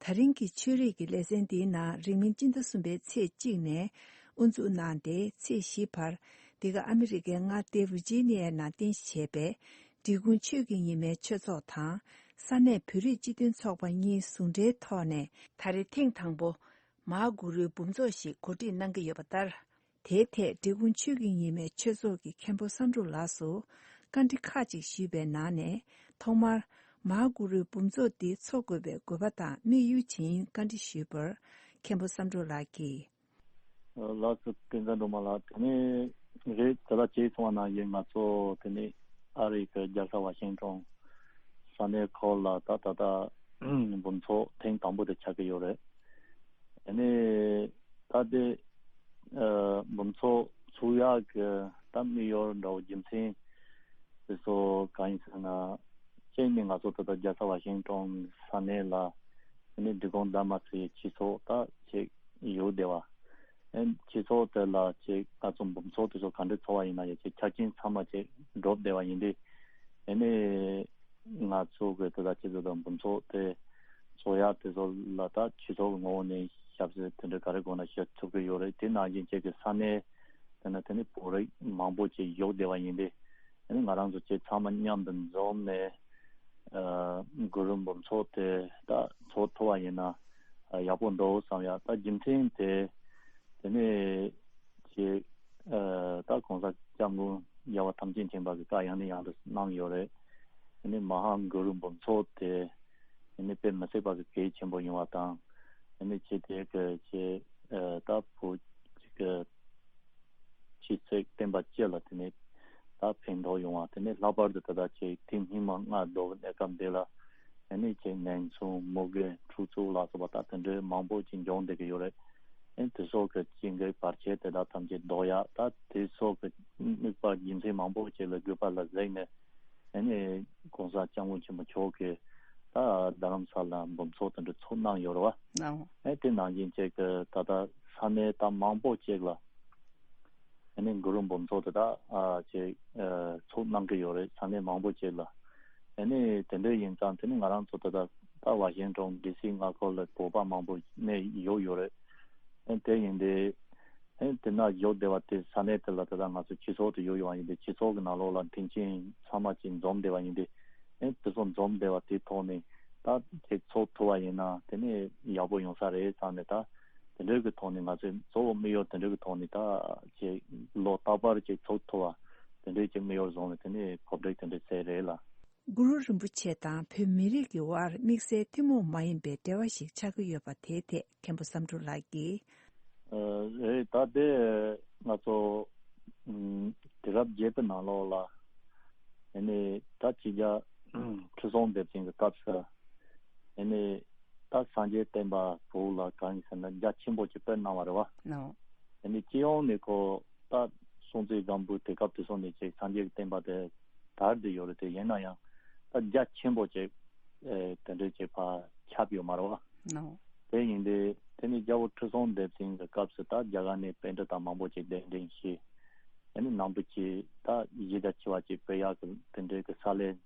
ད་རིང་གི་ཆོས་རིག་གི་ལེ་ཚན་འདིའི་ནང་རིང་མིན་སྤྱི་ཟླ་གསུམ་པའི་ཚེས་གཅིག་ནས་དབུ་འཛུགས་གནང་སྟེ་ཚེས་བཞི་བར། འདི་ག་ཨ་མི་རི་ཀའི་མངའ་སྡེ་ཝི་ཇི་ནི་ཡའི་ནང་རྟེན་གཞི་བྱས་པའི་འབྲི་གུང་ཆོས་ཀྱི་ཉི་མའི་ཆོས་ཚོགས་དང་། ས་གནས་བོད་རིགས་སྤྱི་མཐུན་ཚོགས་པ་གཉིས་ཟུང་འབྲེལ་ཐོག་ནས་ད་རེས་ཐེངས་དང་པོ་མ་གུ་རུའི་འབུམ་ཚོགས་ཤིག་གོ་སྒྲིག་གནང་གི་ཡོད་པ་ལྟར། དེའི་ཐད་འབྲི་གུང་ཆོས་ཀྱི་ཉི་མའི་ཆོས་ཚོགས་ཀྱི་མཁན་པོ་བསམ་གྲུབ་ལགས་སུ་བཀའ་འདྲི་ཁག་ཅིག་ཞུས་པའི་ནང་ནས། ཐོག་མར་མ་གུ་རུའི་འབུམ་ཚོགས་འདི་འཚོགས་དགོས་པའི་དགོས་པ་དང་དམིགས་ཡུལ་ཇི་ཡིན་བཀའ་འདྲི་ཞུས་པར། མཁན་པོ་བསམ་གྲུབ་ལགས་ཀྱིས། ལགས་སོ། བསྟན་འཛིན་སྒྲོལ་མ་ལགས། དེ་ནས་རེད། དེ་ལ་བྱས་སོང་བ་ན་ཡིན། ང་ཚོ་དེ་ནས་ཨ་རི་གི་རྒྱལ་ས་ཝ་ཤིང་ཏོན་ས་གནས་ཁོ་ལ་ད་ད་ལྟ་འབུམ་ཚོགས་ཐེངས་དང་པོ་དེ་ཆགས་ཀྱི་ཡོད་རེད། དེ་ནས་ད་དེ་ཨ་འབུམ་ཚོགས་ཚུགས་ཡག་གི་ད་དམིགས་ཡུལ་འདྲ་བོ་རྒྱུ་མཚན་དེ་ཚོ་གང་ཡིན་ཟེར་ན། གཅིག་ནི་ང་ཚོ་ད་ལྟ་རྒྱལ་ས་ཝ་ཤིང་ཏོན་ས་གནས་ལ་དེ་ནས་འབྲི་གུང་དྷརྨ་ཚེ་ཡི་སྤྱི་ཚོགས་ད་ཅིག་ཡོད་བསྡད་པ། ཨེ་སྤྱི་ཚོགས་དེ་ལ་ཅིག་ང་ཚོ་འབུམ་ཚོགས་དེ་ཚོ་ག་འདྲ་ཚོགས་པ་ཡིན་ན་ཡང་ཅིག་ཆ་རྐྱེན་ཚང་མ་ཅིག་འགྲུབ་བསྡད་པ་ཡིན་དུས། ཨེ་ནས་ང་ཚོ་གི་དེ་དག་སྤྱི་ཚོགས་དང་འབུམ་ཚོགས་དེ་ཚོགས་ཡག་དེ་ཚོ་ལ་ད་སྤྱི་ཚོགས་ཀྱི་ངོ་བོ་ནས་ཞབས་ཕྱི་དེ་འདྲ་ག་རེ་དགོས་ན་ཞུ་ཐུབ་ཀྱི་ཡོད་རེད། དེ་ནང་བཞིན་ཅིག་གི་ས་གནས་དེ་ན་དེ་ནི་བོད་རིགས་མང་པོ་ཅིག་ཡོད་བསྡད་པ་ཡིན་དུས། ཨེ་ནས་ང་རང་ཚོ་ཅིག་ཚང་མ་མཉམ་དུ་འཛོམས་ནས། ཨ་གུ་རུ་འབུམ་ཚོགས་དེ་ད་ཚོགས་ཐུབ་པ་ཡིན་ན་ཨ་ཡག་པོ་འདུག་བསམ་ཡག་ད་རྒྱུ་མཚན་དེ། དེ་ནས་ཅིག་ཨ་ད་གོང་ས་སྐྱབས་མགོན་རྒྱལ་བ་ཐམས་ཅད་མཁྱེན་པ་གི་བཀའ་ཡང་ནས་ཡང་དུ་གནང་ཡོད་རེད། དེ་ནས་མ་ཧཱ་གུ་རུ་འབུམ་ཚོགས་དེ་དེ་ནས་དཔེ་མི་སྲིད་པ་གི་གལ་ཆེན་པོ་ཡོང་བ་དང་། དེ་ནས་ཅིག་དེ་གི་ཅིག་ཨ་ད་བོད་ཅིག་གི་ཆོས་སྲིད་བསྟན་པ་སྤྱི་ལ་དེ་ནས་ད་ཕན་ཐོགས་ཡོང་བ། དེ་ནས་ལྷག་པར་དུ་ད་ལྟ་ཅིག་དེ་སྔོན་མ་སྔ་དྲོ་གནས་སྐབས་འདི་ལ་ཨ་ནི་ཅིག་ངན་སོང་མུ་གེ་འཁྲུག་རྩོད་ལ་སོགས་པ་ད་དེ་འདྲའི་མང་པོ་ཅིག་འབྱུང་བསྡད་ཀྱི་ཡོད་རེད། ཨ་ནི་དེ་སོགས་ཀྱི་ཅིག་གི་བར་ཆད་དེ་དག་ཐམས་ཅད་ཟློག་ཡག་ད་དེ་སོགས་ཀྱི་དམིགས་པ་རྒྱུ་མཚན་མང་པོ་ཅིག་ལ་གུས་པ་ལ་གཟིགས་ནས། ཨ་ནི་གོང་ས་སྐྱབས་མགོན་ཆེན་པོ་མཆོག་གིས་ད་རྡ་རམ་ས་ལ་འབུམ་ཚོགས་དེ་འདྲ་ཚོགས་གནང་ཡོད་རེད་བ། ཨ་དེ་ནང་བཞིན་ཅིག་གི་ད་ལྟ་ས་གནས་ད་མང་པོ་ཅིག་ལ་ཨ་ནི་གུ་རུ་འབུམ་ཚོགས་དེ་དག་ཨ་ཅིག་ཨ་ཚོགས་གནང་གི་ཡོད་རེད། ས་གནས་མང་པོ་ཅིག་ལ། ཨ་ནི་དེ་འདྲ་ཡིན་ཙང་དེ་ནི་ང་རང་ཚོ་ད་ལྟ་ད་ཝ་ཤིང་ཏོན་ཌི་སི་མངའ་ཁུལ་ལ་བོད་པ་མང་པོ་གནས་ཡོད་ཡོད་རེད། ཨ་དེ་ཡིན་དུས། ཨེ་དེ་ན་ཡོད་བསྡད་པ་དེ་ས་གནས་དེ་ལ་ད་ལྟ་ང་ཚོ་སྤྱི་ཚོགས་དེ་ཡོད་ཡོད་པ་ཡིན་དུས་སྤྱི་ཚོགས་ཀྱི་ནང་ལོགས་ལ་མཐུན་རྐྱེན་ཚང་མ་ཅིག་འཛོམས་བསྡད་པ་ཡིན་དུས། ཨེ་དེ་ཚོ་འཛོམས་བསྡད་པ་དེ་ཐོག་ནས་ད་ཅིག་ཚོགས་ཐུབ་པ་ཡིན་ན་དེ་ནས་ཡག་པོ་ཡོང་ས་རེད་བསམ་ནས། ད་དེ་འདྲའི་གི་ཐོག་ནས་ང་ཚོས་གཙོ་བོ་དམིགས་ཡུལ་དེ་འདྲའི་གི་ཐོག་ནས་ད་ཅིག་ལོ་རྟག་པར་ཅིག་ཚོགས་ཐུབ་པ་དེ་འདྲའི་ཅིག་དམིགས་ཡུལ་བཟུང་ནས་དེ་ནས་གོ་སྒྲིག་དེ་འདྲ་བྱས་རེད་ལ། གུ་རུ་རིན་པོ་ཆེ་དང་བོད་མི་རིགས་ཀྱི་དབར་དམིགས་བསལ་ཐུན་མོང་མ་ཡིན་པའི་འབྲེལ་བ་ཞིག་ཆགས་ཀྱི་ཡོད་པ་དེའི་ཐད་མཁན་པོ་བསམ་གྲུབ་ལགས་ཀྱིས། རེད། ད་དེ་ང་ཚོ་ཨམ་དུས་རབས་བརྒྱད་པའི་ནང་ལོགས་ལ་ཨ་ནི་ད་ཕྱི་རྒྱལ་ཁྲི་སྲོང་ལྡེ་བཙན་གྱི་སྐབས་སུ་ཨ་ནི་ད་སངས་རྒྱས་བསྟན་པ་བོད་ལ་གང་ཡིན་ཟེར་ན་རྒྱ་ཆེན་པོ་ཅིག་སྤེལ་གནང་བ་རེད་བ། ནོ། ཨ་ནི་སྤྱི་ཡོངས་ནས་ཁོ་ད་སྲོང་བཙན་སྒམ་པོའི་དུས་སྐབས་དེ་ཚོ་ནས་ཅིག་སངས་རྒྱས་ཀྱི་བསྟན་པ་དེ་དར་བསྡད་ཡོད་རེད་དེ། ཡིན་ན་ཡང་ད་རྒྱ་ཆེན་པོ་ཅིག་ཨེ་དེ་འདྲའི་ཅིག་ཕར་ཁྱབ་ཡོད་མ་རེད་བ། ནོ། དེ་ཡིན་དུས་དེ་ནི་རྒྱལ་པོ་ཁྲི་སྲོང་ལྡེ་བཙན་གྱི་སྐབས་སུ་ད་རྒྱ་གར་ནས་པཎྜི་ཏ་མང་པོ་ཅིག་གདན་འདྲེན་བྱས། ཨ་ནི་ནང་པ་ཅིག་ད་གཞི་རྒྱ་ཆེ་བ་ཅིག་སྤེལ་ཡག་གི་དེ་འདྲའི་གི་ས་ལས་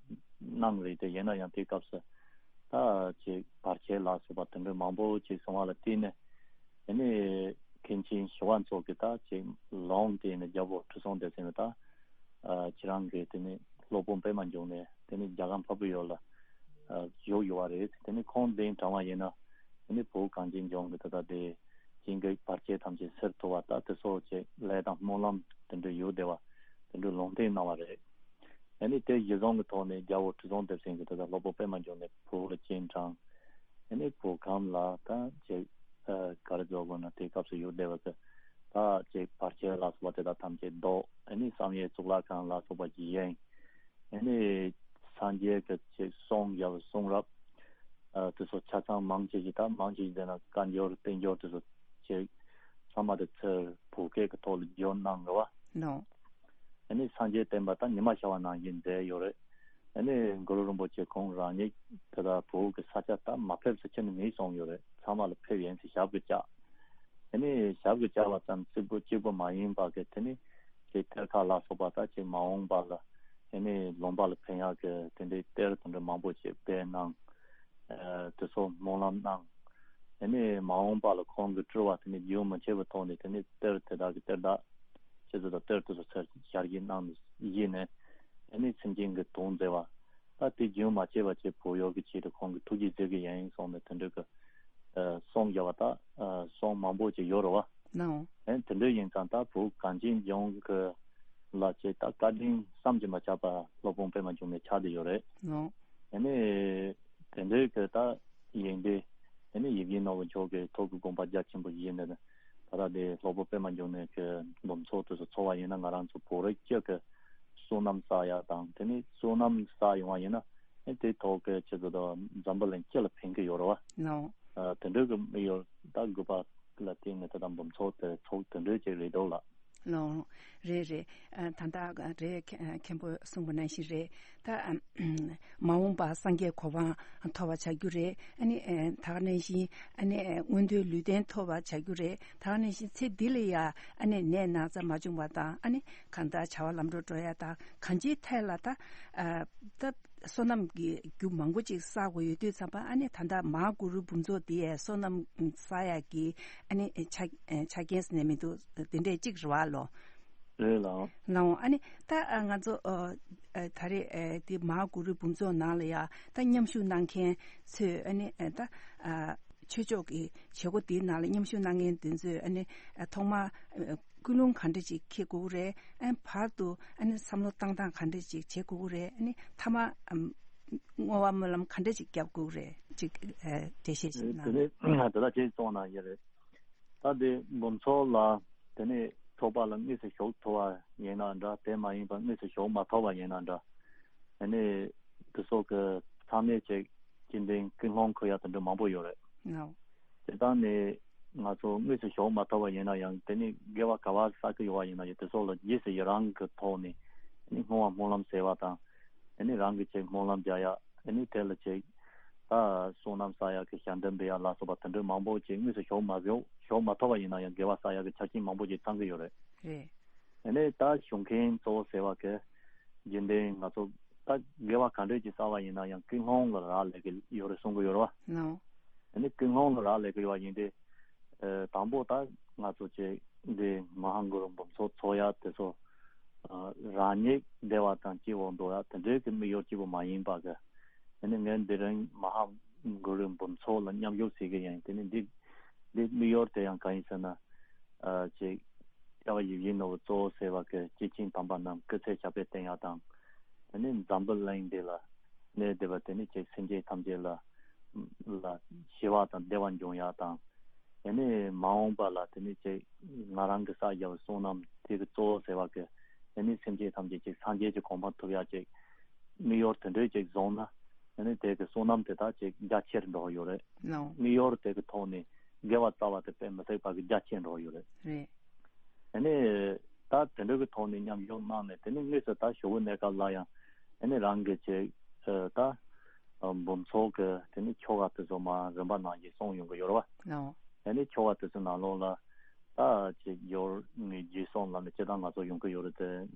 གནང་རེད་དེ། ཡིན་ན་ཡང་དེའི་སྐབས་སུ་ད་ཅིག་བར་ཆད་ལ་སོགས་པ་དེ་འདྲ་མང་པོ་ཅིག་སོང་བ་ལ་བརྟེན་ནས། ཨ་ནི་མཁན་ཆེན་ཞི་བ་འཚོ་གིས་ད་ཅིག་ལུང་བསྟན་ནས་རྒྱལ་པོ་ཁྲི་སྲོང་ལྡེ་བཙན་ལ་ད་ཨ་ཁྱེད་རང་གིས་དེ་ནི་སློབ་དཔོན་པད་མ་འབྱུང་གནས་དེ་ནི་རྒྱ་གར་འཕགས་པའི་ཡུལ་ལ་ཨ་བཞུགས་ཡོད་པ་རེད། དེ་ནི་ཁོང་གདན་དྲངས་པ་ཡིན་ན་དེ་ནི་བོད་གངས་ཅན་ལྗོངས་ཀྱི་ད་ལྟ་དེ་ཅིག་གི་བར་ཆད་ཐམས་ཅད་སེལ་ཐུབ་པ་ད་དེ་ཚོ་ཅིག་ལས་དང་སྨོན་ལམ་དེ་འདྲ་ཡོད་བསྡད་པ་དེ་འདྲ་ལུང་བསྟན་གནང་བ་རེད། ཨ་ནི་དེ་གཞི་བཟུང་གི་ཐོག་ནས་རྒྱལ་པོ་ཁྲི་སྲོང་ལྡེ་བཙན་གྱིས་ད་ལྟ་སློབ་དཔོན་པད་མ་འབྱུང་གནས་བོད་ལ་སྤྱན་དྲངས། ཨ་ནི་བོད་ཁམས་ལ་ད་ཅིག་ཨ་ག་རེ་བཟོ་དགོས་ན་དེ་སྐབས་སུ་ཡོད་བསྡད་པ་གི་ད་ཅིག་བར་ཆད་ལ་སོགས་པ་དེ་དག་ཐམས་ཅད་བཟློག་ཨ་ནི་བསམ་ཡས་གཙུག་ལག་ཁང་ལ་སོགས་པ་ཅིག་བཞེངས། ཨ་ནི་སངས་རྒྱས་ཀྱི་ཅིག་གསུང་རྒྱབ་གསུང་རབ་ཨ་དེ་ཚོ་ཆ་ཚང་མང་ཆེ་ཞིག་ད་མང་ཆེ་ཞིག་དེ་ན་བཀའ་འགྱུར་བསྟན་འགྱུར་དེ་ཚོ་ཅིག་ཚང་མ་དེ་ཚུར་བོད་སྐད་ཀྱི་ཐོག་ལ་བསྒྱུར་གནང་རེད་བ། ནོ། ཨ་ནི་སངས་རྒྱས་བསྟན་པ་ད་ཉི་མ་ཤར་བ་ནང་བཞིན་མཛད་ཡོད་རེད། ཨ་ནི་གུ་རུ་རིན་པོ་ཆེ་ཁོང་རང་ཉིད་དེ་ལ་བོད་ཀྱི་ས་ཆ་ད་མ་ཕེབས་ཟེར་ཁྱོན་ནས་མེད་གསུངས་ཡོད་རེད། ཚང་མ་ལ་ཕེབས་ཡིན་ཟེར་ཞབས་ཀྱིས་བཅགས། ཨ་ནི་ཞབས་ཀྱིས་བཅགས་པ་ཙམ་གཅིག་པུ་གཅིག་པུ་མ་ཡིན་པ་གི་དེ་ནི་ཅིག་གཏེར་ཁ་ལ་སོགས་པ་ད་ཅིག་མ་འོངས་པ་ལ་ཨ་ནི་ལུང་པ་ལ་ཕན་ཡག་གི་དེ་འདྲའི་གཏེར་དེ་འདྲ་མང་པོ་ཅིག་སྦས་གནང་། ཨ་དེ་ཚོ་སྨོན་ལམ་གནང་། དེ་ནས་མ་འོངས་པ་ལ་ཁོང་གིས་སྤྲུལ་བ་དེ་ནས་རྒྱུན་མི་ཆད་པའི་ཐོག་ནས་དེ་ནས་གཏེར་དེ་དག་གི་གཏེར་བདག་ཆེ་ཚུལ་དང་གཏེར་དེ་ཚོ་ཚུར་ཞལ་གྱིས་གནང་ནས་བཞེས་ནས་དེ་ནས་སེམས་ཅན་གྱི་དོན་མཛད་པ། ད་དེ་རྒྱུན་མ་ཆད་པ་བྱས་བོད་ཡུལ་གྱི་ཆེད་དུ་ཁོང་གིས་ཐུགས་རྗེ་གཟིགས་ཀྱི་ཡིན་གསུངས་ནས་དེ་འདྲ་གི་གསུང་བརྒྱབ་པ་ད་གསུང་མང་པོ་ཅིག་ཡོད་རེད་བ། ནའོ། ཨེ་དེ་འདྲ་ཡིན་ཙང་ད་བོད་གངས་ཅན་ལྗོངས་ཀྱི་ལ་ཆེ་ད་བཀའ་དྲིན་བསམ་གྱིས་མི་ཁྱབ་པ་སློབ་དཔོན་པད་མ་འབྱུང་གནས་ཆགས་བསྡད་ཡོད་རེད། ནའོ། ཨ་ནི་དེ་འདྲའི་གི་ད་ཡིན་ཏེ་ཨ་ནི་ཡིད་བཞིན་ནོར་བུ་མཆོག་གི་ཐུགས་ཀྱི་དགོངས་པ་རྒྱ་ཆེན་པོ་ཡིན་ནས་ད་ལྟ་དེ་སློབ་དཔོན་པད་མ་འབྱུང་གནས་ཀྱི་འབུམ་ཚོགས་དེ་ཚོ་འཚོགས་པ་ཡིན་ན་ང་རང་ཚོ་བོད་རིགས་སྤྱི་གི་བསོད་ནམས་བསགས་ཡག་དང་དེ་ནི་བསོད་ནམས་བསགས་ཡོང་བ་ཡིན་ན་ཨ་ནི་དེ་ཐོག་གི་ཆེད་དུ་ད་འཛམ་བུ་གླིང་སྤྱི་ལ་ཕན་གྱི་ཡོད་རེད་བ། ནའོ། ཨ་དེ་འདྲའི་གི་དམིགས་ཡུལ་ད་དགོས་པ་ལ་བརྟེན་ནས་ད་ལྟ་འབུམ་ཚོགས་དེ་ཚོགས་དེ་འདྲའི་ཅིག་རེད་འདུག་ལགས། ལོ། རེད་རེད། ཨ་ད་ལྟ་རེད། མཁན་པོ་གསུངས་པ་ནང་བཞིན་རེད། ད་ཨ་མ་འོངས་པ་སངས་རྒྱས་གོ་འཕང་ཐོབ་པ་བྱ་རྒྱུ་རེད། ཨ་ནི་ཨ་ད་ག་ནང་བཞིན་ཨ་ནི་མངོན་མཐོའི་ལུས་རྟེན་ཐོབ་པ་བྱ་རྒྱུ་རེད། ད་ག་ནང་བཞིན་ཚེ་འདི་ལ་ཡ་ཨ་ནི་ནད་ན་ཚ་མ་བྱུང་བ་དང་ཨ་ནི་གང་ལྟར་བྱ་བ་ལམ་འགྲོ་འགྲོ་ཡ་དང་གང་ཅིའི་ཐད་ལ་ད་ཨ་ད། བསོད་ནམས་ཀྱི་རྒྱུ་མང་པོ་ཅིག་བསགས་དགོས་ཡོད་དུས་ཙམ་པ་ཨ་ནི་ད་ལྟ་མ་ཧཱ་གུ་རུ་འབུམ་ཚོགས་འདི་ཡས་བསོད་ནམས་བསགས་ཡག་གི་ཨ་ནི་ཆ་ཆ་རྐྱེན་ཟེར་ནས་མི་འདུག་དེ་འདྲས་གཅིག་རེད་བ་ལོ། རེད་ལགས། ལའོ། ཨ་ནི་ད་ང་ཚོ་ཨ་ཨ་ད་རེས་ཨ་འདི་མ་ཧཱ་གུ་རུ་འབུམ་ཚོགས་ནང་ལ་ཡ་ད་མཉམ་ཞུགས་གནང་མཁན་ཚོས་ཨ་ནི་ཨ་ད་ཨ་ཆོས་ཕྱོགས་ཀྱི་བྱེད་སྒོ་འདིའི་ནང་ལ་མཉམ་ཞུགས་གནང་མཁན་དེ་ཚོས་ཨ་ནི་ཨ་ཐོག་མར་ཨ་ཀུན་སློང་ག་འདྲ་ཅིག་འཁྱེར་དགོས་ཀྱི་རེད། ཨ་ནི་བར་དུ་ཨ་ནི་བསམ་བློ་བཏང་སྟངས་ག་འདྲ་ཅིག་བྱེད་དགོས་ཀྱི་རེད། ཨ་ནི་མཐའ་མ་ཨམ་བསྔོ་བ་སྨོན་ལམ་ག་འདྲ་ཅིག་རྒྱབ་དགོས་ཀྱི་རེད། ཅིག་ཨ་འགྲེལ་བཤད་ཅིག་གནང་། དེ་ནས་དེ་ལ་ཅིག་གསུངས་གནང་གི་རེད། ད་དེ་འབུམ་ཚོགས་ལ་དེ་ནས་ཚོགས་པ་ལ་དངོས་སུ་ཞུགས་ཐུབ་པ་ཡིན་ན་འདྲ། དེ་མ་ཡིན་པ་དངོས་སུ་ཞུགས་མ་ཐུབ་པ་ཡིན་ན་འདྲ། ཨ་ནི་དེ་ཚོ་གི་ཚང་མས་ཅིག་སྤྱི་མགྲོན་ཀུན་སློང་འཁོར་ཡ་དེ་འདྲ་མང་པོ་ཡོད་རེད། ནའོ། དེ་དག་ནས་ང་ཚོ་དངོས་སུ་ཞུགས་མ་ཐུབ་པ་ཡིན་ན་ཡང་དེ་ནི་དགེ་བ་ག་བ་བསགས་ཀྱི་ཡོད་པ་ཡིན་ན་ཡང་དེ་ཚོ་ལ་རྗེས་སུ་ཡི་རང་གི་ཐོག་ནས་ཨ་ནི་བསྔོ་བ་སྨོན་ལམ་ཟེར་བ་དང་། ཨ་ནི་རང་གི་ཅིག་སྨོན་ལམ་རྒྱག་ཡ། ཨ་ནི་དེ་ལ་ཅིག་ད་བསོད་ནམས་བསགས་ཡ་གི་ཞལ་འདེབས་འབུལ་ཡ་ལ་སོགས་པ་དེ་འདྲ་མང་པོ་ཅིག་དངོས་སུ་ཞུགས་མ་ཞུགས་ཞུགས་མ་ཐུབ་པ་ཡིན་ན་ཡང་དགེ་བ་བསགས་ཡ་གི་ཆ་རྐྱེན་མང་པོ་ཅིག་ཚང་གི་ཡོད་རེད། རེད། ཨ་ནི་ད་ཞུགས་མཁན་གཙོ་བོ་ཟེར་བ་གི་རྒྱུན་ལྡན་ང་ཚོ་ད་དགེ་བ་ག་འདྲས་ཅིག་བསགས་པ་ཡིན་ན་ཡང་ཀུན་སློང་ལ་རག་ལས་ཀྱི་ཡོད་རེད་གསུང་གི་ཡོད་རེད་བ། ནའོ། ཨ་ནི་ཀུན་སློང་ལ་རག་ལས་ཀྱི་ཡོད་པ་ཡིན་ཏེ། ཨ་དང་པོ་ད་ང་ཚོ་ཅིག་འདི་མ་ཧཱ་གུ་རུ་འབུམ་ཚོགས་འཚོགས་ཡ་དེ་ཚོ་ཨ་རང་ཉིད་བདེ་བ་དང་སྐྱིད་པོ་འདུག་ཡ་དེ་འདྲའི་གི་དམིགས་ཡུལ་གཅིག་པུ་མ་ཡིན་པ་གི། ཨ་ནི་ངས་འདི་རིང་མ་ཧཱ་གུ་རུ་འབུམ་ཚོགས་ལ་མཉམ་ཞུགས་བྱེད་ཀྱི་ཡིན། དེ་ནི་འདི་འདི་དམིགས་ཡུལ་དེ་ཡང་གང་ཡིན་ཟེར་ན། ཨ་ཅིག་སྐྱབས་པ་ཡིད་བཞིན་ནོར་བུ་གཙོ་བོ་ཟེར་བ་གི་སྐྱེས་ཆེན་དམ་པ་རྣམས་སྐུ་ཚེ་ཞབས་པད་བརྟན་ཡག་དང་། དེ་ནས་འཛམ་བུ་གླིང་འདི་ལ་གནས་བསྡད་པ་དེ་ནི་ཅིག་སེམས་ཅན་ཐམས་ཅད་ལ་ལ་ཞི་བ་དང་བདེ་བ་འབྱུང་ཡག་དང་། ཨ་ནི་མ་འོངས་པ་ལ་དེ་ནི་ཅིག་ང་རང་གི་བསགས་བཞག་པའི་བསོད་ནམས་དེ་གི་གཙོ་བོ་ཟེར་བ་གི་ཨ་ནི་སེམས་ཅན་ཐམས་ཅད་ཅིག་སངས་རྒྱས་ཀྱི་གོ་འཕང་ཐོབ་ཡག་ཅིག་དམིགས་ཡུལ་དེ་འདྲའི་ཅིག་བཟུང་ན་ཨ་ནི་དེ་གི་བསོད་ནམས་དེ་དག་ཅིག་རྒྱ་ཆེར་འགྲོ་གི་ཡོད་རེད། ནོ། དམིགས་ཡུལ་དེ་གི་ཐོག་ནས་དགེ་བ་རྩ་བ་དེ་དཔེ་མི་སྲིད་པ་གི་རྒྱ་ཆེར་འགྲོ་གི་ཡོད་རེད། རེད། ཨ་ནི་ད་དེ་འདྲ་གི་ཐོག་ནས་མཉམ་ཞུགས་གནང་ནས་དེ་ནི་དངོས་སུ་ད་ཞོགས་པའི་གནས་སྐབས་ལ་ཡང་ཨ་ནི་རང་གི་ཅིག་ཨ་ད་འབུམ་ཚོགས་ཀྱི་དེ་ནི་ཆོ་ག་དེ་ཚོ་མར་རིམ་པ་ནང་བཞིན་གསུང་ཡོང་གི་ཡོད་རེད་བ། ནོ། ཨ་ནི་ཆོ་ག་དེ་ཚོའི་ནང་ལོགས་ལ་ད་ཅིག་སྦྱོར་ངས་རྗེས་གསུང་ལབ་ནས་སྤྱིར་བཏང་ང་ཚོ་ཡོང་གི་ཡོད་རེད་དེ།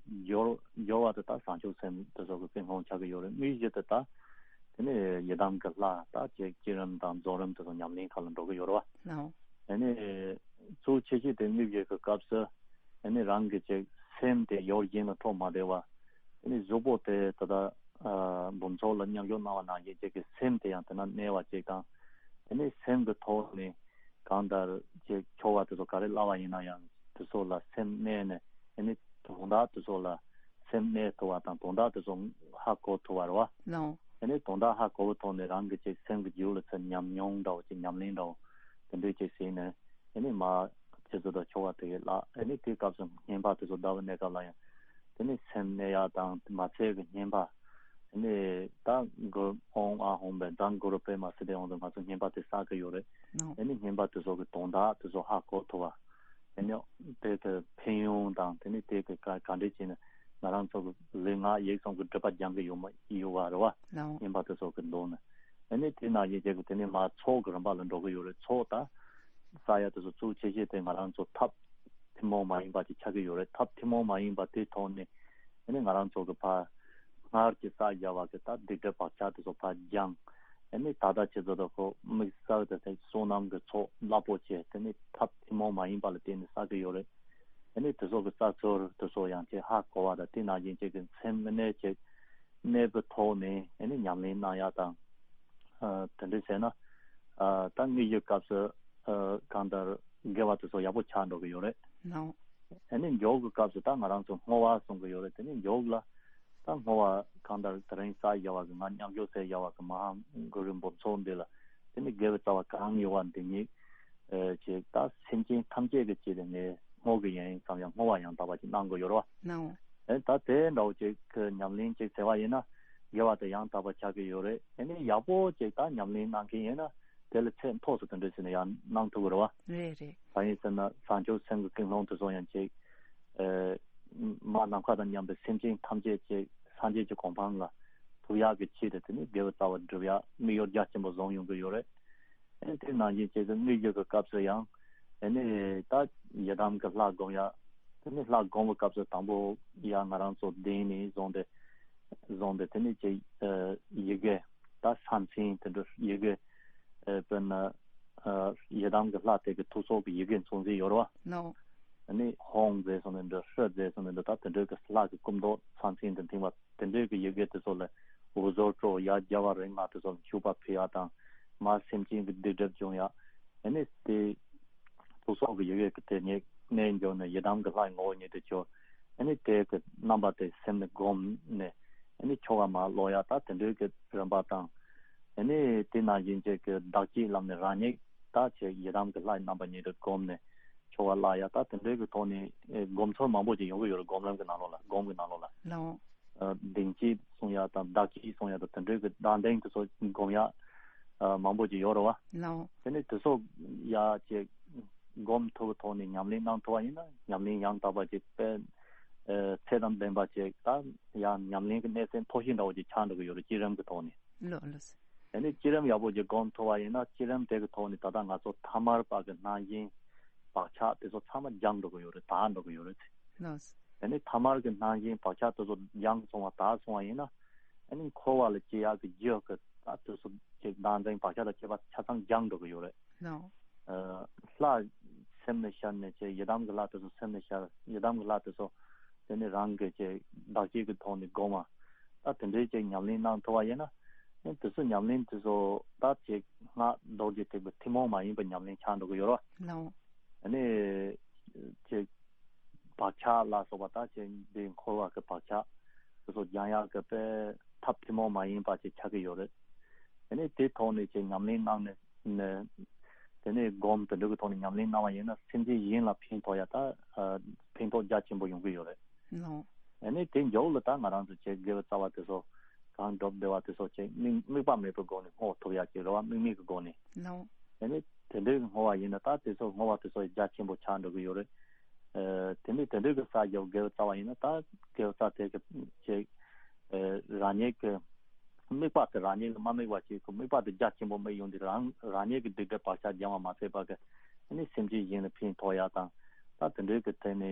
སྦྱོར་སྦྱོར་བ་དེ་ད་བྱང་ཆུབ་སེམས་དེ་ཚོ་གི་ཀུན་སློང་ཆགས་ཀྱི་ཡོད་རེད། དངོས་གཞི་དེ་ད་དེ་ནི་ཡི་དམ་གྱི་ལྷ་ད་ཅིག་བསྐྱེད་རིམ་དང་རྫོགས་རིམ་དེ་ཚོ་ཉམས་ལེན་ཁག་ལ་འགྲོ་གི་ཡོད་རེད་བ། ལའོ། ཨ་ནི་གཙོ་ཆེ་ཤོས་དེ་དངོས་བརྒྱུད་ཀྱི་སྐབས་སུ་ཨ་ནི་རང་གི་ཅིག་སེམས་དེ་ཡུལ་གཞན་ལ་འཕྲོ་མ་བདེ་བ། ཨ་ནི་གཟུགས་པོ་དེ་ད་ལྟ་ཨ་འབུམ་ཚོགས་ལ་མཉམ་ཞུགས་གནང་བ་ནང་བཞིན་ཅིག་གི་སེམས་དེ་ཡང་དེ་ན་གནས་པ་ཅིག་དང་། ཨ་ནི་སེམས་ཀྱི་ཐོག་ནས་གང་ལྟར་ཅིག་ཆོ་ག་དེ་ཚོ་ག་རེ་བསླབ་པ་ཡིན་ན་ཡང་དེ་ཚོ་ལ་སེམས་གནས་ནས་ཨ་ནི་དོན་དག་དེ་ཚོ་ལ་སེམས་གནས་ཐུབ་པ་དང་དོན་དག་དེ་ཚོ་ཧ་གོ་ཐུབ་པ་རེད་བ། ལའོ། ཨ་ནི་དོན་དག་ཧ་གོ་བའི་ཐོག་ནས་རང་གི་ཅིག་སེམས་ཀྱི་རྒྱུད་ལ་ཚུར་ཉམས་མྱོང་འདྲ་བོ་ཅིག་ཉམས་ལེན་འདྲ་བོ་དེ་འདྲས་ཅིག་བྱས་ནས་ཨ་ནི་མར་ཆུ་ཚོད་དང་ཆོ་ག་དེ་གའི་ལ་ཨ་ནི་དེའི་སྐབས་སུ་བསྙེན་པ་དེ་ཚོ་བཟླ་བའི་གནས་སྐབས་ལ་ཡང་དེ་ནི་སེམས་གནས་ཡག་དང་མ་ཚད་ཀྱི་བསྙེན་པ་ཨ་ནི་ད་གུ་ཨོཾ་ཨཱཿཧཱུྃ་བཛྲ་གུ་རུ་པདྨ་སིདྡྷི་ཧཱུྃ་དེ་ང་ཚོ་བསྙེན་པ་དེ་བསགས་ཀྱི་ཡོད་རེད། ནོ། ཨ་ནི་བསྙེན་པ་དེ་ཚོ་གི་དོན་དག་དེ་ཚོ་ཧ་གོ་ཐུབ་པ། དེ་ནི་དེ་གི་ཕན་ཡོན་དང་དེ་ནི་དེ་གི་ག་ག་འདྲས་བྱས་ནས་ང་རང་ཚོ་གི་ལུས་ངག་ཡིད་གསུམ་གི་སྒྲིབ་པ་སྦྱང་གི་ཡོད་མ་ཡོད་པ་རེད་བ། ལའོ། བསྙེན་པ་དེ་ཚོ་གི་མདོ་ནི། ཨ་ནི་དེ་ནང་བཞིན་བྱས་གི་དེ་ནི་མར་ཚོགས་གི་རིམ་པ་ལ་འགྲོ་གི་ཡོད་རེད། ཚོགས་ད་བསགས་ཡག་དེ་ཚོ་གཙོ་ཆེ་ཤོས་དེ་ང་རང་ཚོ་ཐབས་ཐུན་མོང་མ་ཡིན་པ་ཅིག་ཆགས་ཀྱི་ཡོད་རེད། ཐབས་ཐུན་མོང་མ་ཡིན་པ་དེ་ཐོག་ནས་ཨ་ནི་ང་རང་ཚོ་གི་ཕར་སྔར་གྱི་བསགས་བཞག་པ་གི་ད་སྡིག་སྒྲིབ་བག་ཆགས་དེ་ཚོ་ཕར་སྦྱངས། ཨ་ནི་ད་ལྟ་ཁྱེད་ཚོ་དང་ཁོ་དམིགས་བསལ་དུ་དེ་བསོད་ནམས་ཀྱི་ཚོགས་རླབས་པོ་ཆེ་དེ་ནི་ཐབས་ཐུན་མོང་མ་ཡིན་པ་ལ་བརྟེན་ནས་བསགས་ཀྱི་ཡོད་རེད། ཨ་ནི་དེ་ཚོ་གི་རྩ་ཚོར་དེ་ཚོ་ཡང་ཅིག་ཧ་གོ་བ་དང་དེ་ནང་བཞིན་ཅིག་གི་སེམས་མི་གནས་ཅིག་གནས་པའི་ཐོག་ནས་ཨ་ནི་ཉམས་ལེན་གནང་ཡག་དང་། ཨ་དེ་འདྲས་བྱས་ན་ཨ་ད་དངོས་ཡོད་སྐབས་སུ་ཨ་གང་ལྟར་དགེ་བ་དེ་ཚོ་ཡག་པོ་ཆགས་འགྲོ་གི་ཡོད་རེད། ནའོ། ཨ་ནི་མགྱོགས་ཀྱི་སྐབས་སུ་ད་ང་རང་ཚོ་བསྔོ་བ་གསུང་གི་ཡོད་རེད། དེ་ནི་མགྱོགས་ལ་ད་བསྔོ་བ་གང་ལྟར་དེ་རིང་བསགས་བཞག་པ་གི་ང་མཉམ་ཞུགས་བྱས་བཞག་པ་གི་མ་ཧཱ་གུ་རུའི་འབུམ་ཚོགས་འདི་ལ་དེ་ནི་དགེ་བའི་རྩ་བ་གང་ཡོད་པ་འདི་ཉིད་ཨེ་ཅིག་ད་སེམས་ཅན་ཐམས་ཅད་ཀྱི་ཆེད་དུ་ངས་བསྔོ་གི་ཡིན་བསམ་ཡང་བསྔོ་བ་ཡང་དག་པ་ཅིག་གནང་དགོས་ཡོད་རེད་བ། ནའོ། ཨེ་ད་དེ་འདྲ་བོ་ཅིག་གི་ཉམས་ལེན་ཅིག་བྱས་པ་ཡིན་ན་དགེ་བ་དེ་ཡང་དག་པ་ཆགས་ཀྱི་ཡོད་རེད། ཨེ་ནི་ཡག་པོ་ཅིག་ད་ཉམས་ལེན་གནང་མཁན་ཡིན་ན་དེ་ལ་ཚད་མཐོ་སུ་དེ་འདྲ་ཞིག་ནས་ཡང་གནང་ཐུབ་ཀྱི་རེད་བ། རེད་རེད། གང་ཡིན་ཟེར་ན་བྱང་ཆུབ་སེམས་ཀྱི་ཀུན་སློང་དེ་ཚོ་ཡང་ཅིག་ཨེ་མ་ནམ་མཁའ་དང་མཉམ་པའི་སེམས་ཅན་ཐམས་ཅད་ཅིག་སངས་རྒྱས་ཀྱི་གོ་འཕང་ལ་ཐུག་ཡག་གི་ཆེད་དུ་དེ་ནི་དགེ་བའི་རྩ་བ་སྒྲུབ་ཡག་དམིགས་ཡུལ་རྒྱ་ཆེན་པོ་བཟུང་ཡོང་གི་ཡོད་རེད། ཨེ་དེ་ནང་བཞིན་བྱས་ཏེ་དངོས་ཡོད་ཀྱི་སྐབས་སུ་ཡང་ཨེ་ནི་ད་ཡི་དམ་གྱི་ལྷ་སྒོམ་ཡག་དེ་ནི་ལྷ་སྒོམ་པའི་སྐབས་སུ་དང་པོ་ཡང་ང་རང་ཚོ་གདན་ནས་བཟུང་སྟེ་བཟུང་སྟེ་དེ་ནི་ཅིག་ཨེ་ཡི་གེ་ད་ས་མཚན་དེ་འདྲ་ཡི་གེ་ཨེ་དཔེར་ན་ཨེ་ཡི་དམ་གྱི་ལྷ་དེ་གི་ཐུགས་སྲོག་གི་ཡི་གེ་མཚོན་བྱེད་ཡོད་རེད་བ། ནའོ། ཨེ་ནི་ཧཱུྃ་ཟེར་སོང་ནས་འདྲ་ཧྲཱིཿཟེར་སོང་ནས་འདྲ་ད་དེ་འདྲ་གི་ལྷ་གི་སྐུ་མདོག་ས་མཚན་དང་མཐུན་པ། དེ་འདྲའི་གི་ཡི་གེ་དེ་ཚོ་ལ་འུ་ཚོར་སྤྲོ་ཡ་རྒྱལ་བ་རིགས་ལྔ་དེ་ཚོ་ལ་མཆོད་པ་ཕུལ་ཡ་དང་མ་སེམས་ཅན་གྱི་སྡིག་སྒྲིབ་སྦྱོང་ཡ། ཨ་ནི་དེ་ཐུགས་སྲོག་གི་ཡི་གེ་གི་དེ་ཉིད་གནས་འགྱོ་ནས་ཡི་དམ་གྱི་ལྷའི་ངོ་བོ་ཉིད་དུ་གྱུར། ཨ་ནི་དེ་གི་རྣམ་པ་དེ་སེམས་ནས་བསྒོམས་ནས་ཨ་ནི་ཆོ་ག་མ་ཀློག་ཡ་ད་དེ་འདྲའི་གི་རིམ་པ་དང་། ཨ་ནི་དེ་ནང་བཞིན་བྱས་གི་བདག་བསྐྱེད་ལམ་ནས་རང་ཉིད་ད་ཆེ་ཡི་དམ་གྱི་ལྷའི་རྣམ་པ་ཉིད་དུ་བསྒོམས་ནས་ཆོ་ག་ཀློག་ཡ་ད་དེ་འདྲའི་གི་ཐོག་ནས་ཨེ་སྒོམ་ཚུལ་མང་པོ་ཅིག་ཡོང་གི་ཡོད་རེད། སྒོམ་ལམ་གྱི་ནང་ལོགས་ལ་སྒོམ་གྱི་ནང་ལོགས་ལ། ལའོ། ཨ་གདིང་བསྐྱེད་གསུང་ཡ་དང་བདག་བསྐྱེད་གསུང་ཡ་དང་དེ་འདྲའི་གི་བདག་གདེང་དེ་ཚོ་སྒོམ་ཡ་ཨ་མང་པོ་ཅིག་ཡོད་རེད་བ། ལའོ། དེ་ནས་དེ་ཚོ་ཡ་ཅིག་སྒོམ་ཐུབ་ཐོག་ནས་ཉམས་ལེན་གནང་ཐུབ་པ་ཡིན་ན་ཉམས་ལེན་ཡང་དག་པ་ཅིག་དཔེ་ཨ་ཚད་དང་ལྡན་པ་ཅིག་ད་ཡང་ཉམས་ལེན་གྱི་གནས་ཚད་མཐོ་ཤོས་འདྲ་བོ་ཅིག་ཆགས་འགྲོ་གི་ཡོད་རེད། བསྐྱེད་རིམ་གྱི་ཐོག་ནས། ལགས་ལགས། ཨ་ནི་བསྐྱེད་རིམ་ཡག་པོ་ཅིག་སྒོམ་ཐུབ་པ་ཡིན་ན་བསྐྱེད་རིམ་དེ་གི་ཐོག་ནས་ད་ལྟ་ང་ཚོ་ཐ་མལ་པ་གི་རྣམ་གཞག་བག་ཆགས་དེ་ཚོ་ཚང་མ་སྦྱངས་འགྲོ་གི་ཡོད་རེད། དག་འགྲོ་གི་ཡོད་རེད། ལགས། ཨ་ནི་ཐ་མལ་གྱི་རྣམ་གཞག་བག་ཆགས་དེ་ཚོ་སྦྱངས་སོང་བ་དག་སོང་བ་ཡིན་ན་ཨ་ནི་འཁོར་བ་ལ་སྐྱེ་ཡག་གི་རྒྱུ་གི་ད་དེ་ཚོ་ཅིག་བདག་འཛིན་བག་ཆགས་དང་བཅས་པ་ཆ་ཚང་སྦྱངས་འགྲོ་གི་ཡོད་རེད། ལགས། ལྷ་སེམས་ནས་ཤར་ནས་ཅེས་ཡི་དམ་གྱི་ལྷ་དེ་ཚོ་སེམས་ནས་ཤར། ཡི་དམ་གྱི་ལྷ་དེ་ཚོ་དེ་ནི་རང་གི་ཅེས་བདག་བསྐྱེད་ཀྱི་ཐོག་ནས་སྒོམ་པ། ད་དེ་འདྲའི་ཅིག་ཉམས་ལེན་གནང་ཐུབ་པ་ཡིན་ན་དེ་ཚོ་ཉམས་ལེན་དེ་ཚོ་ད་ཅིག་སྔགས་རྡོ་རྗེ་ཐེག་པའི་ཐུན་མོང་མ་ཡིན་པའི་ཉམས་ལེན་ཆགས་འགྲོ་གི་ཡོད་རེད། ལའོ། ཨ་ནི་ཅིག་བག་ཆགས་ལ་སོགས་པ་ད་ཅིག་འདི་འཁོར་བ་གི་བག་ཆགས་དེ་ཚོ་སྦྱང་ཡག་གི་དཔེ་ཐབས་ཐུན་མོང་མ་ཡིན་པ་ཅིག་ཆགས་ཀྱི་ཡོད་རེད། ཨ་ནི་དེ་ཐོག་ནས་ཅིག་ཉམས་ལེན་གནང་ནས་ནས་ དེ་ནས་སྒོམ་དེ་འདྲ་གི་ཐོག་ནས་ཉམས་ལེན་གནང་བ་ཡིན་ན་སེམས་ཅན་གཞན་ལ་ཕན་ཐོགས་ཡ་ད་ཕན་ཐོགས་རྒྱ་ཆེན་པོ་ཡོང་གི་ཡོད་རེད། ལོ། ཨ་ནི་དེ་མཇུག་ལ་ད་ང་རང་ཚོ་བྱེད་དགེ་བའི་རྩ་བ་དེ་ཚོ་གང་སྒྲུབ་བདེ་བ་དེ་ཚོ་བྱེད་དམིགས་དམིགས་པ་མེད་པའི་སྒོ་ནས་བསྔོ་ཐུབ་ཡ་གི་རེ་བ་དམིགས་མེད་ཀྱི་སྒོ་ནས། ལོ། ཨ་ནི་དེ་འདྲའི་བསྔོ་བ་ཡིན་ན་ད་དེ་ཚོ་བསྔོ་བ་དེ་ཚོ་རྒྱ་ཆེན་པོ་ཆགས་འགྲོ་གི་ཡོད་རེད། ཨ་དེ་ནས་དེ་འདྲའི་གི་ས་རྒྱབ་དགེ་བའི་རྩ་བ་ཡིན་ན་ད་དགེ་བའི་རྩ་དེ་གི་བྱེད་ཨ་རང་ཉིད་ཀྱི་དམིགས་པ་དེ་རང་ཉིད་ལ་མ་དམིགས་པ་བྱེད་དགོས། དམིགས་པ་དེ་རྒྱ་ཆེན་པོ་དམིགས་ཡོང་དུས་རང་རང་ཉིད་ཀྱི་སྡིག་སྒྲིབ་བག་ཆགས་སྦྱང་བ་མ་ཟད་པ་གི་ཨ་ནི་སེམས་ཅན་གཞན་ལ་ཕན་ཐོགས་ཡ་དང་། ད་དེ་འདྲའི་གི་ཐད་ནས་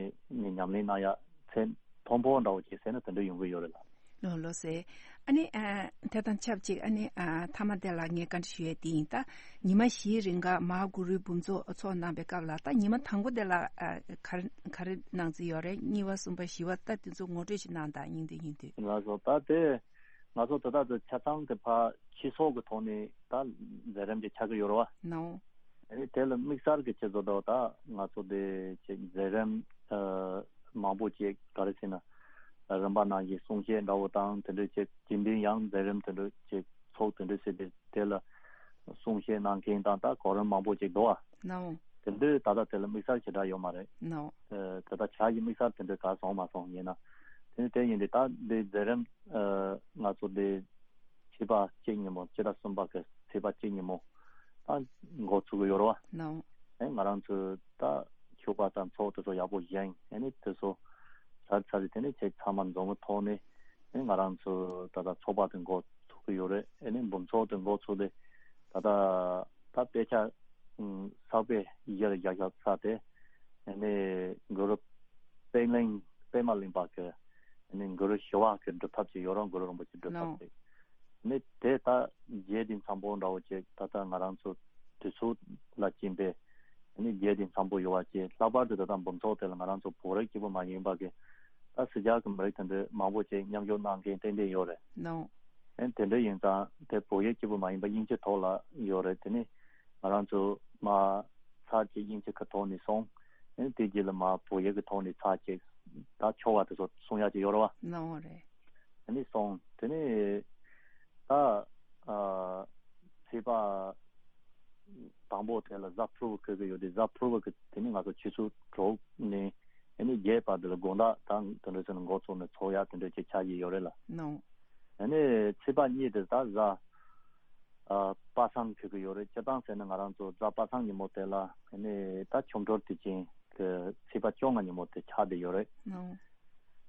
ནི་ཉམས་ལེན་གནང་ཡ་ཚད་མཐོན་པོ་འདྲ་བོ་བྱས་ཟེར་ན་དེ་འདྲ་ཡོང་གི་ཡོད་རེད་ལ། ལོ་ལོ་ཟེར། ཨ་ནི་ཨ་དེ་དང་ཆབས་ཅིག་ཨ་ནི་ཨ་མཐའ་མ་དེ་ལ་ངས་བཀའ་འདྲི་ཞུ་ཡས་དེ་ཡིན། ད་ཉི་མ་བཞིའི་རིང་ག་མ་གུ་རུའི་འབུམ་ཚོགས་ཚོགས་གནང་པའི་སྐབས་ལ་ད་ཉི་མ་དང་པོ་དེ་ལ་ཨ་ག་རེ་ག་རེ་གནང་རྩིས་ཡོད་རེད། གཉིས་པ་གསུམ་པ་བཞི་པ་ད་དེ་ཚོ་ངོ་སྤྲོད་ཅིག་གནང་དང་། སྙིང་བསྡུས་སྙིང་བསྡུས། ལགས་སོ། ད་དེ་ང་ཚོ་ད་ལྟ་དེ་ཆ་ཚང་དེ་ཕར་ཕྱི་སོག་གི་ཐོག་ནས་ད་མཛད་རིམ་ཅིག་ཆགས་ཀྱི་ཡོད་རེད་བ། ནའོ། ཨ་ནི་དེ་ལ་དམིགས་བསལ་གྱི་ཆེད་དུ་འདྲ་བོ་ད་ང་ཚོ་དེ་ཅིག་མཛད་རིམ་ཨ་མང་པོ་ཅིག་ག་རེ་ཟེར་ན་རིམ་པ་ནང་བཞིན་གསུང་བཤད་འདྲ་བོ་དང་དེ་འདྲ་ཅིག་རྒྱུན་ལྡན་ཡང་མཛད་རིམ་དེ་འདྲ་ཅིག་ཚོགས་དེ་འདྲ་ཟེར་ཏེ་དེ་ལ་གསུང་བཤད་གནང་མཁན་དང་ད་གོ་རིམ་མང་པོ་ཅིག་འདུག་ཨ། ནའོ། དེ་འདྲ་ད་ལྟ་དེ་ལ་དམིགས་བསལ་ཞེ་དྲག་ཡོད་མ་རེད། ནའོ། ཨ་དེ་ད་བྱ་ཡི་དམིགས་བསལ་དེ་འདྲ་ག་སོང་མ་སོང་ཡིན་ན། དེ་ནི་དེ་ཡིན་དུས་ད་འདི་མཛད་རིམ་ཨ་ང་ཚོ་འདི་ཚེས་པ་གཅིག་ཉིན་མོ་ཕྱི་ཟླ་གསུམ་པ་གི་ཚེས་པ་གཅིག་ཉིན་མོ་ད་འགོ་ཚུགས་ཀྱི་ཡོད་རེད་བ། ནའོ། ཨེ་ང་རང་ཚོས་ད་ཆོས་པ་དང་ཚོགས་དེ་ཚོ་ཡག་པོ་བཞེངས། ཨེ་ནི་དེ་ཚོ་ཚར་ཚར་རེ་དེ་ནི་ཁྱེད་ཚང་མ་འཛོམས་པའི་ཐོག་ནས་ཨེ་ང་རང་ཚོ་ད་ལྟ་ཚོགས་པ་དེ་འགོ་ཚུགས་ཀྱི་ཡོད་རེད། ཨེ་ནི་འབུམ་ཚོགས་དེ་འགོ་ཚུགས་ཏེ་ད་ལྟ་ད་དཔེ་ཆ་ཨུམ་ཚགས་པའི་གཞིར་བཞག་བཞག་ཚར་ཏེ། ཨ་ནི་གུ་རུ་པད་གླིང་པད་མ་གླིང་པ་གི་ཨ་ནི་གུ་རུ་ཞི་བ་གི་སྒྲུབ་ཐབས་ཅིག་ཡོད་རུང་གུ་རུ་རིན་པོ་ཆེ་སྒྲུབ་ཐབས་ལོ། ཅིག་ཨ་ནི་དེ་ད་རྗེས་དེ་འཚམ་པོ་འདྲ་བོ་ཅིག་ད་ལྟ་ང་རང་ཚོ་དུས་ཚོད་ལ་བྱིན་པའི་ཨ་ནི་རྗེས་དེ་འཚམ་པོ་ཡོད་པ་ཅིག་ལྷག་པར་དུ་ད་ལྟ་འབུམ་ཚོགས་དེ་ལ་ང་རང་ཚོ་བོད་རིགས་གཅིག་པུ་མ་ཡིན་པ་གི་ད་ཕྱི་རྒྱལ་གི་མི་རིགས་དེ་འདྲ་མང་པོ་ཅིག་མཉམ་ཞུགས་གནང་མཁན་ཏན་ཏན་ཡོད་རེད། ལོ། ཨེ་དེ་འདྲ་ཡིན་ཙང་དེ་བོད་ཡིག་གཅིག་པུ་མ་ཡིན་པ་དབྱིན་ཇི་ཐོག་ལ་ཡོད་རེད། དེ་ནི་ང་རང་ཚོ་མ་ཚར་གཅིག་དབྱིན་ཇི་གི་ཐོག་ནས་སོང་། ཨེ་དེ་རྗེས་ལ་མ་བོད་ཡིག་གི་ཐོག་ནས་ཚར་གཅིག་ད་ཆོ་ག་དེ་ཚོ་གསུང་ཡག་ཅིག་ཡོད་རེད་བ། ནའོ་རེད། དེ་ནི་སོང་དེ་ནི་ད་ཨ་ཚེས་པ་དང་པོ་དེ་ལ་གཟའ་ཕུར་བུ་འཁེལ་གི་ཡོད་དེ་གཟའ་ཕུར་བུ་གི་དེ་ནི་ང་ཚོ་ཆུ་ཚོད་དྲུག་ནས་ཨེ་ནི་བརྒྱད་བར་དུ་ལ་དགོང་དག་ད་དེ་འདྲ་ཟེར་ན་འགོ་ཚུགས་ནས་ཚོགས་ཡག་དེ་འདྲ་ཅིག་ཆགས་ཀྱི་ཡོད་རེད་ལ། ནའོ། ཨ་ནི་ཚེས་པ་གཉིས་དེ་ད་གཟའ་ཨ་པ་སངས་འཁེལ་གི་ཡོད་རེད། སྤྱིར་བཏང་ཟེར་ན་ང་རང་ཚོ་གཟའ་པ་སངས་ཉིན་མོ་དེ་ལ་ཨ་ནི་ད་ཆོ་འཕྲུལ་དུས་ཆེན་གི་ཚེས་པ་བཅོ་ལྔ་ཉིན་མོ་དེ་ཆགས་བསྡད་ཡོད་རེད། ནའོ།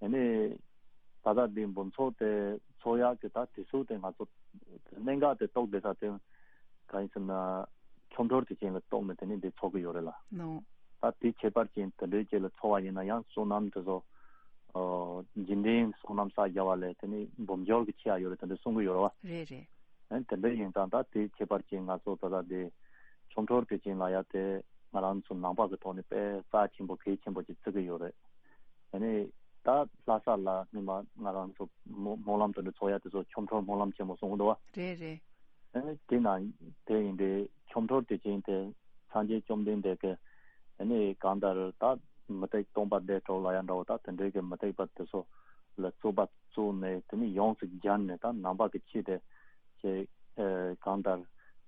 ཨ་ནི་ད་ལྟ་འདི་འབུམ་ཚོགས་དེ་ཚོགས་ཡག་གི་ད་དུས་ཚོད་དེ་ང་ཚོ་གནད་འགག་དེ་རྟོགས་བསྡད་ས་དེ་གང་ཡིན་ཟེར་ན། ཆོ་འཕྲུལ་དུས་ཆེན་ལ་གཏོགས་ནས་དེ་ནས་འདི་ཚོགས་ཀྱི་ཡོད་རེད་ལ། ནོ། ད་དེ་ཁྱད་པར་ཅན་དེ་འདྲའི་ཅིག་ལ་ཚོགས་པ་ཡིན་ན་ཡང་བསོད་ནམས་དེ་ཚོ་ཨོ་འཇིག་རྟེན་བསོད་ནམས་བསགས་བྱ་བ་ལས་དེ་ནས་འབུམ་འགྱུར་གྱི་ཆེ་ཡ་ཡོད་རེད་དེ་འདྲ་གསུང་གི་ཡོད་རེད་བ། རེད་རེད། ཨ་དེ་འདྲ་ཡིན་ཙང་ད་དེ་ཁྱད་པར་ཅན་ང་ཚོ་ད་ལྟ་དེ་ཆོ་འཕྲུལ་དུས་ཆེན་ལ་ཡ་དེ་ང་རང་ཚོ་ནང་པ་གི་ཐོག་ནས་དཔེ་རྩ་ཆེན་པོ་གལ་ཆེན་པོ་ཅིག་བརྩི་གི་ཡོད་རེད། ཨ་ནི་ད་ལྷ་ས་ལ་སྔོན་མ་ང་རང་ཚོ་སྨོན་སྨོན་ལམ་དེ་འདྲ་ཚོགས་ཡ་དེ་ཚོ་ཆོ་འཕྲུལ་སྨོན་ལམ་ཆེན་མོ་གསུང་གི་འདུག་བ། རེད་རེད། ཨ་ནི་དེ་ན་དེ་ཡིན་དུས་ཆོ་འཕྲུལ་དུས་ཆེན་དེ་སངས་རྒྱས་བཅོམ་ལྡན་འདས་ཀྱི་ཨ་ནི་གང་ལྟར་ད་མུ་སྟེགས་སྟོང་པ་བདེ་གྲོལ་ལ་ཡ་འདྲ་བོ་ད་དེ་འདྲའི་གི་མུ་སྟེགས་པ་དེ་ཚོ་ལ་རྩོད་པ་རྩོད་ནས་དེ་ནི་ཡོངས་སུ་སྦྱར་ནས་ད་ནང་པ་གི་ཆོས་དེ་ཅིག་ཨེ་གང་ལྟར་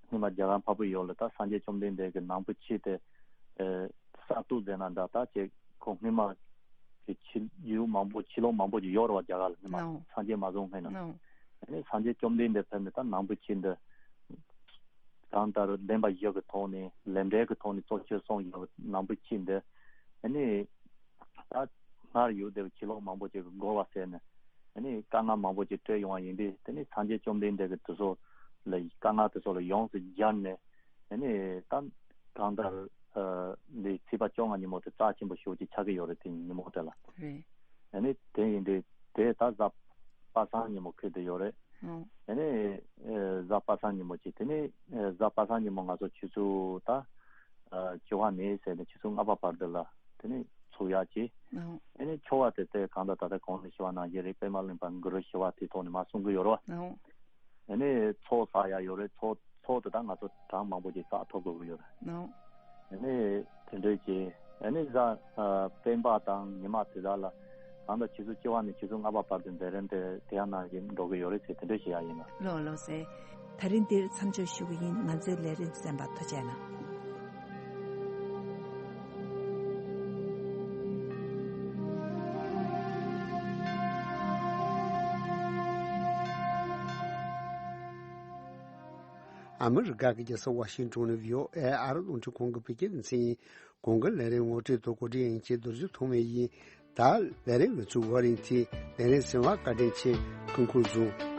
སྔོན་མ་རྒྱ་གར་འཕགས་པའི་ཡུལ་ལ་ད་སངས་རྒྱས་བཅོམ་ལྡན་འདས་ཀྱི་ནང་པའི་ཆོས་དེ་ཨེ་གསར་གཏོད་མཛད་ན་འདྲ་ད་ཅིག་ཁོང་སྔོན་མ་གི་ཆོས་ཡུལ་མང་པོ་ཆོས་ལུགས་མང་པོ་ཅིག་ཡོད་རེད་བ། རྒྱ་གར་ལ་སྔོན་མ་ནོ། སངས་རྒྱས་མ་བྱོན་སྔོན་ན། ནོ། ཨ་ནི་སངས་རྒྱས་བཅོམ་ལྡན་འདས་ཕེབས་ནས་ད་ནང་པའི་ཆོས་འདི་གང་ལྟར་བདེན་པ་བཞི་གི་ཐོག་ནས་ལས་འབྲས་ཀྱི་ཐོག་ནས་གཙོ་ཆེར་གསུངས་ཡོད་པའི་ནང་པའི་ཆོས་འདི་ཨ་ནི་ད་སྔར་ཡོད་བསྡད་པའི་ཆོས་ལུགས་མང་པོ་ཅིག་གི་རྒོལ་བ་བྱས་ནས་ཨ་ནི་དཀའ་ངལ་མང་པོ་ཅིག་སྤྲད་ཡོང་བ་ཡིན་དུས་དེ་ནི་སངས་རྒྱས་བཅོམ་ལྡན་འདས་ཀྱིས་དེ་ཚོ་ལ་དཀའ་ངལ་དེ་ཚོ་ལ་ཡོངས་སུ་སྦྱར་ནས་ཨ་ནི་ད་གང་ལྟར་ཨ་འདི་ཚེས་པ་བཅོ་ལྔ་ཉིན་མོ་དེ་རྩ་ཆེན་པོ་ཞེ་པོ་ཅིག་ཆགས་ཀྱི་ཡོད་རེད། དེ་ཉིན་མོ་དེ་ལ། རེད། ཨ་ནི་དེ་ཡིན་དུས་དེ་ད་གཟའ་པ་སངས་ཉིན་མོ་འཁེལ་བསྡད་ཡོད་རེད། ཨོ། ཨ་ནི་ཨ་གཟའ་པ་སངས་ཉིན་མོ་ཅིག་དེ་ནི་ཨ་གཟའ་པ་སངས་ཉིན་མོ་ང་ཚོ་ཆུ་ཚོད་ད་ཨ་བཅོ་ལྔ་ནས་ཟེར་ནས་ཆུ་ཚོད་ལྔ་པ་བར་དུ་ལ་དེ་ནི་ཚོགས་ཡག་ཅིག་ཨོ། ཨ་ནི་ཆོ་ག་དེ་དེ་གང་ལྟར་ད་ལྟ་གོང་ནས་ཞུ་བ་ནང་བཞིན་རེད། པད་མ་གླིང་པ་གུ་རུ་ཞི་བ་དེའི་ཐོག་ནས་མར་གསུང་གི་ཡོད་རེད་བ། ཨོ། ཨ་ནི་ཚོགས་བསགས་ཡག་ཡོད་རེད། ཚོགས་ཚོགས་དེ་དག་ང་ཚོ་གྲངས་མང་པོ་ཅིག་བསགས་ཐུབ་དགོས་ཀྱི་ཡོད་རེད། ནོ། ཨ་ནི་དེ་འདྲའི་ཅིག་ཨ་ནི་གཟའ་ཨ་སྤེན་པ་དང་ཉི་མ་དེ་དག་ལ་གང་ལྟར་ཆུ་ཚོད་བཅུ་པ་ནས་ཆུ་ཚོད་ལྔ་པ་བར་དུ་མཛད་རིམ་དེ་དེ་ཡང་གནང་གི་འགྲོ་གི་ཡོད་རེད་ཟེར་དེ་འདྲ་ཞུ་ཡག་ཡིན་ལ། ལོ་ལོ་ཟེར། ད་རིང་འདིར་མཚམས་འཇོག་ཞུ་གི་ཡིན། ང་ཚོའི་ལས་རིམ་གསན་པར་ཐུགས་རྗེ་གནང་། ཨ་མི་རི་ཀ་གི་རྒྱལ་ས་ཝ་ཤིང་ཏོན་ནས་བྷི་ཨོ་ཨེ་ཨ་རི་རླུང་འཕྲིན་ཁང་གི་བོད་སྐད་སྡེ་ཚན་ཡིན། གོང་གི་ལས་རིམ་ངོ་སྤྲོད་དང་གོ་སྒྲིག་ཡིན་གྱི་རྡོ་རྗེ་ཐོགས་མེད་ཡིན། ད་ལས་རིམ་གྱི་ཚུགས་བར་རིང་ཐེངས་ལས་རིམ་གསན་པར་བཀའ་དྲིན་ཆེ། སྐུ་ཁམས་བཟང་།